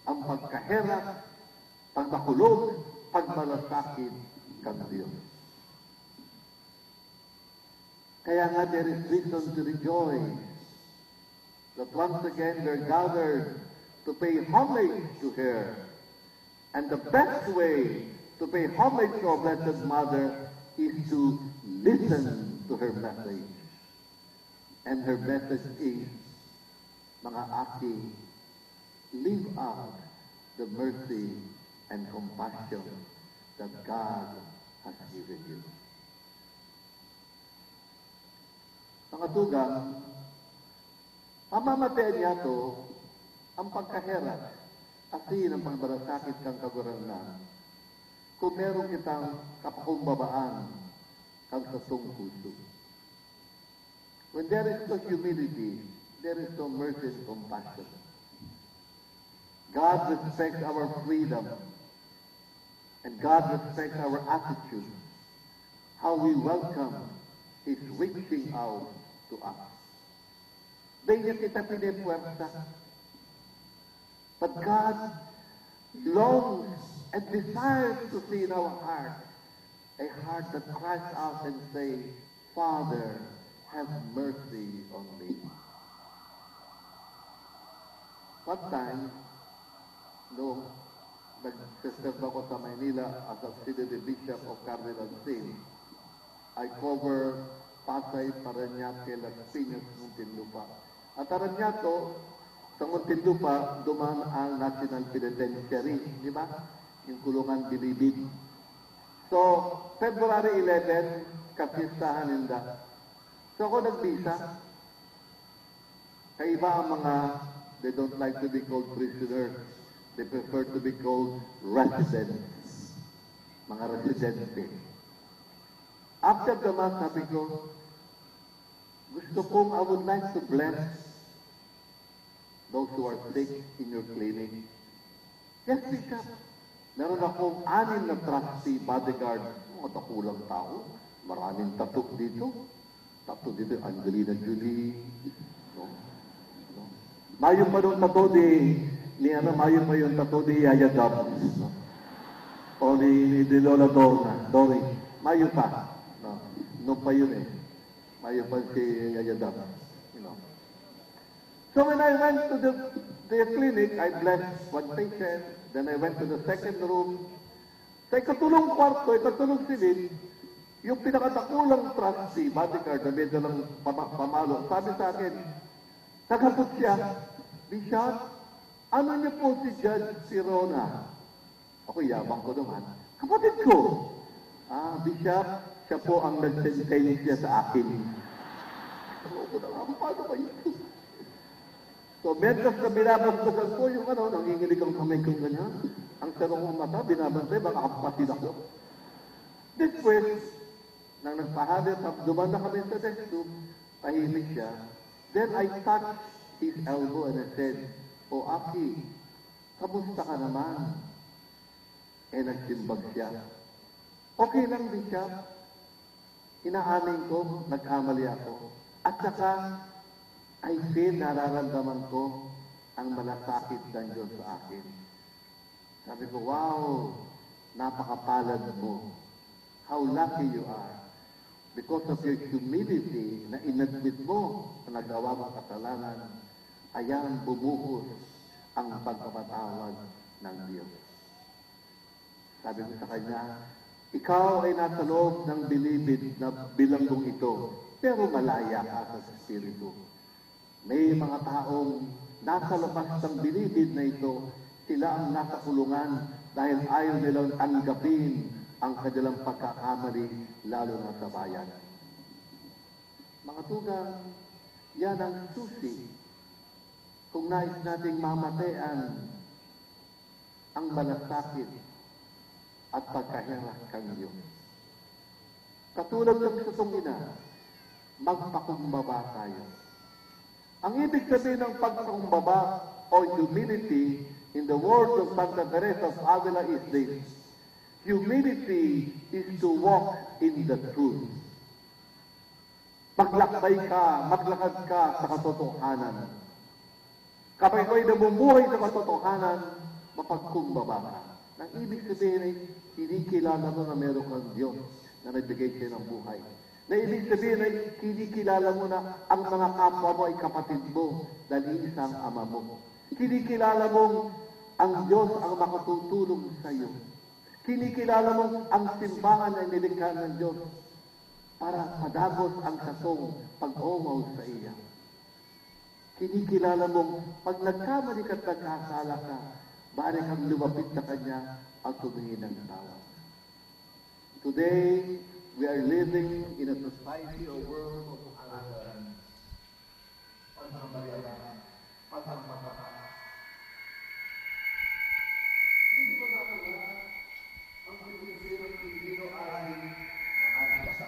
ang pagkaherak, pagbakulog, pagmalasakit kan Dios. Kaya nga, there is reason to rejoice that once again we're gathered to pay homage to her. And the best way to pay homage to our Blessed Mother is to listen to her message. And her message is, mga aki, live out the mercy and compassion that God has given you. Mga tugang, pamamatean niyato an pagkaherak asin an pagbalasakit kan Kagurangnan, kun meron kitang kapakumbabaan kan satong puso. When there is no humility, there is no mercy and compassion. God respects our freedom, and God respects our attitude, how we welcome His reaching out to us. Dai niya kita pinepuwersa. But God longs and desires to see in our heart a heart that cries out and say, "Father, have mercy on me." One time, noong nagsiserve ako sa Maynila as Auxiliary Bishop of Cardinal Sin, I cover Pasay, Parañaque, Las Piñas, Muntinlupa. At aram niya to, sa Muntinlupa, duman ang National Penitentiary, di ba? Yung kulungan Bilibid. So, February eleven, kapistahan ninda. So, ako nagmisa. Kaiba ang mga, they don't like to be called prisoners. They prefer to be called residents. Mga residente. After the Mass, sabi ko, "Gusto kong, I would like to bless those who are sick in your clinic." "Yes, Bishop." Meron akong anim na trusty bodyguard. Mga dakulang tao. Maraming tattoo dito. Tattoo dito, Angelina Jolie. No? No? Mayo pa nung tattoo di, ni ano, mayo pa yung tattoo di Yaya Dab. No? O ni, ni, ni Lola Dorna. Sorry. Mayo pa. No? Nung pa yun eh. Mayo pa si Yaya Dab. You know? So when I went to the, the clinic, I blessed one patient. Then I went to the second room. Sa ikatulong kwarto, ikatulong silid, yung pinakadakulang trusty, bodyguard na may dalang pama-, pamalo, sabi sa akin, naghapot siya, "Bishop, ano niyo po si Judge Sirona?" Ako, yabang ko naman. "Kapatid ko." "Ah, Bishop, siya po ang nagsentensya sa akin." Ako, "Paano ba ito?" So, mientras na binabasbasan ko yung ano, nanginginig ang kamay kong ganyan. Ang sarong kong mata, binabantay, baka hampasin ako. Después, nang nagpahali, duman na kami sa restroom, tahimik siya. Then I touched his elbow and I said, "O Aki, kamusta ka naman?" Eh, nagsimbag siya, "Okay lang, Bishop. Inaamin ko, nagkamali ako. At saka, I feel, nararamdaman ko ang malasakit ng Diyos sa akin." Sabi ko, "Wow! Napakapalad mo. How lucky you are. Because of your humility na inadmit mo na nagawa mong kasalanan, ayan, bumuhos ang pagpapatawad ng Diyos." Sabi ko sa kanya, "Ikaw ay nasa loob ng bilibid na bilanggong ito, pero malaya ka sa espiritu. May mga taong nasa labas ng bilibid na ito, sila ang nasa kulungan dahil ayaw nilang tanggapin ang kanilang pagkakamali, lalo na sa bayan." Mga tugang, yan ang susi kung nais nating mamatean ang malasakit at pagkaherak kan Diyos. Katulad ng satong ina, magpakumbaba tayo. Ang ibig sabihin ng pagpakumbaba o humility in the words of Santa Teresa of Avila is this: "Humility is to walk in the truth." Maglakbay ka, maglakad ka sa katotohanan. Kapag ikaw ay namumuhay sa katotohanan, mapagkumbaba ka. Ang ibig sabihin ay, kinikilala mo na meron kang Diyos na nagbigay sa'yo ng buhay. Na ibig sabihin ay kinikilala mo na ang mga kapwa mo ay kapatid mo dahil iisang ama mo. Kinikilala mong ang Diyos ang makatutulong sa iyo. Kinikilala mong ang simbahan ay nilikha ng Diyos para padagos ang satong pag-omaw sa iya. Kinikilala mong pag nagkamali ka at nagkasala ka, maaari kang lumapit sa Kanya at humingi ng tawad. Today, we are living in a society or world of arrogance. Pagmamayabang, pagmamataas. Hindi ba natin ang sinisirang Pilipino ay mga basa?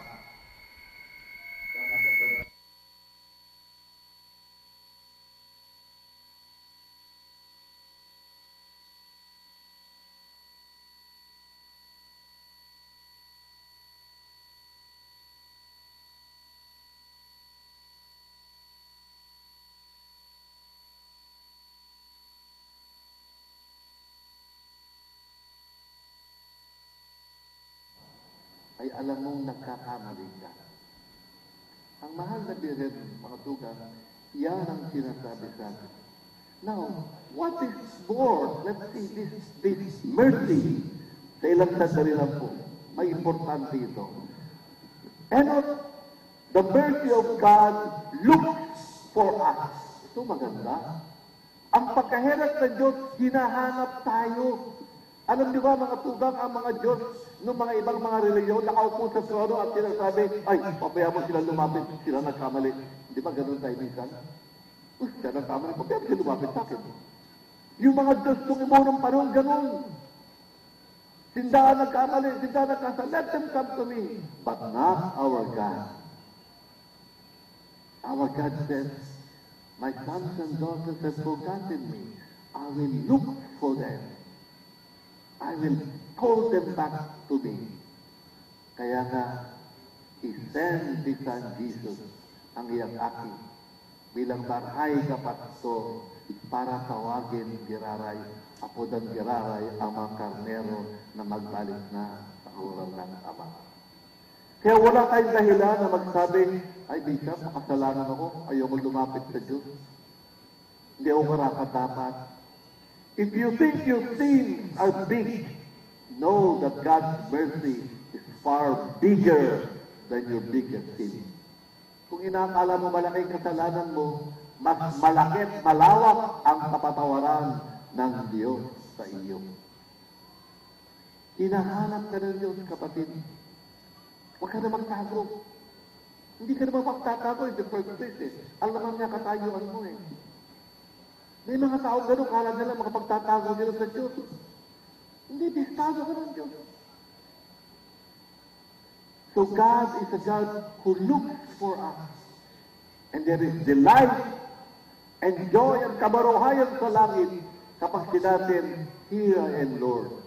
Ay alam mong nagkakamali ka. Ang mahal na Birhen, mga tugang, yan ang sinasabi sa atin. Now, what is more? Let's see this, this mercy. Sa ilang sandali lang po, may importante ito. And what the mercy of God looks for us. Ito maganda. Ang pagkaherak ng Diyos, hinahanap tayo. Alam niyo ba, mga tugang, ang mga Diyos ng mga ibang mga reliyon nakaupo sa trono at sinasabi, "Ay, pabayaan mo sila lumapit, sila nagkamali." Di ba ganun tayo minsan? "Uy, siya nagkamali, pabayaan mo sila lumapit sa akin." Yung mga Diyos nung unang panahon, ganun. "Sinda ang nagkamali, sinda nagkasala, let them come to me." But not our God. Our God says, "My sons and daughters have forgotten me. I will look for them. I will call them back to me." Kaya nga, he sent his son Jesus, ang iyang aki, bilang marahay na pastor para tawagin giraray, apodan giraray ang mga karnero na magbalik na sa oral ng Ama. Kaya wala tayong dahilan na magsabi, "Ay, Bishop, makasalanan ako. Ayoko lumapit sa Diyos. Hindi ako karapat-dapat." If you think your sins are big, know that God's mercy is far bigger than your biggest sin. Kung inaakala mo malaki ang kasalanan mo, mas malaki at malawak ang kapatawaran ng Diyos sa iyo. Hinahanap ka ng Diyos, kapatid. Huwag ka na magtago. Hindi ka na mapagtatago in the first place eh. Alam naman niya katayuan mo eh. May mga taong gano'n, kala nila makapagtatago nila sa Diyos. Hindi, bistado ka ng Diyos. So God is a God who looks for us. And there is delight and joy and kamaruhayan sa langit kapag sinabi, "Here I am, Lord.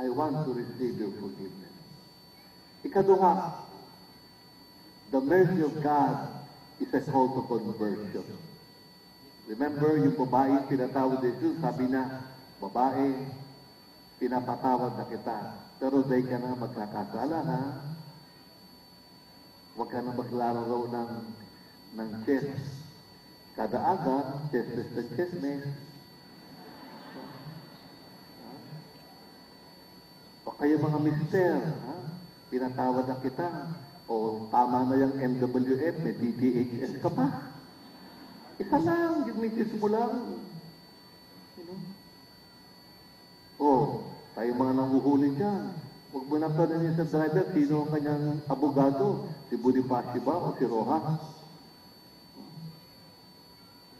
I want to receive your forgiveness." Ikaduha, the mercy of God is a call to conversion. Remember, yung babae pinatawad ni Jesus, sabi niya, "Babae, pinapatawad na kita, pero dai ka na magkakasala, ha? Huwag ka na maglalaro ng, ng chess. Kada aga, chess, chess, chess, chess, eh." O kayo, mga mister, ha? Pinatawad na kita. O, tama na yung M W F, may D T H S ka pa. Isa lang, yung misis mo lang. You know? O, tayo mga nanghuhuli dyan. Huwag mo nang tanungin sa driver, sino ang kanyang abogado? Si Bonifacio ba o si Rojas?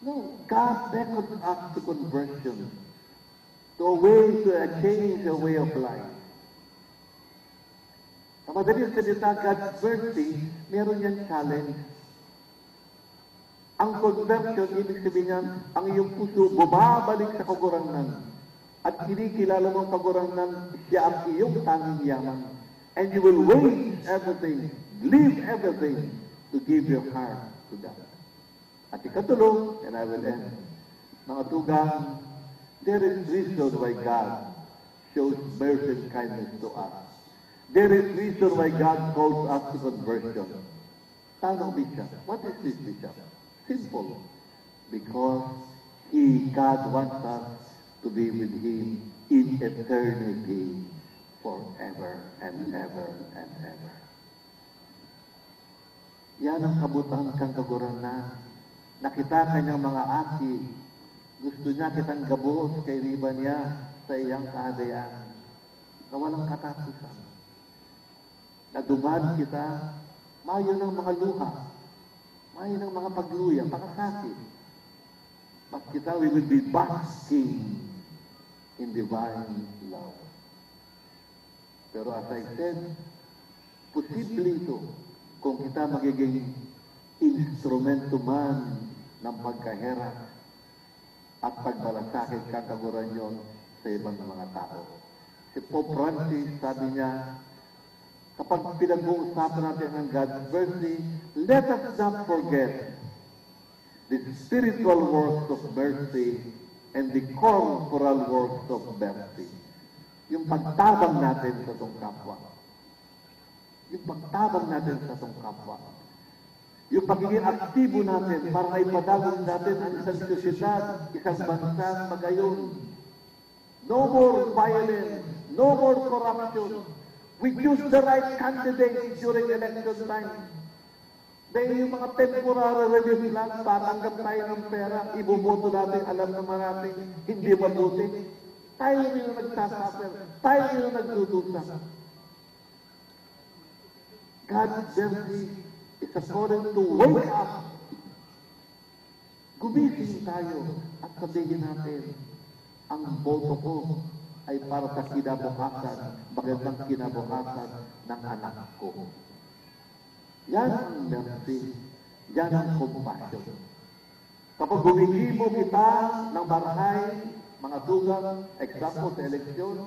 No, God beckons us to conversion, to a way, to a change, a way of life. Sa madaling salita, God's mercy, meron yan challenge. Ang conversion, ibig sabihin niyan, ang iyong puso bumabalik sa Kagurangnan. At kinikilala mo ang Kagurangnan, siya ang iyong tanging yaman. And you will waste everything, leave everything to give your heart to God. At ikatulo, and I will end, mga tugang, there is reason why God shows mercy and kindness to us. There is reason why God calls us to conversion. Tano, Bishop. What is this, Bishop? Simple. Because He, God, wants us to be with Him in eternity, forever and ever and ever. Yan ang kabutang kan Kagurangnan. Nakita ka niyang mga aki, gusto niya kitang gabos kairiba niya sa iyang kahadaian na walang katapusan. Naduman kita, mayo ng mga luha, mayo ng mga pagluya, pakasakit. But kita, we will be basking in divine love. Pero as I said, posible ito kung kita magiging instrumento man ng pagkaherak at pagbalasakit kan Kagurangnan sa ibang mga tao. Si Pope Francis, sabi niya, kapag pinag-uusapan natin ang God's mercy, let us not forget the spiritual works of mercy and the corporal works of mercy. Yung pagtabang natin sa itong kapwa. Yung pagtabang natin sa itong kapwa. Yung pagiging aktibo natin para maipadagos natin ang isang sosyedad, isang bansa magayon. No more violence, no more corruption. We choose the right candidates during election time. Dahil yung mga temporary relief lang, tatanggap tayo ng pera, iboboto natin, alam naman natin, hindi mabuti. Tayo rin ang nagsasuffer, tayo rin ang nagdudusa. God's mercy is a calling to wake up. Gumising tayo at sabihin natin, "Ang boto ko ay para sa kinabukasan, magandang kinabukasan ng anak ko." Yan ang mercy. Yan ang compassion. Kapag gumigibo kita ng marahay, mga tugang, example sa eleksyon,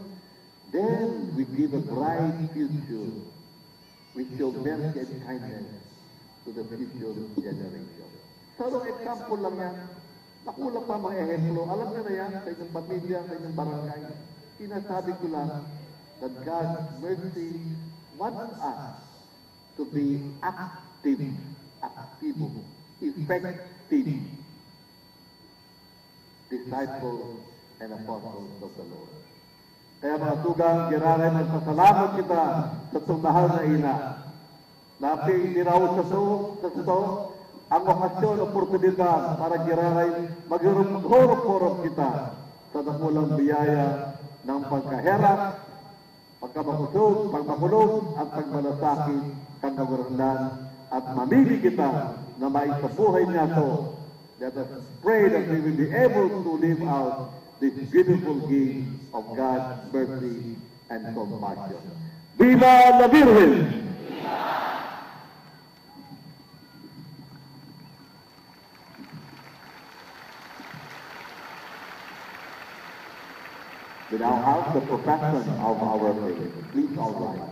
then we give a bright future. We show mercy and kindness to the future generation. Sarong example lang yan. Nakulang pa mga ehemplo. Alam niyo na yan sa inyong pamilya, sa inyong barangay. Sinasabi ko lang that God's mercy wants us to be active, aktibo, effective disciples and apostles of the Lord. Kaya, mga tugang, giraray, magpasalamat kita sa itong mahal na ina na piniraw sa to, sa to, ang okasyon, oportunidad para giraray, maghurup-hurup kita sa dakulang biyaya ng pagkaherak, pagkamakosog, pagmakulog, at pagmalasakit kan Kagurangnan, at mamili kita na maisabuhay niya to. Let us pray that we will be able to live out this beautiful gift of God's mercy and compassion. Viva la Virgen! We now have the profession of our faith. Please all rise.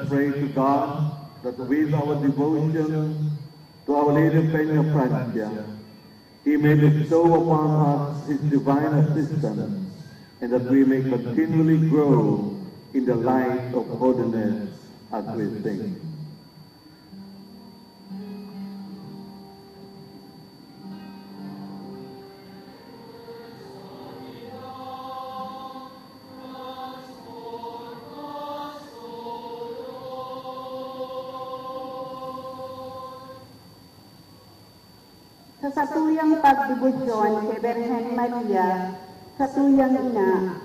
Pray to God that with our devotion to Our Lady of Peña Francia, He may bestow upon us His divine assistance, and that we may continually grow in the light of holiness as we sing. Sa satuyang pagdebosyon kay Birhen Maria, satuyang ina,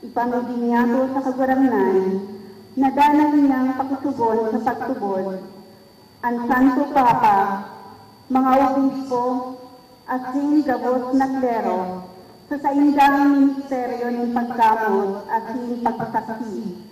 ipamigin niyato sa Kagurangnan na danay niyang pakosoggon sa pagtubod an Santo Papa, mga obispo, asin gabos na klero, sa saindang ministeryo nin pagkamot asin pagsaksi.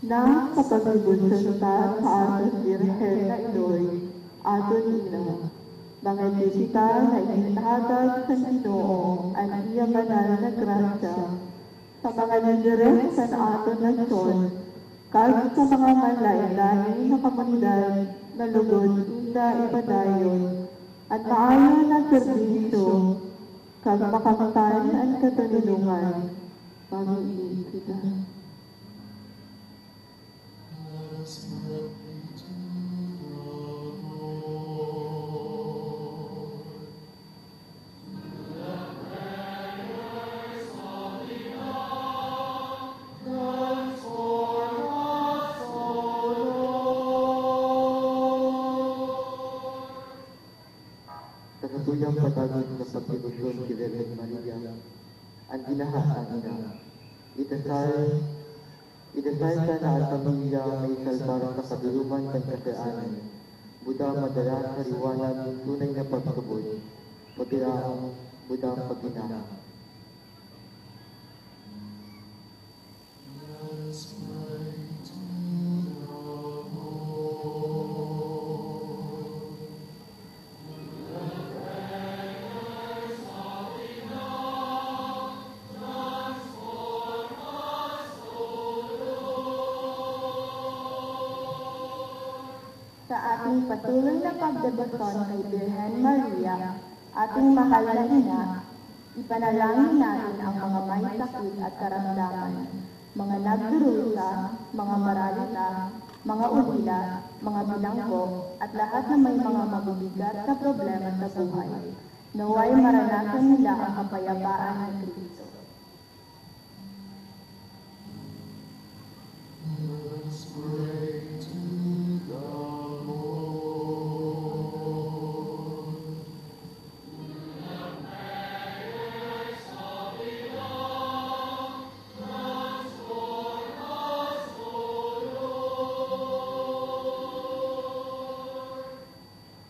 Na sa pagdebosyon ta sa aton Birhen na iloy, aton ina, mangagdi kita na ihatag kan Ginoo an iya banal na grasya sa mga lideres kan aton nasyon, kag sa mga manlaen-laen na komunidad na lugod ninda ipadayon an maayo na serbisyo, kag makamtan an katoninongan. Mangagdi kita. Sa satuyang patagos na pagdebosyon ki Birhen Maria, an ginahas na ina, idasal, idasal ta na an pamilya may salbar sa kadoroman kan kakayanan, buta madara sa liwanag nin tunay na pagtubod, pagkiraon, buta paghinahon. Sa ating patuloy na pagdebosyon kay Birhen Maria, ating mahal na ina, ipanalangin natin ang mga may sakit at karamdaman, mga nagdurusa, mga paralita, mga ulila, mga bilanggo, at lahat na may mga mabibigat na problema sa buhay. Nawa'y maranasan nila ang kapayapaan ni Cristo.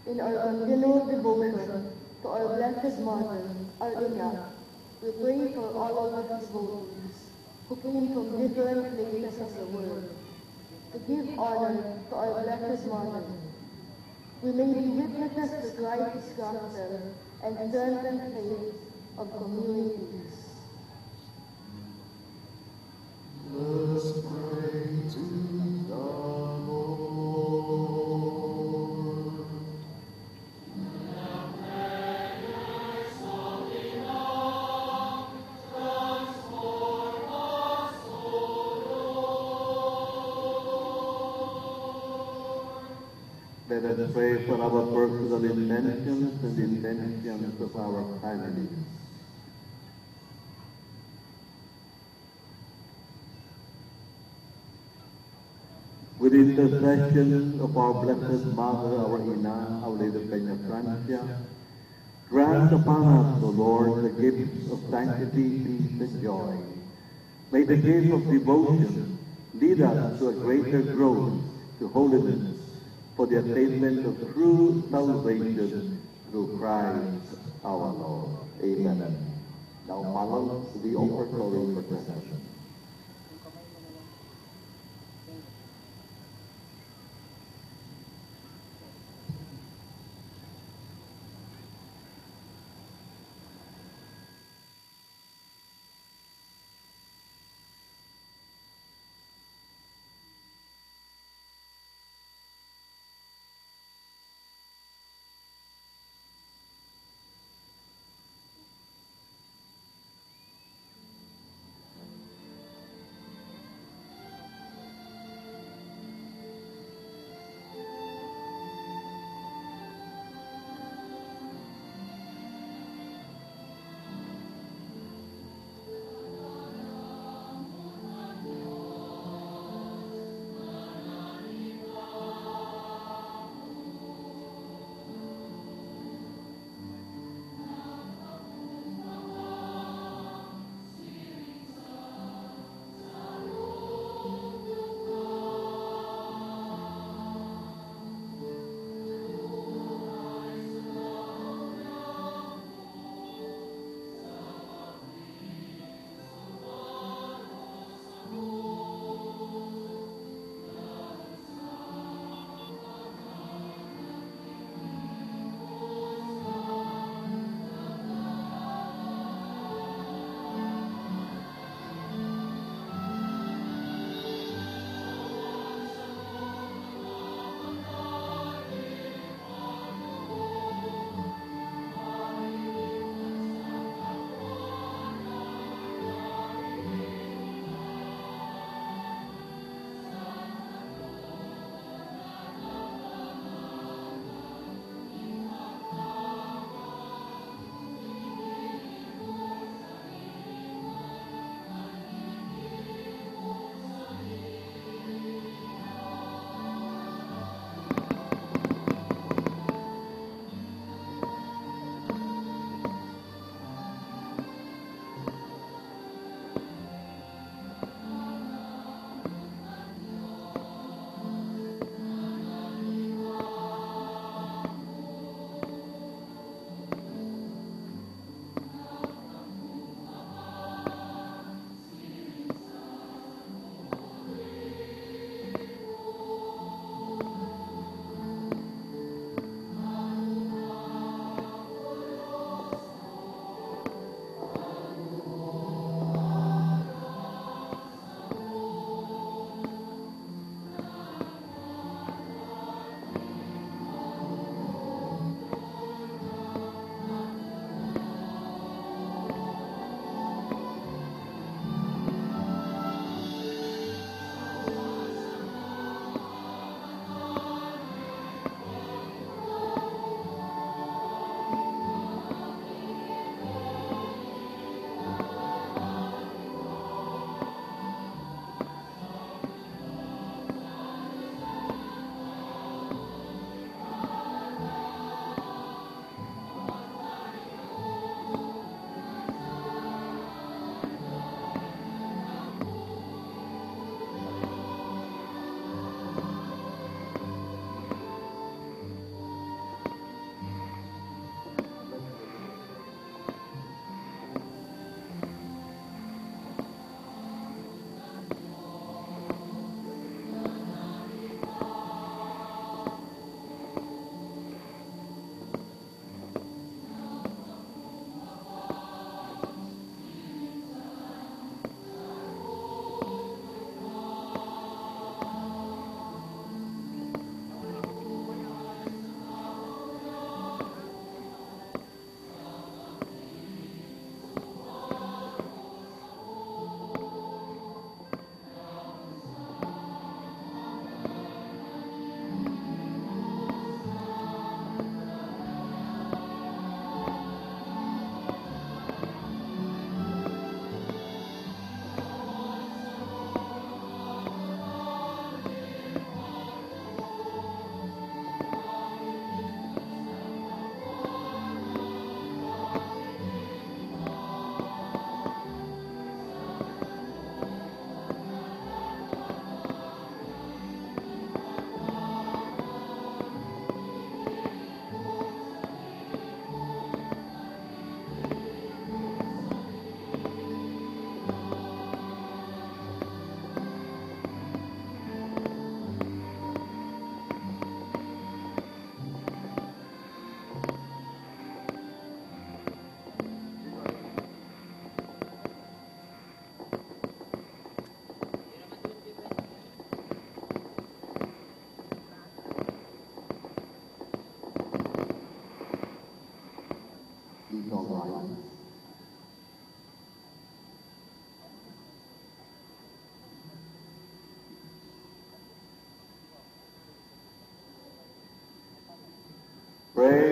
In our continual devotion to our Blessed Mother, our Ina, we pray for all of us devotees who came from different places of the world to give honor to our Blessed Mother. We may be witnesses to Christ's gospel and servant faith of communities. Let's pray to the Lord. Let us pray for our personal intentions and the intentions of our families. With the intercession of our Blessed Mother, our Ina, Our Lady of Peña Francia, grant upon us, O Lord, the gifts of sanctity, peace, and joy. May the gift of devotion lead us to a greater growth to holiness for the attainment of true salvation Through Christ our Lord. Amen. Now follows the offertory procession.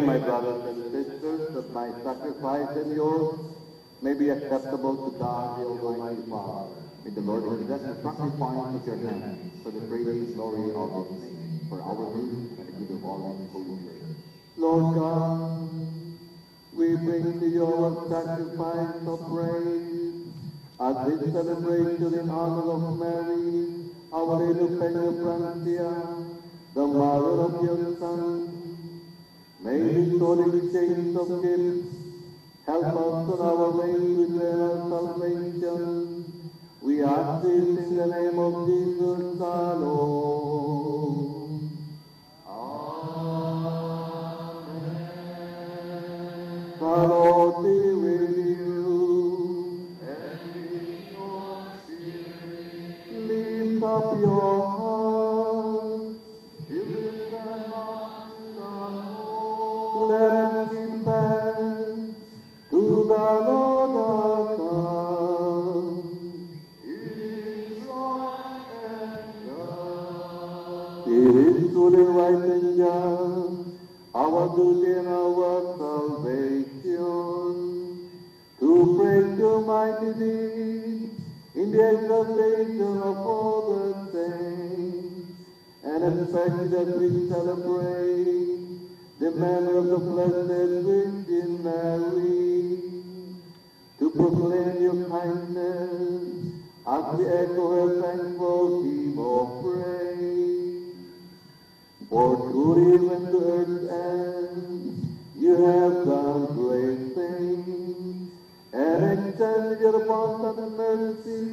My brothers and sisters, that my sacrifice and yours may be acceptable to God, the Almighty Father. May the Lord accept the sacrifice of your hands for the praise and glory of his name, for our good and the good of all his holy church. Lord God, we bring to you our sacrifice of praise at this celebration in honor of Mary, Our Lady of Peñafrancia, the mother of your Son. May this holy exchange of gifts help us on our way to eternal salvation. We ask this in the name of Jesus our Lord. Amen. The Lord be with you. And with your spirit. Lift up your hearts. Let us give thanks to the Lord our God. It is right and just. It is truly right and just, our duty and our salvation, to praise your mighty deeds in the exaltation of all the saints, and especially as we celebrate the memory of the Blessed Virgin Mary, to proclaim your kindness as we echo her thankful hymn of praise. For truly, when the earth ends, you have done great things, and extended your abundant mercy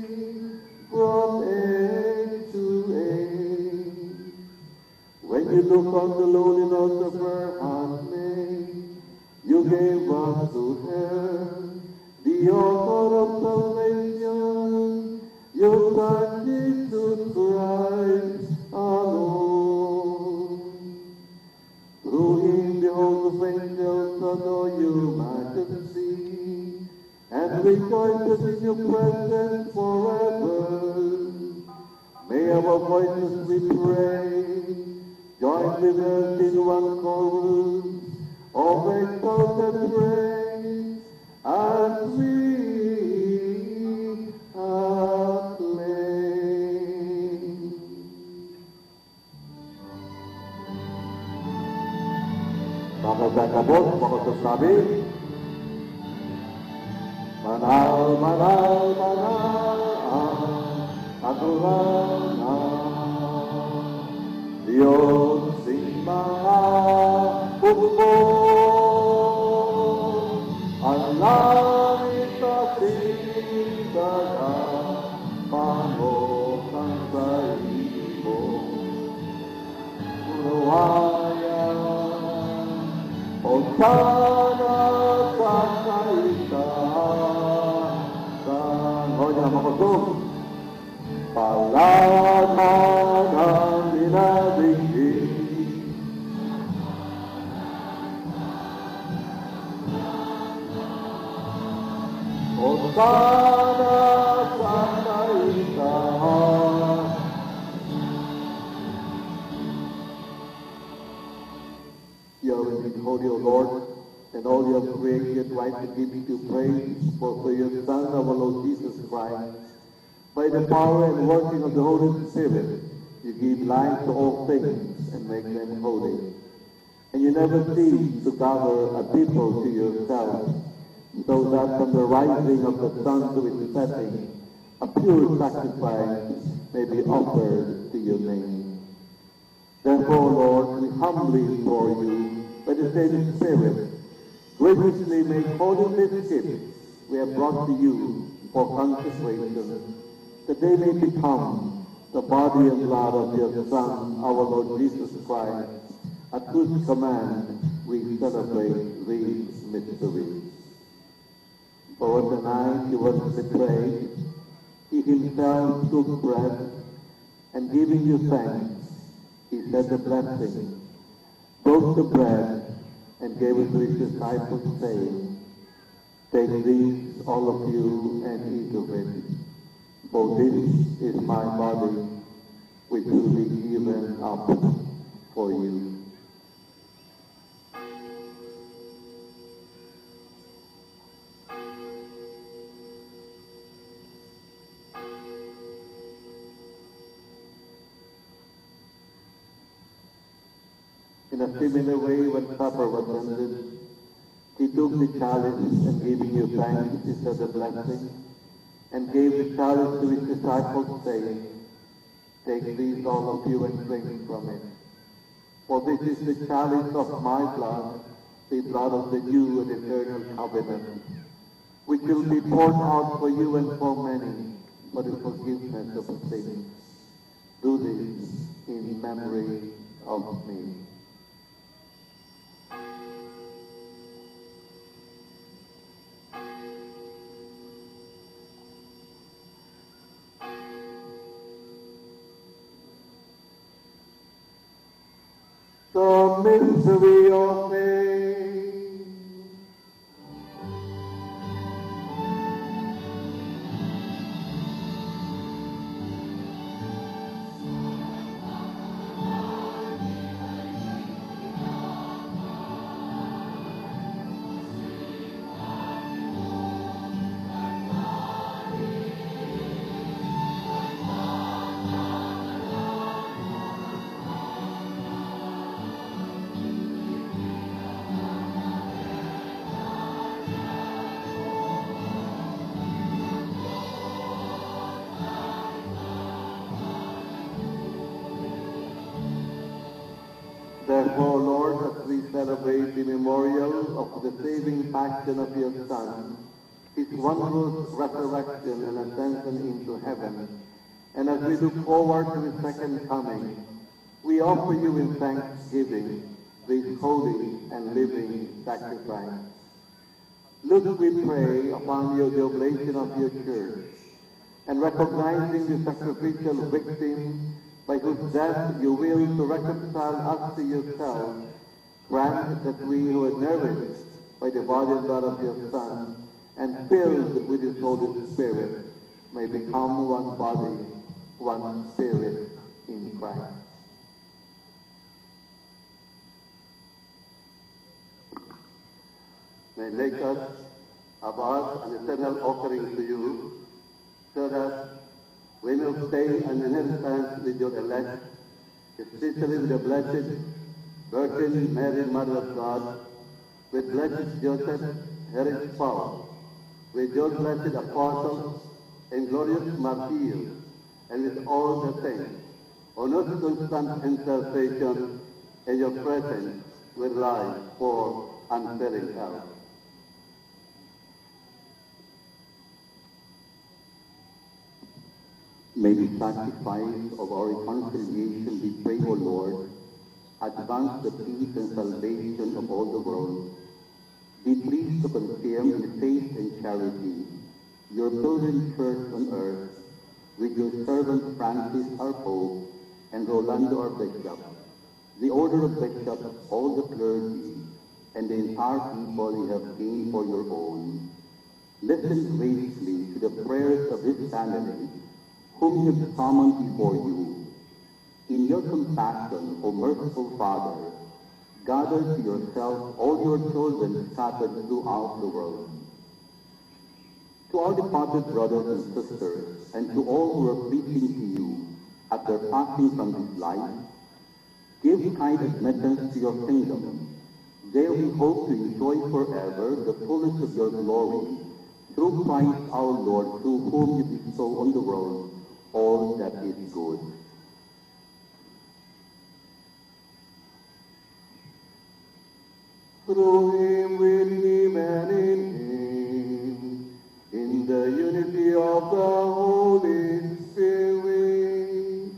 from age to age. When you look on the lowliness of her handmaid, you gave us to her the author of salvation, your Son Jesus Christ our Lord. Through him the host of angels adore you, Majesty, and rejoices in your presence forever. May our voices, we pray, join with earth in one chorus of exalted praise as we acclaim. Pakasakabot, pakasasabing, "Banal, banal, banal ang Kagurangnan, Dios nin mga hukbo. An langit asin daga pangawak kan saimo." Uruwayan, Hosanna sa kaitaasan. Hosanna, makosog. Paladan ang Minadigdi. Hosanna sa kaitaasan. You are indeed holy, O Lord, and all you have created rightly gives you praise, for through your Son, our Lord Jesus Christ, by the power and working of the Holy Spirit, you give life to all things and make them holy. And you never cease to gather a people to yourself, so that from the rising of the sun to its setting, a pure sacrifice may be offered to your name. Therefore, Lord, we humbly implore you, by the same Spirit, graciously make holy this gift we have brought to you for consecration, that they may become the body and blood of your Son, our Lord Jesus Christ, at whose command we celebrate these mysteries. For on the night he was betrayed, he himself took bread, and giving you thanks, he said a blessing, broke the bread, and gave it to his disciples, saying, "Take this, all of you, and eat of it, for this is my body, which will be given up for you." In a similar way, when supper was ended, he took the chalice and, giving you thanks, he said a blessing and gave the chalice to his disciples, saying, "Take this, all of you, and drink from it. For this is the chalice of my blood, the blood of the new and eternal covenant, which will be poured out for you and for many for the forgiveness of sins. Do this in memory of me." The mystery of faith. Therefore, Lord, as we celebrate the memorial of the saving passion of your Son, his wondrous resurrection and ascension into heaven, and as we look forward to his second coming, we offer you in thanksgiving this holy and living sacrifice. Look, we pray, upon your, the oblation of your church, and recognizing the sacrificial victim by whose death you will to reconcile us to yourself, grant that we who are nourished by the body and blood of your Son and filled with his Holy Spirit may become one body, one spirit in Christ. May make us of us an eternal offering to you, so that we may obtain an inheritance with your elect, especially with the Blessed Virgin Mary, Mother of God, with Blessed Joseph, her spouse, with your blessed apostles and glorious martyrs, and with all the saints, on whose constant intercession in your presence we rely for unfailing help. May the sacrifice of our reconciliation, we pray, O Lord, advance the peace and salvation of all the world. Be pleased to confirm in faith and charity your pilgrim church on earth, with your servant Francis, our Pope, and Rolando, our Bishop, the order of bishops, all the clergy, and the entire people you have gained for your own. Listen graciously to the prayers of this family, whom you have summoned before you. In your compassion, O merciful Father, gather to yourself all your children scattered throughout the world. To our departed brothers and sisters, and to all who are pleasing to you after passing from this life, give kind admittance to your kingdom. There we hope to enjoy forever the fullness of your glory, through Christ our Lord, through whom you bestow on the world all that is good. Through him, with him, and in him, in the unity of the Holy Spirit,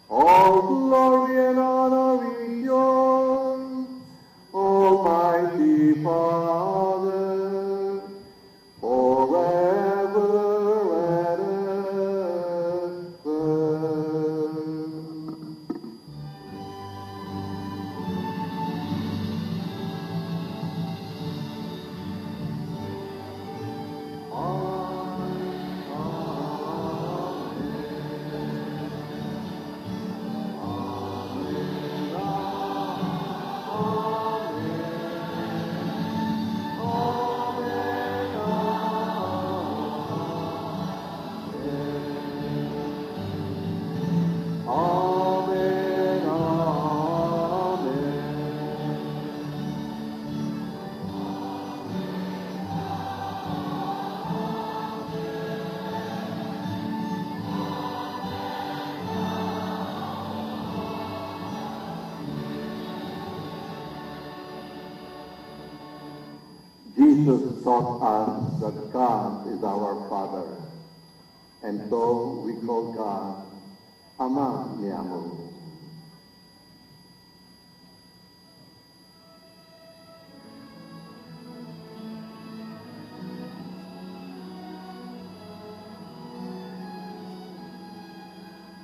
all glory and honor is yours, Almighty Father, forever and ever. Jesus taught us that God is our Father, and so we call God Ama niamo.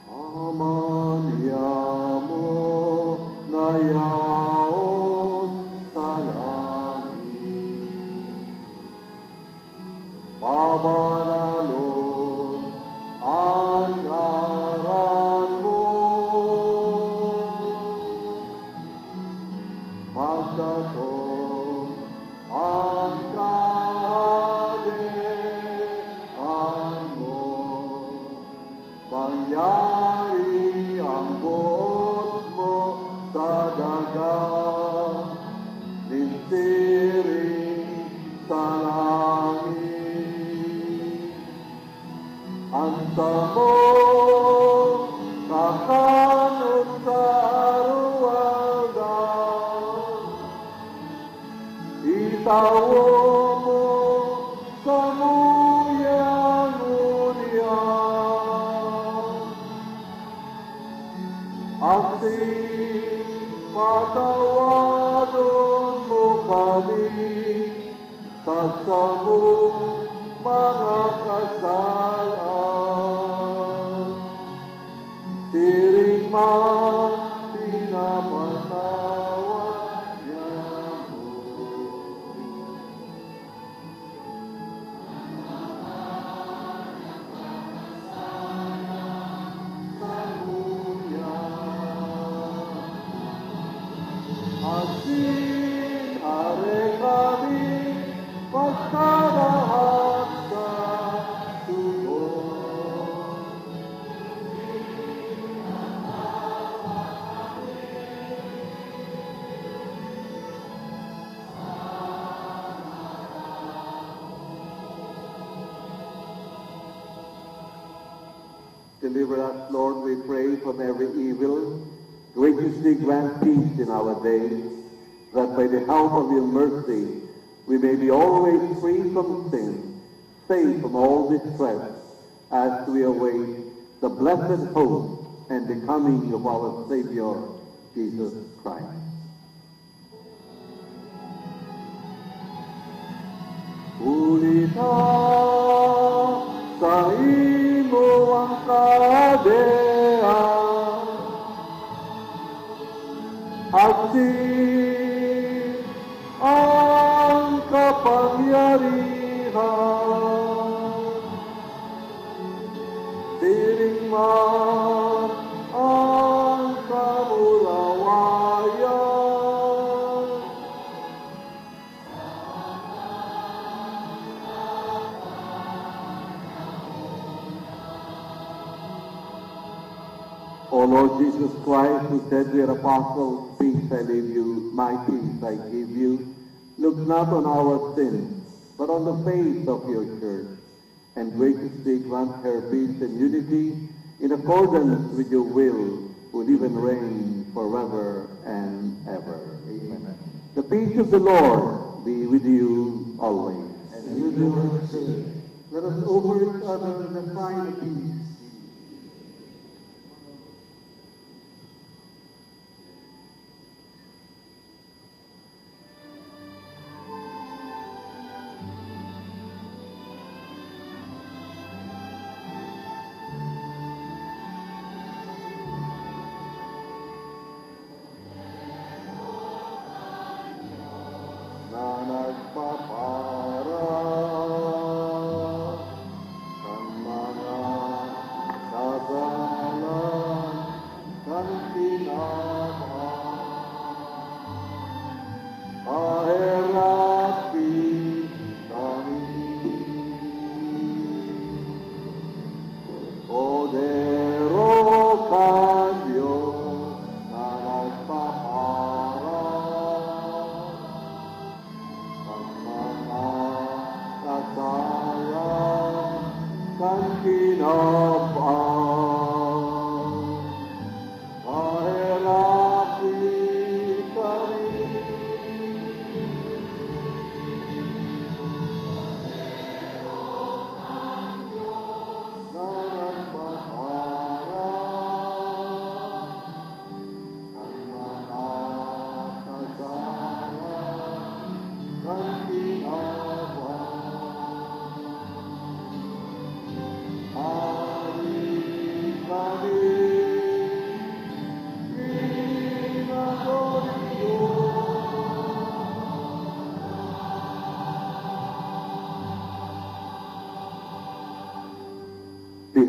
Ama niamo na yaon sa langit, pabanalon an ngaran mo. Magdatong an Kahadean mo. Mangyari an boot mo sa daga nin siring sa langit. An samong kakanon sa aroaldaw, itao mo samuya ngunyan. Asin patawadon mo kami sa samong mga kasalan, siring man pinapatawad niamo. Asin hare kami pagkalahat sa sugo. Deliver us, Lord, we pray, from every evil. Graciously grant peace in our days, that by the help of your mercy we may be always free from sin, safe from all distress, as we await the blessed hope and the coming of our Savior, Jesus Christ. Huli ta saimo an kahadean, asin an kapangyarihan, siring man an kamurawayan. O Lord Jesus Christ, who said to your apostles, "Peace I leave you, my peace I give you," look not on our sins, but on the faith of your church, and graciously grant her peace and unity in accordance with your will, who live and reign forever and ever. Amen. The peace of the Lord be with you always. And with your spirit. Let us offer each other the sign of peace. Na nagpapaara kan mga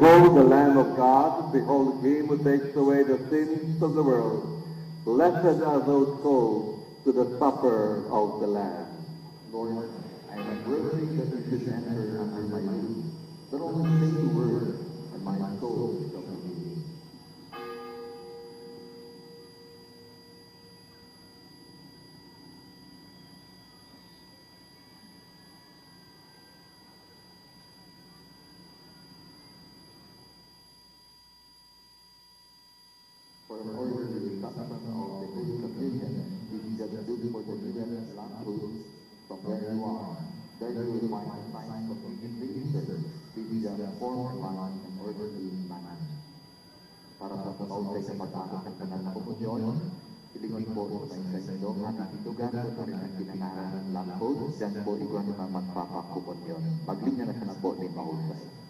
Behold the Lamb of God, behold him who takes away the sins of the world. Blessed are those called to the supper of the Lamb. Lord, I am not worthy that you should enter under my roof, but only say the word, and my soul shall be healed. For an orderly sacrament of the Holy Communion, please just look for the nearest lamppost from where you are. There you will find a sign for the minister. Please just form a line in an orderly manner. Para sa pag-augay sa pag-abot ng banal na komunyon, hiling po sa may saindo, ating tugang, kung ano ang kinangaran ng lamppost, diyan po igwa na magpapakomunyon. Maglinya na sana po nin mahusay.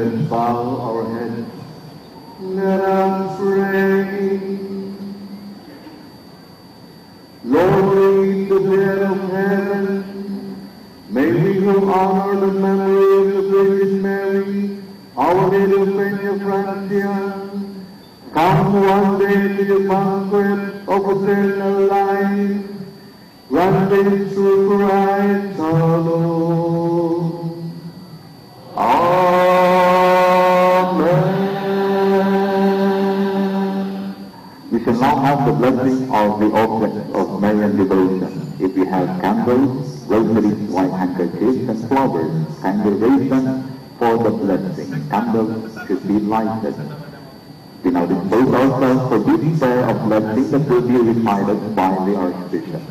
Bow our heads. Let us pray. Lord, the bread of heaven, may we who honor the memory of the Virgin Mary, Our Lady of Peña Francia, come one day to the banquet of eternal life. Grant this through Christ our Lord. Amen. We shall now have the blessing of the objects of Marian devotion. If you have candles, rosaries, white handkerchiefs, and flowers, kindly raise them for the blessing. Candles should be lighted. We now dispose ourselves for this prayer of blessing that will be recited by the Archbishop.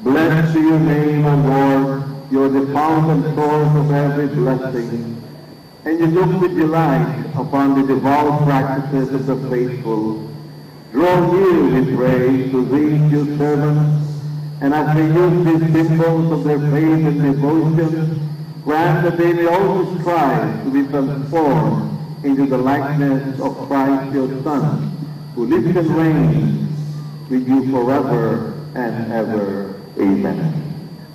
Blessed be your name, O Lord. You are the fount and source of every blessing, and you look with delight upon the devout practices of the faithful. Draw near, we pray, to these your servants, and as they use these symbols of their faith and devotion, grant that they may always strive to be transformed into the likeness of Christ your Son, who lives and reigns with you forever and ever. Amen.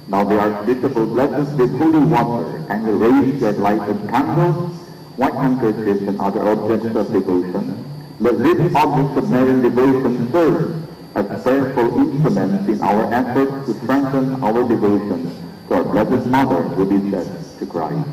Now the Archbishop will bless us with holy water, and will raise your lighted candles, white handkerchiefs, and other objects of devotion. Let these objects of Marian devotion serve as prayerful instruments in our efforts to strengthen our devotion to our Blessed Mother, who leads us to Christ.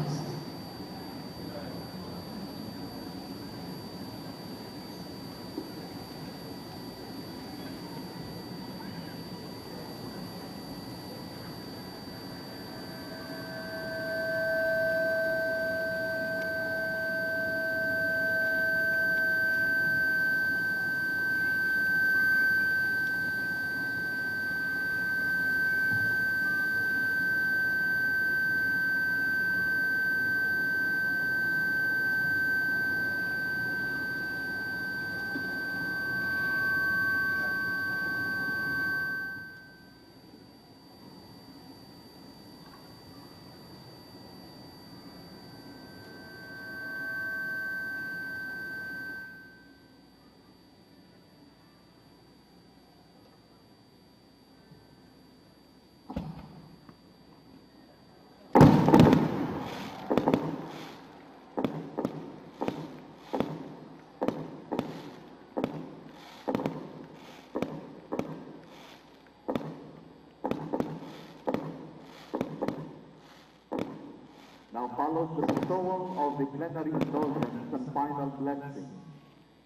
Now follows the bestowal of the plenary indulgence and final blessing.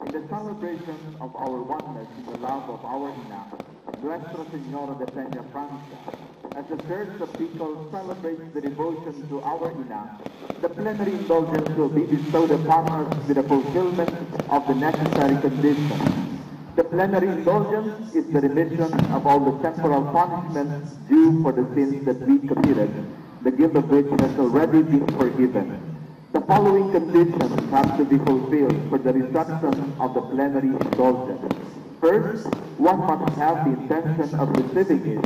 In the celebration of our oneness in the love of our Ina, Nuestra Señora de Peña Francia, as the Church of Bicol celebrates the devotion to our Ina, the plenary indulgence will be bestowed upon us with the fulfillment of the necessary conditions. The plenary indulgence is the remission of all the temporal punishments due for the sins that we committed, the guilt of which has already been forgiven. The following conditions have to be fulfilled for the reception of the plenary indulgence. First, one must have the intention of receiving it.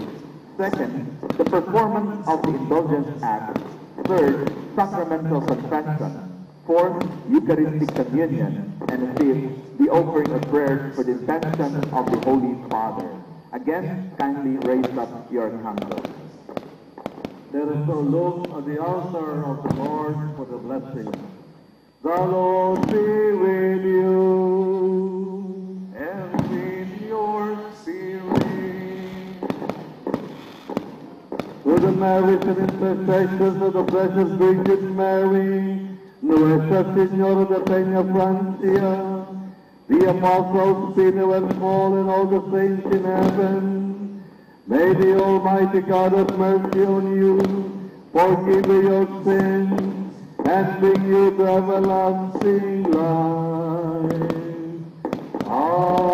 Second, the performance of the indulgence act. Third, sacramental confession. Fourth, Eucharistic communion. And fifth, the offering of prayers for the intention of the Holy Father. Again, kindly raise up your candles. Let us now look at the altar of the Lord for the blessing. The Lord be with you. And with your spirit. Through the merits and intercessions of the Blessed Virgin Mary, Nuestra Señora de Peña Francia, the apostles Peter and Paul, and all the saints in heaven, may the Almighty God have mercy on you, forgive you your sins, and bring you to everlasting life. Amen.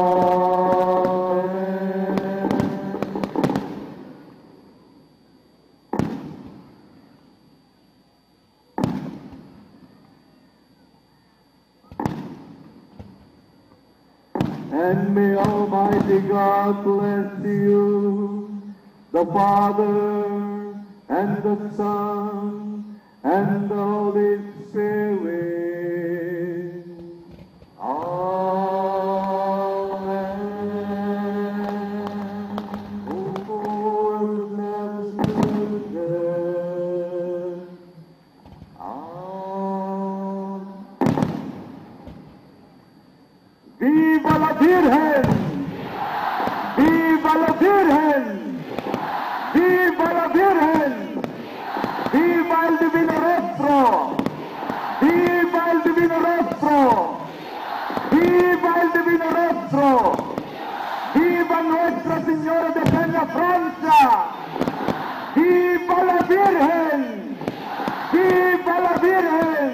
And may Almighty God bless you, the Father, and the Son, and the Holy Spirit. Amen. Amen. Viva la Virgen! Viva la Virgen! Viva la Virgen! Viva el Divino Rostro! Viva el Divino Rostro! Viva el Divino Rostro! Viva Nuestra Señora de Peñafrancia! Viva la Virgen! Viva la Virgen!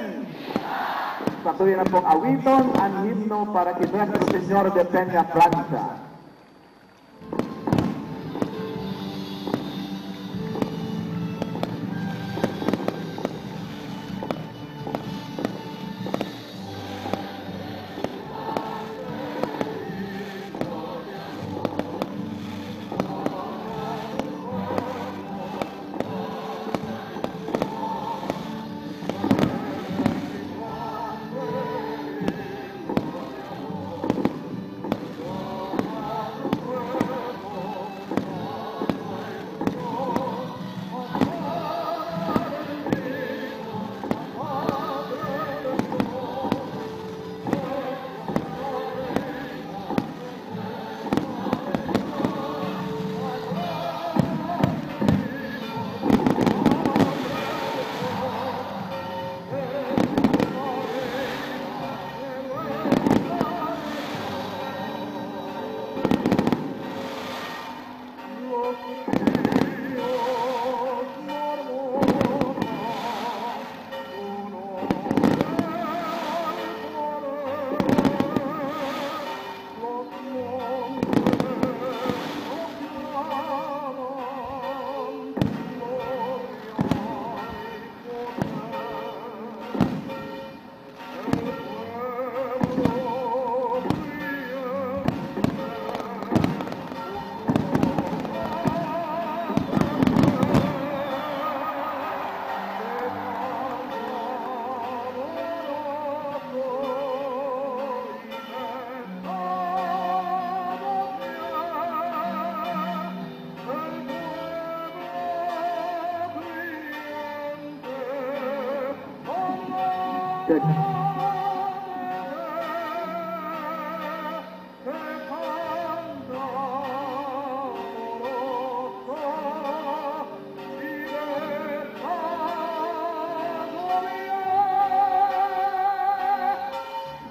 Satuya na pong awiton an himno para ki Nuestro Señor de Peñafrancia.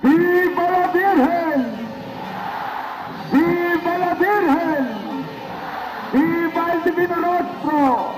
¡Viva la Virgen! ¡Viva la Virgen! ¡Viva el Divino Rostro!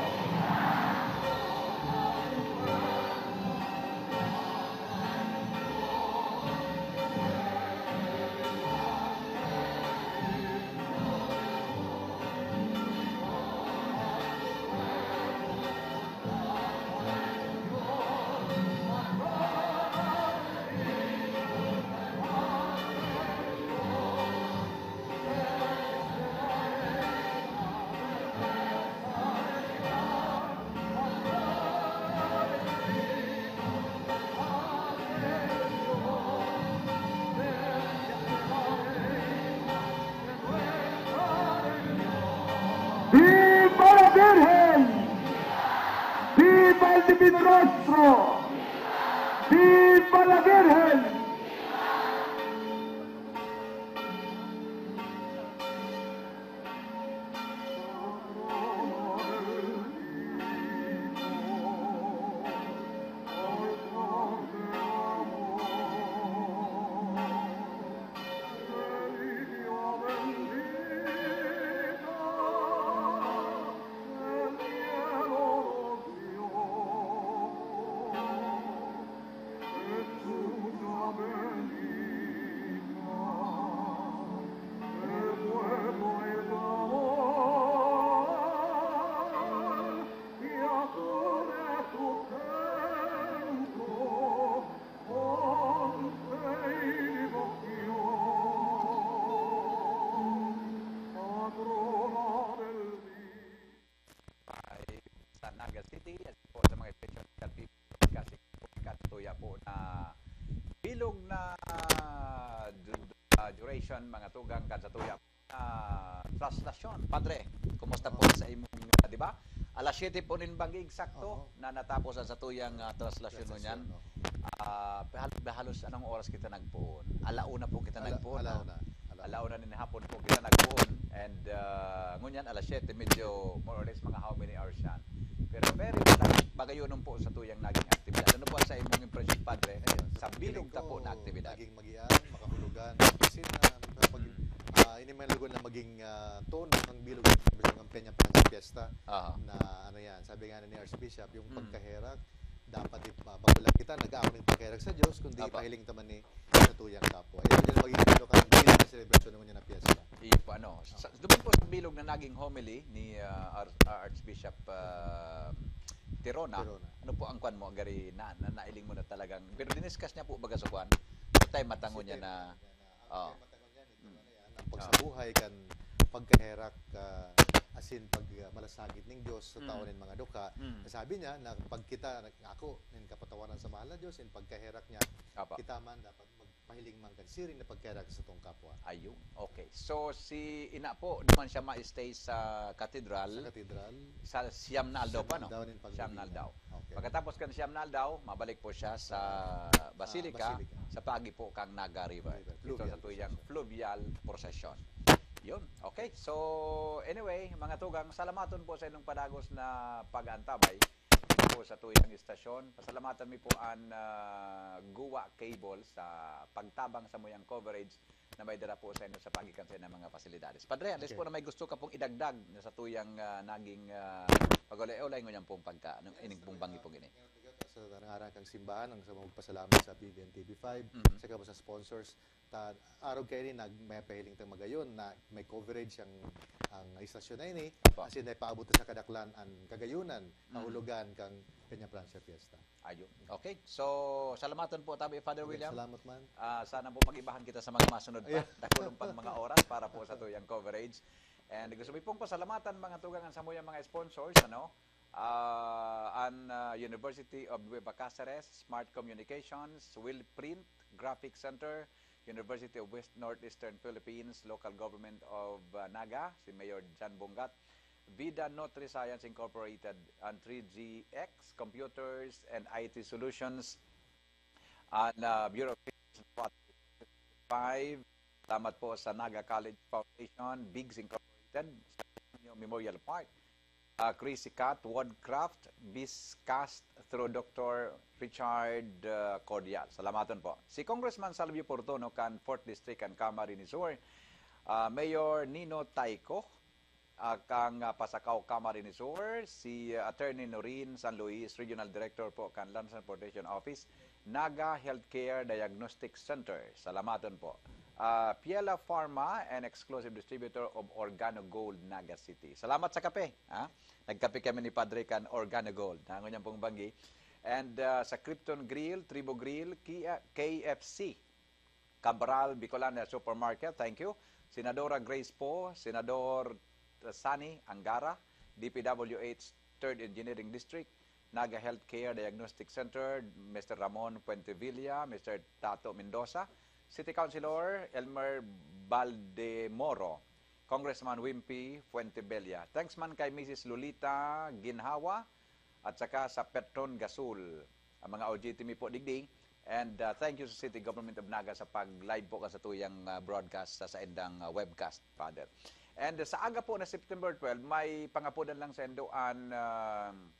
¡Viva la Virgen! ¡Viva el Divino Rostro! ¡Viva la Virgen! Sa Naga City, at po sa mga special people. satuya po na bilog na du- du- ah, duration, mga tugang, kan satuya na traslasyon. Padre, kumusta po sa imong, ah, di ba? Alas siyete po nin banggi eksakto Oo. na natapos ang satuyang, ah, traslasyon Traslasyon, ngunyan. oo. Ah, hal- halos anong oras kita nagpoon? Alauna po kita Ala- nagpoon, ah. alauna, alauna. Alauna nin hapon po kita nagpoon. And, ah, ngunyan alas siyete, medyo more or less mga how many hours yan? Pero very well, magayonon po satuyang naging aktibidad. Ano po sa imong impresyon, Padre, Ayun, sa sa bilog feeling ta po ko, na aktibidad? naging magian, makahulugan. Kasi na, pag, Mm. ah, ini may lugar na maging, ah, tono ang bilog ng Peña Francia Fiesta Aha. na ano yan, sabi nga ni Archbishop, yung Mm. pagkaherak, dapat di, ah, bago lang kita nag-aamon ng pagkaherak sa Diyos, kundi Apa. ipahiling ta man ni sa tuyang kapwa. Ito din maging ano ka ng bilog na celebration naman niya na fiesta. Iyo po, ano, sa, doon po sa bilog na naging homily ni, ah, Ar- ah, Archbishop, ah, Tirona, Tirona. ano po ang kwan mo, gari na, na nailing mo na talagang, pero diniscuss niya po baga sa kwan, tayo matangon niya na, Kasi na, na, oh. Ang matangon niya, ito Mm. na yan, ang Oh. pagsabuhay kan pagkaherak, ah, asin pag, ah, malasagit ning Diyos sa tao Mm. nin mga dukha. Mm. Sabi niya na pag kita, ako, nin kapatawaran sa mahal na Diyos, in pagkaherak niya, Apa. kita man dapat magpahiling man kan siring na pagkaherak sa tong kapwa. Ayun. Okay. So, si Ina po, di man siya ma-stay sa katedral. Sa katedral. Sa siyam na aldaw Siyam pa, na no? aldaw nin Siyam na pagbibilang. aldaw. Okay. Pagkatapos kan siyam na aldaw, mabalik po siya sa Ah, Basilica, Basilica. sa pagi po kang Naga River. River. Ito Fluvial sa tuyang procession. fluvial procession. Yun. Okay. So, anyway, mga tugang, salamaton po sa inyong padagos na pag-antabay po sa tuyang istasyon. Pasalamatan mi po an, ah, Guwa Cable sa pagtabang sa muyang coverage na may dara po sa inyo sa pagikan sa inyong mga pasilidades. Padre, unless Okay. po na may gusto ka pong idagdag na sa tuyang, ah, naging, ah, pag-ulay-ulay ngunyan pong pagka, ano, ining pong banggi pong ini. Sa ngaran kang simbahan, ang sa magpasalamat sa B B N T V five, Mhm. saka po sa sponsors, ta, arog kaini nag, may pahiling tang magayon na may coverage ang, ang istasyon na ini, Apa. as in, naipaabot na sa kadaklan ang kagayonan, Mhm. kahulugan kang Peña Francia Fiesta. Ayun. Okay. So, salamaton po tabi, Father Okay, William. salamat man. Ah, sana po mag-ibahan kita sa mga masunod pa. Ayun. Dakulon pang mga oras para po sa tuyang coverage. And gusto mi pong pasalamatan, mga tugang, an samuyang mga sponsors, ano? Ah, an, ah, University of Nueva Caceres, Smart Communications, Will Print, Graphic Center, University of West Northeastern Philippines, Local Government of, ah, Naga, si Mayor John Bongat, Vida Nutri Science Incorporated, and three G X Computers and I T Solutions, and, ah, Bureau of Five. Salamat po sa Naga College Foundation, Bigs Incorporated, sa Memorial Park, ah, Crazy Cat, Woodcraft, Biscast through Doctor Richard, ah, Cordial. Salamaton po. Si Congressman Salvio Portono kan Fourth District kan Camarines Sur, ah, Mayor Nino Taico, ah, kang, ah, Pasacao Camarines Sur, si, ah, Attorney Noreen San Luis, Regional Director po kan Land Transportation Office, Naga Healthcare Diagnostic Center. Salamaton po. Ah, Piela Pharma, an exclusive distributor of Organo Gold, Naga City. Salamat sa kape, ha? Nagkape kami ni Padre kan Organo Gold. Nangon niyang pong banggi. And, ah, sa Krypton Grill, Tribo Grill, Kia, K F C, Cabral, Bicolana Supermarket, thank you. Senadora Grace Poe, Senador Sani Angara, D P W H Third Engineering District, Naga Healthcare Diagnostic Center, Mister Ramon Fuentevilla, Mister Tato Mendoza, City Councilor Elmer Baldemoro, Congressman Wimpy Fuentebella. Thanks man kay Missus Lolita Ginhawa at saka sa Petron Gasol. Ang mga O J T mi po digdi. And, uh, thank you sa City Government of Naga sa pag-live po kan satuyang, uh, broadcast sa saindang, uh, webcast, Father. And, uh, sa aga po na September twelve, may pangapodan lang saindo an, um,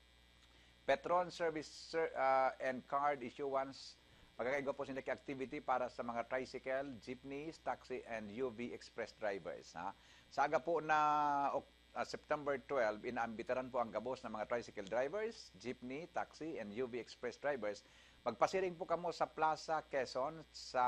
Petron Service, sir, uh, and Card Issuance. Magkakaigwa po sinda ki activity para sa mga tricycle, jeepneys, taxi, and U V express drivers, ha? Sa aga po na Oc- ah, September twelve, inaambitaran po ang gabos na mga tricycle drivers, jeepney, taxi, and U V express drivers. Magpasiring po kamo sa Plaza Quezon sa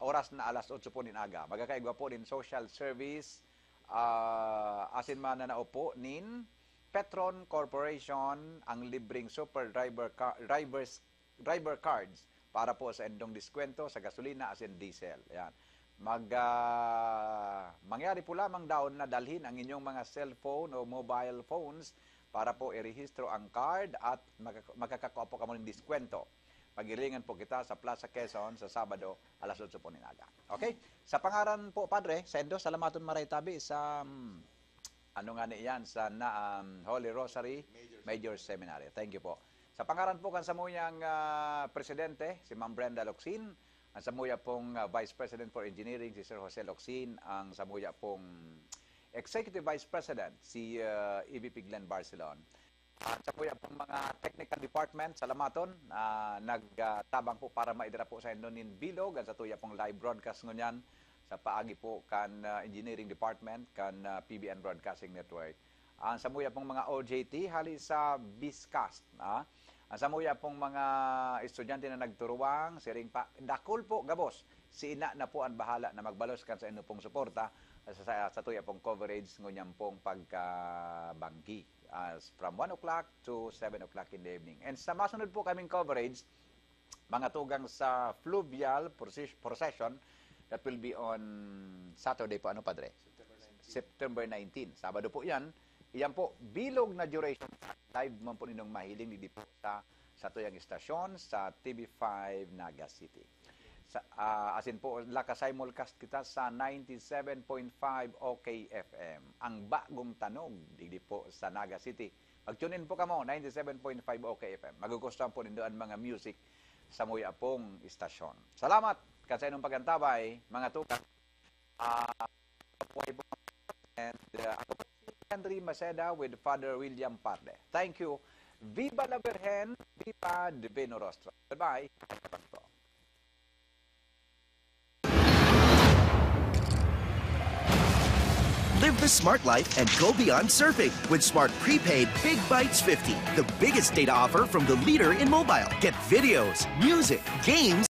oras na alas otso po nin aga. Magkakaigwa po nin social service, ah, asin mananao po nin Petron Corporation ang libreng super driver ca- drivers driver cards para po sa indong diskwento sa gasolina asin diesel. Ayan. Mag, ah, mangyari po lamang daon na dalhin ang inyong mga cellphone o mobile phones para po irehistro ang card at makaka- makakakuha po kamo ng diskwento. Paghilingan po kita sa Plaza Quezon sa Sabado, alas otso po nin aga. Okay? Sa pangaran po, Padre, saindo, salamaton maray tabi sa, mm, ano nga ni iyan, sa na, um, Holy Rosary Major Seminary. Thank you po. Sa pangaran po kan samuyang, ah, presidente, si Ma'am Brenda Locsin, ang samuya pong, ah, Vice President for Engineering, si Sir Jose Locsin, ang samuya pong Executive Vice President, si, ah, E V P Glenn Barcelon. At samuya pong mga technical department, salamaton, ah, nagtabang po para maidara po saindo nin bilog ang satuya pong live broadcast ngunyan sa paagi po kan, ah, Engineering Department kan, ah, P B N Broadcasting Network. Ang samuya pong mga O J T hali sa Biscast, ah. Ang samuya pong mga estudyante na nagturuwang, siring pa, dakul po gabos. Si ina na po ang bahala na magbalos kan saindo pong suporta sa, sa, satuya pong coverage ngunyan pong pagkabanggi, as from one o'clock to seven o'clock in the evening. And sa masunod po kaming coverage, mga tugang sa fluvial proces- procession that will be on Saturday po, ano, Padre? September nineteen. Sabado po yan. Iyan po, bilog na duration. Live man po ninyong mahiling digdi po sa, satuyang istasyon, sa T V five Naga City. Sa, ah, asin po, naka-simulcast kita sa ninety-seven point five O K F M. Ang bagong tanog, digdi po sa Naga City. Mag-tune in po kamo, ninety-seven point five O K F M. Magugustuhan po nindo ang mga music samuya pong istasyon. Salamat kan saindong pag-antabay, mga tugang. Ah, buhay po. And, uh, ako po si Henry Maceda with Father William Parde. Thank you. Viva la Virgen, viva Divino Rostro. Goodbye. Live the smart life and go beyond surfing with Smart Prepaid Big Bytes fifty, the biggest data offer from the leader in mobile. Get videos, music, games,